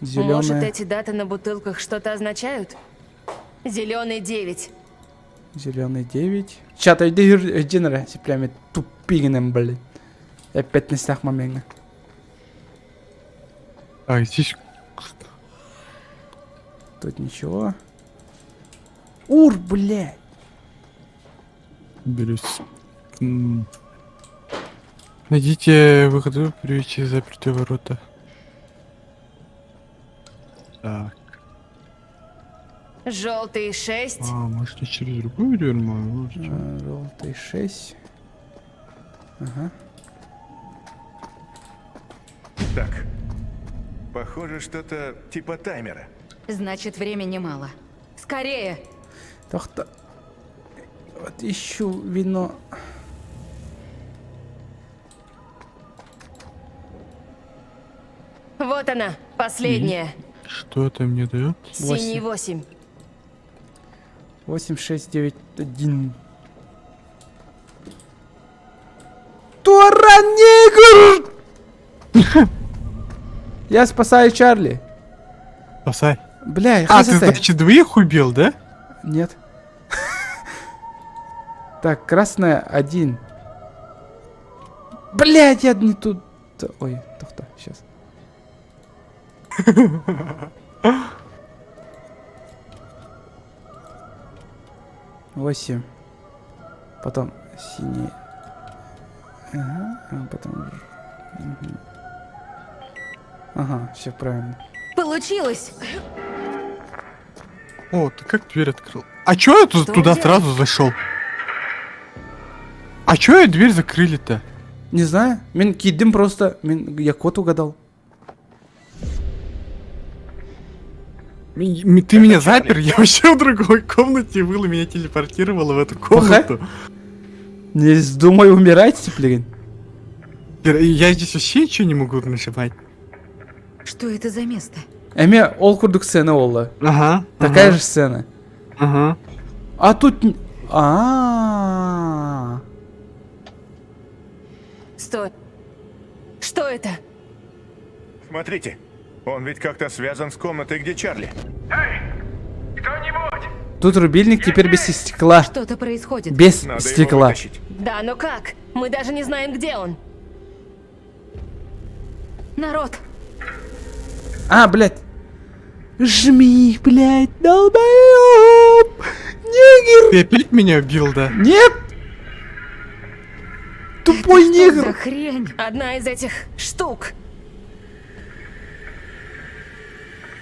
Может, Зеленый, эти даты на бутылках что-то означают? Зеленый 9. зеленый 9. Чат, иди динера, прямо тупигнем, блин. Опять на стах момента. А, здесь... Тут ничего. Ур, блядь. Берусь. М. Найдите выход, приведите запертые ворота. Так. Желтый 6. А, может я через другую дверь могу? Желтый 6. Ага. Так. Похоже, что-то типа таймера. Значит, времени мало. Скорее! Тохта. Вот ищу вино. Вот она, последняя. Что это мне дает? Синий 8. 8, 6, 9, 1. Тура негр! Я спасаю Чарли. Спасай. Бля, А, ты, значит, двоих убил, да? Нет. Так, красная один. Блять, я не тут. Ой, тохта, сейчас. Восемь. Потом синий. Ага, а потом. Мгм. Ага, все правильно. Получилось! О, ты как дверь открыл? А чё я тут Что туда делать? сразу зашел? А чё я дверь закрыли-то? Не знаю. Мин кидым просто. Мин, я код угадал. Ты меня запер, я вообще в другой комнате был, и меня телепортировало в эту комнату. Не вздумай умирать, блин. Я здесь вообще ничего не могу нажимать. Что это за место? Эмиэ ол курдук сцена буолла. Ага. Такая ага. же сцена. Ага. А тут... А. Стой. Что это? Смотрите, он ведь как-то связан с комнатой, где Чарли. Тут рубильник теперь без стекла. Что-то происходит. Без Надо его стекла. вытащить. Да, но как? Мы даже не знаем, где он. Народ! А, блядь. Жми, блядь, долбоёб! Негр! Ты опять меня убил, да? Нет! Тупой негр! За хрень! Одна из этих штук.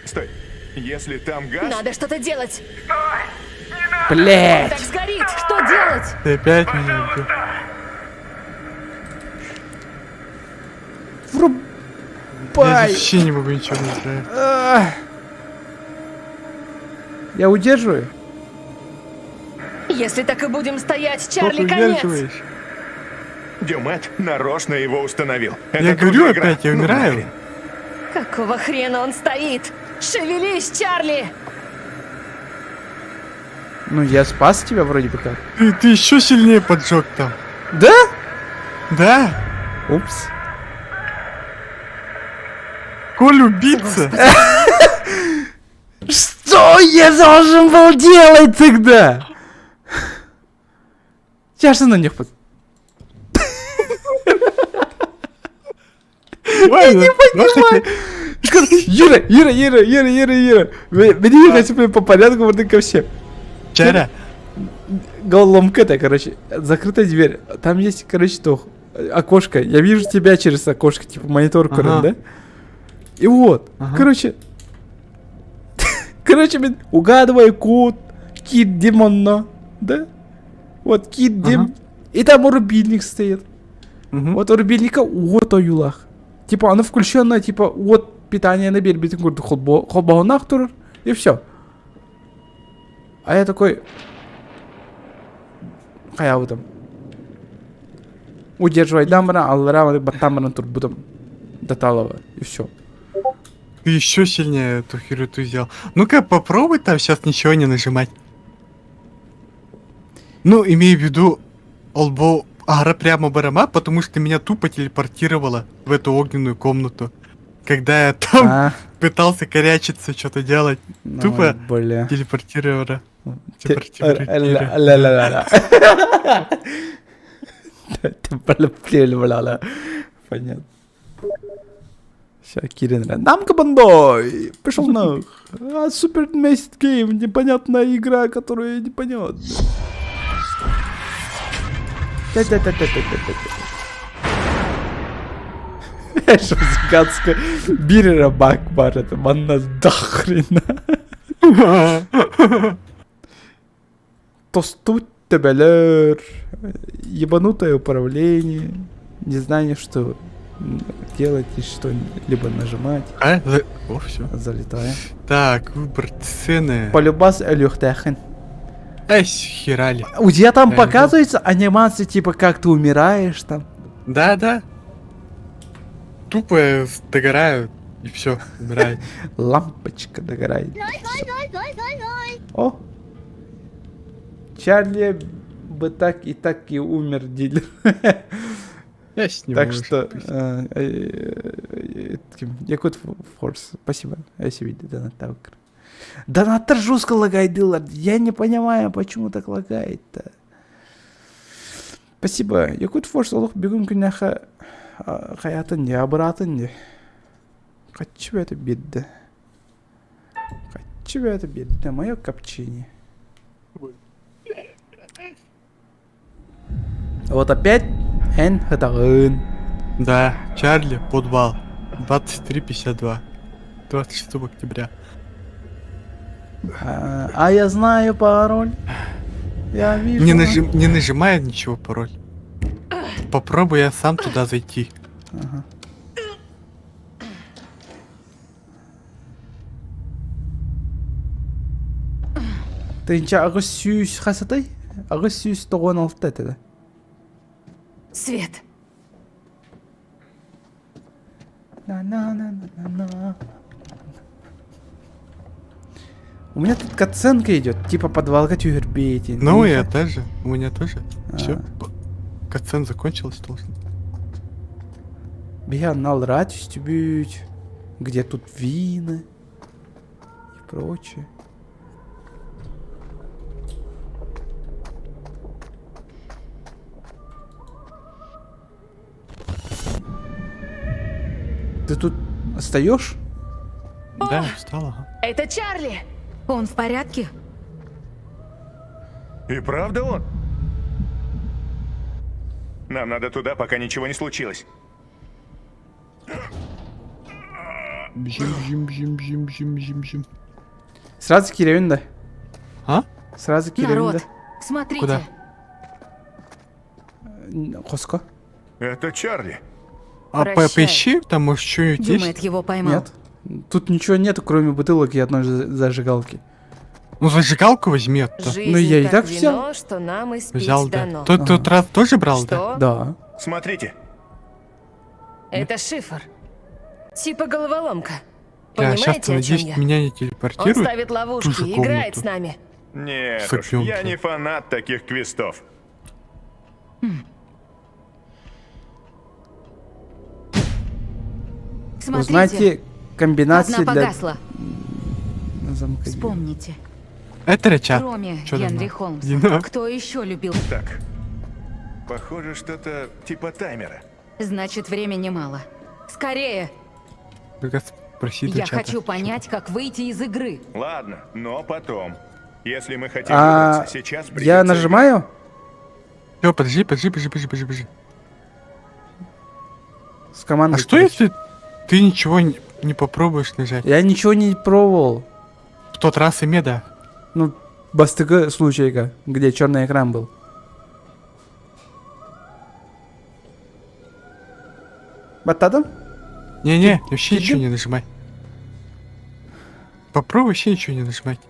Стой. Если там газ... Надо что-то делать. Он Блядь! так сгорит. Что делать? Ты опять меня убил. Я Врубай! здесь вообще не могу ничего нажать. Ах. Я удерживаю? Если так и будем стоять, Что Чарли, ты конец. удерживаешь? Дюмет нарочно его установил. Это Я говорю трудная игра. опять, я Ну умираю. нахрен. Какого хрена он стоит? Шевелись, Чарли! Ну, я спас тебя вроде бы как. Ты, ты еще сильнее поджег там. Да? Да. Упс. Коль убийца. Что я должен был делать тогда? Я же на них под... Я не понимаю. Юра, Юра, Юра, Юра, Юра, Юра. Мне хотя по порядку вот ко всем. Чара. Головоломка это, короче, закрытая дверь. Там есть, короче, то окошко. Я вижу тебя через окошко, типа монитор, Ага. да? И вот, Ага. короче, короче, блин, угадывай код, кит демонно, да? Вот кит дем, Ага. и там рубильник стоит. Мгм. Вот у рубильника вот оюлах. Типа оно включено, типа вот питание на бербитин холбоонах турар, и все. А я такой... Хайа там. Удерживай дамбра, аллара, баттамбра турбутом. Доталова. И все. Ты еще сильнее эту хероту сделал. Ну-ка, попробуй там сейчас ничего не нажимать. Ну, имею в виду, олбо ара прямо барама, потому что меня тупо телепортировало в эту огненную комнату. Когда я там А. пытался корячиться, что-то делать. Ну, Тупо бля. телепортировало. Те- Телепортировало. Ля-ля-ля-ля. Ля-ля-ля. Понятно. Ща, Кирин, нам бандой! Пошел нах! А, Супер Мест Гейм, непонятная игра, которую непонятно. Та-та-та-та-та-та-та. Что за гадская? Бирера бак бар, это манна до хрена. Тостуть тебелер, ебанутое управление, незнание, что делать и что-либо нажимать. А? За- О, все. Залетаем. Так, выбор цены. Полюбас элюхтехен. Эй, херали. У тебя там Да, показывается анимация, типа, как ты умираешь там. Да, да. Тупо я догораю, и все, умираю. Лампочка догорает. О! Чарли бы так и так и умер, дилер. Я с ним Так уже что, Якут Форс, спасибо. Я себе донат тавкер. Донатор жестко лагает, дилер. Я не понимаю, почему так лагает-то. Спасибо. Якут Форс, олох бүгүн күннэхэ хаятын не, абыратын не. Хочу это бедда. Хочу это бедда. Мое копчение. Вот опять Эн Хатагын. Да, Чарли, подвал. 23.52. 26 октября. А, а я знаю пароль. Я вижу. Не, нажим, не нажимай ничего пароль. Попробуй я сам туда зайти. Ага. Тынча аҕыс сүүс хасатай? Аҕыс сүүс тоҕуон алта этэ. Свет. На-на-на-на-на. У меня тут катсценка идет, типа подвалга түһэрбиэтин. Ну, я тоже. У меня тоже. Все. Катсцен закончилась должна. Биһи аллараа түстүбүт. Где тут вина и прочее. Ты тут остаешь? Да, встал, ага. Это Чарли! Он в порядке? И правда он? Нам надо туда, пока ничего не случилось. Бжим, бжим, бжим, бжим, бжим, бжим, бжим. Сразу киирэбин да? А? Сразу киирэбин Народ, да? смотрите. Куда? Хоско. Это Чарли. А по Прощай. поищи, там может что-нибудь Думает, есть? его поймал. Нет. Тут ничего нету, кроме бутылок и одной зажигалки. Ну, зажигалку возьми оттуда. Жизнь Ну, я и так вино, взял. что нам испить Взял, да. дано. Тот, тот раз тоже брал, да? Что? Да. Смотрите. Это шифр. Типа головоломка. Я сейчас, Понимаете, о чем надеюсь, я? меня не Он телепортируют. ставит в ту ловушки же и играет комнату. с нами. Нет С уж, огнем, я да. не фанат таких квестов. Смотрите. Узнайте комбинации Одна для погасла. замка. Вспомните. Это рычаг. Кроме Чё там Генри надо? Холмса. Дина. Кто еще любил? Так. Похоже, что-то типа таймера. Значит, времени мало. Скорее! Только спроси Я чата. хочу понять, как выйти из игры. Ладно, но потом. Если мы хотим А, выбраться, сейчас я придется нажимаю? Все, подожди, подожди, подожди, подожди, подожди, подожди. С командой. А что короче. если ты ничего не, не попробуешь нажать? Я ничего не пробовал. В тот раз и меда. Ну, бастыгы случайка, где черный экран был. Баттадом? Не-не, вообще ничего не нажимай. Попробуй вообще ничего не нажимать.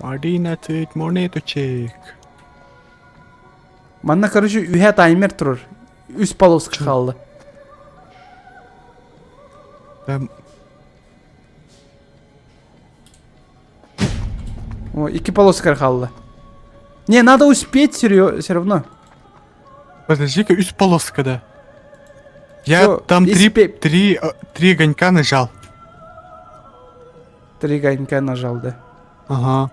11 монеточек. Манна, короче, үһэ таймер турар. Үс полоска хаалла. Там О, икки полоска хаалла. Не, надо успеть все равно. Подожди-ка, үс полоска, да. Я Всё, там если три, три, э, три огонька нажал. Три огонька нажал, да. Ага.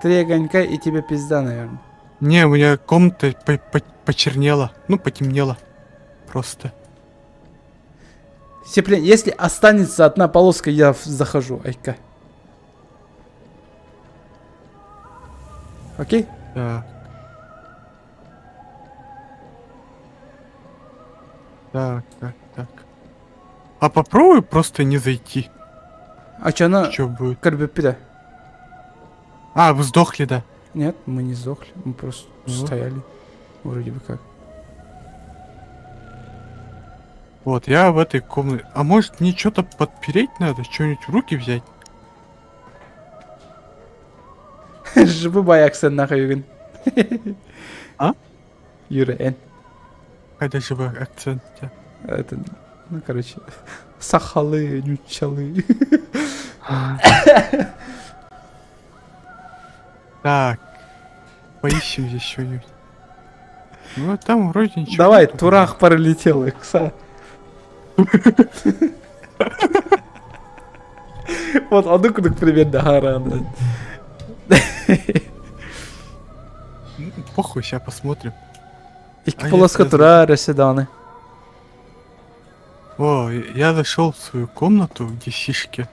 Три огонька и тебе пизда, наверное. Не, у меня комната почернела. Ну, потемнела. Просто. Сеплин, если останется одна полоска, я захожу, айка. Окей? Так. Так, так, так. А попробуй просто не зайти. А чё она? Чё будет? Карбюпида. А, вы сдохли, да? Нет, мы не сдохли, мы просто Ну. стояли. Вроде бы как. Вот, я в этой комнате. А может мне что-то подпереть надо? Что-нибудь в руки взять? Жбы баяксын нахуй. А? Юра, Н. Хотя же акцент. у тебя. Это, ну, короче, сахалы, нючалы. Так. Поищем здесь что-нибудь. Ну, там вроде ничего. Давай, нету. турах пролетел, икса. Вот, одну кудук примерно гаран. Ну, Похуй, сейчас посмотрим. Икки А полоска если- тура седаны. О, я зашел в свою комнату, где сишки.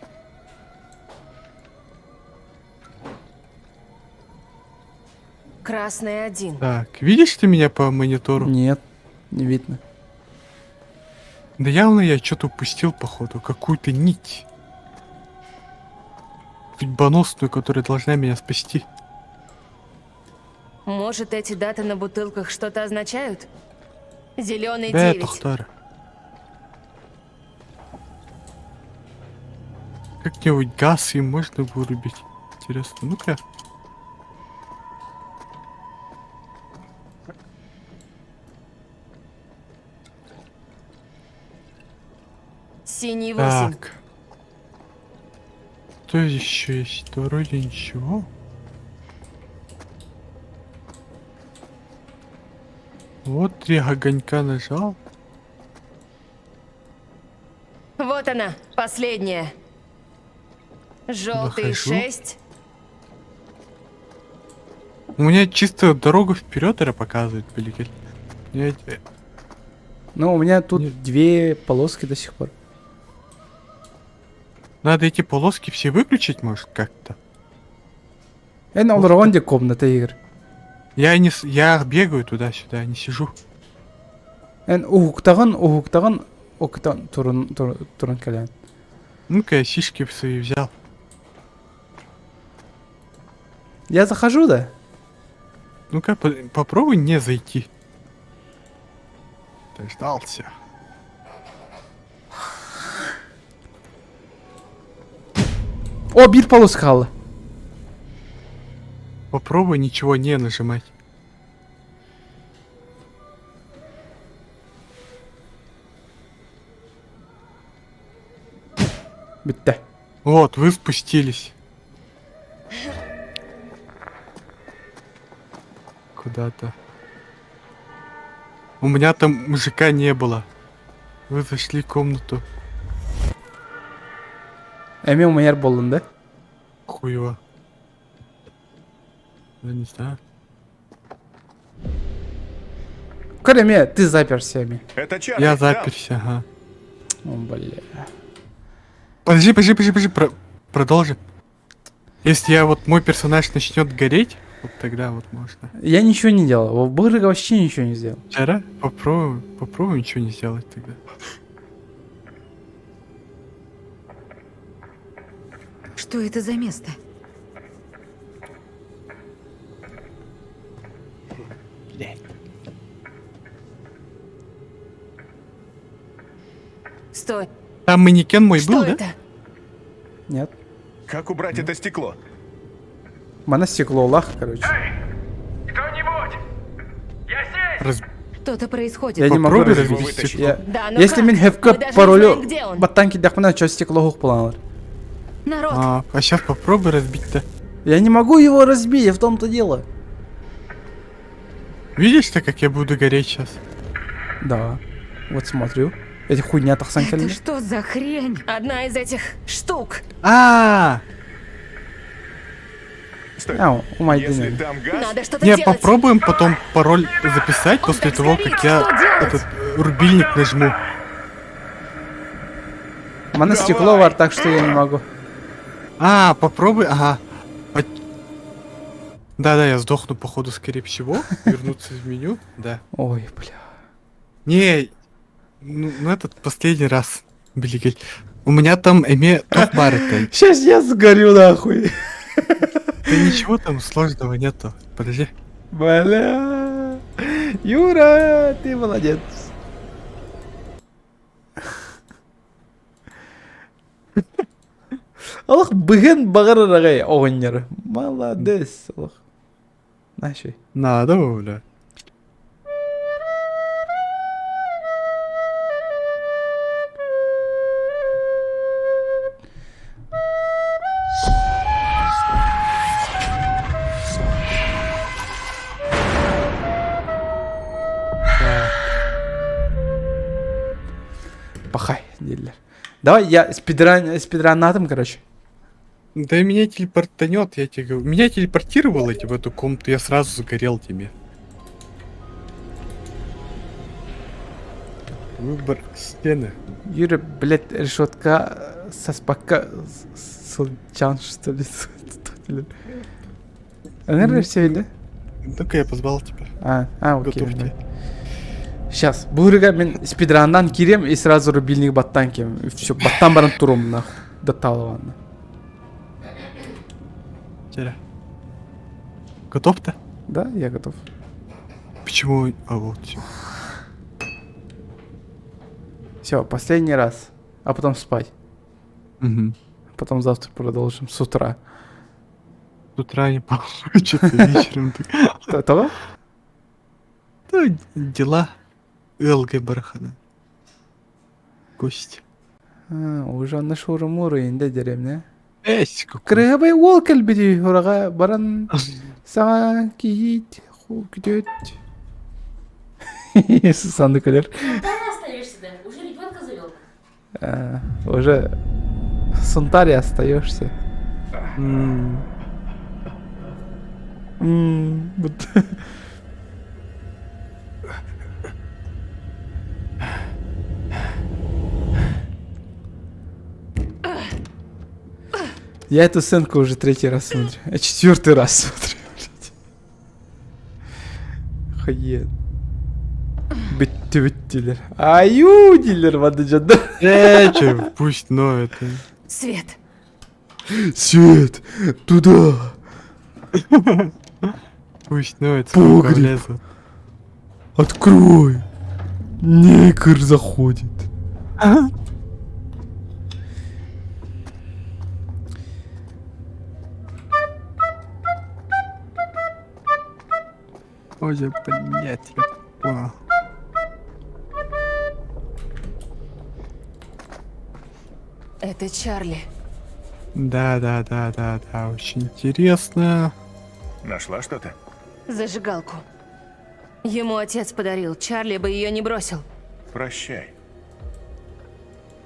Красный один. Так, видишь ты меня по монитору? Нет, не видно. Да явно я что-то упустил, походу, какую-то нить. Судьбоносную, которая должна меня спасти. Может, эти даты на бутылках что-то означают? Зеленый Да, 9. Тохтар. Как-нибудь газ им можно вырубить? Интересно, ну-ка. Синий 8. Так. Что еще есть? Да вроде ничего. Вот три огонька нажал. Вот она, последняя. Желтый Захожу. 6. У меня чисто дорогу вперед это показывает, блин. Я- Ну, у меня тут две полоски до сих пор. Надо эти полоски все выключить, может, как-то. Эн олорон де комната игр. Я не, с- я бегаю туда-сюда, не сижу. Эн уһуктаҕын, уһуктаҕын, уктан турун тур- туран кэлэн. Ну-ка, я сишки свои взял. Я захожу, да? Ну-ка, по- попробуй не зайти. Дождался. О, биир полоска хаалла. Попробуй ничего не нажимать. Бүттэ. Вот, вы спустились. Куда-то. У меня там мужика не было. Вы зашли в комнату. Эмиэ умайар буоллун да? Хуево. Я не знаю. Көр эмиэ, ты заперся эмиэ. Это Чарли. Я там. заперся, ага. О, бля. Подожди, подожди, подожди, подожди, про- продолжи. Если я вот мой персонаж начнет гореть, вот тогда вот можно. Я ничего не делал. Бырга вообще ничего не сделал. Вчера попробуем, попробуем ничего не сделать тогда. Что это за место? Стой. Там манекен мой Что был, да? это? Нет. Как убрать это стекло? Мана стекло лах, короче. Кто-нибудь! Я здесь! Раз- Что-то происходит. Я не могу Попробуй разбить разбить стекло. стекло. Я- Да, но Если как? мин хевка Мы даже не паролю знаем, где он. баттан кидахмана чё стекло хух планлар. Народ, А, сейчас попробуй разбить-то. Я не могу его разбить, в том-то дело. Видишь ты, как я буду гореть сейчас? Да. Вот смотрю. Эти хуйня тахсан это кэллэ. что за хрень? Одна из этих штук. А, Стой. А, умай Если динами. там газ, Надо что-то не, делать. попробуем потом пароль записать Он после так того, сгорит, как я что делать? этот рубильник нажму. Мана стекло вар, так что я не могу. А, попробуй, ага. А- Да-да, я сдохну, походу, скорее всего. Вернуться в меню, да. Ой, бля. Не, ну, ну этот последний раз, блин. У меня там эме топ бар-то. Сейчас я сгорю нахуй. Да ничего там сложного нету. Подожди. Бля. Юра, ты молодец. Олох быгын баҕарар аҕай оҕонньор. Молодец, олох. Наши. Надо, бля. Пахай, дииллэр. Давай я спидран, спидранатом, короче. Да меня телепортанет, я тебе говорю. Меня телепортировало эти в эту комнату, я сразу загорел тебе. Выбор стены. Юра, блядь, решетка со спака сылчан, что ли? Наверное, все, да? Ну-ка я позвал тебя. А, а, окей. Готовьте. Сейчас, бурга мен спидрандан кирем и сразу рубильник баттан кем. И все, баттан баран турум нахуй. До талавана. Теря. Готов-то? Да, я готов. Почему? А вот всё. Все, последний раз. А потом спать. Мгм. Потом завтра продолжим с утра. С утра не получится, вечером. так. Того? Да, дела. ЛГ Бархана. Гость. Уже онно шуру-муру инде деревня. Эсь какой. Кырыһабай уол кэлбити ураҕа баран саҥа кийиит күтүөт. Санды күлэр. Сунтаре остаешься, да? Уже ребенка завел. Уже в Сунтаре остаешься. Вот. Я эту сценку уже третий раз смотрю. А четвертый раз смотрю, блядь. Охуенно. Бүттү бүттүлэр. Аю дииллэр бады дьонно. Э, че, пусть, но это... Свет. Свет! Туда! Пусть ноет, сколько Погреб. влезло. Открой! Негр заходит. Ой, блядь, я понял. Это Чарли. Да, да, да, да, да, очень интересно. Нашла что-то? Зажигалку. Ему отец подарил. Чарли бы ее не бросил. Прощай.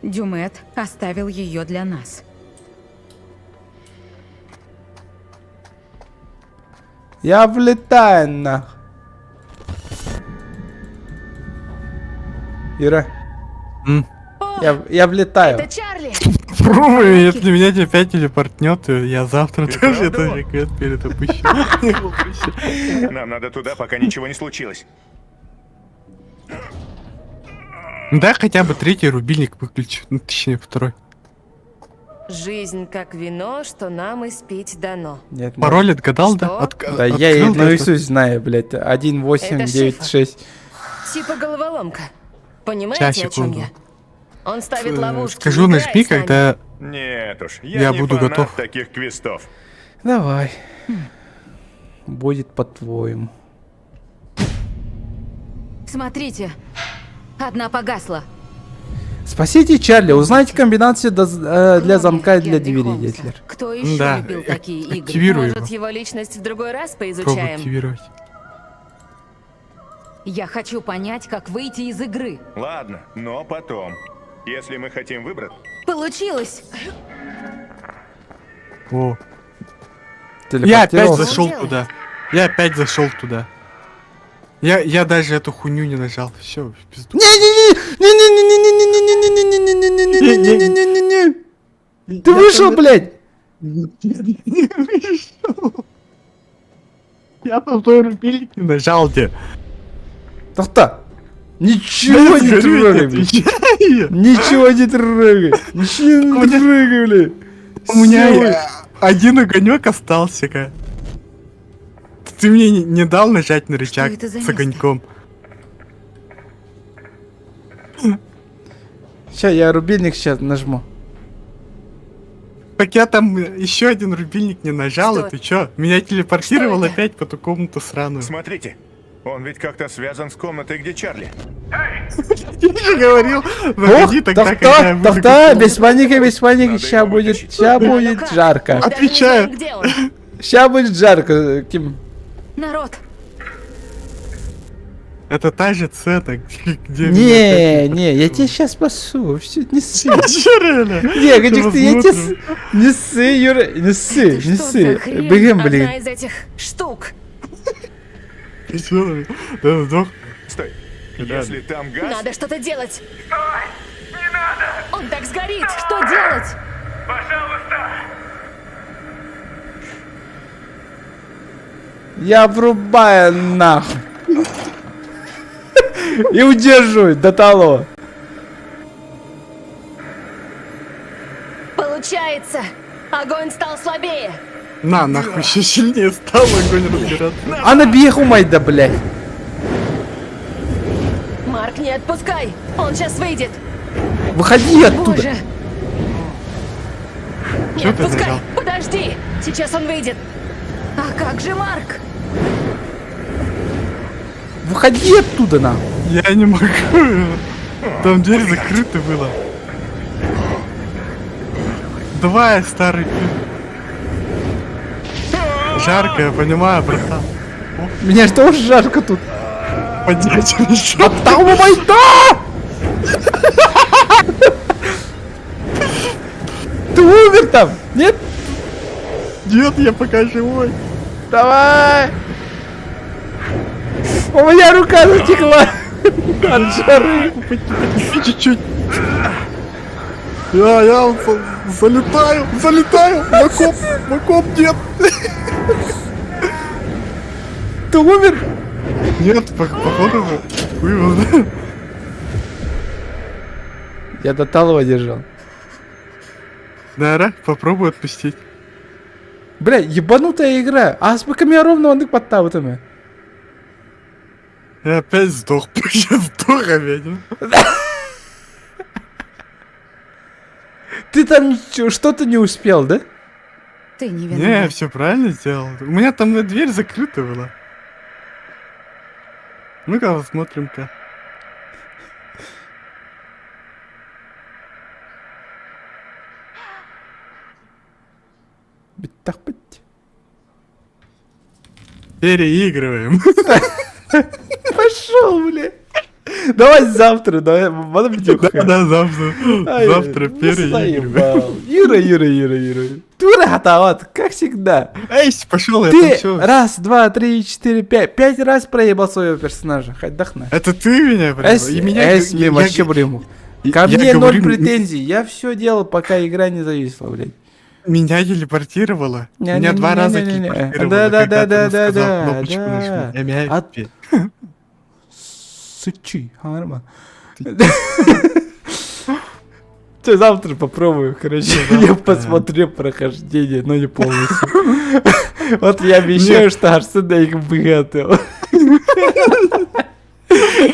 Дюмет оставил ее для нас. Я влетаю нах. Ира. Я влетаю. Это Чарли! Пробуй, если меня опять телепортнет, я завтра Ты тоже правда этот он? реквест перезапущу. Нам надо туда, пока ничего не случилось. Ну Да, хотя бы третий рубильник выключу. Ну, точнее, второй. Жизнь как вино, что нам испить дано. Нет, Пароль отгадал, да? Что? Да я и открыл, да, наизусть знаю, блядь. 1, 8, Это 9, шифр. 6. Типа головоломка. Понимаете, Ща, о чем секунду. я? Он ставит Э, ловушки. Скажу, играет нажми, с нами. когда Нет уж, я, Я не буду фанат готов. таких квестов. Давай. Будет по-твоему. Смотрите, одна погасла. Спасите Чарли, узнайте комбинацию для замка и для Генри двери, Холмса. Гитлер. Кто еще Да, любил такие игры? активируй Может, его. его личность в другой раз Пробуй поизучаем? активировать. Я хочу понять, как выйти из игры. Ладно, но потом. Если мы хотим выбрать... Получилось! О. Я опять Телепортировался. зашел делает? туда. Я опять зашел туда. Я даже эту хуйню не нажал. Все, в пизду. Не-не-не-не-не-не-не-не-не-не-не-не-не-не-не-не-не. Ты вышел, блядь! Не вышел. Я там твой рубильник не нажал, где. Тохта! Ничего не трогай, блядь. Ничего не трогай! Ничего не трогай, блядь! У меня Всё. один огонек остался, ка. Ты мне не дал нажать на рычаг это за с место? огоньком. Ща, я рубильник сейчас нажму. Так я там еще один рубильник не нажал, Что? и ты чё? Меня телепортировал Что это? опять по ту комнату сраную. Смотрите, он ведь как-то связан с комнатой, где Чарли. Я же говорил, заходи Ох, тогда, когда я тохта, буду тохта, готов. без паники, без паники, Надо ща его будет, вытащить. ща Ну будет как? жарко. Мы даже не Отвечаю. знаем, где он. Ща будет жарко, Ким. Народ, Это та же сцена, где меня Не, не, я тебя сейчас спасу, все, не ссы. опять телепортировали. Не, Гадик, ты, я тебя... Посмотрим. Не ссы, Юра, не ссы, не Что за ссы. хрень? Бегем, блин. Одна из этих штук. Ты чё, Да, сдох. Стой. Да. Если там газ... Надо что-то делать. Стой! Не надо! Он так сгорит. что делать? Пожалуйста! Я врубаю нахуй. И удерживаю до того. Получается. Огонь стал слабее. На, нахуй, еще сильнее стал огонь разбираться. А на бегу да, блядь. Марк, не отпускай. Он сейчас выйдет. Выходи оттуда. Боже. Не Чё ты отпускай. нажал? Подожди. Сейчас он выйдет. А как же Марк? Выходи оттуда, нахуй. Я не могу. Там дверь закрыта была. Давай, старый фильм. Жарко, я понимаю, братан. Меня же тоже жарко тут. Поднять еще. Там майда! Ты умер там? Нет? Нет, я пока живой. Давай! У меня рука затекла от жары. Чуть-чуть. Я залетаю, залетаю. В окоп, в окоп, нет. Ты умер? Нет, походу, хуй его знает. Я до талого держал. Да, попробуй отпустить. Бля, ебанутая игра. А с меня ровно он подтавытыми. Я опять сдох, я сдох опять. Ты там что-то не успел, да? Ты не Не, виноват. я все правильно сделал. У меня там и дверь закрыта была. Ну-ка, посмотрим-ка. Переигрываем. Пошел, бля. Давай завтра, давай, Да, да, завтра. Завтра ну переигрываем. заебал. Юра, Юра, Юра, Юра. Тура хатават, как всегда. Эй, пошел, я Ты там всё. раз, два, три, четыре, пять. Пять раз проебал своего персонажа. Хоть дохна. Это ты меня проебал? Эс, И меня- эс, я- вообще я- блин. я Ко мне ноль говорю, претензий. Я все делал, пока игра не зависла, блядь. Меня телепортировало. Не, Меня не, два не, раза не, не, не. телепортировало, Да, да, когда да, ты да, сказал, да, кнопочку да. нажми. Я меня А- Сычи, харма. Че, завтра попробую, короче. Я посмотрю прохождение, но не полностью. Вот я обещаю, Нет. что Арсен их выготовил.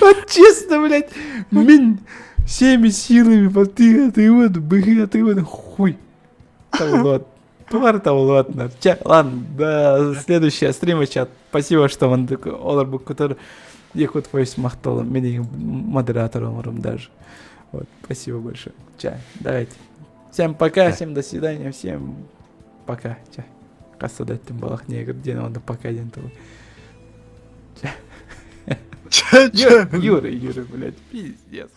Вот честно, блядь, мин всеми силами ты, ты вот, ты вот, хуй. Тавлот. Твар тавлот, Ча, ладно, до следующего стрима, чат. Спасибо, что он такой, олар который Якут Voice махтал, меня модератором даже. Вот, спасибо большое. Чай, давайте. Всем пока, всем до свидания, всем пока. Чай. Касадаттым балах негр, ден онда пока ден того. Ча, ча. Юра, Юра, блядь, пиздец.